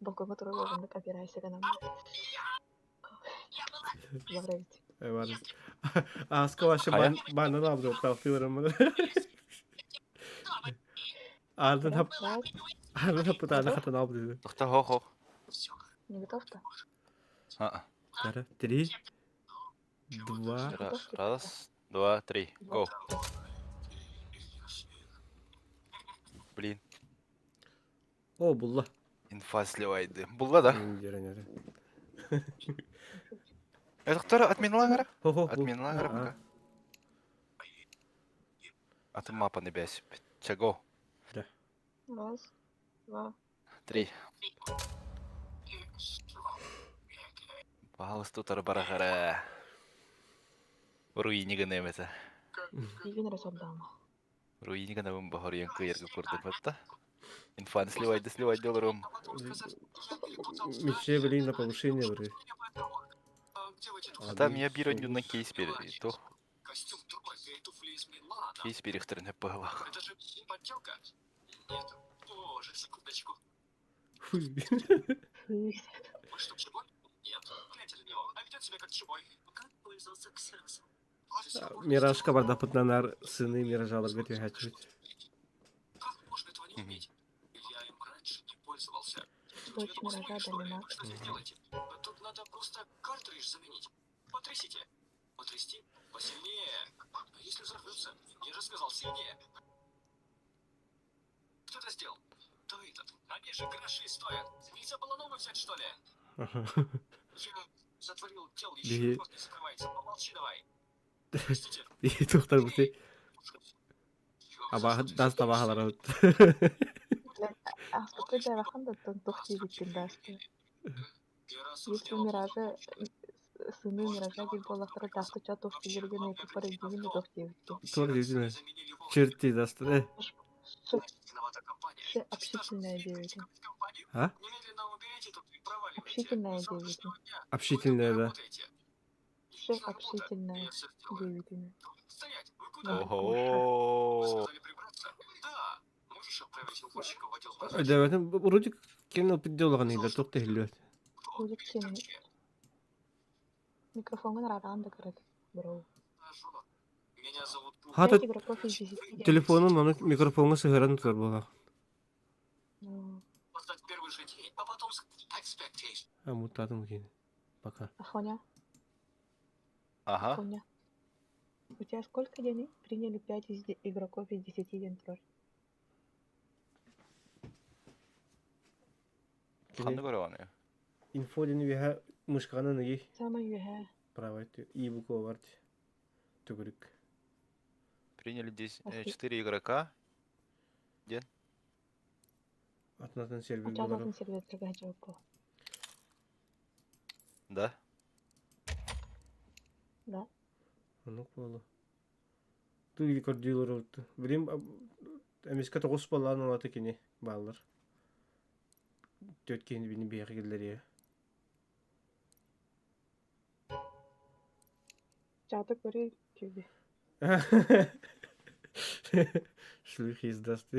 Балкоҥҥа турар уолуннук операция гынан Ааска вообще баанан абдыаттаахтыыларым. Ардын хап ардын хаппытаана хатан абдыды. Тохта хо-хо. Не готов-то? А. Три, два. Раз, два, три, го. О, булла. Инфа сливайды. Булла да. Деренери. Это отменила Хо-хо. Отменила пока. Атын мапаны бэс. Чего? Да. Раз, два. Три. Пожалуйста, тутар барахара. Руини гына эмэтэ. Игин эрэ сордомо. Руини гынабын баһоруйан кыайарга курдук батта. Инфан сливайды сливайды олорум. Мече блин на повышение вры. А там я бир онньюнан кейс бер. То. Кейс берихтерин хөп быһылах. Фу. Миражка бардапытнанар сыны миражаларга түһәчүт. Дочь миража Далина. Биһи Биһи тухтар бути. Аба дас табахалар. Аспытка дьайбахан да тух диэбиккин даасты. Если миража сыны миража диир буоллахтара даасты ча туох дииллэригэр туппар өйдүүгүн да туох диэбиккин. Туох диэбитин Черти даст. Э. Ше общительная диэбитин. А? Общительная диэбитин. Общительная, да. Ше общительная диэбитин. Ого. Өйдөөбөтүм вроде кем подделаған иһиллэр туох да иһиллибэт. Рудик сен микрофоҥҥун араатаҕын да көрөт, бро. Хата Пять игроков из десяти. телефонун ону микрофоҥҥа сыһыаран турар буолаах. Ну, А муттаатым киин. Пока. Афоня, Ага. Афоня. У тебя сколько денег? Приняли пять из игроков из десяти день тролль. Ханны көрөҕүн? Инфо диэн үөһэ мышкаҕынан ыйый. Самый үөһэ. Правай и буква бар төгүрүк. Приняли 10, 4 игрока. Ден? Атын-атын сервер Атын-атын сервердергэ сылдьыбыт Да? Да. Оннук буолуо. Туу көрдүү олорбут. Билим эмискэ тоҕус баллаан улаата кини бааллар. Түөрт киһини бини биһиэхэ киллэриэ. Чаата көрүй түбү. Шлюхи издаст.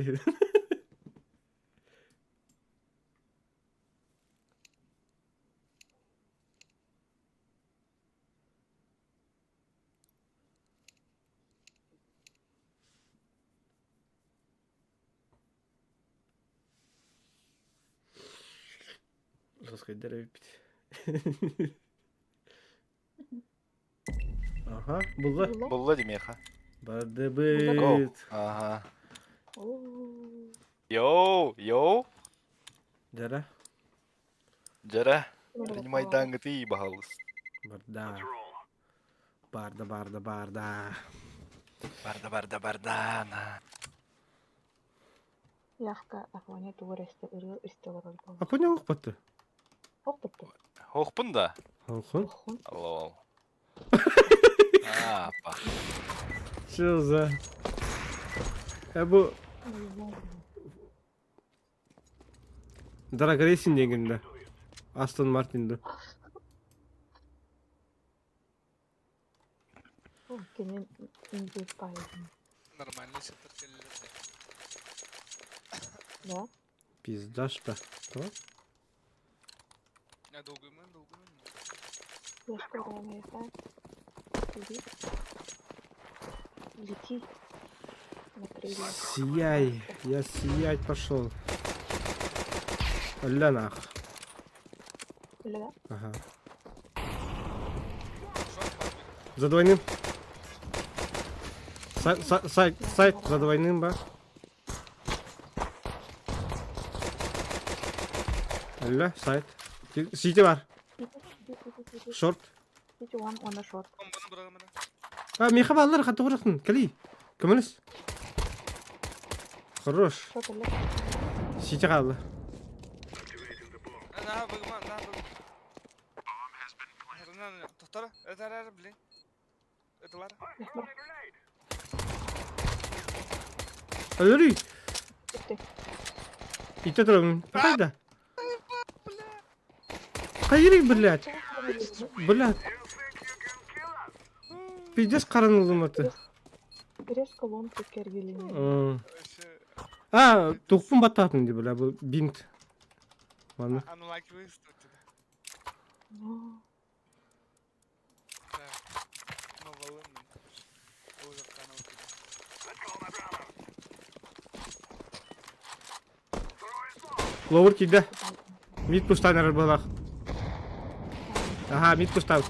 Ласкайдар эбиппит. Аха, булла. Булла димиэхэ. Бардыбыт. Ага. Йоу, йоу. Дьара. Дьара. Принимай дангыты, баһалыс. Барда. Барда, барда, барда. Барда, барда, барда. На. Явка Афоня тугу эрэ истэ ырыа истэ олорор буолла. Афоня оһохпатты. Оһохпутту. Оһохпун да? Оһоххун. Лол. Апа. Что за... Э бу... Drag Racing диэҥҥин да. Астон Мартин да. Кини индейт паайын. Нормально сытар кэллилэр. Да? Пизда что? Что? Я долгуйман, долгуйман. Я скоро наехать. Иди. Лети. На крыльях. Сияй. Я сиять пошел. Ля нах. Ля? Ага. За двойным. Сайт, сайт, сайт за двойным, ба. Өллө, сайт. Сити бар. Шорт. Сити one уонна шорт. Бомбаны быраҕымына. А, миэхэ бааллар, хата курахтын. Кэлий. Көмөлөс. Хорош. Шорт өллө. Сити хаалла. Наһаа быгыма, наһаа быгыма. Тохтор, это блин. Это лара. Өлөрүй. Бүттэ. Итте турабын. Қайда? Хайырый, блядь. Блядь. Пиздец қаранылдым аты. Резко ломку кергилини. А, тухпун баттаатын ди, бля, бу бинт. Ладно. Анлаки выставьте. Ловыр киирдэ. Мид пустаан эрэр быһалаах. Аһаа, мид пустаан.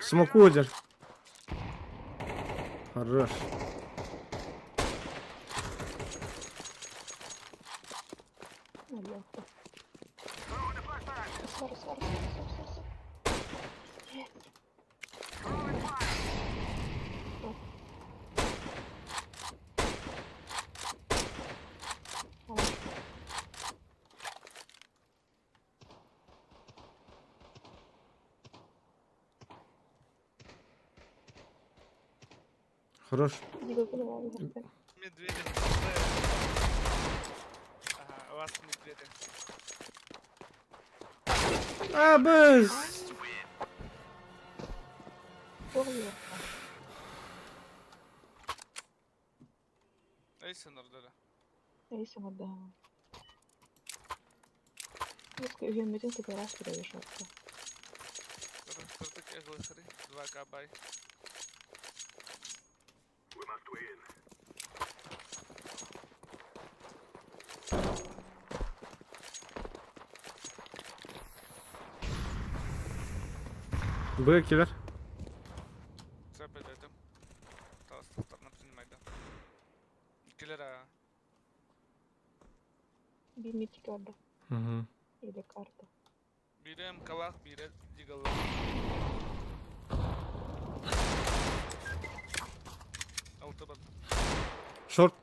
Смоку одер. Хорош. Хорош. Медведя. Ага, вас медведя. А, быз! Эйсенер, да. Эйсенер, да. Үһүөммүтүн сытыараах кирэйэ шорта. Кыртык эглысыры, 2К бай. Б килер. Сөп өйдөөтүм. Таастахтарына принимайда. Килер аа. Биир митик барда. Или карта. Биирэ МКлаах, биирэ Дигаллаах. Алты бар. Шорт.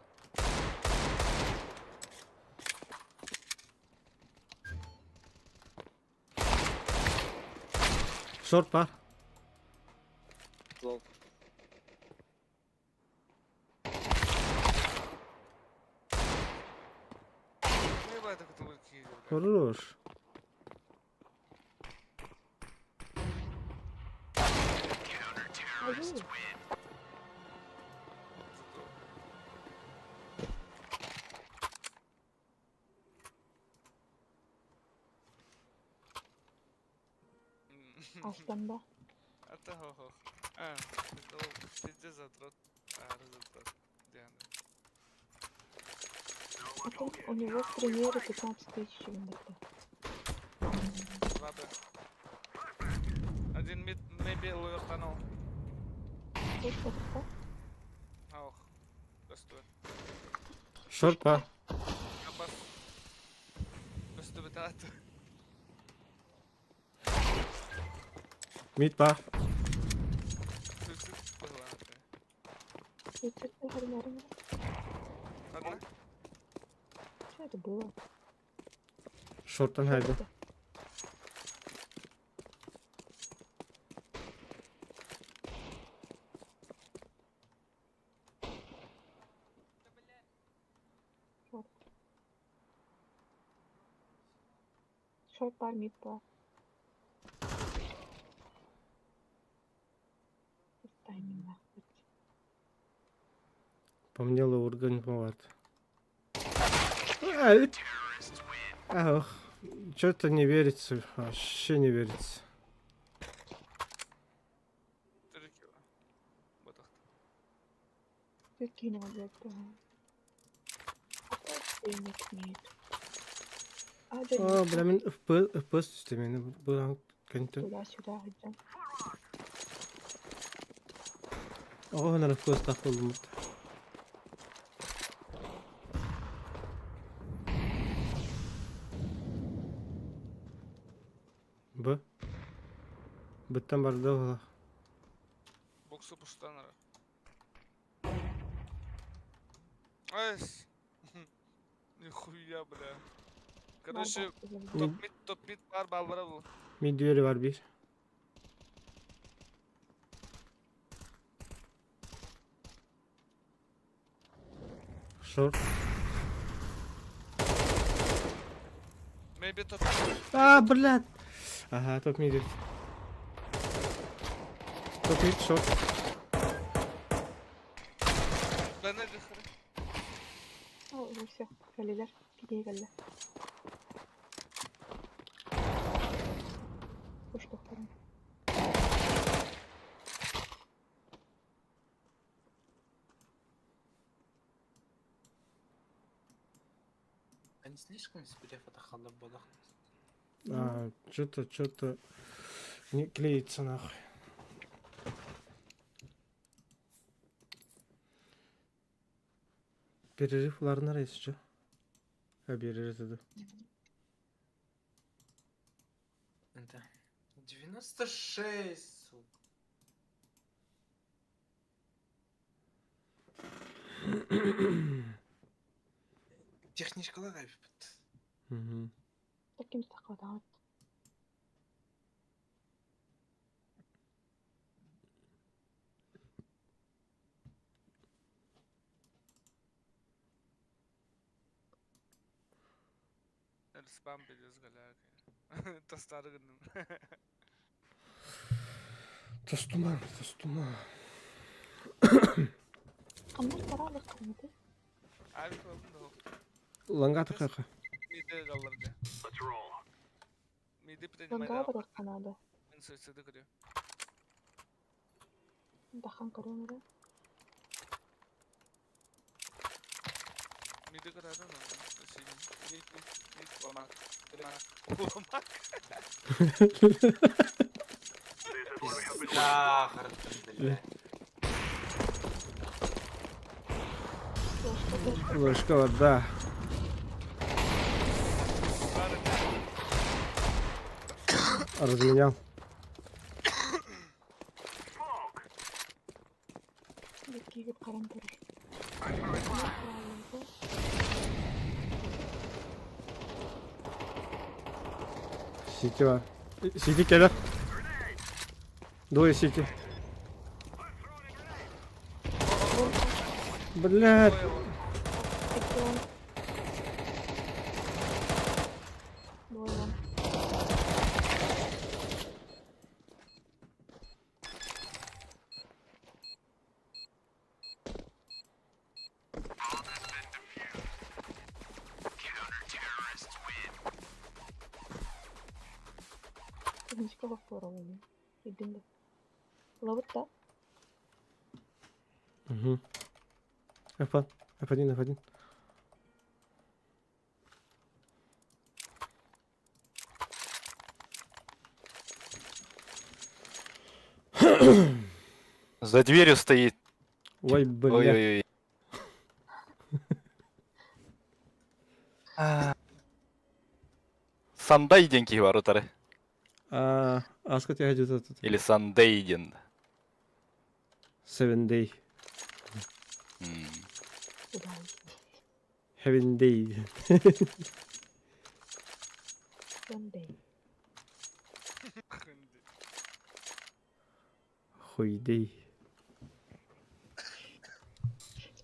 Шорт бар. Хорош. Астан да. Ата хо хо. А, пизде задрот. А, задрот. Диана. Потом у него в премьере 15 тысяч где-то. Два Б. Один мид, maybe lower tunnel. Слышь, это Ох, достой. Шорт бар. Капас. Достой бетат. Мид бар. Суицид была. Суицид Одна? Что это было? Шорттан хайда. Шорт. Шорт бар, мид бар. Тайминг нахуй. По мне лоурга не бывает. Ах, что-то не верится, вообще не верится. Три кило. Ботахт. Прикинь, вот это. Опять мид. А, да, А, нет, бля, мин FPS, FPS системени бу контент. Туда-сюда, где? Оҕо куостаах буоллуммут. Б. Быттан барда оҕолор. Боксы пустан ара. Айс. Нихуя, бля. Короче, топ-мид, топ-мид бар баллара был. Мин двери бар бир. Шорт. Maybe top А, блядь! Ага, топ мид. Топ мид, шорт. Бana гыхыры. О, уже все, кэллилэр, китии кэллэ. Куштухтарын. Они слишком сберев это халабудах. А, что-то, что-то не клеится нахуй. Перерыв уларына если что. А, перерыв это. Это 96, сука. Техничкалар эбит. Угу. Таким сахадаат. Спам билез галяк. Тастары гынным. Тостума, тостума. Хамнар баралык кымыты. Abi oğlum da yok. Лангата хаха. Mide kalırdı. Mide принимай Лангаа барык канада. Мен суициды көрүө. Дахан көрөмөрө. Mide көрөрүн Мид мид мид омак. Омак. Пизда, бля. Флешка, флешка. Ложка вода. Разменял. Кигип каран турар. Сити бар. Сити келер. Двое сити. Блядь. Икки Двое вон. Техничка бохторолу. Идин да. Лабыт да. Угу. F1. F1, F1. За дверью стоит. Ой, бля. Ой-ой-ой. Сандайден киһи бар утары. А, аскат я хочу тут. Или Сандейден. Seven day. М. Удай. Heaven day. One day. Хуй day.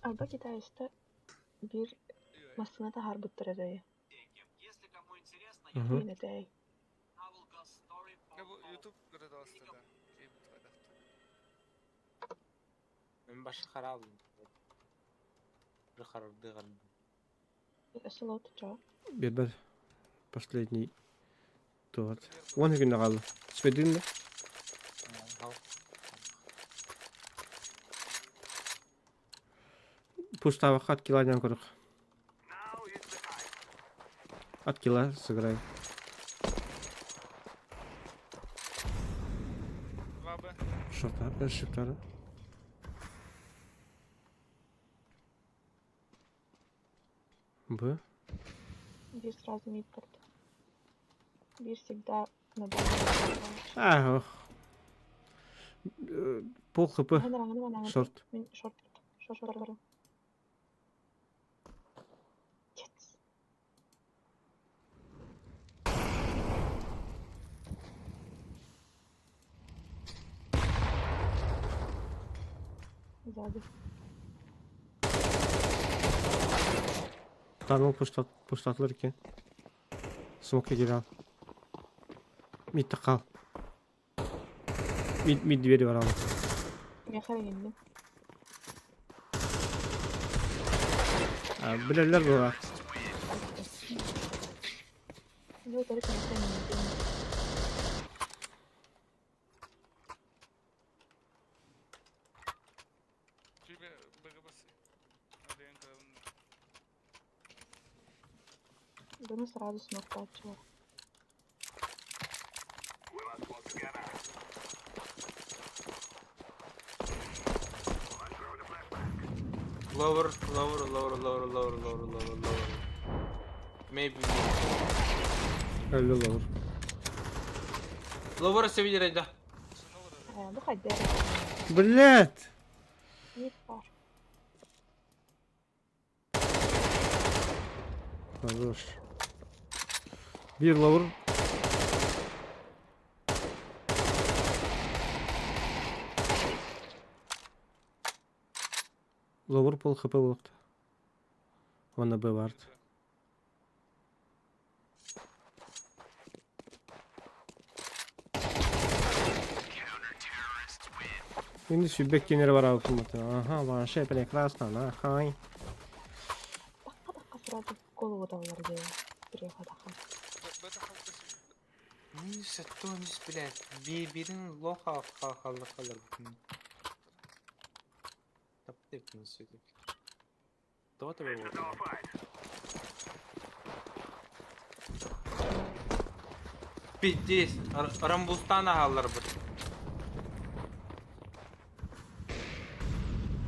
Арба Китайста бир массына таһаарбыттар этэ. Угу. Иин этэ. Я бу YouTube көрө да. Мен башы харалдым. Бір харалдыган. Өссө лоут чоо. Бир Последний. Туат. Он күн қалды. Түспедин да? Пустава от кила не көрік. От кила сыграй. 2Б. Шорта, шифтары. Б. Биир сразу мид барда. Биир всегда на Б. А, ох. Пол хп. Шорт. Мин шорт. Шорт барым. Сзади. Tunnel pushlatılır ki. Smoke geri al. Mid kal. Mid, mid двери var al. Миэхэ иҥинним. Билэллэр буолар. Дьэ утары кэмҥэ иҥинним. Дьону сразу смоктааччылар. Lower, lower, lower, lower, lower, lower, lower, lower. Maybe mid. Өллө lower. Lower все видели, да. Ээ, бу хайда эрэ. Блять! Мид баар. Хорош. Биир lower. Lower пол хп буолуохта. Уонна Б баарт. Мин сүүрбэк киэнэрэ бараабыппын Ага, вообще прекрасно, нахай. Тахха-тахха сразу голову даллар диэн приехатаха. Минус тонус, блядь. Бирин лоха хахаллар Таптып все-таки. Кто тебе вот? Пиздец, Рамбустана галлар бит.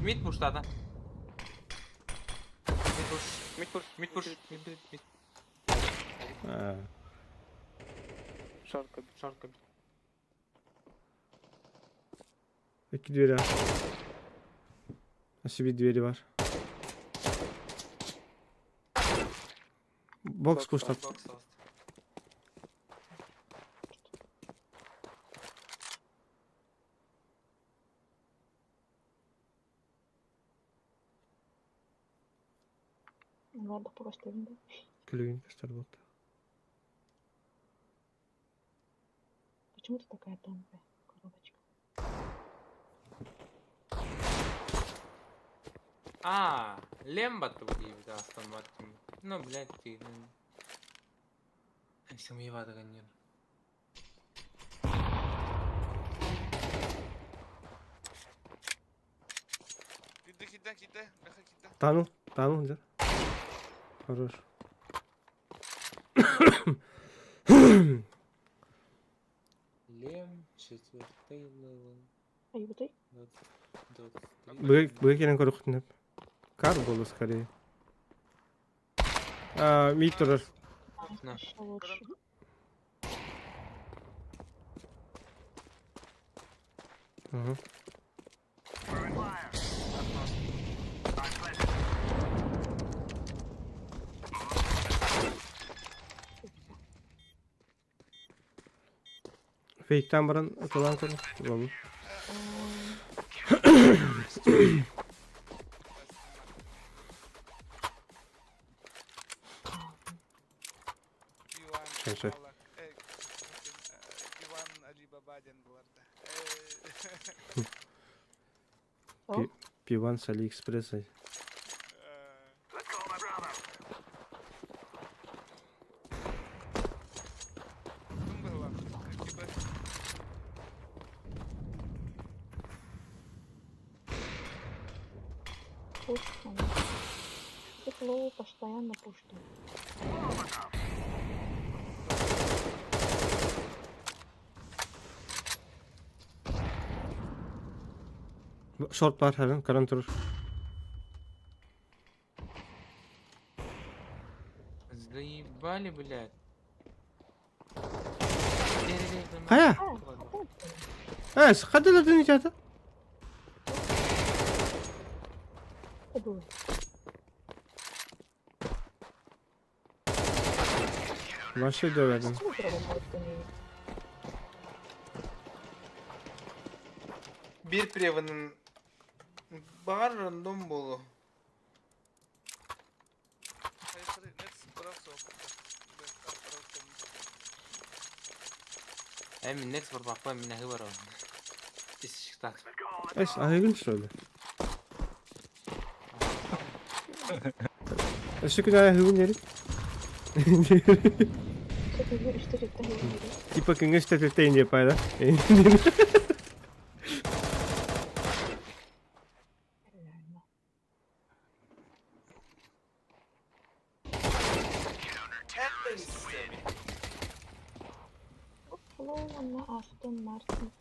Мид пуштада. Мид пуш, мид пуш, мид пуш, мид, мид, мид. Шарка, шарка. Икки двери Nasıl bir двери var. Box pushlat. Бокс алды. Олордох көстөбүн да. Күлүгүн көстөр болду. Почему ты такая тонкая коробочка? А, Лемба диэбит Астон Мартин. Ну, блядь, ты... Сымыйбатыгын Киирдэ, киирдэ, киирдэ, меха киирдэ. Tunnel, tunnel дьэ. Хорош. Лем, четвертый левел, Айбытай? 23. Быга быга кэлэн көрүөхтүн Кар буолла скорее. А, мид турар. На. Еще лучше. Ага. Фейктан баран ытылаан көрө. Буолла. Иван Чэ, чэ. Аллах, Иван Алибаба диэн буларда. Пиван с Алиэкспресса. Ким быһылаах? Типа Пуш, она. Тепло, постоянно пушту. Шорт бар харын, каран турар. Заебали, блядь. Хайа? Э, хадылатын ичата? Вообще dövedim. Биир преванын баҕар рандом буолуо. Э, мин next барбаппа, мин аһыы барабын. Ис так. Эс, аһыгын что ли? Өссө күн аһыгын дери. Типа күҥҥэ үстэ түлтэйин диye пайда. Астон Мартин.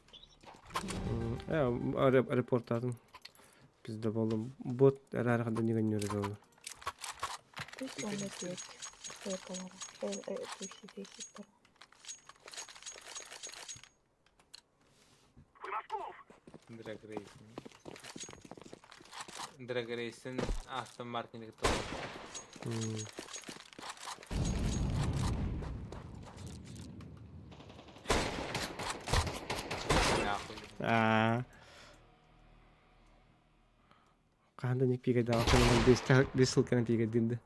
Репортадым. Bizde болду. Бот эрэр хада нигэн болду. Пусть он это Пусть Drag Racing. Drag Racing Aston Martin кытта. Нахуй. Аа. Хаһан да ник пигэйдээҕэ бес сыл кэнэ пигэйдиин да.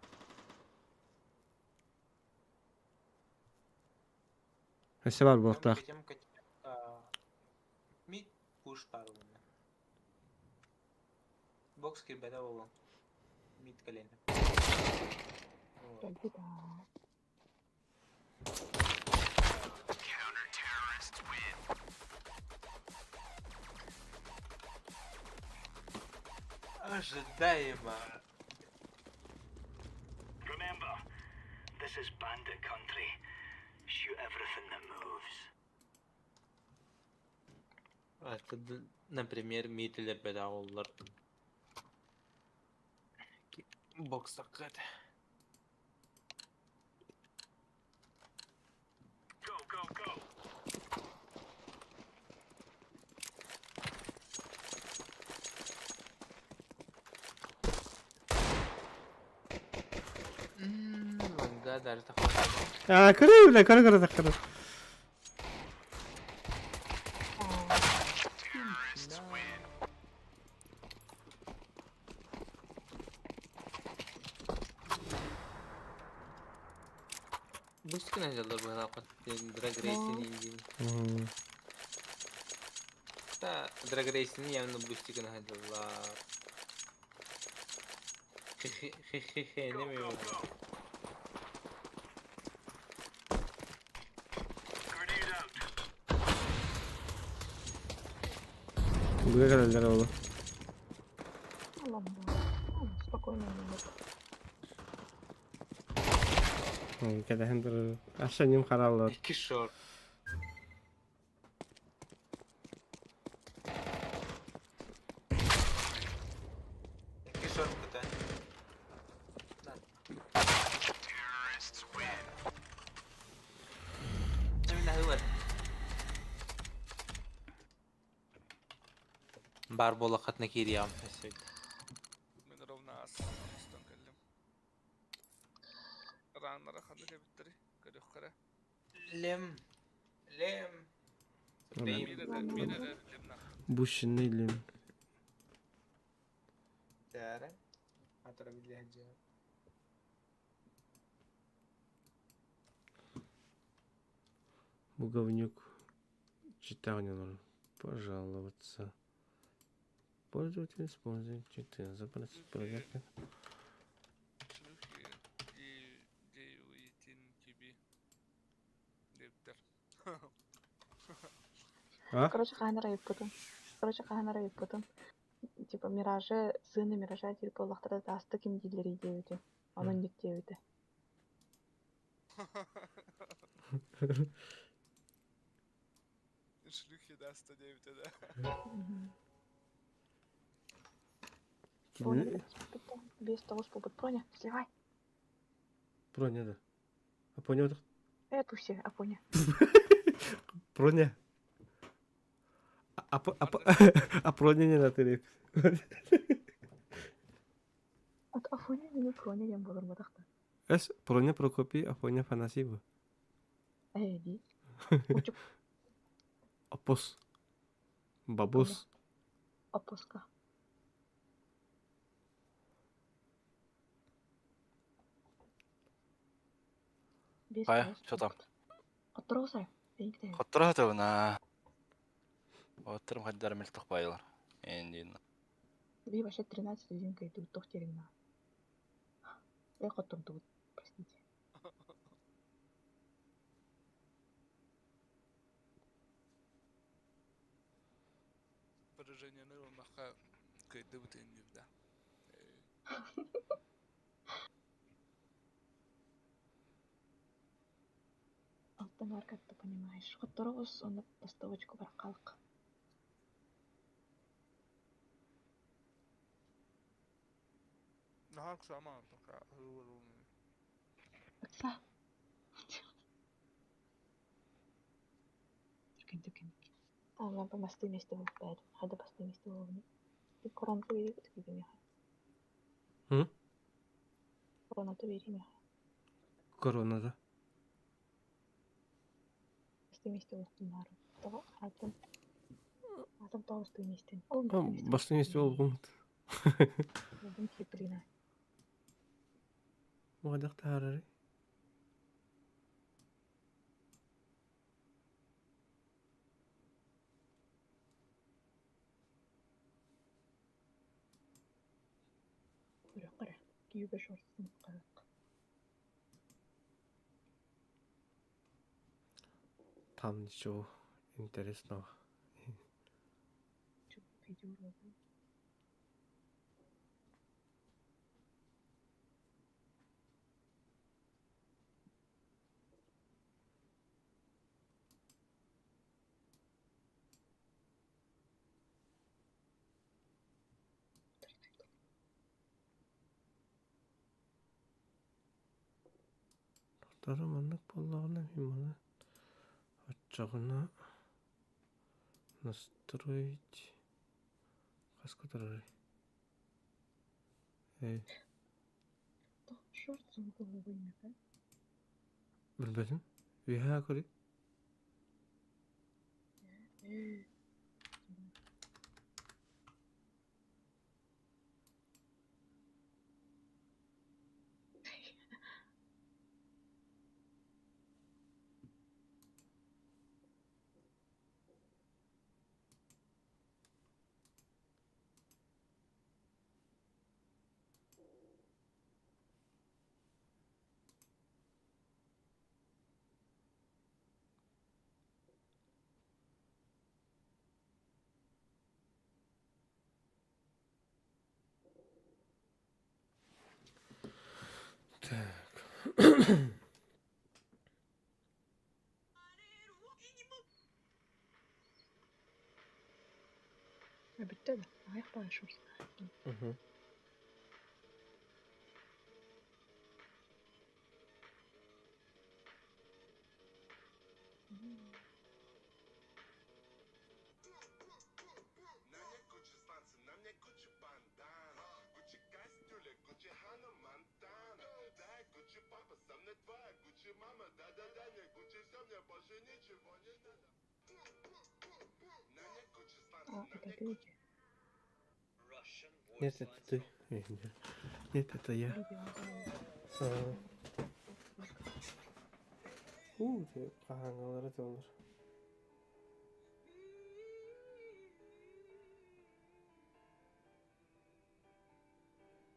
Өссө баар буолуохтаах. Мид пуш баар уонна. Бокс кирбэтэ буолуо. Мид кэлиэнэ. Кэлбит аа. Ожидаемо. Remember, this is bandit country. Shoot everything that moves. Это, например, митлер беда оллар. Бокс таккат. Go, go, go. Ланга даже такой. Аа, көрө бля, көрө көрө тахтар. Бустик началар быһалаах Drag Racing диэн. Та Drag Racing явно бустик началар. Хе-хе-хе, не ми Grenade out. Буга кэлэллэр оҕолор. Ламба. Спокойно не Кэтэһэн турар. Аша ним хараллар. Икки шорт. Икки шорт кыта. Мин аһыы Бар буола хатна киириэҕим. Мин ровно ас оҥостон кэллим. Раннара ханнык эбиттэрий? Көрүөххэ эрэ. Лем. Лем. Биир эрэ, биир эрэ лемнах. Бущенный лим. Тара. Атара билээдьэ. Бу говнюк читал не нужно. Пожаловаться. Пользователь использует читы. Запросить проверки. Шлюхи Деуитин киби. Диэбиттэр. А? Короче, хаһан эрэ ыйыппытым. Короче, хаһан эрэ ыйыппытым. Типа Миражы, сыаны Миража диир буоллахтара даасты ким дииллэрий диэбитим. Онон ник диэбитэ. Шлюхи даста диэбитэ да. Проня, без того, что будет Проня, сливай. Проня, да. Апоня Э, туся, Афоня. Проня. Апроня не натырып. От Афоня не Проня диэн буолар Эс Проня Прокопий, Афоня Афанасий бу. Ээ, дии. Учук. Опос. Бабус. Опуска. Биэс Хайа, тоҕус что там? Хоттороо Эйиктэй. Хотторо табына. Оттырым хаддар мөлтөх байлар. Эндин. Би вообще 13 один кайду тох терина. Я хоттордубут, простите. Поражение ылмаха кыйдыбыт иннибда. Алтан как ты понимаешь. Хоттороос онно поставочку баракалык. Нахак сама пока. Акса. Түркен түркен. А, лампа масты месте болып бәді. Хада басты месте болып. Ты коронату берейік бітті М? Коронату берейік. Корона да. Басты месте болып нары. Того атым. Атым тоғыз месте. Басты месте болып гумут. Болдум киплина. Мугадак таарары. Көрө Күйүгө шорттун кырык. Там ничего интересного. Видео. Тары маннык боллаҕына мин маны оччоҕуна настроить хаска турарый. Эй, Шорт звуковой. Билбэтим. Үһээ көрүй. Так. Бүттэ да. Аяқ бара шорт. Мгм. А, это ты где? Нет, это ты. Нет, нет, это я. А. У, хаһааҥҥалара олор.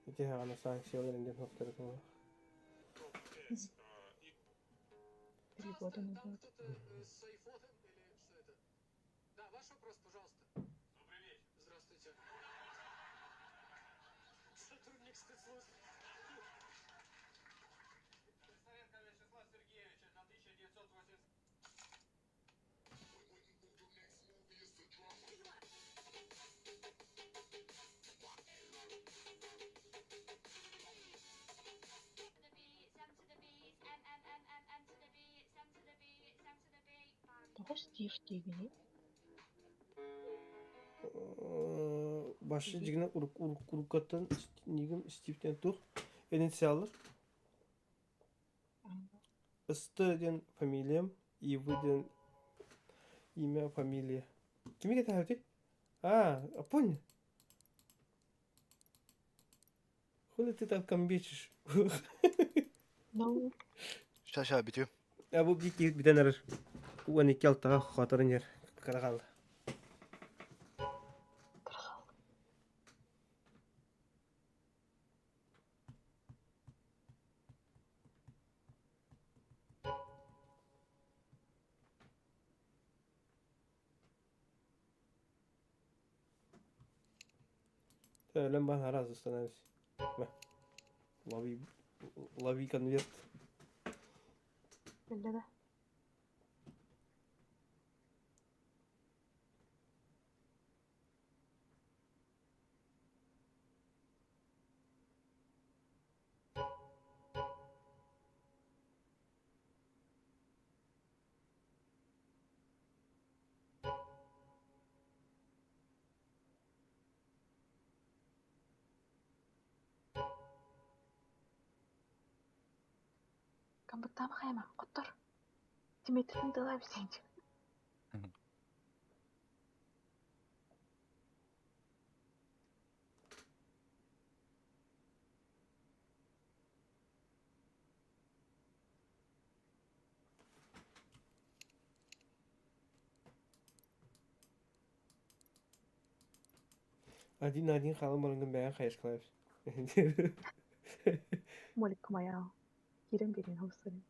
Ити хаҕана санкциялар инден хоптары тула. 3 года назад. Тоҕо Стив диигиний? Башы дьигинэ уруккаттан нигим Стивтэн тух инициаллар. СТ диэн фамилиям, ИВ диэн имя, фамилия. Кими кэтэһэбитий? А, понял. Хули ты так комбечишь? No. Ща, ща, бүтүм. А бу биир киһи бүтэн эрэр. 12 алтаҕа хоторон иһэр. Кыра хаалла. Өлөн баһан араас остановись. Лови, лови конверт. Биллэ да. Камбыттаама хайама, хоттор. Тимиттин тыла бисинчи. Один на один хаалан бараҥҥын бэйэҥ хайыскалаабыт. Молик моя. Кирен берин хосарын.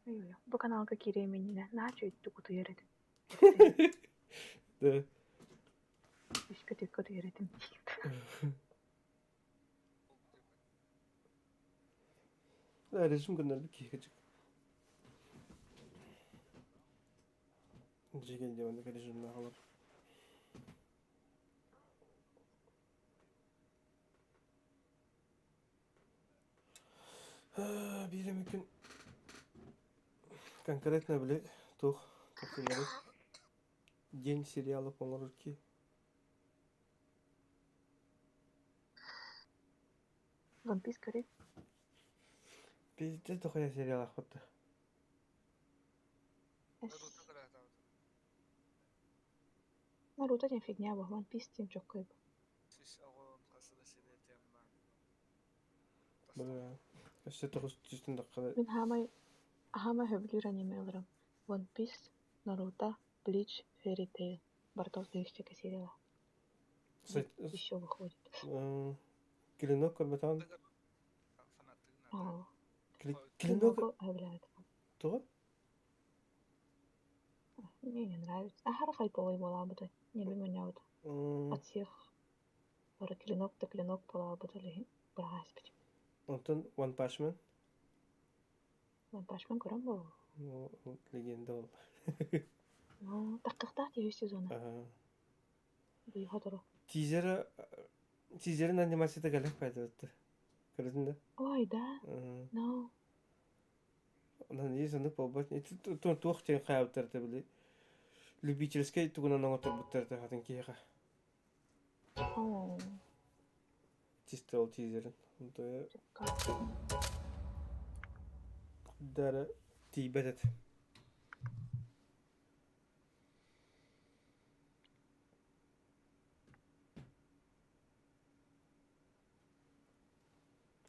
Ой, бу каналга киириэм иннинэ наһаа үчүгэйдик утуйар этим. Да. Үскэ-түккэ утуйар этим. Да, режим гыннарбыт киһи Дьиген диэн режимнаах олор. Биир эмэ күн конкретно били туох тохтуулары день сериалов оҥорор ки One Piece көрүй. Пиздец дохуя сериал ахпатта. Наруто кыраатаабыт. Наруто диэн фигня буо, One Piece диэн чоккой буо. Сис оҕон хас да сириэтиэм баар. Бля, өссө тоҕус түстэн даххана Мин хаамай хаамай сөбүлүүр аниме ыларым. One Piece, Наруто, Bleach, Fairy Tail. Барыта тысяча сериала. Еще выходит. Клинок көрбөтөҕүн? Аа. Клинок Клиногу сөбүлээбэтим. тоҕо? Мне не нравится. Аһара хайповый буолаабыта. Не билбэт От всех бары клинок да клинок буолаабыта илиһин быраҕаспыт. Онтон One Punch Man? One Punch Man көрөн буолуо. Ну, легенда ол. Ну, тахтахтаах дии үс сезона. Быйыл сотору. Тизера тизерин анимацията кэлэх пайдалатты. Көрдүн да? Ой, да? No. Онон ис оннук буолбат. Туох диэн хаайбыттар били любительскай тугунан оҥотторбуттар хатын киһиэхэ. Оо. Чисто ол тизерин. Дара тиийбэт этэ.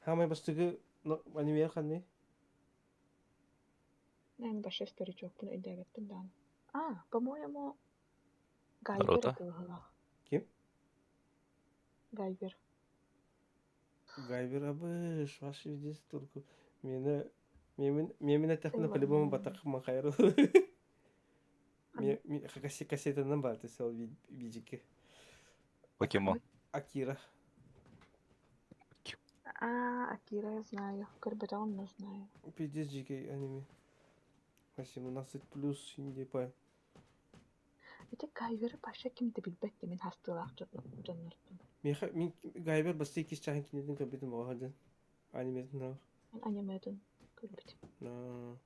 Хаамай бастакы аниме ханный? Мен вообще старичокпун өйдөөбөппүн даҕаны. А, по-моему, Гайвер Наруто? быһыылаах. Ким? Гайвер. Гайвер абыш, ваш везде турку. Мені мемин мемин эттэхпинэ по-любому батахман хайрыл. Кассетанан баар ол видики. Покемон. Акира. А, Акира я знаю. Көрбөтөҕүм но знаю. Пиздец дьикэй аниме. 18 плюс индипа. Ити Гайверы Паша ким да билбэт дии мин хастыылаах дьоннортон. Миэхэ мин Гайвер бастыы иккис чааһын кинилэрин көрбүтүм оҕо сылдьан. Аниметын аах. Мин аниметын көрбүтүм.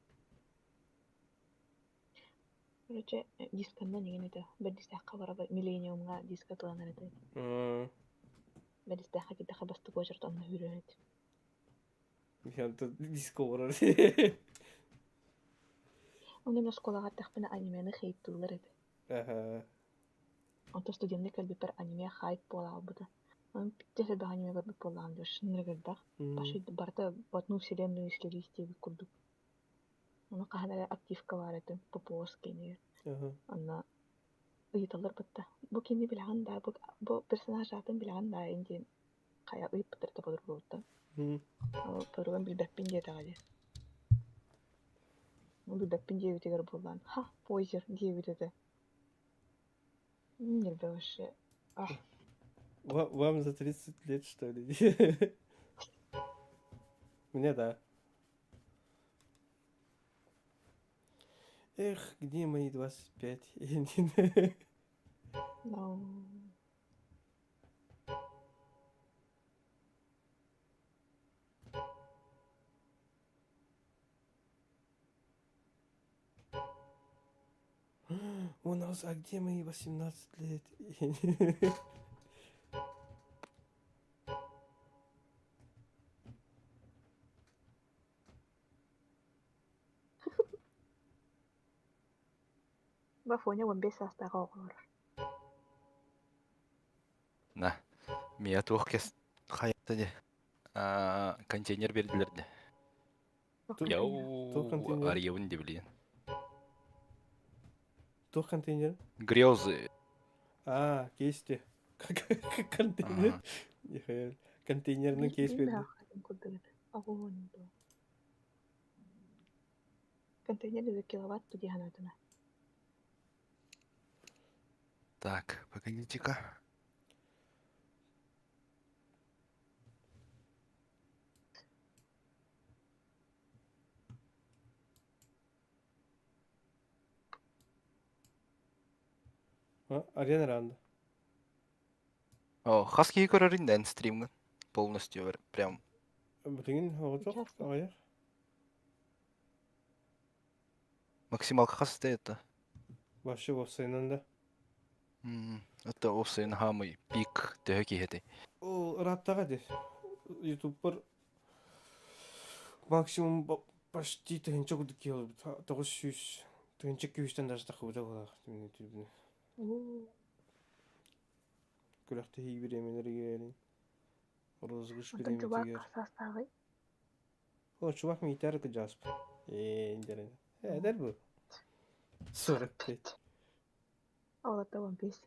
Короче, дисканнан игин этэ. Бэрдистээххэ барабар Миллениумҥа диска тыланар этэ. Бэрдистээххэ киирдэххэ бастакы очерт онно үүрэр этим. Михаил диско олорор. Онно мин оскуолаҕа эрдэхпинэ анимены хейтыыллар этэ. Онтон студенныы кэлбиппэр аниме хайп буола хаалбыта. Онон бүттэ элбэх аниме көрбүт буоллаҕым дии, шыннырыгырдах. Барыта в одну вселенную слились диэбит курдук. Ону хаһан эрэ активка баар этим, ППО киинигэр. Онно ыйыталлар бытта. Бу кини билэҕин даа, бу персонаж аатын билэҕин даа диэн хайа ыйыппыттар да подругабыттан. Подругам билбэппин диэтэҕэ дии. Билбэппин диэбитигэр буоллаан, ха, позер диэбит этэ. Нельзя вообще. Ах. Вам за 30 лет, что ли? Мне да. Эх, где мои 25? No. У нас, а где мои 18 лет? Бафоня 15 саастаах оҕолор. На, мия туох кэс хайата дии. Контейнер биэрдилэр дии. Туох контейнер? Арыйабын дии билигин. Туох контейнер? Грезы. А, кейс ти. Контейнер. Михаил. Контейнерный кейс берди. Контейнер 2 киловатт дии санаатына. Так, погодите-ка. Арена ранда. О, хас киһи көрөрүн дэн стримҥын полностью прям. Билигин оҕотох аҕыйах. Максималка хас это? Вообще офсайынан да. Это офсайн хамый пик төһө киһи этэй? Ол ырааттаҕа дии. Ютубпар максимум почти тыһыынча курдук киһи олорбут. 900 тыһыынча күүстэн даже тахыбыта буолаах Күрэхтэһии бириэмэлэригэр розыгрыш Оттон чубаак бириэмэтигэр. хас саастааҕый? О, чувак миитэр кыдьааспыт. Ээ, дэрэн. Эдэр бу. 45. Ол 15.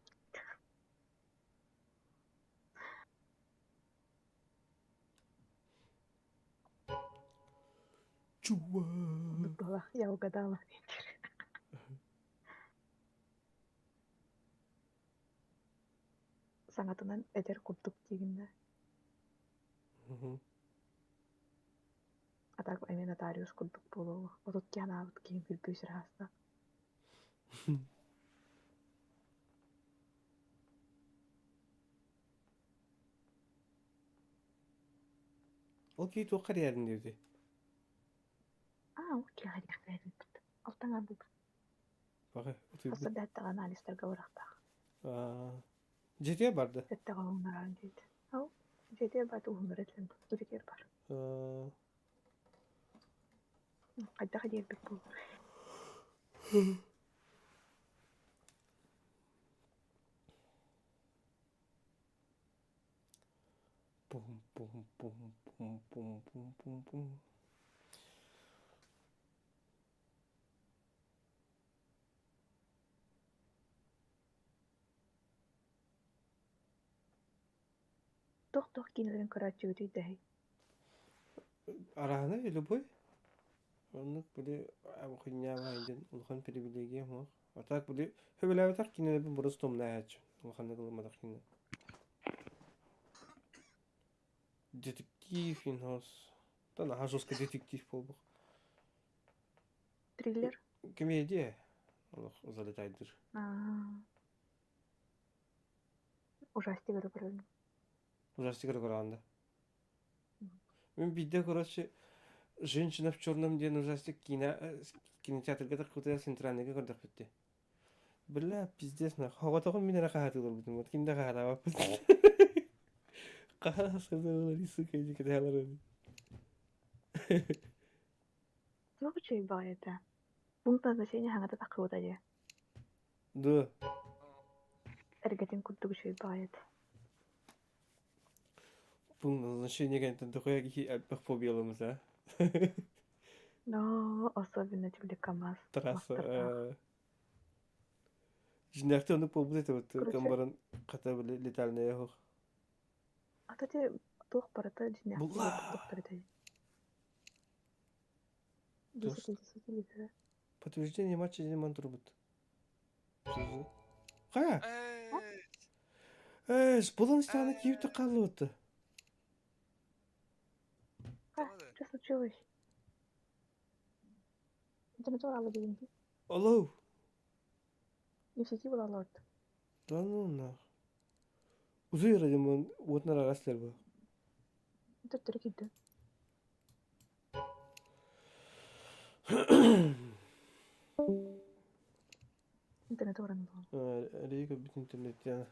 Чувак. Была, я угадала. Саҥатынан эдэр курдук диигин да. А так эмиэ нотариус курдук буолуо. 30 анаабыт киһи күлбүү сыраһаста. Ол киһи туохха эрийэрин диэбитий? Аа, ол киһи диэхтээбиппит. Алтаҥа буолбут. Баҕа утуйбут. Хас да бээттэҕэ анализтарга барахтаах. Дьиэтигэр барда? Сэттэҕэ уһуннараан диэт. Ол дьиэтигэр барда уһуннара этилэн дьиэтигэр бар. Хайдах диэрбит буолуо. Пум пум пум пум пум пум пум пум. Туох-туох киинэлэрин көрөөччүгүтүй дэһий? Арааһынай любой. Оннук били хуйнявай диэн улахан привилегия суох. А так били сөбүлээбэтэх кинилэрбин бұрыс тумнааччы. Улаханнык ылымматах кинилэр. Детектив инхос. Да наһаа жестко детектив буолбух. Триллер? Комедия. Олох залетайдыр. Ужастик эрэ көрөбүн. Ужастик эрэ көрөҕүн да? Мин биирдэ, короче, «Женщина в черном» диэн ужастик киинэ кинотеатрга таххыбытыгар центральныйга көрдөхпүт дии. Бля, пиздец, нахуй. Хоҕотоҕун мин эрэ хаһаатыыларбытым, вот ким да хаһаатаабаппыт. Хаһа сырдыылар, сука, иди кэтэһэлэр. Туох үчүгэй баҕайыта. Пункт назначения хаҥата таххыбыта дии. Дуо? Эргэтин курдук үчүгэй баҕайыта. Пункт назначения кэнниттэн дохуя киһи элбэх фобияламмыт аа. Но особенно типа КамАЗ Трасса мастардаах. Дьиҥнээхтик оннук буолбут этэ вот Короче, кэм баран хата били летальная оһох. а то те туох барыта дьиҥнээхтик Булла! буолбут туохтар этэй? Туох Десять десять Подтверждение матча диэн ман турбут. Хайа? Эй, Ээ, булан истэҕинэ киһи хааллыбыт. А, что случилось? Интернет уралы деген Алло. Не в сети была лорд. Да ну нах. Узуй радиомон уотнар араслар бу. Төттөрү киирдэ. Интернет баран буолан. Рейка бүтүн интернеттен.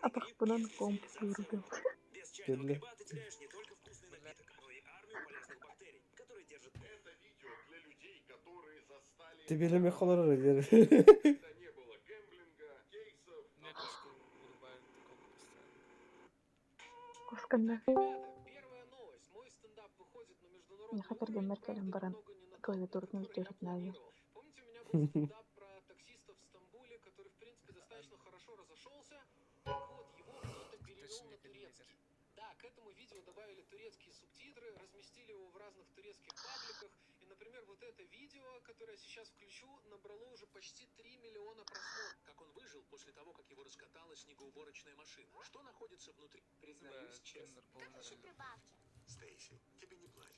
Атахпынан комп вырубил. Кэллэ. Тебелеме холорор диэн. Мне кошку вырубает комп постоянно. Кусканна. Миэхэ кэргэммэр кэлэн баран клавиатуратын бүтүөрүтүнээҕи Точнее, телевизор. Да, Киндер был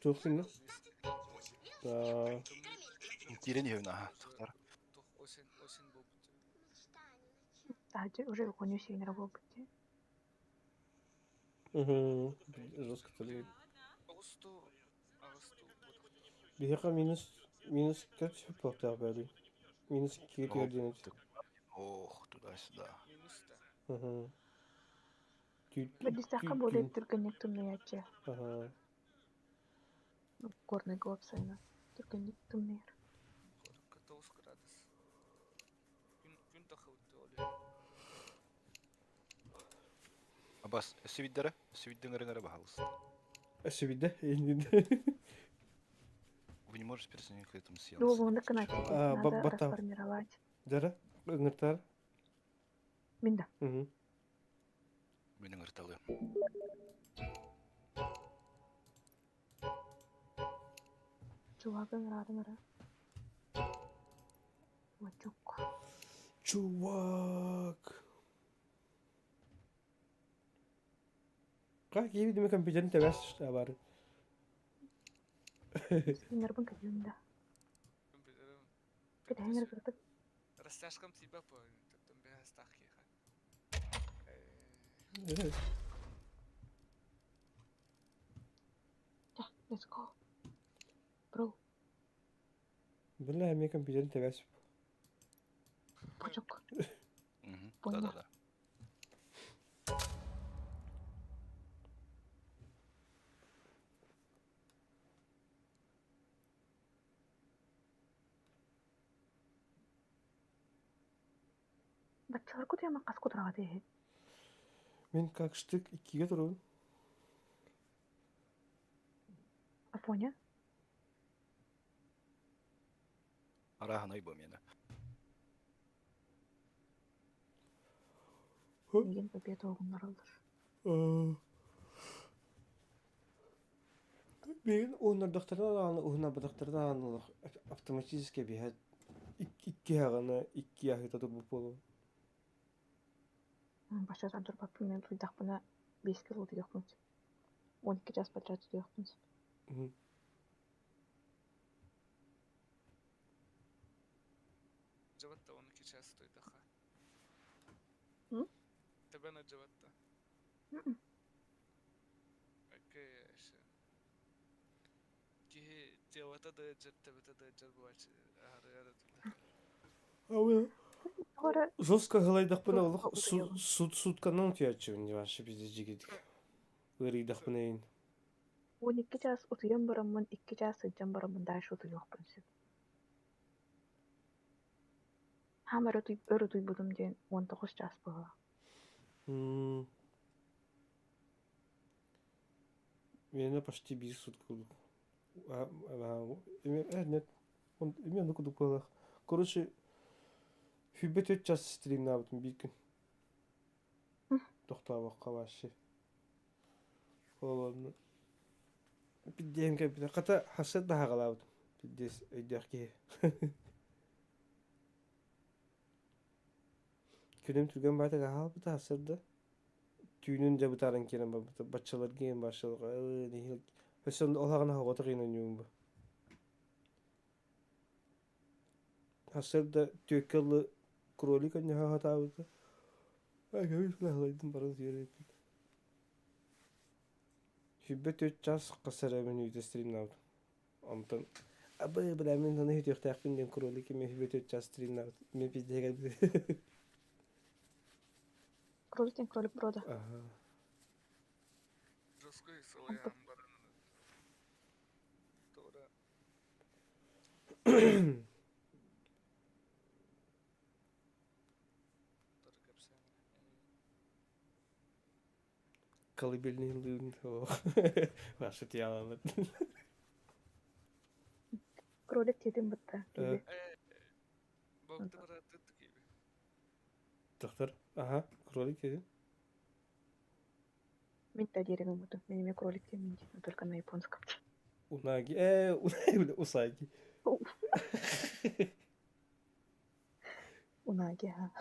Туох синна? Да. Киирэн иһэбин аха тахтар. Тух осень, осень был Таһырдьа уже коню сиэннэрэ буолбут дии. Угу. Жестко төлөй. Агусту, агусту вот. Биһиэхэ минус минус 5 туохтаах бөөлүй. Минус 2 Ох, диэн. Ох, туда-сюда. Минус да. Угу. Бэрдистэххэ буолуо түргэнник тымныйааччы. Ага. Горнайга уопсайынан түргэнник тымныйар. 49 градус. Күн күн тахыбыт оле. Абас, өссө Өссө баһалыс. Өссө иннин. Вы не можете перезвонить, когда там съел. Ну, оннук гынааччы А, надо баттал. расформировать. Дара, ыҥыртаар. Мин да. Угу. Мин ыңырталы. Чувак ыҥыраатын ыра. Мачук. Чувак. Как я, видимо, компьютерин тэбэс бар. Синнэрбин кэтиим да. Компьютерым. Кэтэһэн кыртык Растяжкам тебя по там бегастах еха. Чэ, let's go. Bro, Бля, мне компьютерин тэбэс. Мачук. Мгм. Поняла. Да-да-да. Баччалар кутуйама хас кутураҕа иһит. Мин как штык иккигэ турабын. Афоня? Араһын бу миэнэ. Миигин победа оҕуннараллар. Билигин уһуннардахтарына даҕаны, уһуннарбатахтарына даҕаны олох автоматически эбиһээт икки аҕаны икки аһыыта турбут буолуом. Бачча турбаппын мен утуйдахпына 5 кило утуйуохпун сөп. 12 час подряд утуйуохпун сөп. Дьабатта 12 час утуйдаха. Тебена дьабатта. Киһи телата да ыалдьар, төбөтө да ыалдьар буолааччы аһарыгар Жестко ыһылайдахпына олох сутканан утуйааччыбын вообще пиздец дьигидик. Ыарыйдахпына эйин. 12 час утуйан бараммын, 2 час сылдьан бараммын дальше утуйуохпун сөп. Хаам өр утуйбутум диэн 19 час буолла. Миэнэ почти биир сутка курдук. Нет, эмиэ оннук курдук буоллах. Короче, сүүрбэ төрт час стримнаабытым биир күн. Тохтообокко вообще. Ол онно пиздиэм кэлбитэ. Хата хасыт да хаҕалаабытым. Пиздец өйдөөх киһи. Күнүм түргэн баатык аһаалбыта сарсыарда. Түүнүн дьэ бытааран киирэн барбыта. Баччаларга иһин баччаларга өссө ол аҕына оҕотох иһин ойуум бу. Сарсыарда түөккэ ыллы кролик өнньөһө сатаабыта. Аһылайдым баран сиэрэппит. 24 час хас эрэ мүнүүтэ стримнаабытым. Онтон абы бля мин аны үтүөхтээхпин диэн кролик эмиэ 24 час стримнаабыт. Мин пиздец кэлбит. Кролик диэн кролик брода. Ага. Жесткой сылайан баран туора кэпсээн Колыбельный лын. Ваша тиаланы. Кролик тиэтин бытта. Киби. Богты бараттыт киби. Доктор, ага, кролик тиэтин. Мин да диэри гыммытым. Мен эмиэ кролик диэммин дии, но только на японском. Унаги, усаги. Унаги, ага.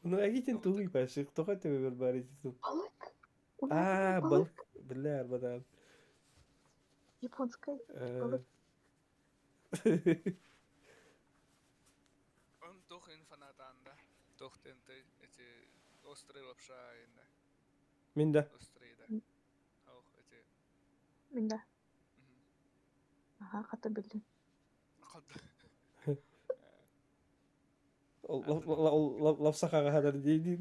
Унаги диэн тугуй башык, тоҕо төбөбөр баар ити Балык. Аа, балык. Бля, бадаан. Японскай балык. Он туох ин фанатаанда, туох тентэй эти острые лапша инна. Мин да. Острые да. Ох, эти. Мин да. Аха, хата биллин. Хата. Лапса хаҕаһанар дии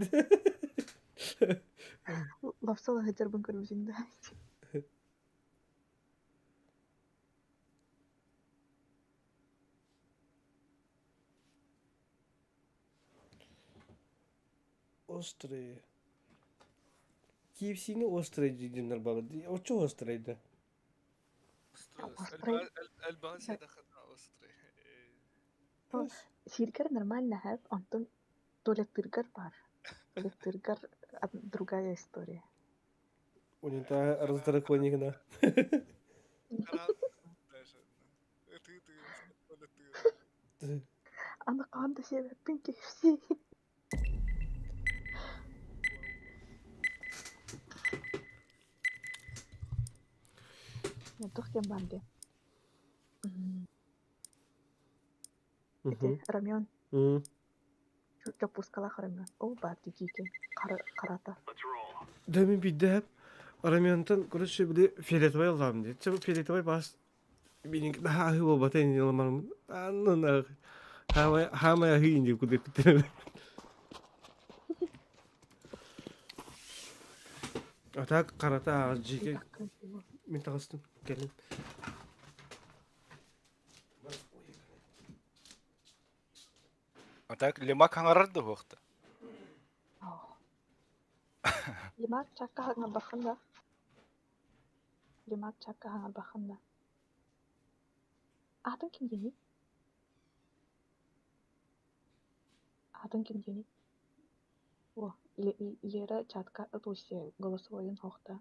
Лапса лаһыдьарбын көрбүтүн да. Острые. KFC-ни острые дииллэр баҕар дии. Оччо острый да. Острый. Элбэҕи острый. Сииргэр нормально һэп, онтон туалеттыыргар баар. Туалеттыыргар другая история. Унитаа раздраконигна. Аны хаһан да сиэбэппин KFC. Туох диэн баар диэн Ити рамен. Чоппускалаах рамен. Ол баар дии харата. Да мин биирдэ раментан короче били фиолетовай ыллаам дии. Чэ фиолетовай баас миник наһаа аһыы буолбата ини ылымарым. Аннын хаамай аһыы инди кудеппиттэр. А так харата аҕас дьиикэй мин таҕыстым кэлин. А так лимак хаҥарар да уһуохта. Лимак чакка хаҥарбаххын да? Лимак чакка хаҥарбаххын да? Аатын ким диэний? Аатын ким диэний? О, Лера чатка то есть голосовойун хоохта.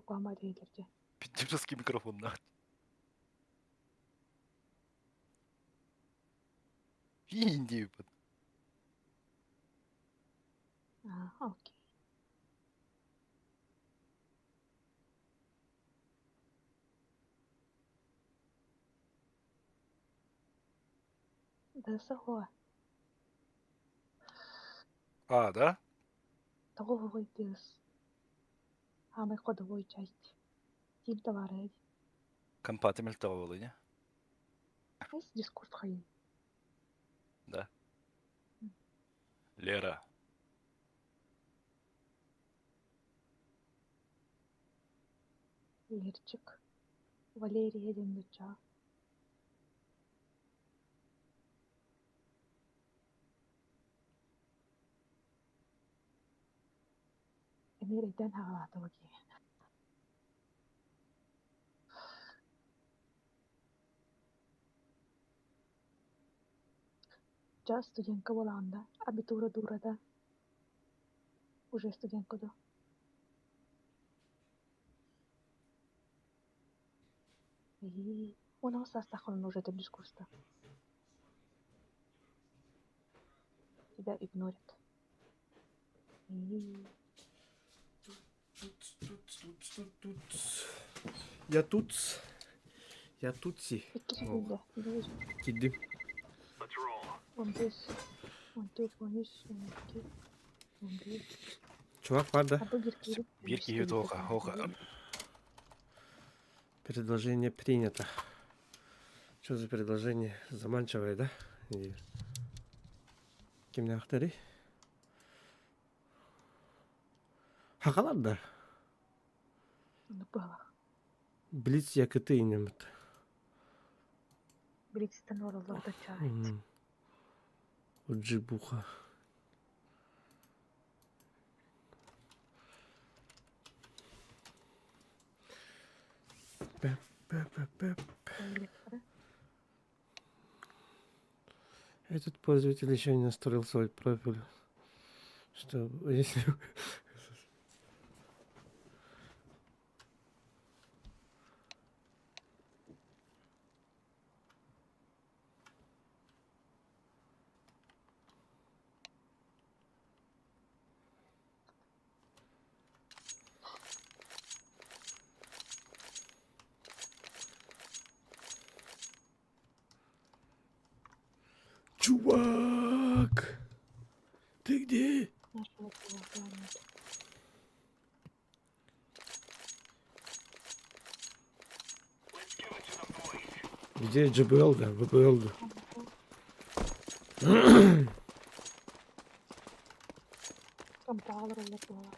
Куама дииллэр дьэ. Педический микрофоннаах. Фиин диэбиппит. Аа, окей. Да суох. А, да? Тоҕо оһоҕой тыас? Аамай ходовой часть. Тиим табаарыһа дии. Компаты мөлтөҕө буолуо ини. Эс дискурт хайыы. Да. Лера. Лерчик. Валерия диэн нуччаҕа. Эмиэ эрэйдээн хаҕалаата бу киһи. Дьэ студентка буолаҕын да, абитура дуурата уже студентка дуо? Эйии, 16 саастааххын уже төрдүс курста. Тебя игнорят. Эйии. Тут, тут, тут, тут. Я тут. Я тутси. Икки секунда. Биир, Киирдим. 15, 14, 13, 12, 11. Чувак бар да. А бу биир киһи Биир киһи туоха, хоха. Предложение принято. Что за предложение? Заманчивое, да? Или Кимнээхтэрий? Хахалар да. Оннук быһалаах. Блиц якыты инемит. Блицтэн олороллор да чаайт. Джибуха. Пеп, пеп, пеп. Этот пользователь еще не настроил свой профиль. Что если... Чувак! Ты где? Нашего чувака нет. Где JBL, да? VBL, да. Компауэр олордулар.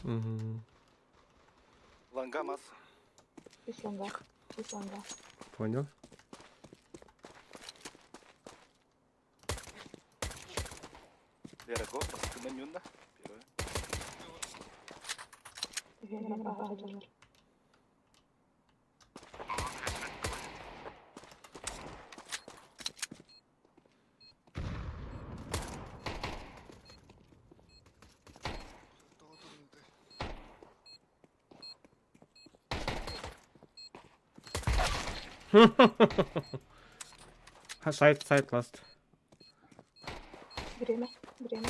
Угу. Лангамас. Үс ланга. Үс ланга. Понял. Лера, го, бастыма нюнна. Первое. Үһүөн аһа дьоннор. Тоҕо тымныытай? Сайт, сайт last. Время. Время.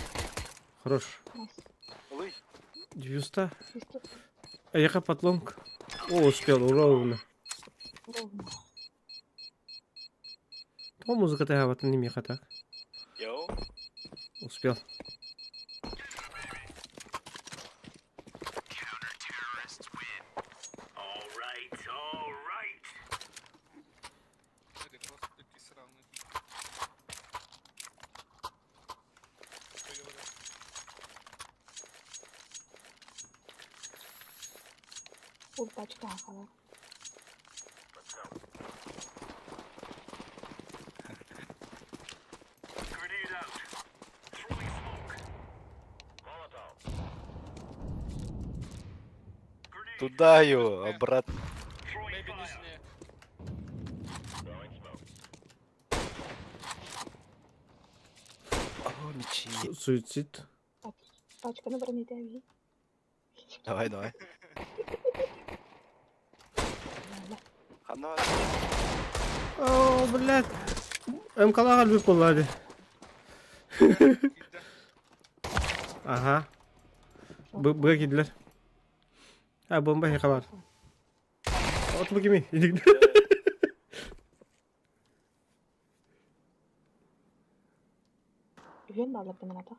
Хорош. Nice. Ылый. 900. Свисток. А я подломка. О, успел, ровно. Ровно. О, музыка ты вот не меха так. Йоу. Успел. All right. Рекорд таки сравнить. Что говорят? Ол пачка ахалар. Grenade out. Throwing smoke. Molotov. Grenade. Туда его, обратно. Throwing Maybe fire. нижняя. Throwing smoke. О, мечи. Суицид. Пачканы бронетәби. Давай, давай. Ханна О, блядь. МКлаҕа өлбүт буолла дии. Аха. Быа киирдилэр. А, бомба эһиэхэ баар. От бу кими? Үһүөн бааллар атах.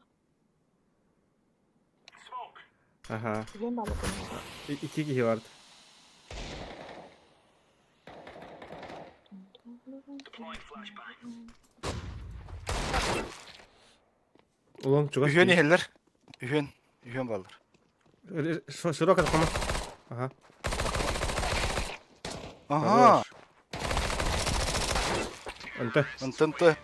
Аха. Үһүөн бааллар атах. Икки киһи барды. Улам чугас. Үһүөн иһэллэр. Үһүөн. Үһүөн бааллар. Широко такому. Ага. Ага. Анта. Антанта.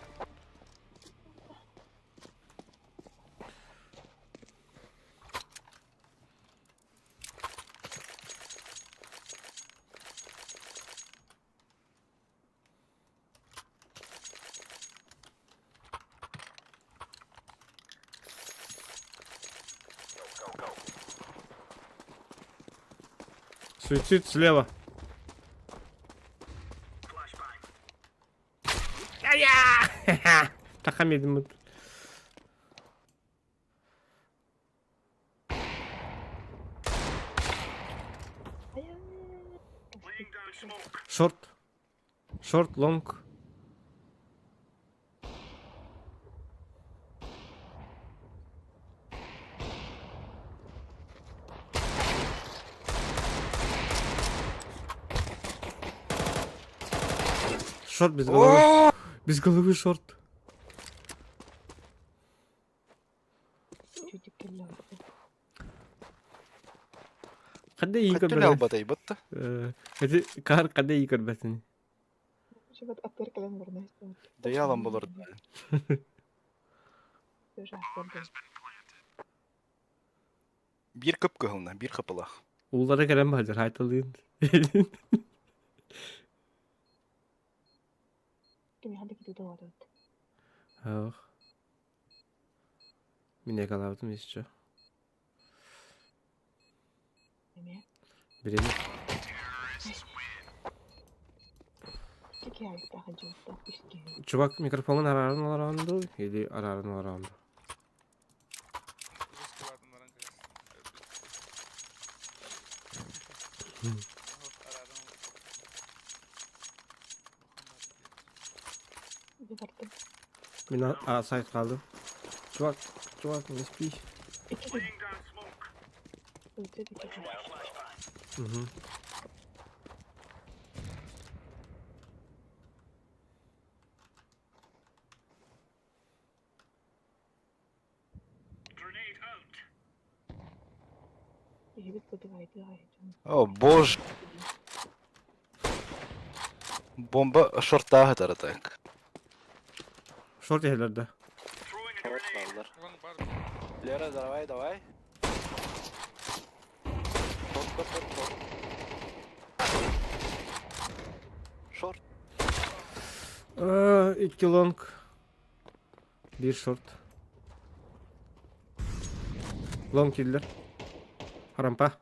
Суицид слева. Таха медим. Шорт. Шорт, лонг. Шорт без головы. Без головы шорт. Хадда iyi Хаттын көрбөтүн. албатай бытта. Эти кар хадда iyi көрбөтүн. Даялам болор. Бир көп кыһылна, бир кыпылах. Уулара кэлэн баһдьар хайталыын. Ох. Мине калабытым еще. Биреме. Чувак микрофонун арарын аларанду или арарын аларанду? Мин а сайт қалды. Чувак, чувак, не спи. Угу. О, боже. Бомба шорта так. Шорт иһэлэр да. Лера, давай, давай. Шорт, шорт, шорт, шорт. Шорт. Икки лонг. Биир шорт. Лонг киллер. Харампа.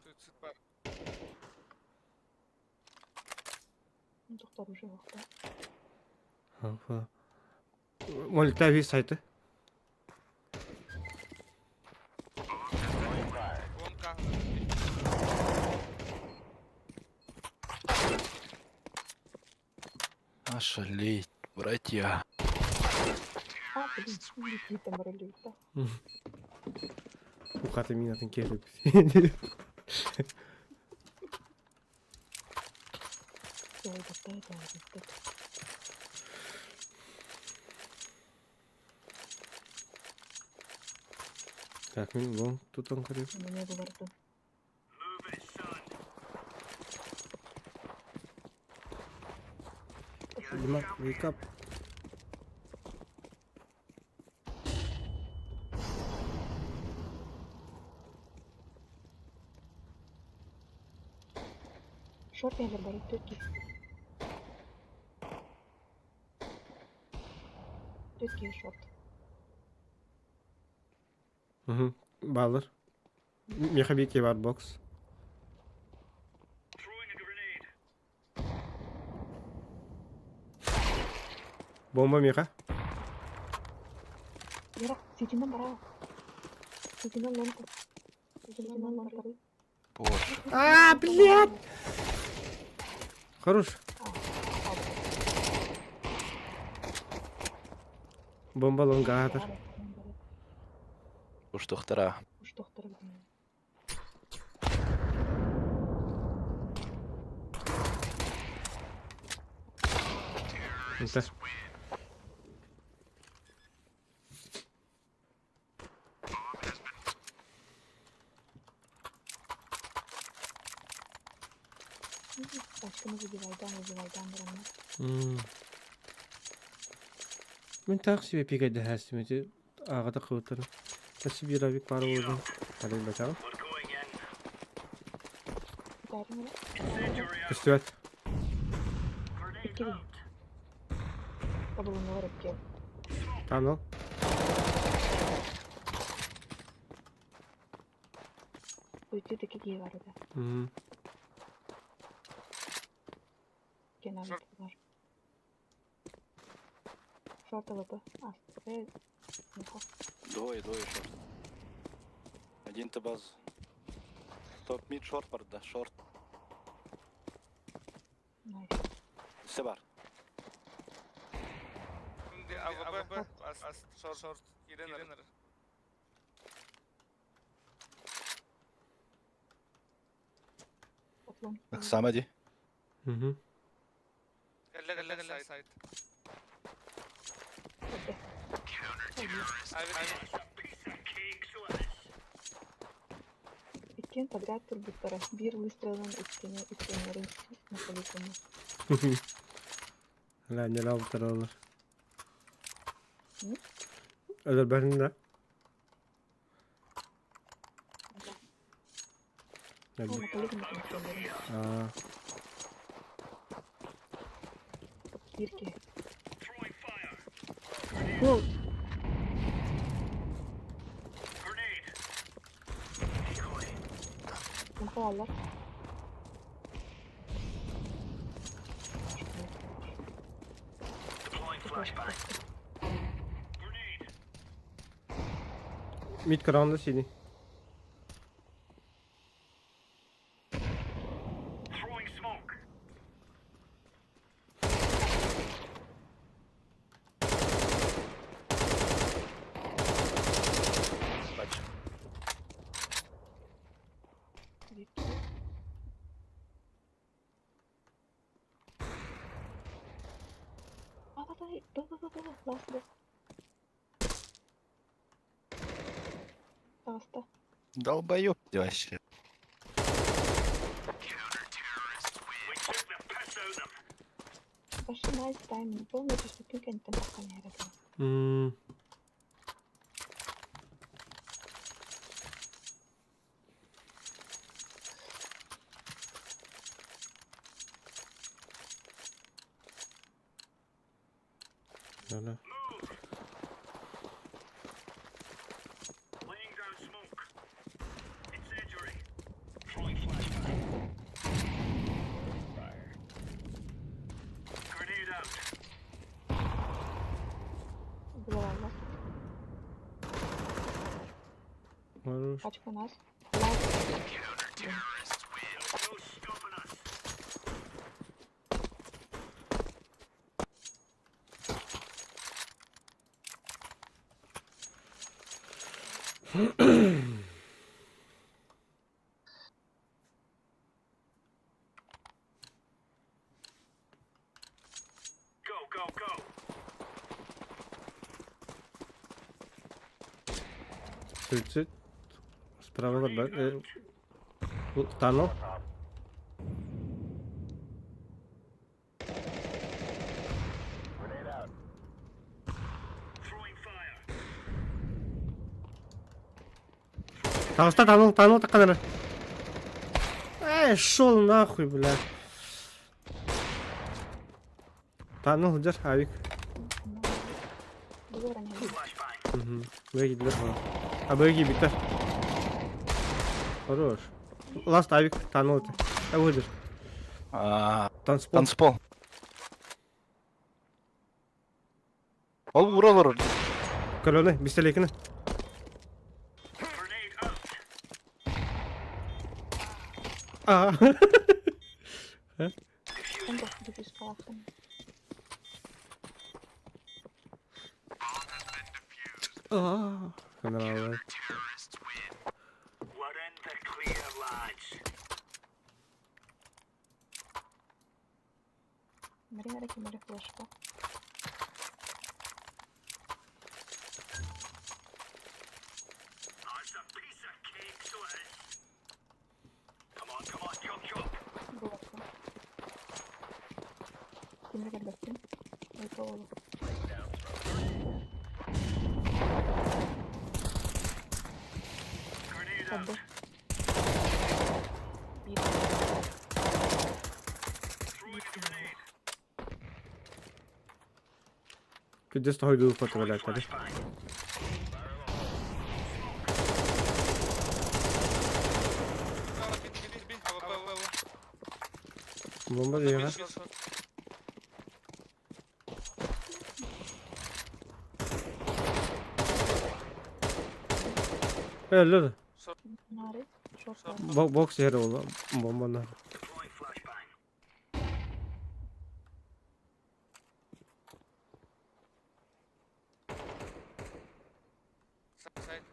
Молитва ви сайты. Ошалеть, братья. Ухаты минатын келіп. Так, мин лонг тутан көрүм. Дима, wake up. Угу. Балыр. Мехабики бар бокс. Бомба миэхэ. Вера, ситинэн бараа. Ситинэн лонтар. Ситинэн лонтар. А, блядь! Хорош. Бомба лонгаатар. Уштуохтара. Уштуохтара. Инта. Тачканы выбивайдан, выбивайдан баранна. Мин таах себе пикайдаһаастым ити Аҕата кыбыттан өссө биир авик баар буолуон арыйбатаҕым. Көстүбэт. Таанал. Шорт ЛП. А, Нихо. Двое, двое шорт. Один табаз. Топ мид шорт бар да, шорт. Найс. Все бар. АВП, шорт, шорт, Ирена. Ыксама дии. Кэллэ сайт. Иккиэн подряд турбуттара. Биир выстрелынан иккини иккиэннэрин накаликуну. Ла не лаутаралар. Өлөрбөтүн да. Аа. Биир киһи. Махалар. Мид кыраанда сини. Таҕыста. Долбоёб вообще. Паша nice timing. Полностью түн кэнниттэн тахсан иһэр этэ. Да-да. Булалаллар. Хорош. Пачка нас. Суицид. Справа бар. Тано. Таҕыста таныл, таныл таххан эрэ. Эй, шел нахуй, бля. Таныл сылдьар, авик. Быга киирдилэр А быга киирбиттэр. Хорош. Ласт авик таныл этэ. А выйдешь. Танцпол. Танцпол. Ол уура олорор. Көлөнө, бистэлиэкини. Аа. Аа. Каналар. Марина кимери флешка. Булака. Кимери кэлбэппин. Ойто оҕолор. Хабы. Биир. Пиздец хойдуу фотографияттары. Бомба диэҕэ. Өллө да. Бокс иһэр ол бомбаны.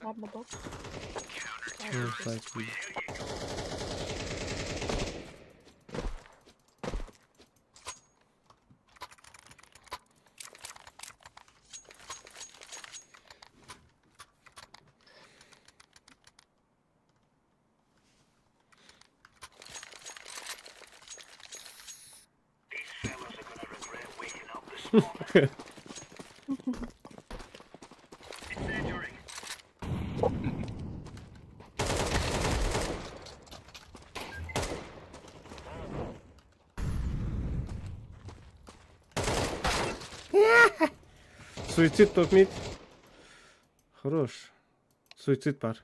Ладно, бокс. Сайт. Суицид топ мид. Хорош. Суицид бар.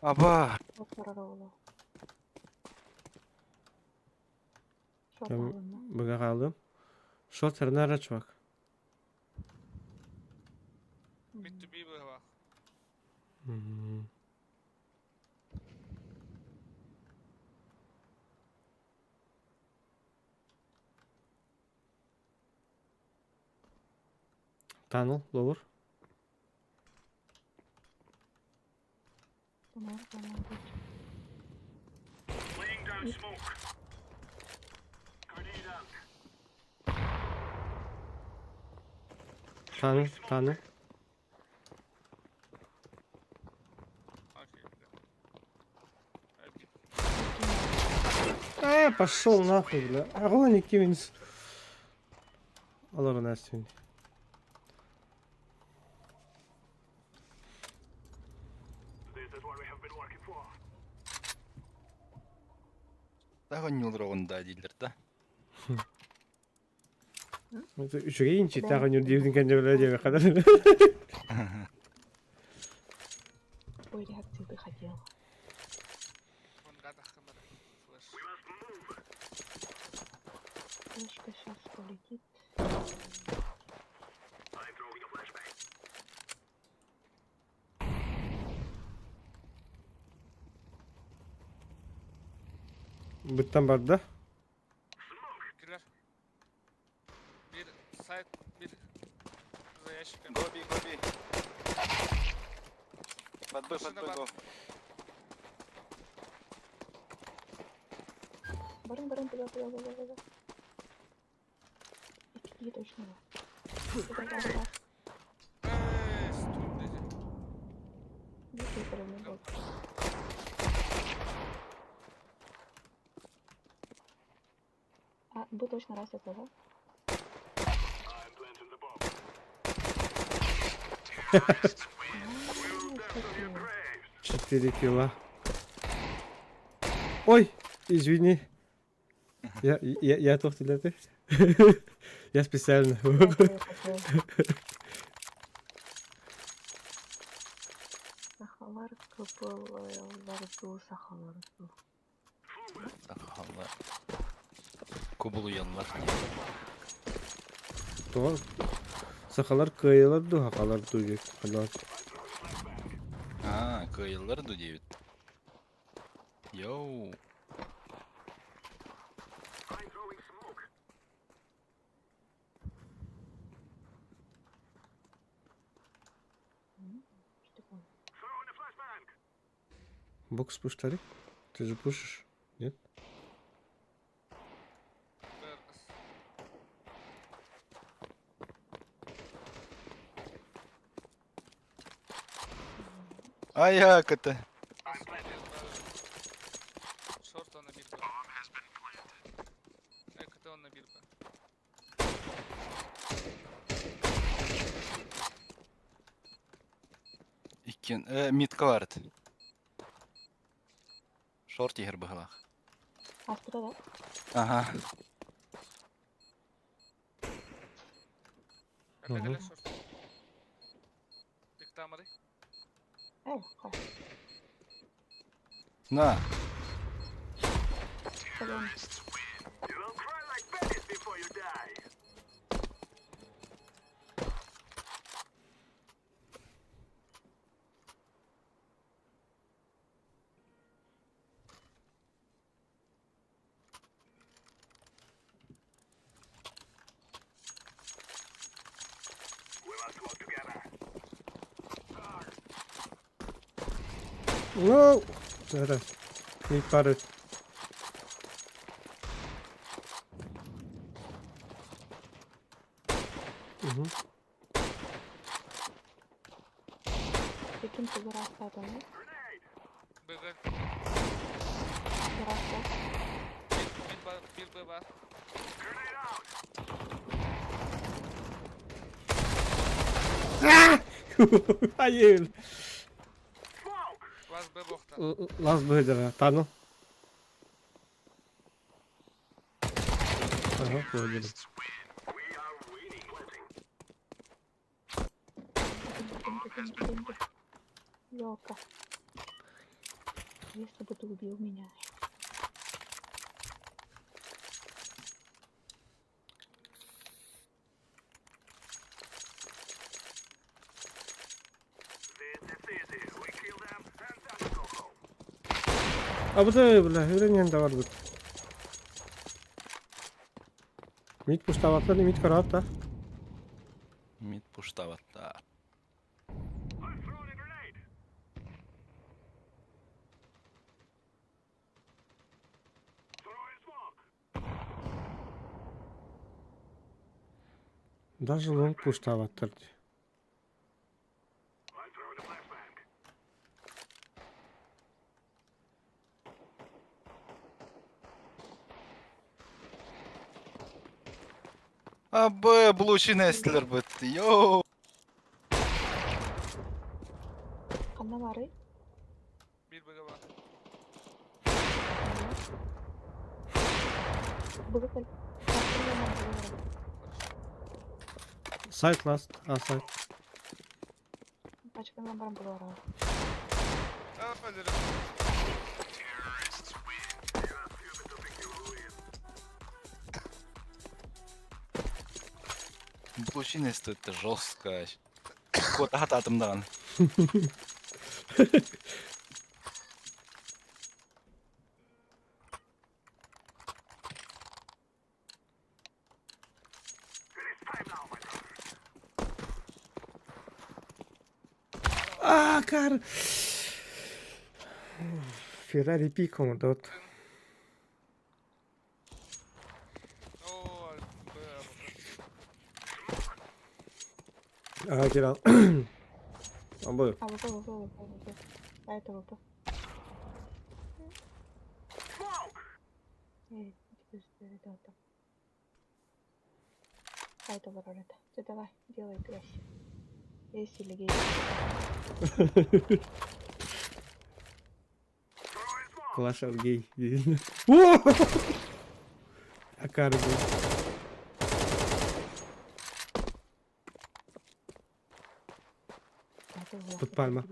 Аба. Быга хаалым. Шот хернара чувак. Mid to be быһалаах. Tunnel, lower. Tunnel, tunnel. Э, пошел нахуй, бля. Огонь, Кивинс. Алар Настин. Тағы нюлрогун да дииллэр да. Үчүгэй инчи тағы нүр диэбитин кэннэ бля диэбэ хадар. Какой реакции ты хотел? Флешка сейчас полетит. Быттан барда. Килер. Bir сайт, bir за ящиком. Гоби, гоби. Под Б, под Машина Б, бар. го. Барың, барың, туда, туда, туда, туда. Икки точно бар. Туда, туда, туда. Эй, стул деди. Бу көтөрөнө бол. А, бу точно раз это, да? А, кстати. 4 кило. Ой, извини. Я туох ты. Я специально. Я тоже хотела. Сахалар кыбыллар дуу, сахалар дуу. Сахалар. Кубулуйаллар. Тоҕо сахалар кыайалар дуу, хахалар дуу диэк. Ханан. А, кыайаллар дуу диэбит. Йоу. Что такое? Бокс пуштари? Ты же пушишь? Нет? Раз. Ай, як это? Шорт он на бирбе. КТ он на бирбе. Иккен, мид каларт. Шорт егер быһылах. Аспыта да? Ага. Кале Мгм. кале шорт. Диктамары. Эй, хай. На. Салам. No! Это, не пары. Угу. Каким ты раз да? БГ. Раз, да? Bir, bir, bir B var. Hayır. Лаз Б бохта. Лаз быдыра, тану. Ага, понял. Ёлка. Если бы ты убил меня. А bu da бля, үйренген да бар бит. Мид пуштаватлар, мид карат да. Мид пуштаваттар. Даже лонг пуштаваттар. А Б, блучи нестлер бит. Йоу. Ханна бары? Bir BG var. Быгы кел. Сайт ласт, а сайт. Пачканан баран булара. А, өлөрүм. Получилось это жестко. Кот ататымдан. А, кар. Феррари пик дот. А, киран. Амбы. АВП, АВП, АВП, АВП. А это АВП. Эй, теперь это вот там. А это ворон это. Ты давай, делай грязь. Есть или гей. Clash of Gay. Акар был. Тут пальма.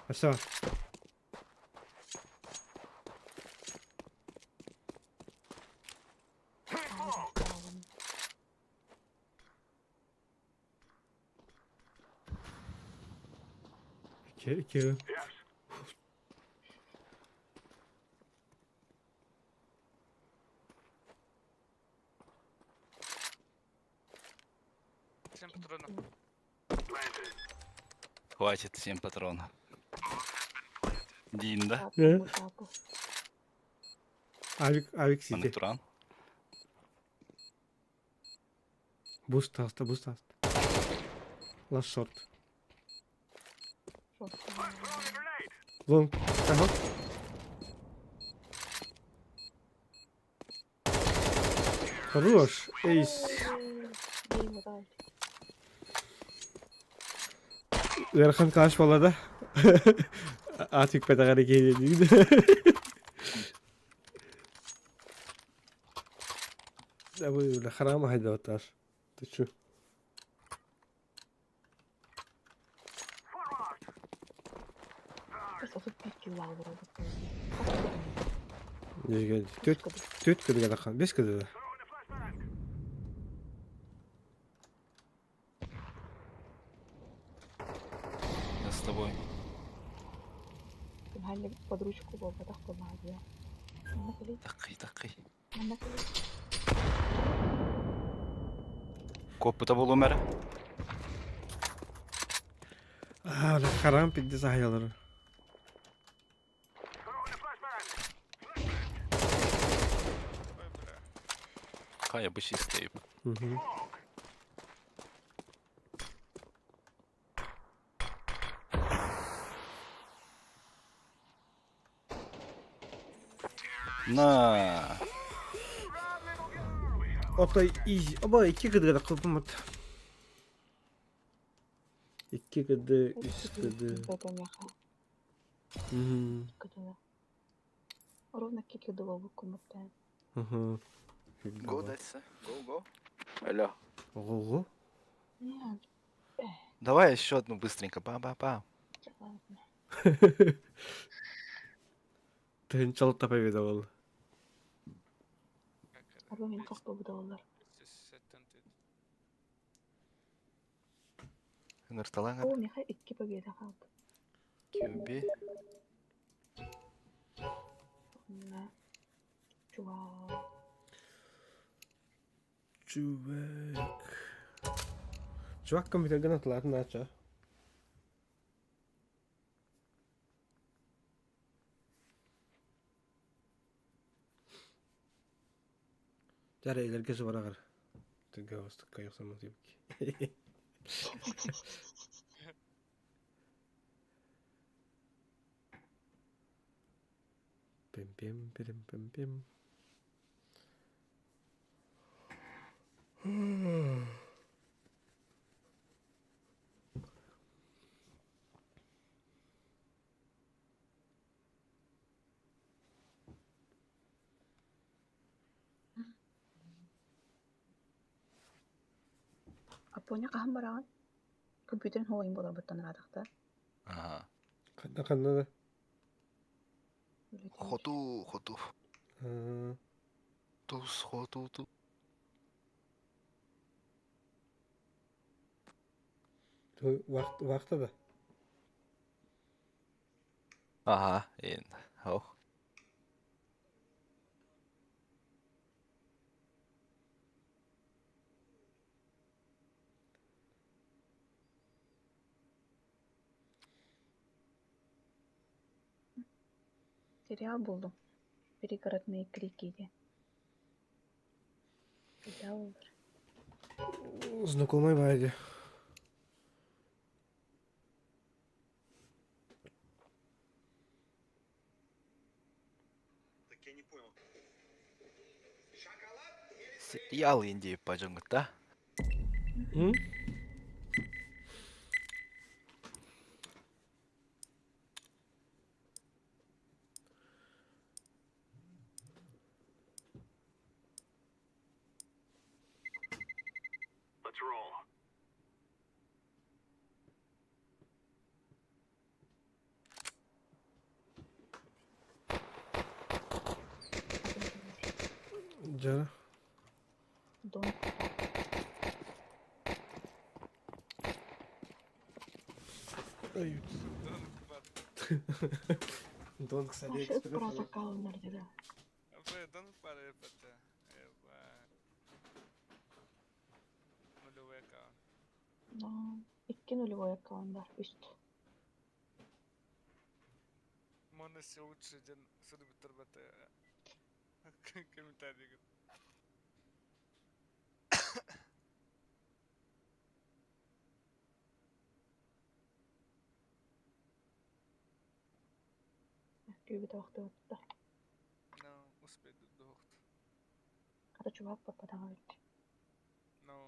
А все. Кир. 7 патронов. Хватит 7 патронов. Дин, да? Авик, авик сити. Туран. Буст аста, буст аста. Last short. Long. Ага. Хорош. Эйс. Ыарахан калаш буолла да. Аат үкпэтэҕэр киһи Абы харама хайдабаттаар. Ты чё? Түт түт кыдыга дахан. Бес кыдыга. Я с тобой. Под ручку буолбатах буоллаҕа. Такый, такый. Коппута болу мэрэ. Аа, харам пидде сахаялары. Хая бы чистый. Угу. На. Ото изи. Оба икки кыдыга да кылпымат. Икки кыды, үс кыды. Угу. Ровно кики было куматаем. Угу. Go, дальше. Go, go. Алло. Ого. Нет. Давай еще одну быстренько. Ба-ба-ба. Ладно. Тынчал победа был. Арба мин хас буолбута. Нырталаң О, миэхэ икки победа хаалбыт. QB. На. Чувак. Чувак. Чувак компьютерге натылатын ача. Жара илерге барагар. Түгө бастыкка йоксам типки. Пим-пим, пим-пим-пим. Апоня хаһан бараҕын? Компьютерин хоҕойун буолар буттан ыраатахта. Ага. Ханна ханна да? Хоту, хоту. Тус, хоту, ту. Вахта да? Ага, ин. Ох. Сериал буллум. Пригородные крики диэн. Сериал Знакомый баайы. Сериал Индии пажоҥҥута. М? Дьэ. Дом. Донг с Маша ыт протоколунар деді. Икки нулевой аккаунт бар, үст. Моноси лучше ден суруйбуттар бата комментарийга. Күүбүт охтуутта. No, успеть дуохт. Хата чувак пападаҕа бүт. No.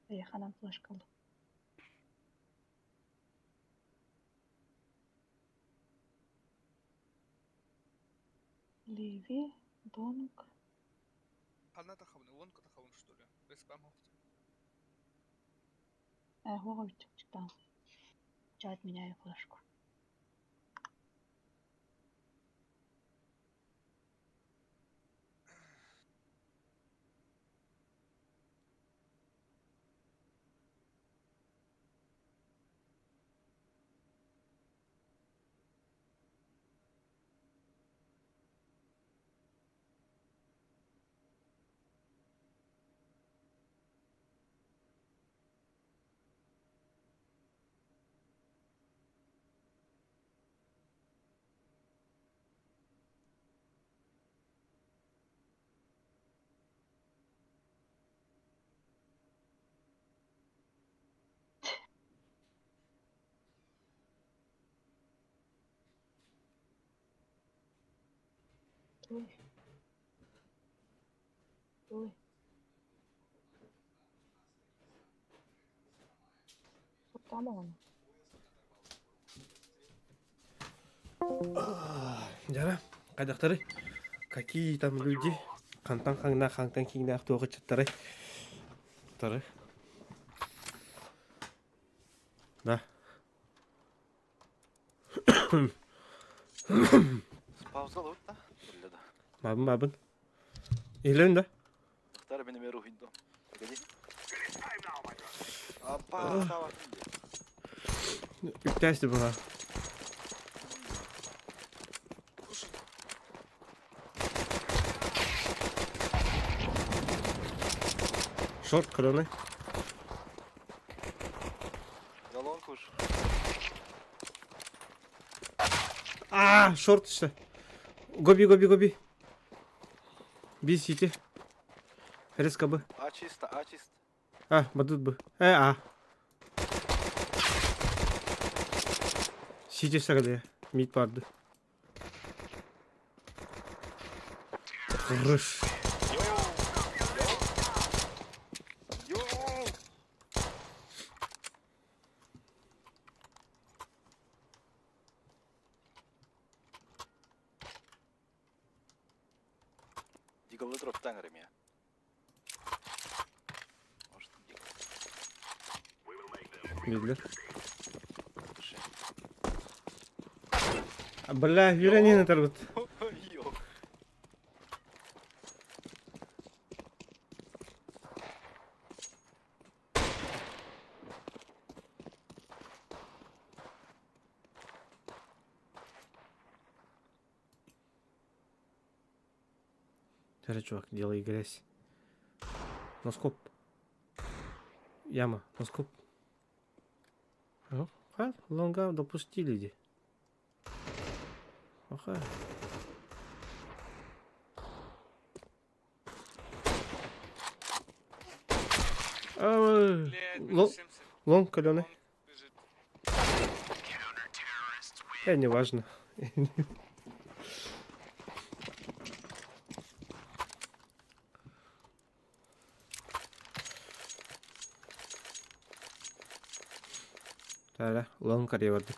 Эйханан флешкалды. Леви, Донг. Ханна тахабын, лонка тахабын, что ли? Без спам Э, чиктан. Чат меняю флешку. Ой. Ой. Там он. Жара, хайдахтары? Какие там люди? Хантан хаңна, хантан киңнээх туох ыччаттары? Тары. Да. Пауза лут да? Или да? Бабын бабын. Илен да? Тахтар бени меру хиндо. Погоди. Апа, тава. Үктээсти була. Шорт кроны. Я лонг уж. А, шорт işte. Гоби, гоби, гоби. Би сити. Резко Б. А чисто, а чисто. А, бадут Б. Э, А. Сити сагады. Мид барды. Рыш. Йоу! Диголы дроптан я. Может, дигл. Мидлер. Бля, үрэн иһин ытарбыт. Короче, чувак, делай грязь. Носкоп. Яма, носкоп. Ха, лонга допустили ди. Аха. Лонг каленый. Э, не важно. Таара, улахан карья бардым.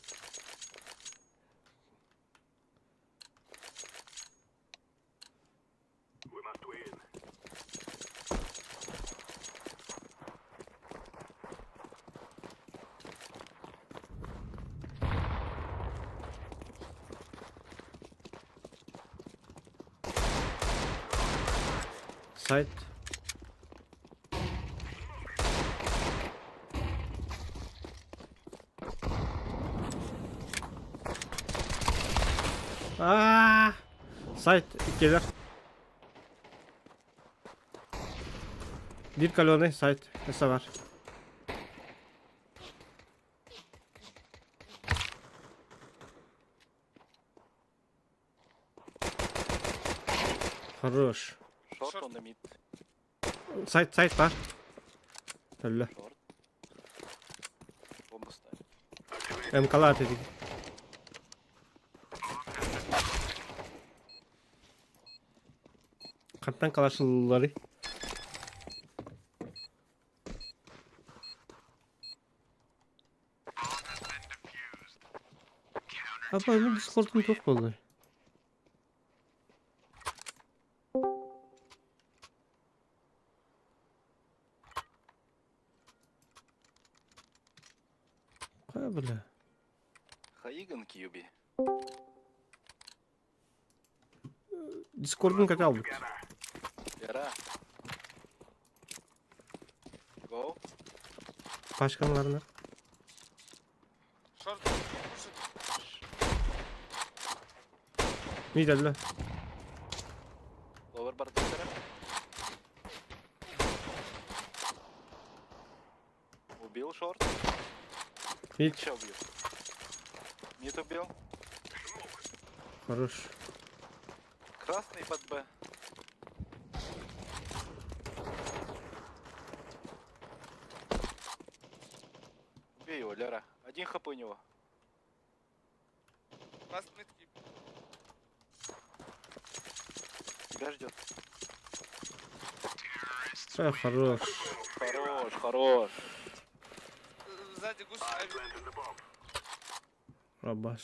Сайт. Аа! Сайт иккилэр. Биир каленый сайт өссө бар. Хорош. Шорт он мид. Сайт, сайт бар. Өллө. Шорт. Бомба ставим. МКлар дедик. Хантан калашыллары? Апа, мин дискордум туох буоллай? Хайа бля. Хаиган Кьюби. Дискордун как албыт. Вера. Go. Пашкаларына. Шорт, Мидәлле. Ловер бардактара. Убил шорт. Мид. Еще убью. Мид убил. Хорош. Красный под Б. Убей его, Лера. Один хп у него. Last mid keep. Тебя ждет. Э, хорош. Хорош, хорош. Сзади гусь. Рабаш.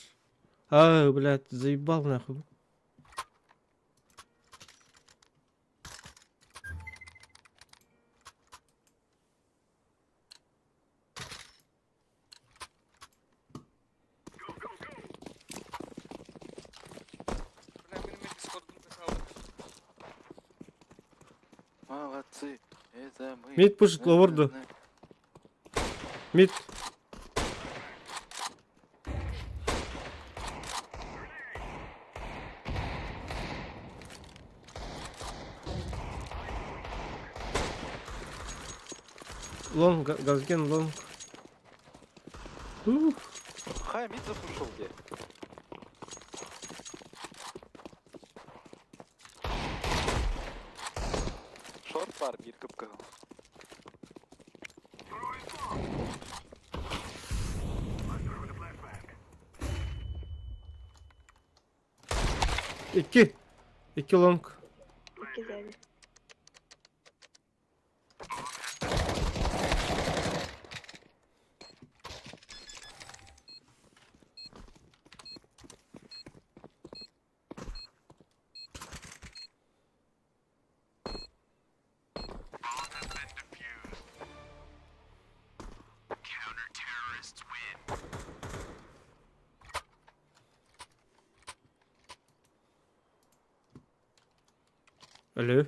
А, блядь, заебал нахуй. Бля, мин мин дискордун касалбыт. Молодцы. Это мы. Мид пушит ловорду. Мид. Лонг, газген, лонг. Ух. Хай, мид запушил где? Шорт бар, бир кыпка. Икки. Икки лонг. Икки сзади. Алло.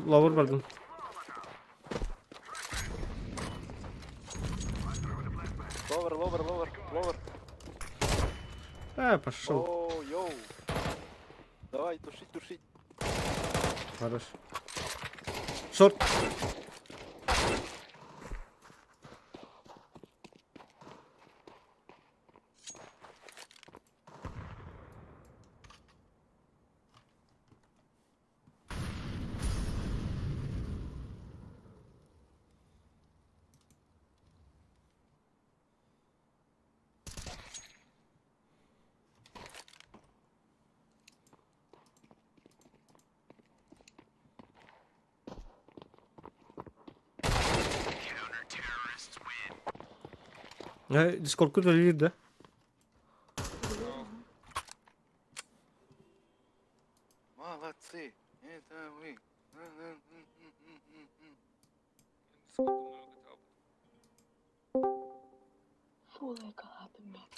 Лавр бардым. Ловер, ловер, ловер, ловер. А, пошел. О, йоу. Давай, тушить, тушить. Хорош. Шорт. Дискордку төлүүр да? Молодцы. Это вы. Фу, лайкалаатым мен.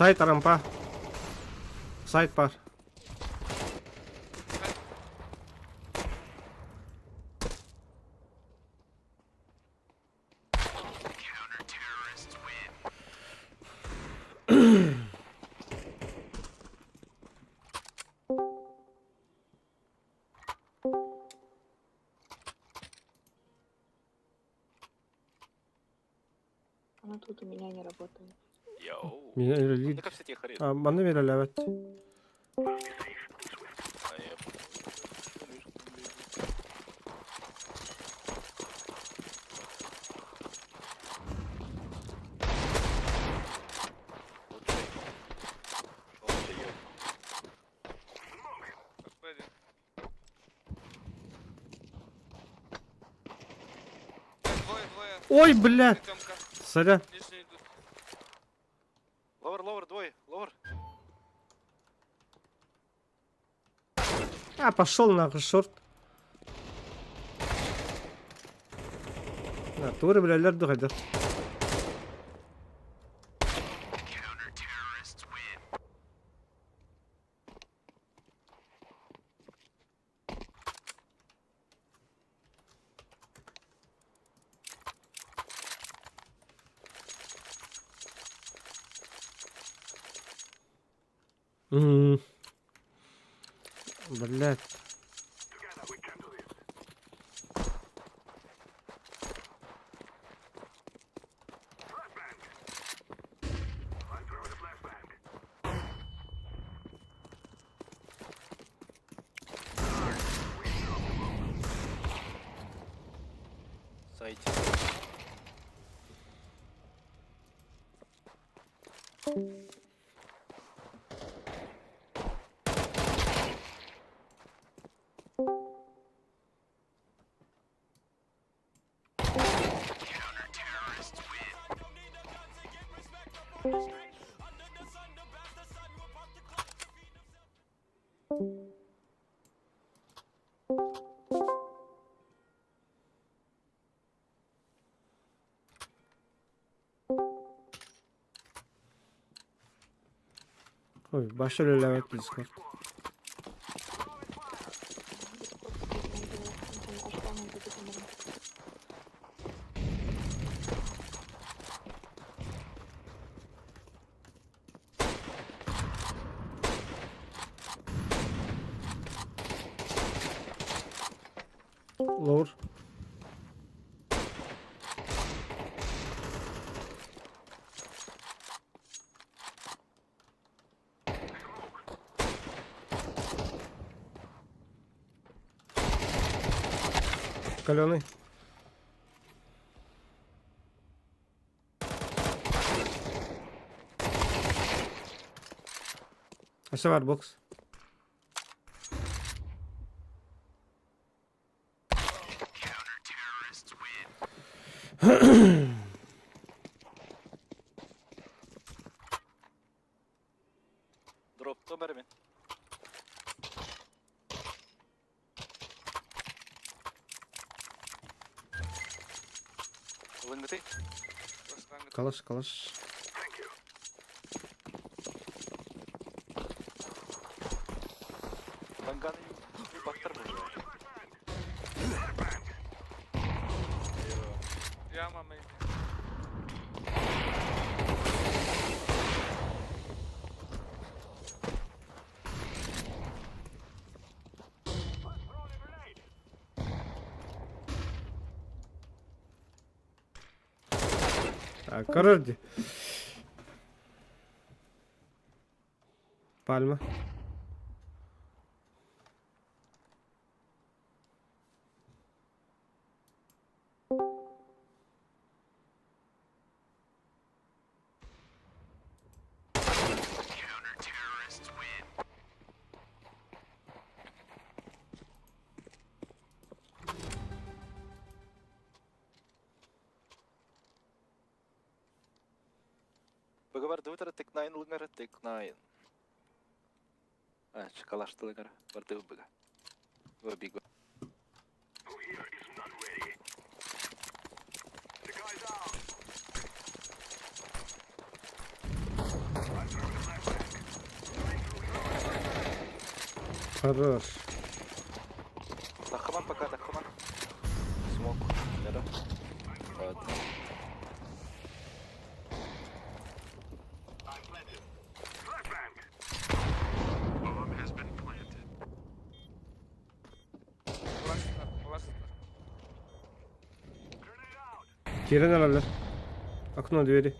Сайт арампа. Сайт бар. Она тут у меня не работает. Йоу. Меня Ну как все тихо А, манна веролявать. Ой, бля! Сорян. Ловер, ловер, двое, ловер. А, пошел нахуй, шорт. На, туры, бля, лерду хайдар. М. Блядь. Сайте. Ой, башыр үлэлээбэт Discord. Лор. Каленый. Өссө бар бокс. Дропта бар мен. Лынгыты. Калаш, калаш. Ланганы баттар бұл. Яма мейн. Так, короче. Пальма. Быга бардыбыт эрэ тек найн лыҥара тек найн. А, чыкалашты лыҥара бардыбыт быга. Биг. Хорош. Тахаман пока, тахаман. Смок. Яра. Ладно. Классно, классно. Киирэн эрэллэр. Окно двери.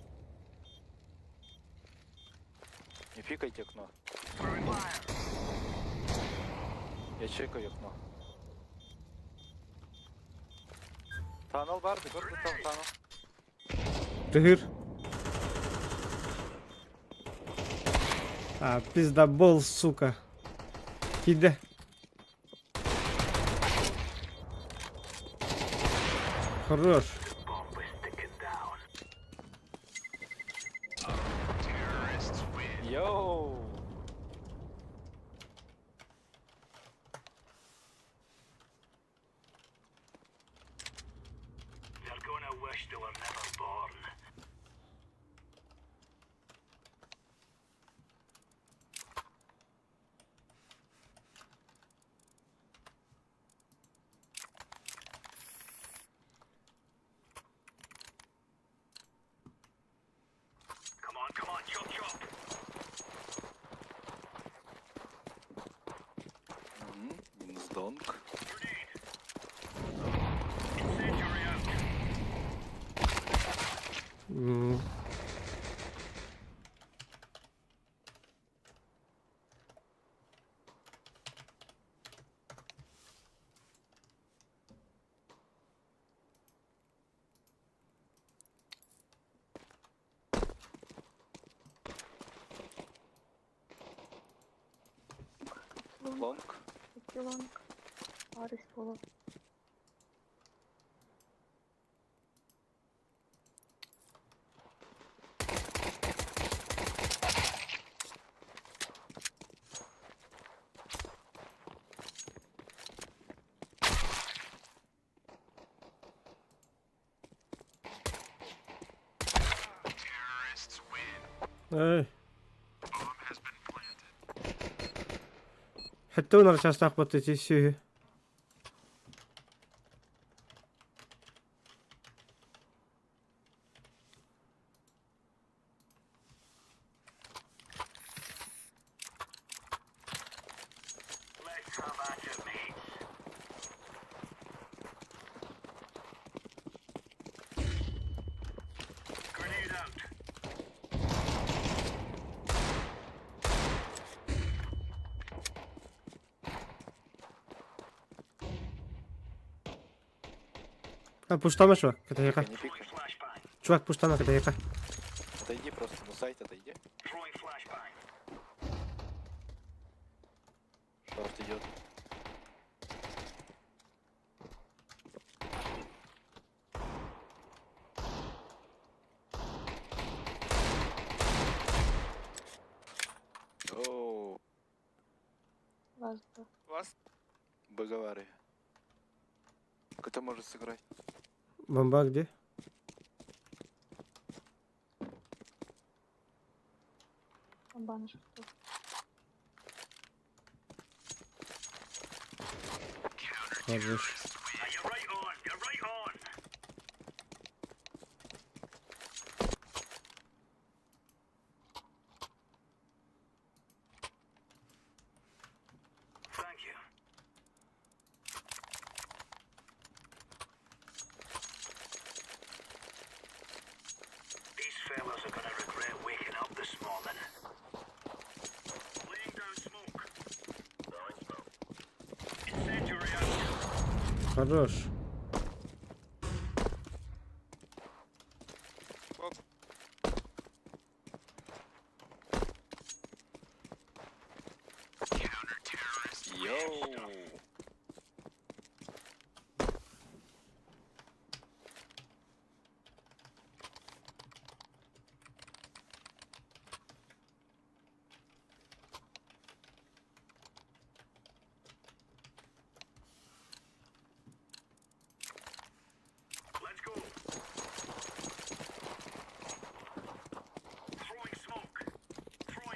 Не пикайте окно. Я чекаю окно. Tunnel барды, көрдү там tunnel. Тыгыр. А, пиздобол, сука. Киирдэ. Хорош. Йоу! They're gonna wish they were never born. Come on, come on, chop chop. Мгм, Минус донг. Incendiary out. Лонг. Икки лонг. Арыс буолар. Эй. Хэтте унар чаастаах баттыти сүһү. Let's have at it, mates. Grenade out. А, пуштама чувак, катайка. Не пикай. Flashbang. Чувак, пуштама катайка. Отойди просто на сайт, отойди. Throwing flashbang. идет. Оу, Вас да. Вас? Боговары. Кто может сыграть? Бомба где? Бомба на шорту. Хорош. Хорош. Оп. Йоу!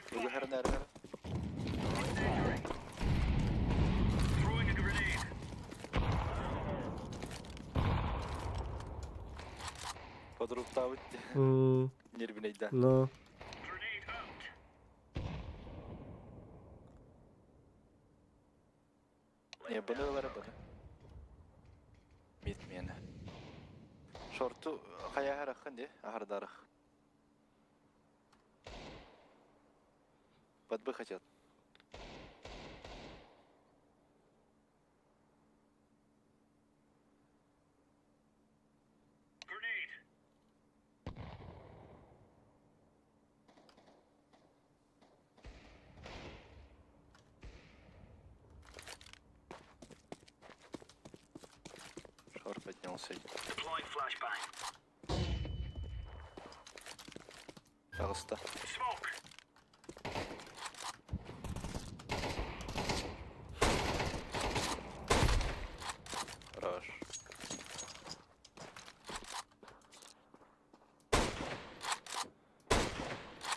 Тугу хернер. Подруктаут нервинейда. Но. Не, быны быны. Мит мен. Шорту хаяхарахын де, ахардарах. Под Б хотят. Шорт поднялся. Пожалуйста. Хорош.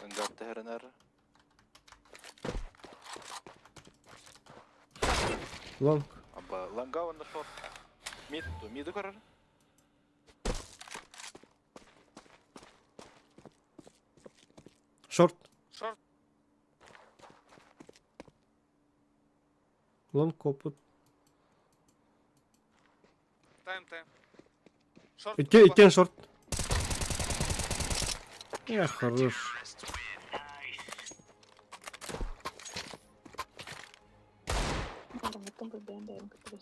Ангар РНР. Лонг. Аба ланга на шорт. Мид, миду корор. Шорт. Шорт. Лонг опыт. Тайм, тайм. Шорт. Иткен, иткен шорт. Эх, хорош. Потом бэйэн бэйэн кытта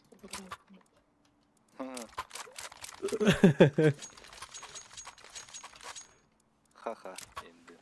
Ха-ха. Инди.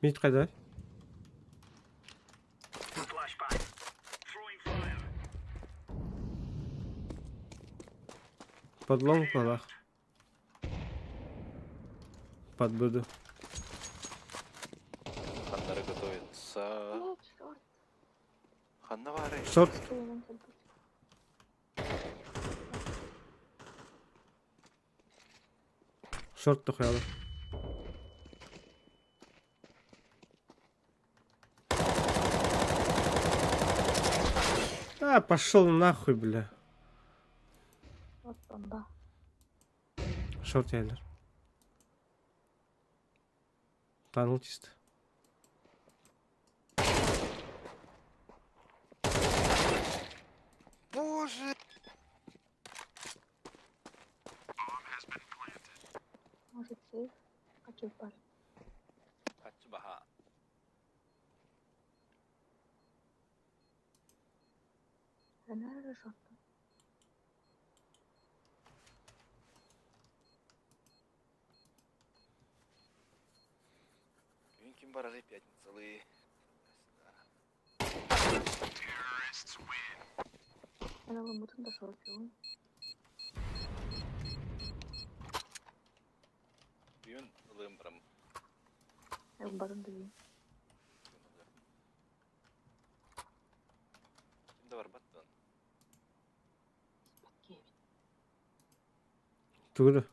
Мид кайда? Под лонг балах. Под буду. Ханнары готовится. Шорт. Ханнавары. Шорт. Шорт тухаялы. А, пошел нахуй, бля. Вот бомба. Шорт ялер. Танул чисто. Чупар. Хаччы баха. Она шорт. Бүгүн ким барарый пятницалыы. Она ламутун дошел пион. Бүгүн ылыым барам. Батын да Ким да барбат дон. Тугу да?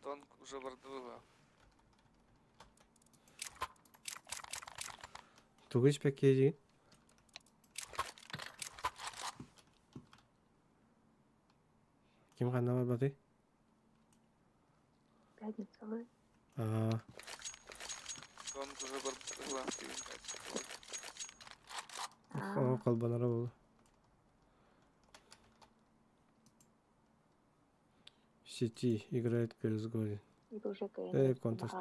Тонк уже бардылыга. Тугу испэккиэ диигин? Ким ханна барбатый? Пятницалыы. Аа, Тонк уже бардылыга бүгүн пятницалыы. оо холбоноро буолуо. В сети играет CSGO. Уже Э, контест.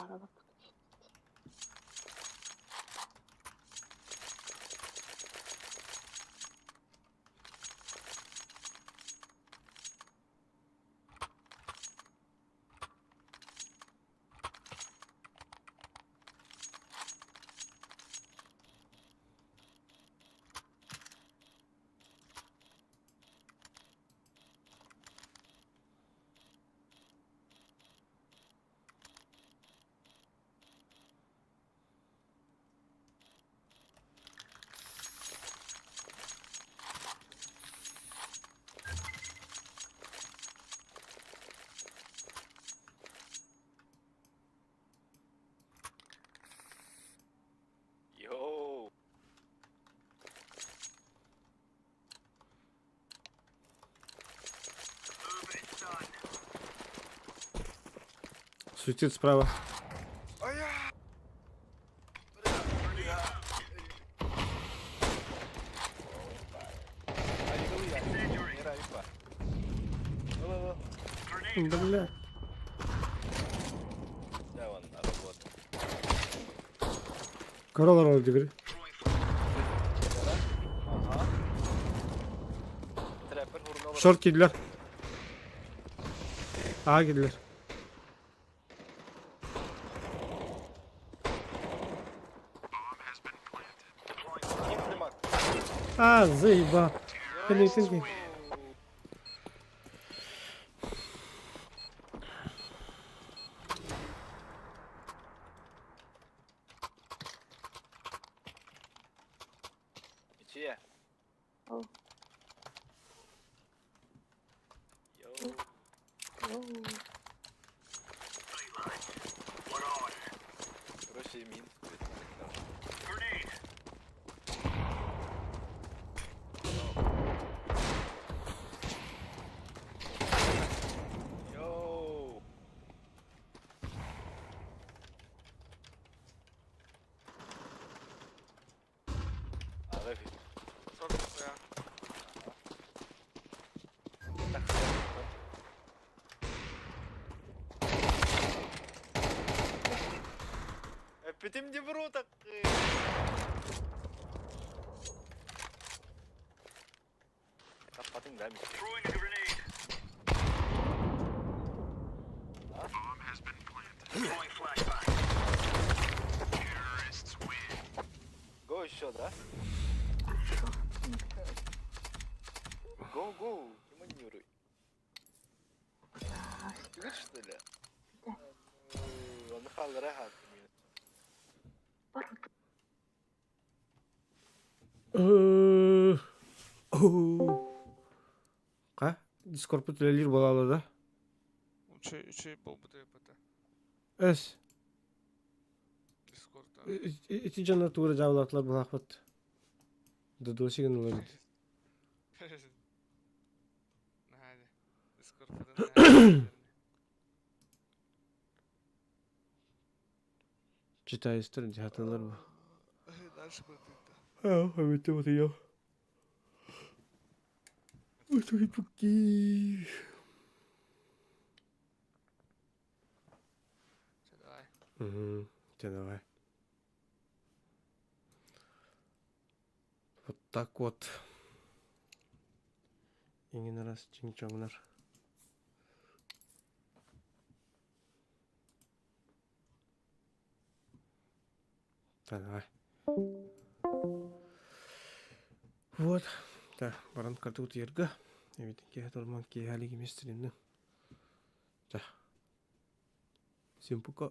Йоу! Светит справа. Бля. Да, вон, на работу. Королар oldu biri. Ага. Трепер hurma Short girdiler. A girdiler. А, заеба. Кэлин, Ичия. О. Йоу. Короче, мин. Йоу. А, выпей. Шорт я. Так, Эпитим дебру так. Таппатың да ми. Го еще, да? Го, го, не маневруй. Ты видишь, что ли? Да. Он хал рахат. Ка? Дискорд үлэлиир буолаалар да? Үчүй үчүй буолбут эпата. Эс. Дискордта. Ити дьоннор тугу эрэ дьаабылаатылар буолаахпыт. Додуосигын ылар эбит. Наһаа Дискордта наһаа Читайстар дьаһатылар бу. Дальше будет. Аа, эбитте бутуйуох. Утуйбукки. Все, давай. Угу. Те давай. Вот так вот. Иҥин раз чиҥ-чоҥнор. Давай. Вот. Да, баран карты утуйарга. Эбитин киэһэ тормон киэһэ алигиместримнин. Да. Всем пока.